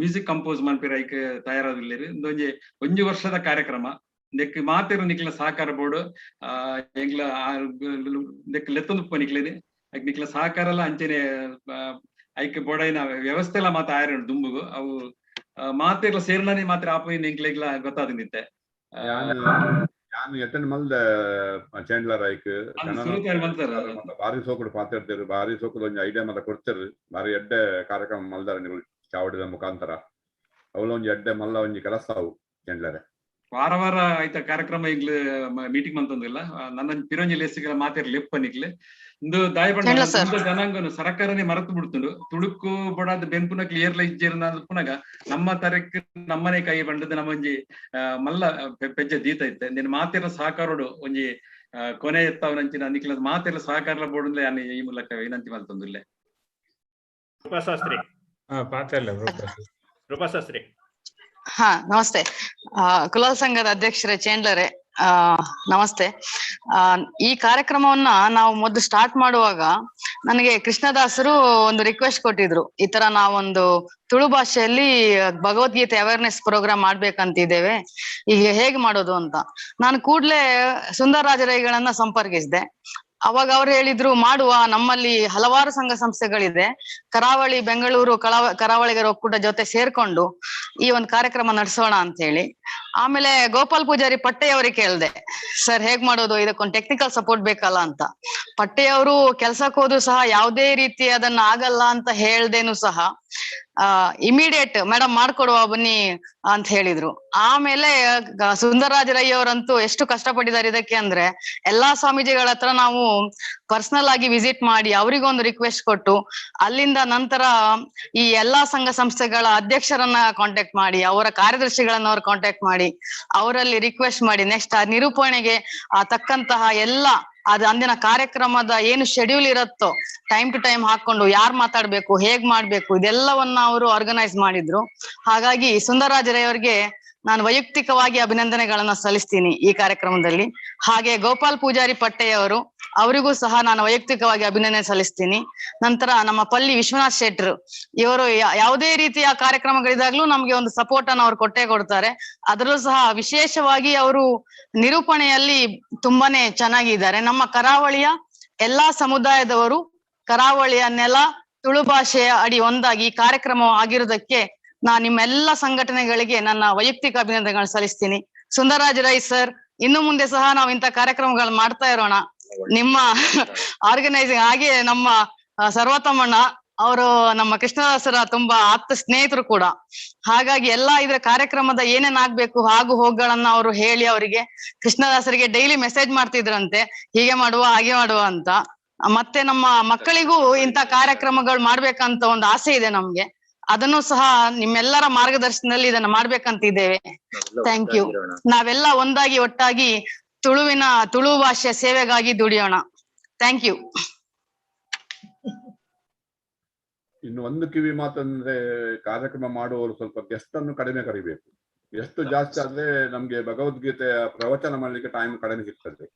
ಮ್ಯೂಸಿಕ್ ಕಂಪೋಸ್ ಮನ್ಪಿರ ಐಕ್ ತಯಾರಾದುಲ್ಲೆರ್. ಇಂದೊಂಜಿ ಒಂಜಿ ವರ್ಷದ ಕಾರ್ಯಕ್ರಮ. ನೆಕ್ ಮಾತೆರ್ ನಿಕ್ಲ ಸಹಕಾರ ಬೋಡು. ಎಂಕ್ಲ ನೆಕ್ ಲೆತ್ತೊಂದು ನಿಕ್ಲೇನೆ ಐಕ್ ನಿಕ್ಲ ಸಹಕಾರ ಎಲ್ಲ ಅಂಚನೆ ಐಕ್ ಬೋಡೈನ ವ್ಯವಸ್ಥೆ ಎಲ್ಲ ಮಾತ ಆಯರ ದುಂಬುಗು ಅವು ಮಾತೆರ್ಲ ಸೇರ್ಲಾನೆ ಮಾತ್ರ ಆಪೋಯಿನ ಎಂಕ್ಲೆಗ್ಲ ಗೊತ್ತಾದ ನಿತ್ತೆ. ಯಾನ್ ಎಟ್ಟನ್ ಮಲ್ದ ಚೇಂಡ್ಲರ್ ಐಕ್ ಬಾರಿ ಸೋಕುಡು ಪಾತೆರ್ತೆರ್, ಬಾರಿ ಸೋಕುಡು ಒಂಜಿ ಐಡಿಯಾ ಮಾತ ಕೊಡ್ತೆರ್. ಬಾರಿ ಎಡ್ಡೆ ಕಾರ್ಯಕ್ರಮ ಮಲ್ದಾರ ನೀವು ಚಾವಡಿದ ಮುಖಾಂತರ. ಅವಲ ಒಂಜಿ ಎಡ್ಡೆ ಮಲ್ಲ ಒಂಜಿ ಕೆಲಸ ಅವು ಚೇಂಡ್ಲರೆ. ವಾರ ವಾರ ಆಯ್ತ ಕಾರ್ಯಕ್ರಮ ಈಗ್ಲ ಮೀಟಿಂಗ್ ಮಂತೊಂದಿಲ್ಲ. ನನ್ನ ಪಿರೋಂಜಿ ಲೇಸಿಗೆಲ್ಲ ಮಾತೆರ್ ಲೆಪ್ಪ ನಿಕ್ಲೆ. ಇಂದು ದಾಯಬಂಡ ಜನಾಂಗನು ಸರ್ಕಾರನೇ ಮರೆತು ಬಿಡ್ತುಂಡು. ತುಳುಕು ಬಡಾದ ಬೆನ್ಪುನ ಕ್ಲಿಯರ್ಲ ಇಜ್ಜೇರ್ ಪುನಗ ನಮ್ಮ ತರಕ್ ನಮ್ಮನೆ ಕೈ ಬಂಡದ ನಮ್ಮ ಒಂಜಿ ಮಲ್ಲ ಪೆಜ್ಜೆ ದೀತ ಇತ್ತೆ. ನಿನ್ನ ಮಾತೆರ ಸಹಕಾರೋಡು ಒಂಜಿ ಕೊನೆ ಎತ್ತವನಂಚಿನ ನಿಕ್ಲ ಮಾತೆರ ಸಹಕಾರ ಬೋಡುಂದ್ಲೆ ಯಾನ್ ಈ ಮೂಲಕ ವಿನಂತಿ ಮಲ್ತೊಂದುಲ್ಲೆ. ರೂಪಾಶಾಸ್ತ್ರಿ. ರೂಪಾಶಾಸ್ತ್ರಿ. ಹಾ, ನಮಸ್ತೆ. ಕುಲಾಲ್ ಸಂಘದ ಅಧ್ಯಕ್ಷರೇ ಚೇಂಡ್ಲರೆ, ನಮಸ್ತೆ. ಈ ಕಾರ್ಯಕ್ರಮವನ್ನ ನಾವು ಮೊದಲು ಸ್ಟಾರ್ಟ್ ಮಾಡುವಾಗ ನನಗೆ ಕೃಷ್ಣದಾಸರು ಒಂದು ರಿಕ್ವೆಸ್ಟ್ ಕೊಟ್ಟಿದ್ರು. ಈ ತರ ನಾವೊಂದು ತುಳು ಭಾಷೆಯಲ್ಲಿ ಭಗವದ್ಗೀತೆ ಅವೇರ್ನೆಸ್ ಪ್ರೋಗ್ರಾಮ್ ಮಾಡ್ಬೇಕಂತಿದ್ದೇವೆ, ಈಗ ಹೇಗೆ ಮಾಡೋದು ಅಂತ. ನಾನು ಕೂಡ್ಲೆ ಸುಂದರರಾಜರೈಗಳನ್ನ ಸಂಪರ್ಕಿಸಿದೆ. ಅವಾಗ ಅವ್ರು ಹೇಳಿದ್ರು, ಮಾಡುವ, ನಮ್ಮಲ್ಲಿ ಹಲವಾರು ಸಂಘ ಸಂಸ್ಥೆಗಳಿದೆ, ಕರಾವಳಿ ಬೆಂಗಳೂರು ಕರಾವಳಿಗರ ಒಕ್ಕೂಟ ಜೊತೆ ಸೇರ್ಕೊಂಡು ಈ ಒಂದು ಕಾರ್ಯಕ್ರಮ ನಡೆಸೋಣ ಅಂತ ಹೇಳಿ. ಆಮೇಲೆ ಗೋಪಾಲ್ ಪೂಜಾರಿ ಪಟ್ಟೆಯವರಿಗೆ ಕೇಳ್ದೆ, ಸರ್ ಹೇಗ್ ಮಾಡೋದು, ಇದಕ್ಕೊಂದು ಟೆಕ್ನಿಕಲ್ ಸಪೋರ್ಟ್ ಬೇಕಲ್ಲ ಅಂತ. ಪಟ್ಟೆಯವರು ಕೆಲ್ಸಕ್ಕೆ ಹೋದ್ರು ಸಹ ಯಾವುದೇ ರೀತಿ ಅದನ್ನ ಆಗಲ್ಲ ಅಂತ ಹೇಳ್ದೇನು ಸಹ ಇಮಿಡಿಯೇಟ್ ಮೇಡಮ್ ಮಾಡ್ಕೊಡುವ ಬನ್ನಿ ಅಂತ ಹೇಳಿದ್ರು. ಆಮೇಲೆ ಸುಂದರರಾಜ ರೈ ಅವರಂತೂ ಎಷ್ಟು ಕಷ್ಟಪಟ್ಟಿದ್ದಾರೆ ಇದಕ್ಕೆ ಅಂದ್ರೆ, ಎಲ್ಲಾ ಸ್ವಾಮೀಜಿಗಳ ಹತ್ರ ನಾವು ಪರ್ಸನಲ್ ಆಗಿ ವಿಸಿಟ್ ಮಾಡಿ ಅವರಿಗೊಂದು ರಿಕ್ವೆಸ್ಟ್ ಕೊಟ್ಟು, ಅಲ್ಲಿಂದ ನಂತರ ಈ ಎಲ್ಲಾ ಸಂಘ ಸಂಸ್ಥೆಗಳ ಅಧ್ಯಕ್ಷರನ್ನ ಕಾಂಟ್ಯಾಕ್ಟ್ ಮಾಡಿ, ಅವರ ಕಾರ್ಯದರ್ಶಿಗಳನ್ನ ಅವ್ರು ಕಾಂಟ್ಯಾಕ್ಟ್ ಮಾಡಿ, ಅವರಲ್ಲಿ ರಿಕ್ವೆಸ್ಟ್ ಮಾಡಿ ನೆಕ್ಸ್ಟ್ ಆ ನಿರೂಪಣೆಗೆ ಆ ತಕ್ಕಂತಹ ಎಲ್ಲ ಅದು ಅಂದಿನ ಕಾರ್ಯಕ್ರಮದ ಏನು ಶೆಡ್ಯೂಲ್ ಇರುತ್ತೋ ಟೈಮ್ ಟು ಟೈಮ್ ಹಾಕೊಂಡು ಯಾರ್ ಮಾತಾಡ್ಬೇಕು, ಹೇಗ್ ಮಾಡ್ಬೇಕು, ಇದೆಲ್ಲವನ್ನ ಅವರು ಆರ್ಗನೈಸ್ ಮಾಡಿದ್ರು. ಹಾಗಾಗಿ ಸುಂದರರಾಜ ರೈ ಅವರಿಗೆ ನಾನು ವೈಯಕ್ತಿಕವಾಗಿ ಅಭಿನಂದನೆಗಳನ್ನ ಸಲ್ಲಿಸ್ತೀನಿ ಈ ಕಾರ್ಯಕ್ರಮದಲ್ಲಿ. ಹಾಗೆ ಗೋಪಾಲ್ ಪೂಜಾರಿ ಪಟ್ಟೆಯವರು, ಅವರಿಗೂ ಸಹ ನಾನು ವೈಯಕ್ತಿಕವಾಗಿ ಅಭಿನಂದನೆ ಸಲ್ಲಿಸ್ತೀನಿ. ನಂತರ ನಮ್ಮ ಪಲ್ಲಿ ವಿಶ್ವನಾಥ್ ಶೆಟ್ರು, ಇವರು ಯಾವುದೇ ರೀತಿಯ ಕಾರ್ಯಕ್ರಮಗಳಿದಾಗ್ಲೂ ನಮ್ಗೆ ಒಂದು ಸಪೋರ್ಟ್ ಅನ್ನು ಅವ್ರು ಕೊಟ್ಟೇ ಕೊಡ್ತಾರೆ. ಅದರಲ್ಲೂ ಸಹ ವಿಶೇಷವಾಗಿ ಅವರು ನಿರೂಪಣೆಯಲ್ಲಿ ತುಂಬಾನೇ ಚೆನ್ನಾಗಿದ್ದಾರೆ. ನಮ್ಮ ಕರಾವಳಿಯ ಎಲ್ಲಾ ಸಮುದಾಯದವರು ಕರಾವಳಿಯ ನೆಲ ತುಳು ಭಾಷೆಯ ಅಡಿ ಒಂದಾಗಿ ಈ ಕಾರ್ಯಕ್ರಮ ಆಗಿರೋದಕ್ಕೆ ನಾ ನಿಮ್ಮೆಲ್ಲ ಸಂಘಟನೆಗಳಿಗೆ ನನ್ನ ವೈಯಕ್ತಿಕ ಅಭಿನಂದನೆಗಳನ್ನು ಸಲ್ಲಿಸ್ತೀನಿ. ಸುಂದರರಾಜ ರೈ ಸರ್, ಇನ್ನು ಮುಂದೆ ಸಹ ನಾವು ಇಂಥ ಕಾರ್ಯಕ್ರಮಗಳು ಮಾಡ್ತಾ ಇರೋಣ. ನಿಮ್ಮ ಆರ್ಗನೈಸಿಂಗ್, ಹಾಗೆ ನಮ್ಮ ಸರ್ವತಮ್ಮಣ್ಣ ಅವರು ನಮ್ಮ ಕೃಷ್ಣದಾಸರ ತುಂಬಾ ಆಪ್ತ ಸ್ನೇಹಿತರು ಕೂಡ. ಹಾಗಾಗಿ ಎಲ್ಲಾ ಇದರ ಕಾರ್ಯಕ್ರಮದ ಏನೇನ್ ಆಗ್ಬೇಕು ಹಾಗೂ ಹೋಗುಗಳನ್ನ ಅವರು ಹೇಳಿ ಅವರಿಗೆ ಕೃಷ್ಣದಾಸರಿಗೆ ಡೈಲಿ ಮೆಸೇಜ್ ಮಾಡ್ತಿದ್ರಂತೆ, ಹೀಗೆ ಮಾಡುವ ಹಾಗೆ ಮಾಡುವ ಅಂತ. ಮತ್ತೆ ನಮ್ಮ ಮಕ್ಕಳಿಗೂ ಇಂಥ ಕಾರ್ಯಕ್ರಮಗಳು ಮಾಡ್ಬೇಕಂತ ಒಂದು ಆಸೆ ಇದೆ ನಮ್ಗೆ. ಅದನ್ನು ಸಹ ನಿಮ್ಮೆಲ್ಲರ ಮಾರ್ಗದರ್ಶನದಲ್ಲಿ ಇದನ್ನ ಮಾಡ್ಬೇಕಂತ ಇದ್ದೇವೆ. Thank you. ನಾವೆಲ್ಲ ಒಂದಾಗಿ ಒಟ್ಟಾಗಿ ತುಳು ಭಾಷೆಯ ಸೇವೆಗಾಗಿ ದುಡಿಯೋಣ. Thank you. ಇನ್ನು ಒಂದು ಕಿವಿ ಮಾತಂದ್ರೆ, ಕಾರ್ಯಕ್ರಮ ಮಾಡುವವರು ಸ್ವಲ್ಪ ಗೆಸ್ಟ್ ಅನ್ನು ಕಡಿಮೆ ಕರಿಬೇಕು. ಎಷ್ಟು ಜಾಸ್ತಿ ಆದ್ರೆ ನಮ್ಗೆ ಭಗವದ್ಗೀತೆಯ ಪ್ರವಚನ ಮಾಡ್ಲಿಕ್ಕೆ ಟೈಮ್ ಕಡಿಮೆ ಸಿಗ್ತದೆ.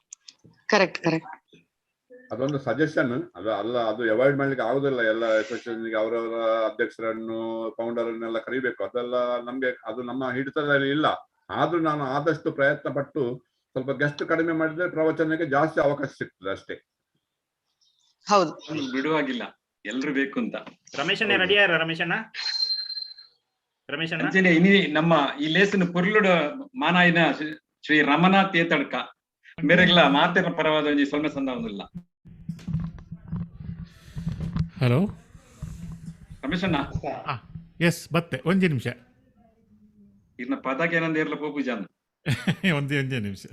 Correct correct. ಅದೊಂದು ಸಜೆಷನ್, ಅದು ಅಲ್ಲ, ಅದು ಅವಾಯ್ಡ್ ಮಾಡ್ಲಿಕ್ಕೆ ಆಗುದಿಲ್ಲ. ಎಲ್ಲ ಅಸೋಸಿಯೇಷನ್ ಅವರವರ ಅಧ್ಯಕ್ಷರನ್ನು ಫೌಂಡರ್ ಅನ್ನೆಲ್ಲ ಕರಿಬೇಕು. ಅದೆಲ್ಲ ನಮ್ಗೆ ಅದು ನಮ್ಮ ಹಿಡಿತದಲ್ಲಿ ಇಲ್ಲ. ಆದ್ರೂ ನಾನು ಆದಷ್ಟು ಪ್ರಯತ್ನ ಪಟ್ಟು ಸ್ವಲ್ಪ ಗೆಸ್ಟ್ ಕಡಿಮೆ ಮಾಡಿದ್ರೆ ಪ್ರವಚನಕ್ಕೆ ಜಾಸ್ತಿ ಅವಕಾಶ ಸಿಗ್ತದೆ ಅಷ್ಟೇ. ಹೌದು, ಬಿಡುವಾಗಿಲ್ಲ, ಎಲ್ರು ಬೇಕು ಅಂತ. ರಮೇಶಣ್ಣ ರೆಡಿ ಆಯ್ರ? ರಮೇಶಣ್ಣ, ರಮೇಶಣ್ಣ ಅಂಚನೆ ಇನಿ ನಮ್ಮ ಈ ಲೇಸನ್ ಪೊರ್ಲುಡು ಮಾನಾಯಿನ ಶ್ರೀ ರಮಣ ತೇತಡ್ಕ ಮೇರೆಗ್ಲ ಮಾತೆರ ಪರವಾದ ಒಂಜಿ ಸೊಲ್ಮೆ ಸಂದಾವೊಂದುಲ್ಲ. ಹಲೋ ರಮೇಶಣ್ಣ. ಎಸ್, ಬತ್ತೆ ಒಂಜಿ ನಿಮಿಷ. ಇರ್ನ ಪದಕ್ಕೆ ಏನಂದ ಇರ್ಲ ಪೋಪುಜಾನ್. ಒಂದೇ ಒಂಜಿ ನಿಮಿಷ.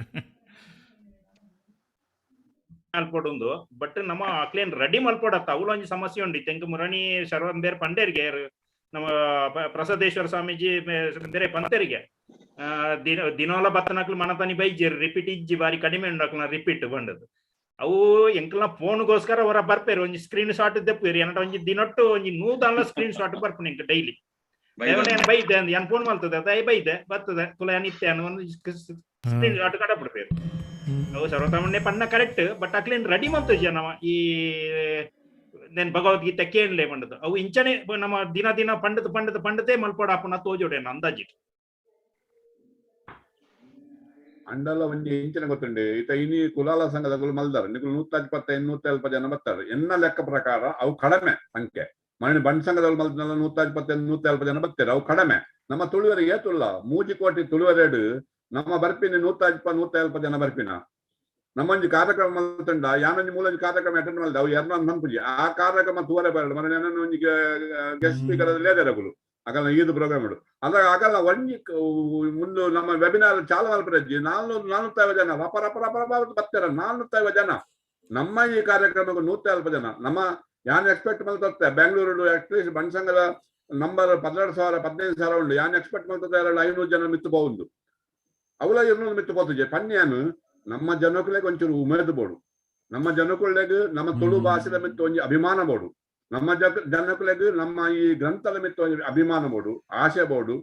ಮಲ್ಪೊಡುಂದು ಬಟ್ ನಮ್ಮ ಅಕ್ಲೇನ್ ರೆಡಿ ಮಲ್ಪೊಡತ್ತ ಅವ್ಲ ಒಂಜಿ ಸಮಸ್ಯೆ ಉಂಡು. ತೆಂಕು ಮುರಣಿ ಶರ್ವ ಬೇರೆ ಪಂಡೇರಿಗೆ ನಮ್ಮ ಪ್ರಸಾದೇಶ್ವರ ಸ್ವಾಮೀಜಿ ಬೇರೆ ಪಂತರಿಗೆ ದಿನೋಲ ಬತ್ತನಕ್ಲು ಮನತನಿ ಬೈಜೆರ್ ರಿಪೀಟ್ ಇಜ್ಜಿ ಬಾರಿ ಕಡಿಮೆ ಉಂಡು ಅಕ್ಲ ರಿಪೀಟ್ ಬಂಡದು. ಅವು ಎಂಕಲ್ನ ಫೋನ್ಗೋಸ್ಕರ ಹೊರ ಬರ್ಪೇರು ಒಂಜಿ ಸ್ಕ್ರೀನ್ ಶಾಟ್ ದೆಪ್ಪೇರು ಏನಟ ಒಂಜಿ ದಿನೊಟ್ಟು ಒಂಜಿ ನೂದಲ್ಲ ಸ್ಕ್ರೀನ್ ಶಾಟ್ ಬರ್ಪುನ ಎಂಕ್ ಡೈಲಿ. ಏನ್ ಬೈದೆ ಏನ್ ಫೋನ್ ಮಲ್ತದೆ ಅದ ಬೈದೆ ಬರ್ತದೆ ತುಲ ಏನ್ ಇತ್ತೆ ಒಂದು ಸ್ಕ್ರೀನ್ ಶಾಟ್ ಕಡಪಡ್ಪೇರು. ಅವು ಸರ್ವತಮಣ್ಣೆ ಪನ್ನ ಕರೆಕ್ಟ್, ಬಟ್ ಅಕ್ಲೇನ್ ರೆಡಿ ಮಂತು ನಮ್ಮ ಈ ನೇನ್ ಭಗವದ್ಗೀತೆ ಕೇಳಲೆ ಪಂಡದು ಅವು ಇಂಚನೆ ನಮ್ಮ ದಿನ ದಿನ ಪಂಡದ ಪಂಡದ ಪಂಡತೆ ಮಲ್ಪಡ ಅಪ್ಪನ ತೋಜೋಡೆ ಅಂದಾಜಿ. ಅಂಡಲ ಒಂಜಿ ಇಂಚಿನ ಗೊತ್ತುಂಡೆ ಇತ ಇನಿ ಕುಲಾಲ ಸಂಘದಗಳು ಮಲ್ದಾರ ನಿಕುಲು 125 150 ಜನ ಬರ್ತಾರೆ ಎನ್ನ ಲೆಕ್ಕ ಪ್ರಕಾರ ಅವು ಕಡಿಮೆ ಸಂಖ್ಯೆ. ಮನೆ ಬಂಡ್ ಸಂಘದವರು ಮಲ್ದಲ್ಲ 125 150 ಜನ ಬರ್ತಾರೆ, ಅವು ಕಡಿಮೆ. ನಮ್ಮ ತುಳುವರಿಗೆ ಏತುಲ್ಲ 3 ಕೋಟಿ ತುಳುವರೆಡು ನಮ್ಮ ಬರ್ಪಿನ 125 150 ಜನ ಬರ್ಪಿನ. ನಮ್ಮೊಂಜಿ ಕಾರ್ಯಕ್ರಮ ಮಲ್ತುಂಡ ಯಾನೊಂಜಿ ಮೂಲೊಂಜಿ ಕಾರ್ಯಕ್ರಮ ಅಟೆಂಡ್ ಮಲ್ದ ಅವು ಎರಡ್ ನಂಪುಜಿ ಆ ಕಾರ್ಯಕ್ರಮ ತೂವರೆ ಬರಡು ಮನೆ ಒಂಜಿ ಗೆಸ್ಟ್ ಸ್ಪೀಕರ್ ಲೇದರಗುಲು ಅಗಲ ಈದು ಪ್ರೋಗ್ರಾಮ್ ಅದ ಆಗಲ್ಲ ಒಂಜಿ ಮುಂದೆ ನಮ್ಮ ವೆಬಿನಾರ್ ಚಾಲು ಮಲ್ಪರಜ್ಜಿ 400 450 ಜನ ರಪ ರಪ ರಪ ರಪ ಬರ್ತಾರ 450 ಜನ. ನಮ್ಮ ಈ ಕಾರ್ಯಕ್ರಮಕ್ಕೆ 150 ಜನ ನಮ್ಮ ಯಾನ್ ಎಕ್ಸ್ಪೆಕ್ಟ್ ಮಲ್ತತ್ತೆ ಬೆಂಗಳೂರು ಅಟ್ಲೀಸ್ಟ್ ಬಂಡ್ ಸಂಘದ ನಂಬರ್ 12,000 15,000 ಉಂಡು. ಯಾನ್ ಎಕ್ಸ್ಪೆಕ್ಟ್ ಮಲ್ತತ್ತೆ 500 ಜನ ಮಿತ್ತು ಬಹುದು, ಅವಲ 200 ಮಿತ್ತು ಪೋತುಜೆ. ಪನ್ಯಾನು ನಮ್ಮ ಜನಕ್ಕುಲೆಗ್ ಒಂಚೂರು ಉಮೇದು ಬೋಡು, ನಮ್ಮ ಜನಕ್ಕುಲೆಗ್ ನಮ್ಮ ತುಳು ಭಾಷೆದ ಮಿತ್ತು ಒಂಜಿ ಅಭಿಮಾನ ಬೋಡು, ನಮ್ಮ ಜನಕ್ಕುಲೆಗ್ ನಮ್ಮ ಈ ಗ್ರಂಥದ ಮಿತ್ತು ಒಂಜಿ ಅಭಿಮಾನ ಬೋಡು, ಆಶೆ ಬೋಡು.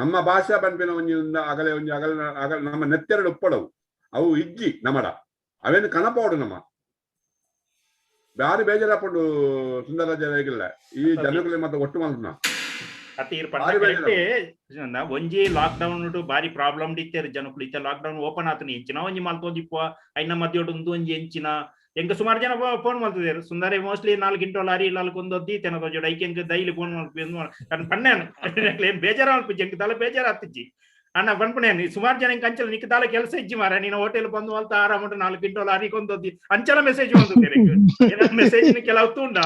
ನಮ್ಮ ಭಾಷೆ ಪನ್ಪಿನ ಒಂಜಿ ಅಗಲೆ ಒಂಜಿ ಅಗಲ ಅಗಲ ನಮ್ಮ ನೆತ್ತೆರಡು ಉಪ್ಪಡವು ಅವು ಇಜ್ಜಿ ನಮಡ ಅವೇನು ಕನಪೋಡು ನಮ್ಮ ಬಾರಿ ಬೇಜಾರಪಡು ಸುಂದರರಾಜ ಈ ಜನಕ್ಕುಲೆ ಮತ್ತೆ ಒಟ್ಟು ಮಲ್ಪುನ ಒಂಜಿ ಲಾಕ್ ಡೌನ್ ಬಾರಿ ಪ್ರಾಬ್ಲಮ್ ಇತ್ತೇರು ಜನಕ್ಕುಲು. ಇತ್ತೆ ಲಾಕ್ ಡೌನ್ ಓಪನ್ ಆತನ ಎಂಚಿನ ಒಂಜಿ ಮಲ್ತೊಂದಿಪ್ಪ ಐನ ಮಧ್ಯೋಡು ಒಂದು ಒಂಜಿ ಎಂಚಿನ ಎಂಕ ಸುಮಾರು ಜನ ಫೋನ್ ಮಲ್ತಿದ್ದೇರು. ಸುಂದರ ಮೋಸ್ಟ್ಲಿ 4 ಗಿಂಟೋ ಲಾರಿ ನಾಲ್ಕು ಒಂದು ದೀತೆನ ಜೋಡ ಐಕೆ ಎಂಕ ಡೈಲಿ ಫೋನ್ ಮಲ್ಪಿ ಪಣ್ಣೇನು ಏನ್ ಬೇಜಾರ ಮಲ್ಪುಜಿ ಎಂಕ ತಲೆ ಬೇಜಾರ ಆತಿಜ್ಜಿ ಅಣ್ಣ ಪನ್ಪುಣೇನು. ಸುಮಾರು ಜನ ಎಂಕ ಅಂಚಲ ನಿಕ್ಕ ತಾಲ ಕೆಲಸ ಇಜ್ಜಿ ಮಾರ ನೀನು ಹೋಟೆಲ್ ಬಂದು ಮಲ್ತ ಆರಾಮ 4 ಗಿಂಟೋ ಲಾರಿ ಕೊಂದೊದ್ದಿ ಅಂಚಲ ಮೆಸೇಜ್ ಬಂದಿದ್ದೇನೆ ಮೆಸೇಜ್ ಕೆಲವು ತುಂಡ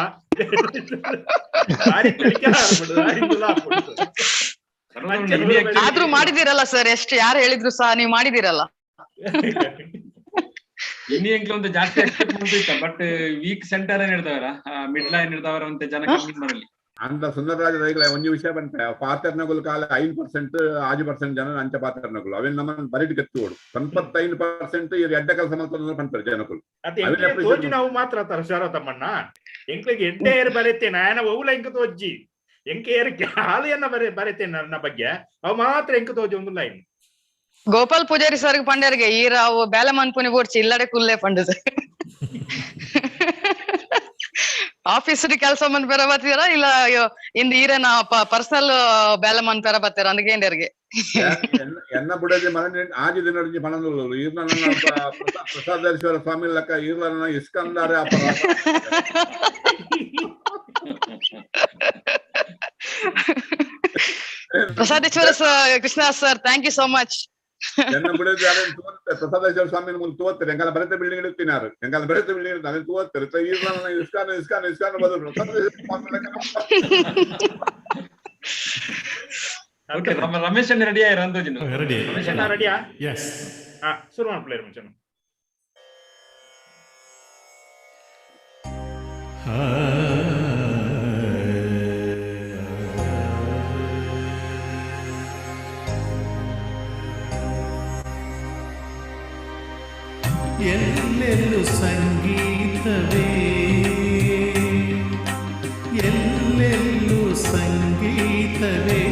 ಆದ್ರೂ ಮಾಡಿದಿರಲ್ಲ ಸರ್, ಎಷ್ಟು ಯಾರು ಹೇಳಿದ್ರು ಸಹ ನೀವು ಮಾಡಿದಿರಲ್ಲ. ಇನಿ ಎಂಕ್ಲ ಒಂದು ಜಾಸ್ತಿ ಎಕ್ಸ್ಪೆಕ್ಟ್ ಮಾಡ್ತಿತ್ತ, ಬಟ್ ವೀಕ್ ಸೆಂಟರ್ ಏನ್ ಇರ್ತಾವರ ಮಿಡ್ ಲೈನ್ ಇರ್ತಾವರ ಅಂತ ಜನ ಕಮ್ಮಿ ಮಾಡಲಿ ಅಂತ ಸುಂದರರಾಜ ರೈಗಳ ಒಂಜಿ ವಿಷಯ ಬಂತೆ ಪಾತ್ರನಗುಲ್ ಕಾಲ 5% 6% ಜನ ಅಂಚ ಪಾತ್ರನಗುಲು ಅವೇನ್ ನಮ್ಮ ಬರಿಟ್ ಗತ್ತುವಡು 95% ಇರ್ ಎಡ್ಡ ಕೆಲಸ ಮಾಡ್ತಾರೆ ಪನ್ಪೆರ್ ಜನಕುಲು. ತೋಜಿ ನಾವು ಮಾತ್ರ ಶರತಮ್ಮಣ್ಣ ಎಂಕ್ಲಿಗೆ ಎಡ್ಡೆ ಏರ್ ಬರೆತೇನೆ ಆಯನ ಒವ್ಲ ಎಂಕ ತೋಜ್ಜಿ ಎಂಕ ಏರ್ ಹಾಲು ಬರೆ ಬರೆತೇನೆ ನನ್ನ ಬಗ್ಗೆ ಅವು ಮಾತ್ರ ಎಂಕ ತೋಜಿ ಒಂದು ಲೈನ್. ಗೋಪಾಲ್ ಪೂಜಾರಿ ಸರ್ ಪಂಡ್ಯರ್ಗೆ ಈ ರಾವು ಬೇಲೆ ಮನ್ಪುನಿ ಬೋಡ್ಚಿ ಇಲ್ಲಡೆ ಕುಲ್ಲೆ ಪಂಡದ ಆಫೀಸ್ ಕೆಲಸ ಮನ್ ಪೆರ ಬತ್ತೀರಾ ಇಲ್ಲ ಇಂದ ಈರೇನ ಪರ್ಸನಲ್ ಬೇಲೆ ಮನ್ ಪೆರ ಬತ್ತೀರ ಅಂದ್ಗೇಂಡ್ಯರ್ಗೆ ಎನ್ನ ಬುಡದಿ ಮರಣ ಆಜಿ ದಿನ ಪಣಂದುಲ್ಲು ಈರ್ನ ಪ್ರಸಾದೇಶ್ವರ ಸ್ವಾಮಿ ಲೆಕ್ಕ ಈರ್ನ ಇಸ್ಕಂದಾರೆ ಅಪರ. Prasadeshwara Krishna sir, thank you so much. ಎನ್ನ ಬುಡದಿ ಪ್ರಸಾದೇಶ್ವರ ಸ್ವಾಮಿ ಮುಂದೆ ತೋರ್ತಾರೆ ಎಂಕಾಲ ಬರತೆ ಬಿಲ್ಡಿಂಗ್ ಇಡ್ತಿನಾರು ಎಂಕಾಲ ಬರತೆ ಬಿಲ್ಡಿಂಗ್ ಇಡ್ತಾರೆ ತೋರ್ತಾರೆ ಈರ್ನ ಇಸ್ಕಾನ್ ಇಸ್ಕಾನ್ ಇಸ್ಕಾನ್ ಬದಲು ಪ್ರಸಾದೇಶ್ವರ ಸ್ವಾಮಿ ಲೆಕ್ಕ. ಓಕೆ ರಮೇಶ್ ಅಣ್ಣ ರೆಡಿ ಆಯ್ರ ಅಂದೋಜಿನ ರೆಡಿ ರಮೇಶ್ ಅಣ್ಣ ರೆಡಿಯಾ? ಎಸ್ ಹಾ ಶುರು ಮಾಡ್ಪ್ಲೇರ್ ಮುಂಚೆ. ಎಲ್ಲೆಲ್ಲೂ ಸಂಗೀತವೇ, ಎಲ್ಲೆಲ್ಲೂ ಸಂಗೀತವೇ,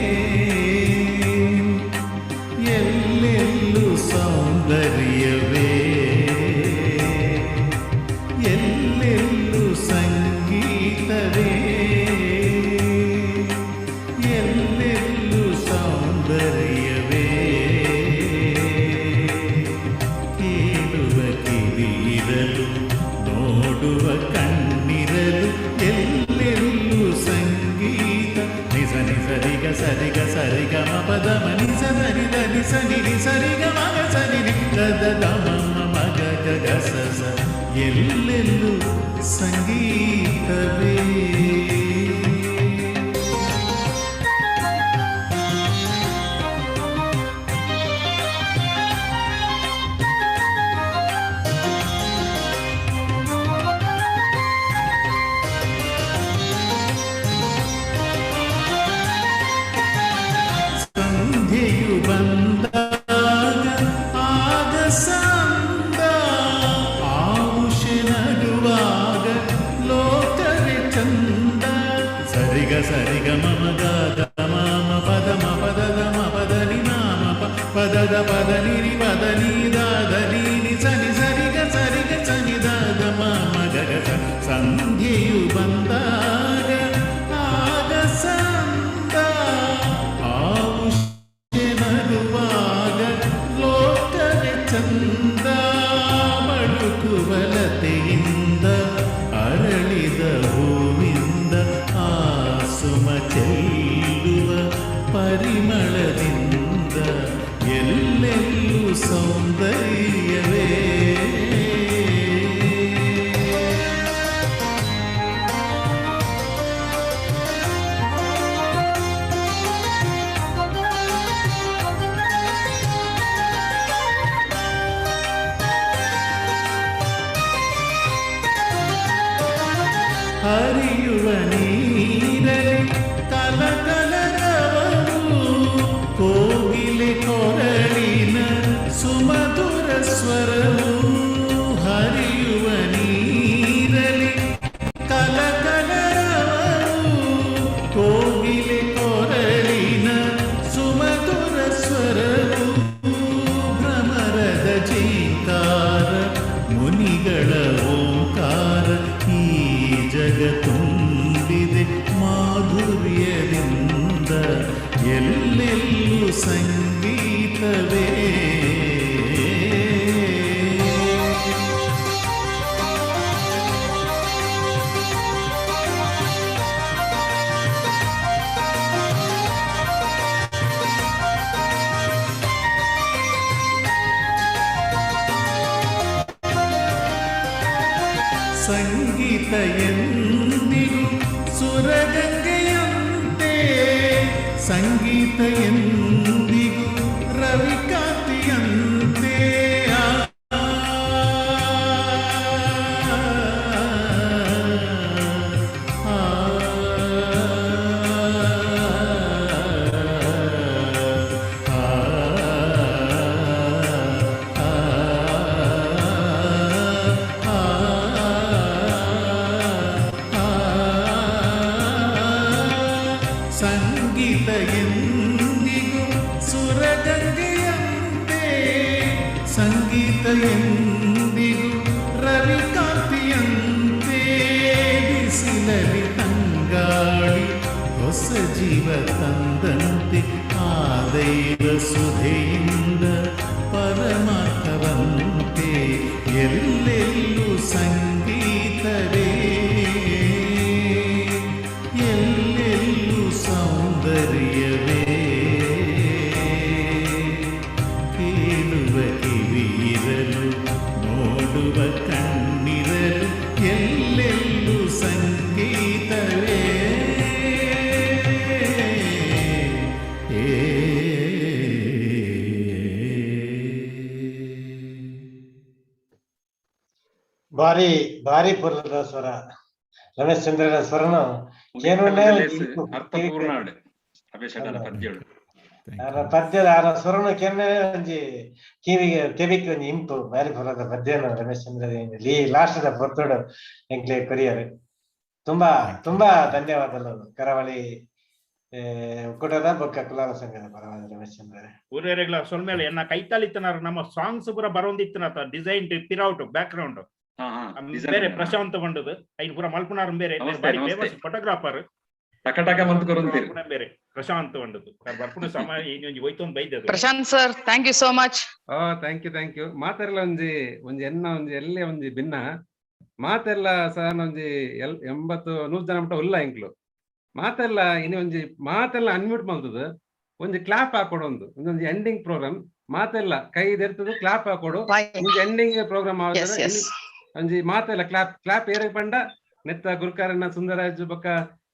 ಎಲ್ಲೆಲ್ಲೂ ಸೌಂದರ್ಯವೇ, ಎಲ್ಲೆಲ್ಲೂ ಸಂಗೀತವೇ, ಎಲ್ಲೆಲ್ಲೂ ಸೌಂದರ್ಯವೇ. ಕೇಳುವ ಕಿವಿಯಿರಲು, ನೋಡುವ ಕಣ್ಣಿರಲು, ಎಲ್ಲೆಲ್ಲೂ ಸಂಗೀತ. ನಿಸ ನಿಸರಿಗ ಸರಿಗ ಸರಿಗ ಮ ಪದ ಮ ನಿಸ ಧನಿ ಧ ನಿಸ ನಿ ನಿ ಸರಿಗ ಮಗ ಸನಿ ನಿ the the the ಮ ಮ ಮ ಗ ಗ ಗ ಸ ಸ. ಎಲ್ಲೆಲ್ಲೂ ಸಂಗೀತವೇ. ಸಂಧ್ಯೆಯು ಬಂದಾಗ ಆಗ ಸಂದ, ಆವುಷೆ ನಗುವಾಗ ಲೋಕವೇ ಚಂದ. ಸರಿಗ ಸರಿಗ ಮಮ ಗ ಗ ಮ ಮ ಪದ ಮ ಪದ the ಮ ಪದ ನಿ ಮ ಮ ಪ ಪದ the ಪದ ನಿ ರಿ ಪದ ಹರಿಯುವ ನೀರಲಿ ಕಲಕಲರವವು, ಕೋಗಿಲೆ ಕೊರಳಿನ ಸುಮಧುರ ಸ್ವರವು. ಹರಿಯುವ ನೀರಲಿ ಕಲಕಲರವವು, ಕೋಗಿಲೆ ಕೊರಳಿನ ಸುಮಧುರ ಸ್ವರವು. ಭ್ರಮರದ ಝೇಂಕಾರ, ಮುನಿಗಳ ಓಂಕಾರ, ಈ ಜಗ ತುಂಬಿದೆ ಮಾಧುರ್ಯದಿಂದ. ಎಲ್ಲೆಲ್ಲೂ ಸಂಗೀತವೇ. ಸಂಗೀತ ಎಂದಿಗೂ ಸುರಗಂಗೆಯಂತೆ, ಸಂಗೀತ ಎಂದಿಗೂ ರವಿಕಾಂತಿಯಂತೆ. ಆ, ಆ, ಆ, ಆ, ಸಂಗೀತ ಎಂದಿಗೂ ಸುರಗಂಗೆಯಂತೆ, ಸಂಗೀತ ಎಂದಿಗೂ ರವಿಕಾಂತಿಯಂತೆ. ಬಿಸಿಲಲಿ ತಂಗಾಳಿ ಹೊಸ ಜೀವ ತಂದಂತೆ, ಆ ದೈವ ಸುಧೆಯಿಂದ ಪರಮಾರ್ಥವಂತೆ. ಎಲ್ಲೆಲ್ಲೂ ಸಂಗೀತವೇ, ಎಲ್ಲೆಲ್ಲೂ ಸೌಂದರ್ಯವೇ. ಕೇಳುವ ಕಿವಿಯಿರಲು, ನೋಡುವ ಕಣ್ಣಿರಲು, ಎಲ್ಲೆಲ್ಲೂ ಸಂಗೀತವೇ. ಭಾರಿ ಭಾರಿ ಪುರದ ಸ್ವರ, ರಮೇಶ್ ಚಂದ್ರನ ಸ್ವರನು ಕೇನುನೆ. ಅರ್ಥಪೂರ್ಣ ರಮೇಶ್ ಪದ್ಯಗಳು. ಆರ ಪದ್ಯದ ಆರ ಸ್ವರನು ಕೆನ್ನೆ ಒಂಜಿ ಕಿವಿಗೆ ಕೆವಿಕ್ ಒಂಜಿ ಇಂಪು. ಭಾರಿ ಪುರದ ಪದ್ಯನು ರಮೇಶ್ ಚಂದ್ರ ಈ ಲಾಸ್ಟ್ ದ ಪೊರ್ತುಡು ಎಂಕ್ಲೆ ಕೊರಿಯರ್. ತುಂಬಾ ತುಂಬಾ ಧನ್ಯವಾದಗಳು ಕರಾವಳಿ ಒಕ್ಕೂಟದ ಬೊಕ್ಕ ಕುಲಾಲ ಸಂಘದ ಪರವಾದ ರಮೇಶ್ ಚಂದ್ರ. ಊರೇರೆಗ್ಲ ಸೊಲ್ಮೇಲೆ ಎನ್ನ ಕೈತಾಲಿತ್ತನಾರ ನಮ್ಮ ಸಾಂಗ್ಸ್ ಪೂರ ಬರೋಂದಿತ್ತನಾತ ಡಿಸೈನ್ ಪಿರೌಟ್ ಬ್ಯಾಕ್ ಗ್ರೌಂಡ್ ಬೇರೆ ಪ್ರಶಾಂತ್ ಬಂಡದು ಐನ್ ಪೂರ ಮಲ್ಪುನಾರ್ ಬೇರೆ. ನಮಸ್ತೆ, ಬಾರಿ ನಮಸ್ತೆ. Famous photographer. ಟಕ ಟಕ ಮಂತ್ ಕೊರೊಂತೀರಿ. ಬೇರೆ ಪ್ರಶಾಂತ್ ಬಂಡದು ಬರ್ಪುನ ಸಮಯ ಒಂಜಿ ಒಯ್ತೊಂದು ಬೈದದು. Prashanth sir, thank you so much. Thank you, thank you. ಮಾತೆರ್ಲ ಒಂಜಿ ಒಂಜಿ ಎನ್ನ ಒಂಜಿ ಎಲ್ಲೆ ಒಂಜಿ ಭಿನ್ನ. ಮಾತೆಲ್ಲ ಸಹ ಒಂಜಿ ಎಲ್ 80 100 ಜನ ಮಟ್ಟ ಉಲ್ಲ ಎಂಕ್ಲು. ಮಾತೆಲ್ಲ ಇನಿ ಒಂಜಿ ಮಾತೆಲ್ಲ ಅನ್ಮ್ಯೂಟ್ ಮಲ್ತದ ಒಂಜಿ ಕ್ಲಾಪ್ ಹಾಕೊಡು. ಒಂದು ಒಂದೊಂದು ಎಂಡಿಂಗ್ ಪ್ರೋಗ್ರಾಮ್. ಮಾತೆಲ್ಲ ಕೈ ದೆರ್ತದ ಕ್ಲಾಪ್ ಹಾಕೊಡು. ಒಂಜಿ ಎಂಡಿಂಗ್ ಪ್ರೋಗ್ರಾಮ್. ಒಂಜಿ ಮಾತೆಲ್ಲ ಕ್ಲಾಪ್ ಕ್ಲಾಪ್ ಏರೆ ಪಂಡ ನೆತ್ತ ಗುರುಕಾರಣ್ಣ, ಸುಂದರಾಜ್ ಬೊಕ್ಕ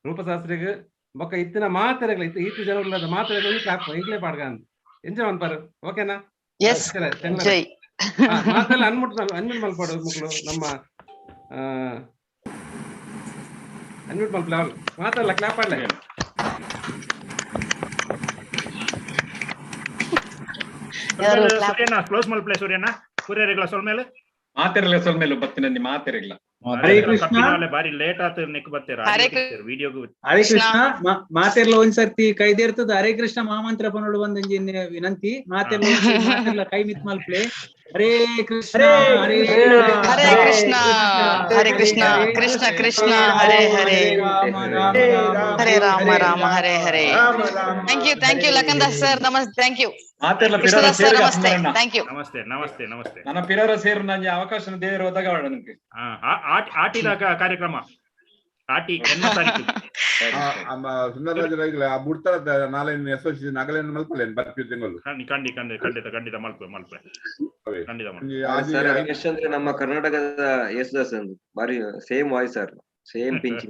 ರೂಪಶಾಸ್ತ್ರಿಗ್ ಬೊಕ್ಕ ಇತ್ತಿನ ಮಾತೆರೆಗ್ಲ ಇತ್ತು ಈತು ಜನ ಉಲ್ಲದ ಮಾತೆರೆಗ್ಲ ಕ್ಲಾಪ್ ಎಂಕ್ಲೆ ಪಾಡ್ಗ ಅಂತ ಎಂಜ ಮನ್ಪಾರು, ಓಕೆನಾ? ಎಸ್. ಜೈ. ಮಾತೆಲ್ಲ ಅನ್ಮ್ಯೂಟ್ ಅನ್ಮ್ಯೂಟ್ ಮಲ್ಪಾಡು ಮುಕ್ಲು. ನಮ್ಮ ಅನ್ಮ್ಯೂಟ್ ಮಲ್ಪಲೆ ಅವ್ರು. ಮಾತೆಲ್ಲ ಕ್ಲಾಪ್ ಆಡ್ಲೆ. ಯಾರು clap? ಸೂರ್ಯಣ್ಣ, ಕ್ಲೋಸ್ ಮಲ್ಪಲೆ ಸೂರ್ಯಣ್ಣ. ಸೂರ್ಯರೆಗ್ಲ ಸೊಲ್ಮೇಲೆ. ಮಾತೆರ್ಲ ಸೊಲ್ಮೇಲೆ ಬತ್ತಿನ ಮಾತೆರೆಗ್ಲ. ಹರೇ ಕೃಷ್ಣ. ಬಾರಿ ಲೇಟ್ ಆತ ನೆಕ್ ಬತ್ತೀರ. ಹರೇ ವಿಡಿಯೋಗೂ. ಹರೇ ಕೃಷ್ಣ. ಮಾತೆರ್ಲ ಒಂದ್ಸರ್ತಿ ಕೈದೇರ್ತದ ಹರೇ ಕೃಷ್ಣ ಮಹಾಮಂತ್ರ ಪನೋಡು ಒಂದೊಂಜಿ ವಿನಂತಿ. ಮಾತೆರ್ಲ ಒಂದ್ಸರ್ತಿ ಮಾತೆರ್ಲ ಕೈ ಮಿತ್ ಮಲ್ಪ್ಲೆ. Hare Krishna Hare Hare Krishna Hare Krishna Krishna Krishna Hare Hare, Hare Rama Rama Hare Hare. Thank you, thank you Lakhan Das sir. Namaste, thank you. ಮಾತೆರ್ಲ ಪಿರರ ಕೃಷ್ಣದಾಸ್ ಸರ್. ಸೇರ್ಗ. ನಮಸ್ತೆ. ಸುಂದರಣ್ಣ. Thank you. ನಮಸ್ತೆ, ನಮಸ್ತೆ, ನಮಸ್ತೆ. ನನ್ನ ಪಿರರ ಸೇರು ನಂಜಿ ಅವಕಾಶ ದೇವರು ಒದಗವಾಡ ನನಗೆ. ಆಟಿದ ಕಾರ್ಯಕ್ರಮ ಆಟಿ ಜನ್ಮ ತಾರೀಕು. ಸುಂದರರಾಜ್ ಆ ಬುಡ್ತಾರ ನಾಳೆ ಅಸೋಸಿಯೇಷನ್ ಅಗಲೇನು ಮಲ್ಪಲೇನು ಬರ್ತೀವಿ ತಿಂಗಳು. ಖಂಡಿತ ಖಂಡಿತ ಖಂಡಿತ ಖಂಡಿತ ಮಲ್ಪೆ ಮಲ್ಪೆ ಖಂಡಿತ ಮಲ್ಪೆ. ಸರ್, ರಮೇಶ್ ಚಂದ್ರ ನಮ್ಮ ಕರ್ನಾಟಕದ ಯೇಸುದಾಸ್ ಅಂದು ಬಾರಿ same voice sir, same pinch.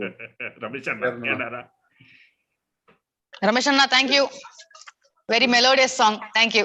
Ramesh ಅಣ್ಣ ಏನಾರ? ರಮೇಶ್ ಅಣ್ಣ, thank you. Very melodious song, thank you.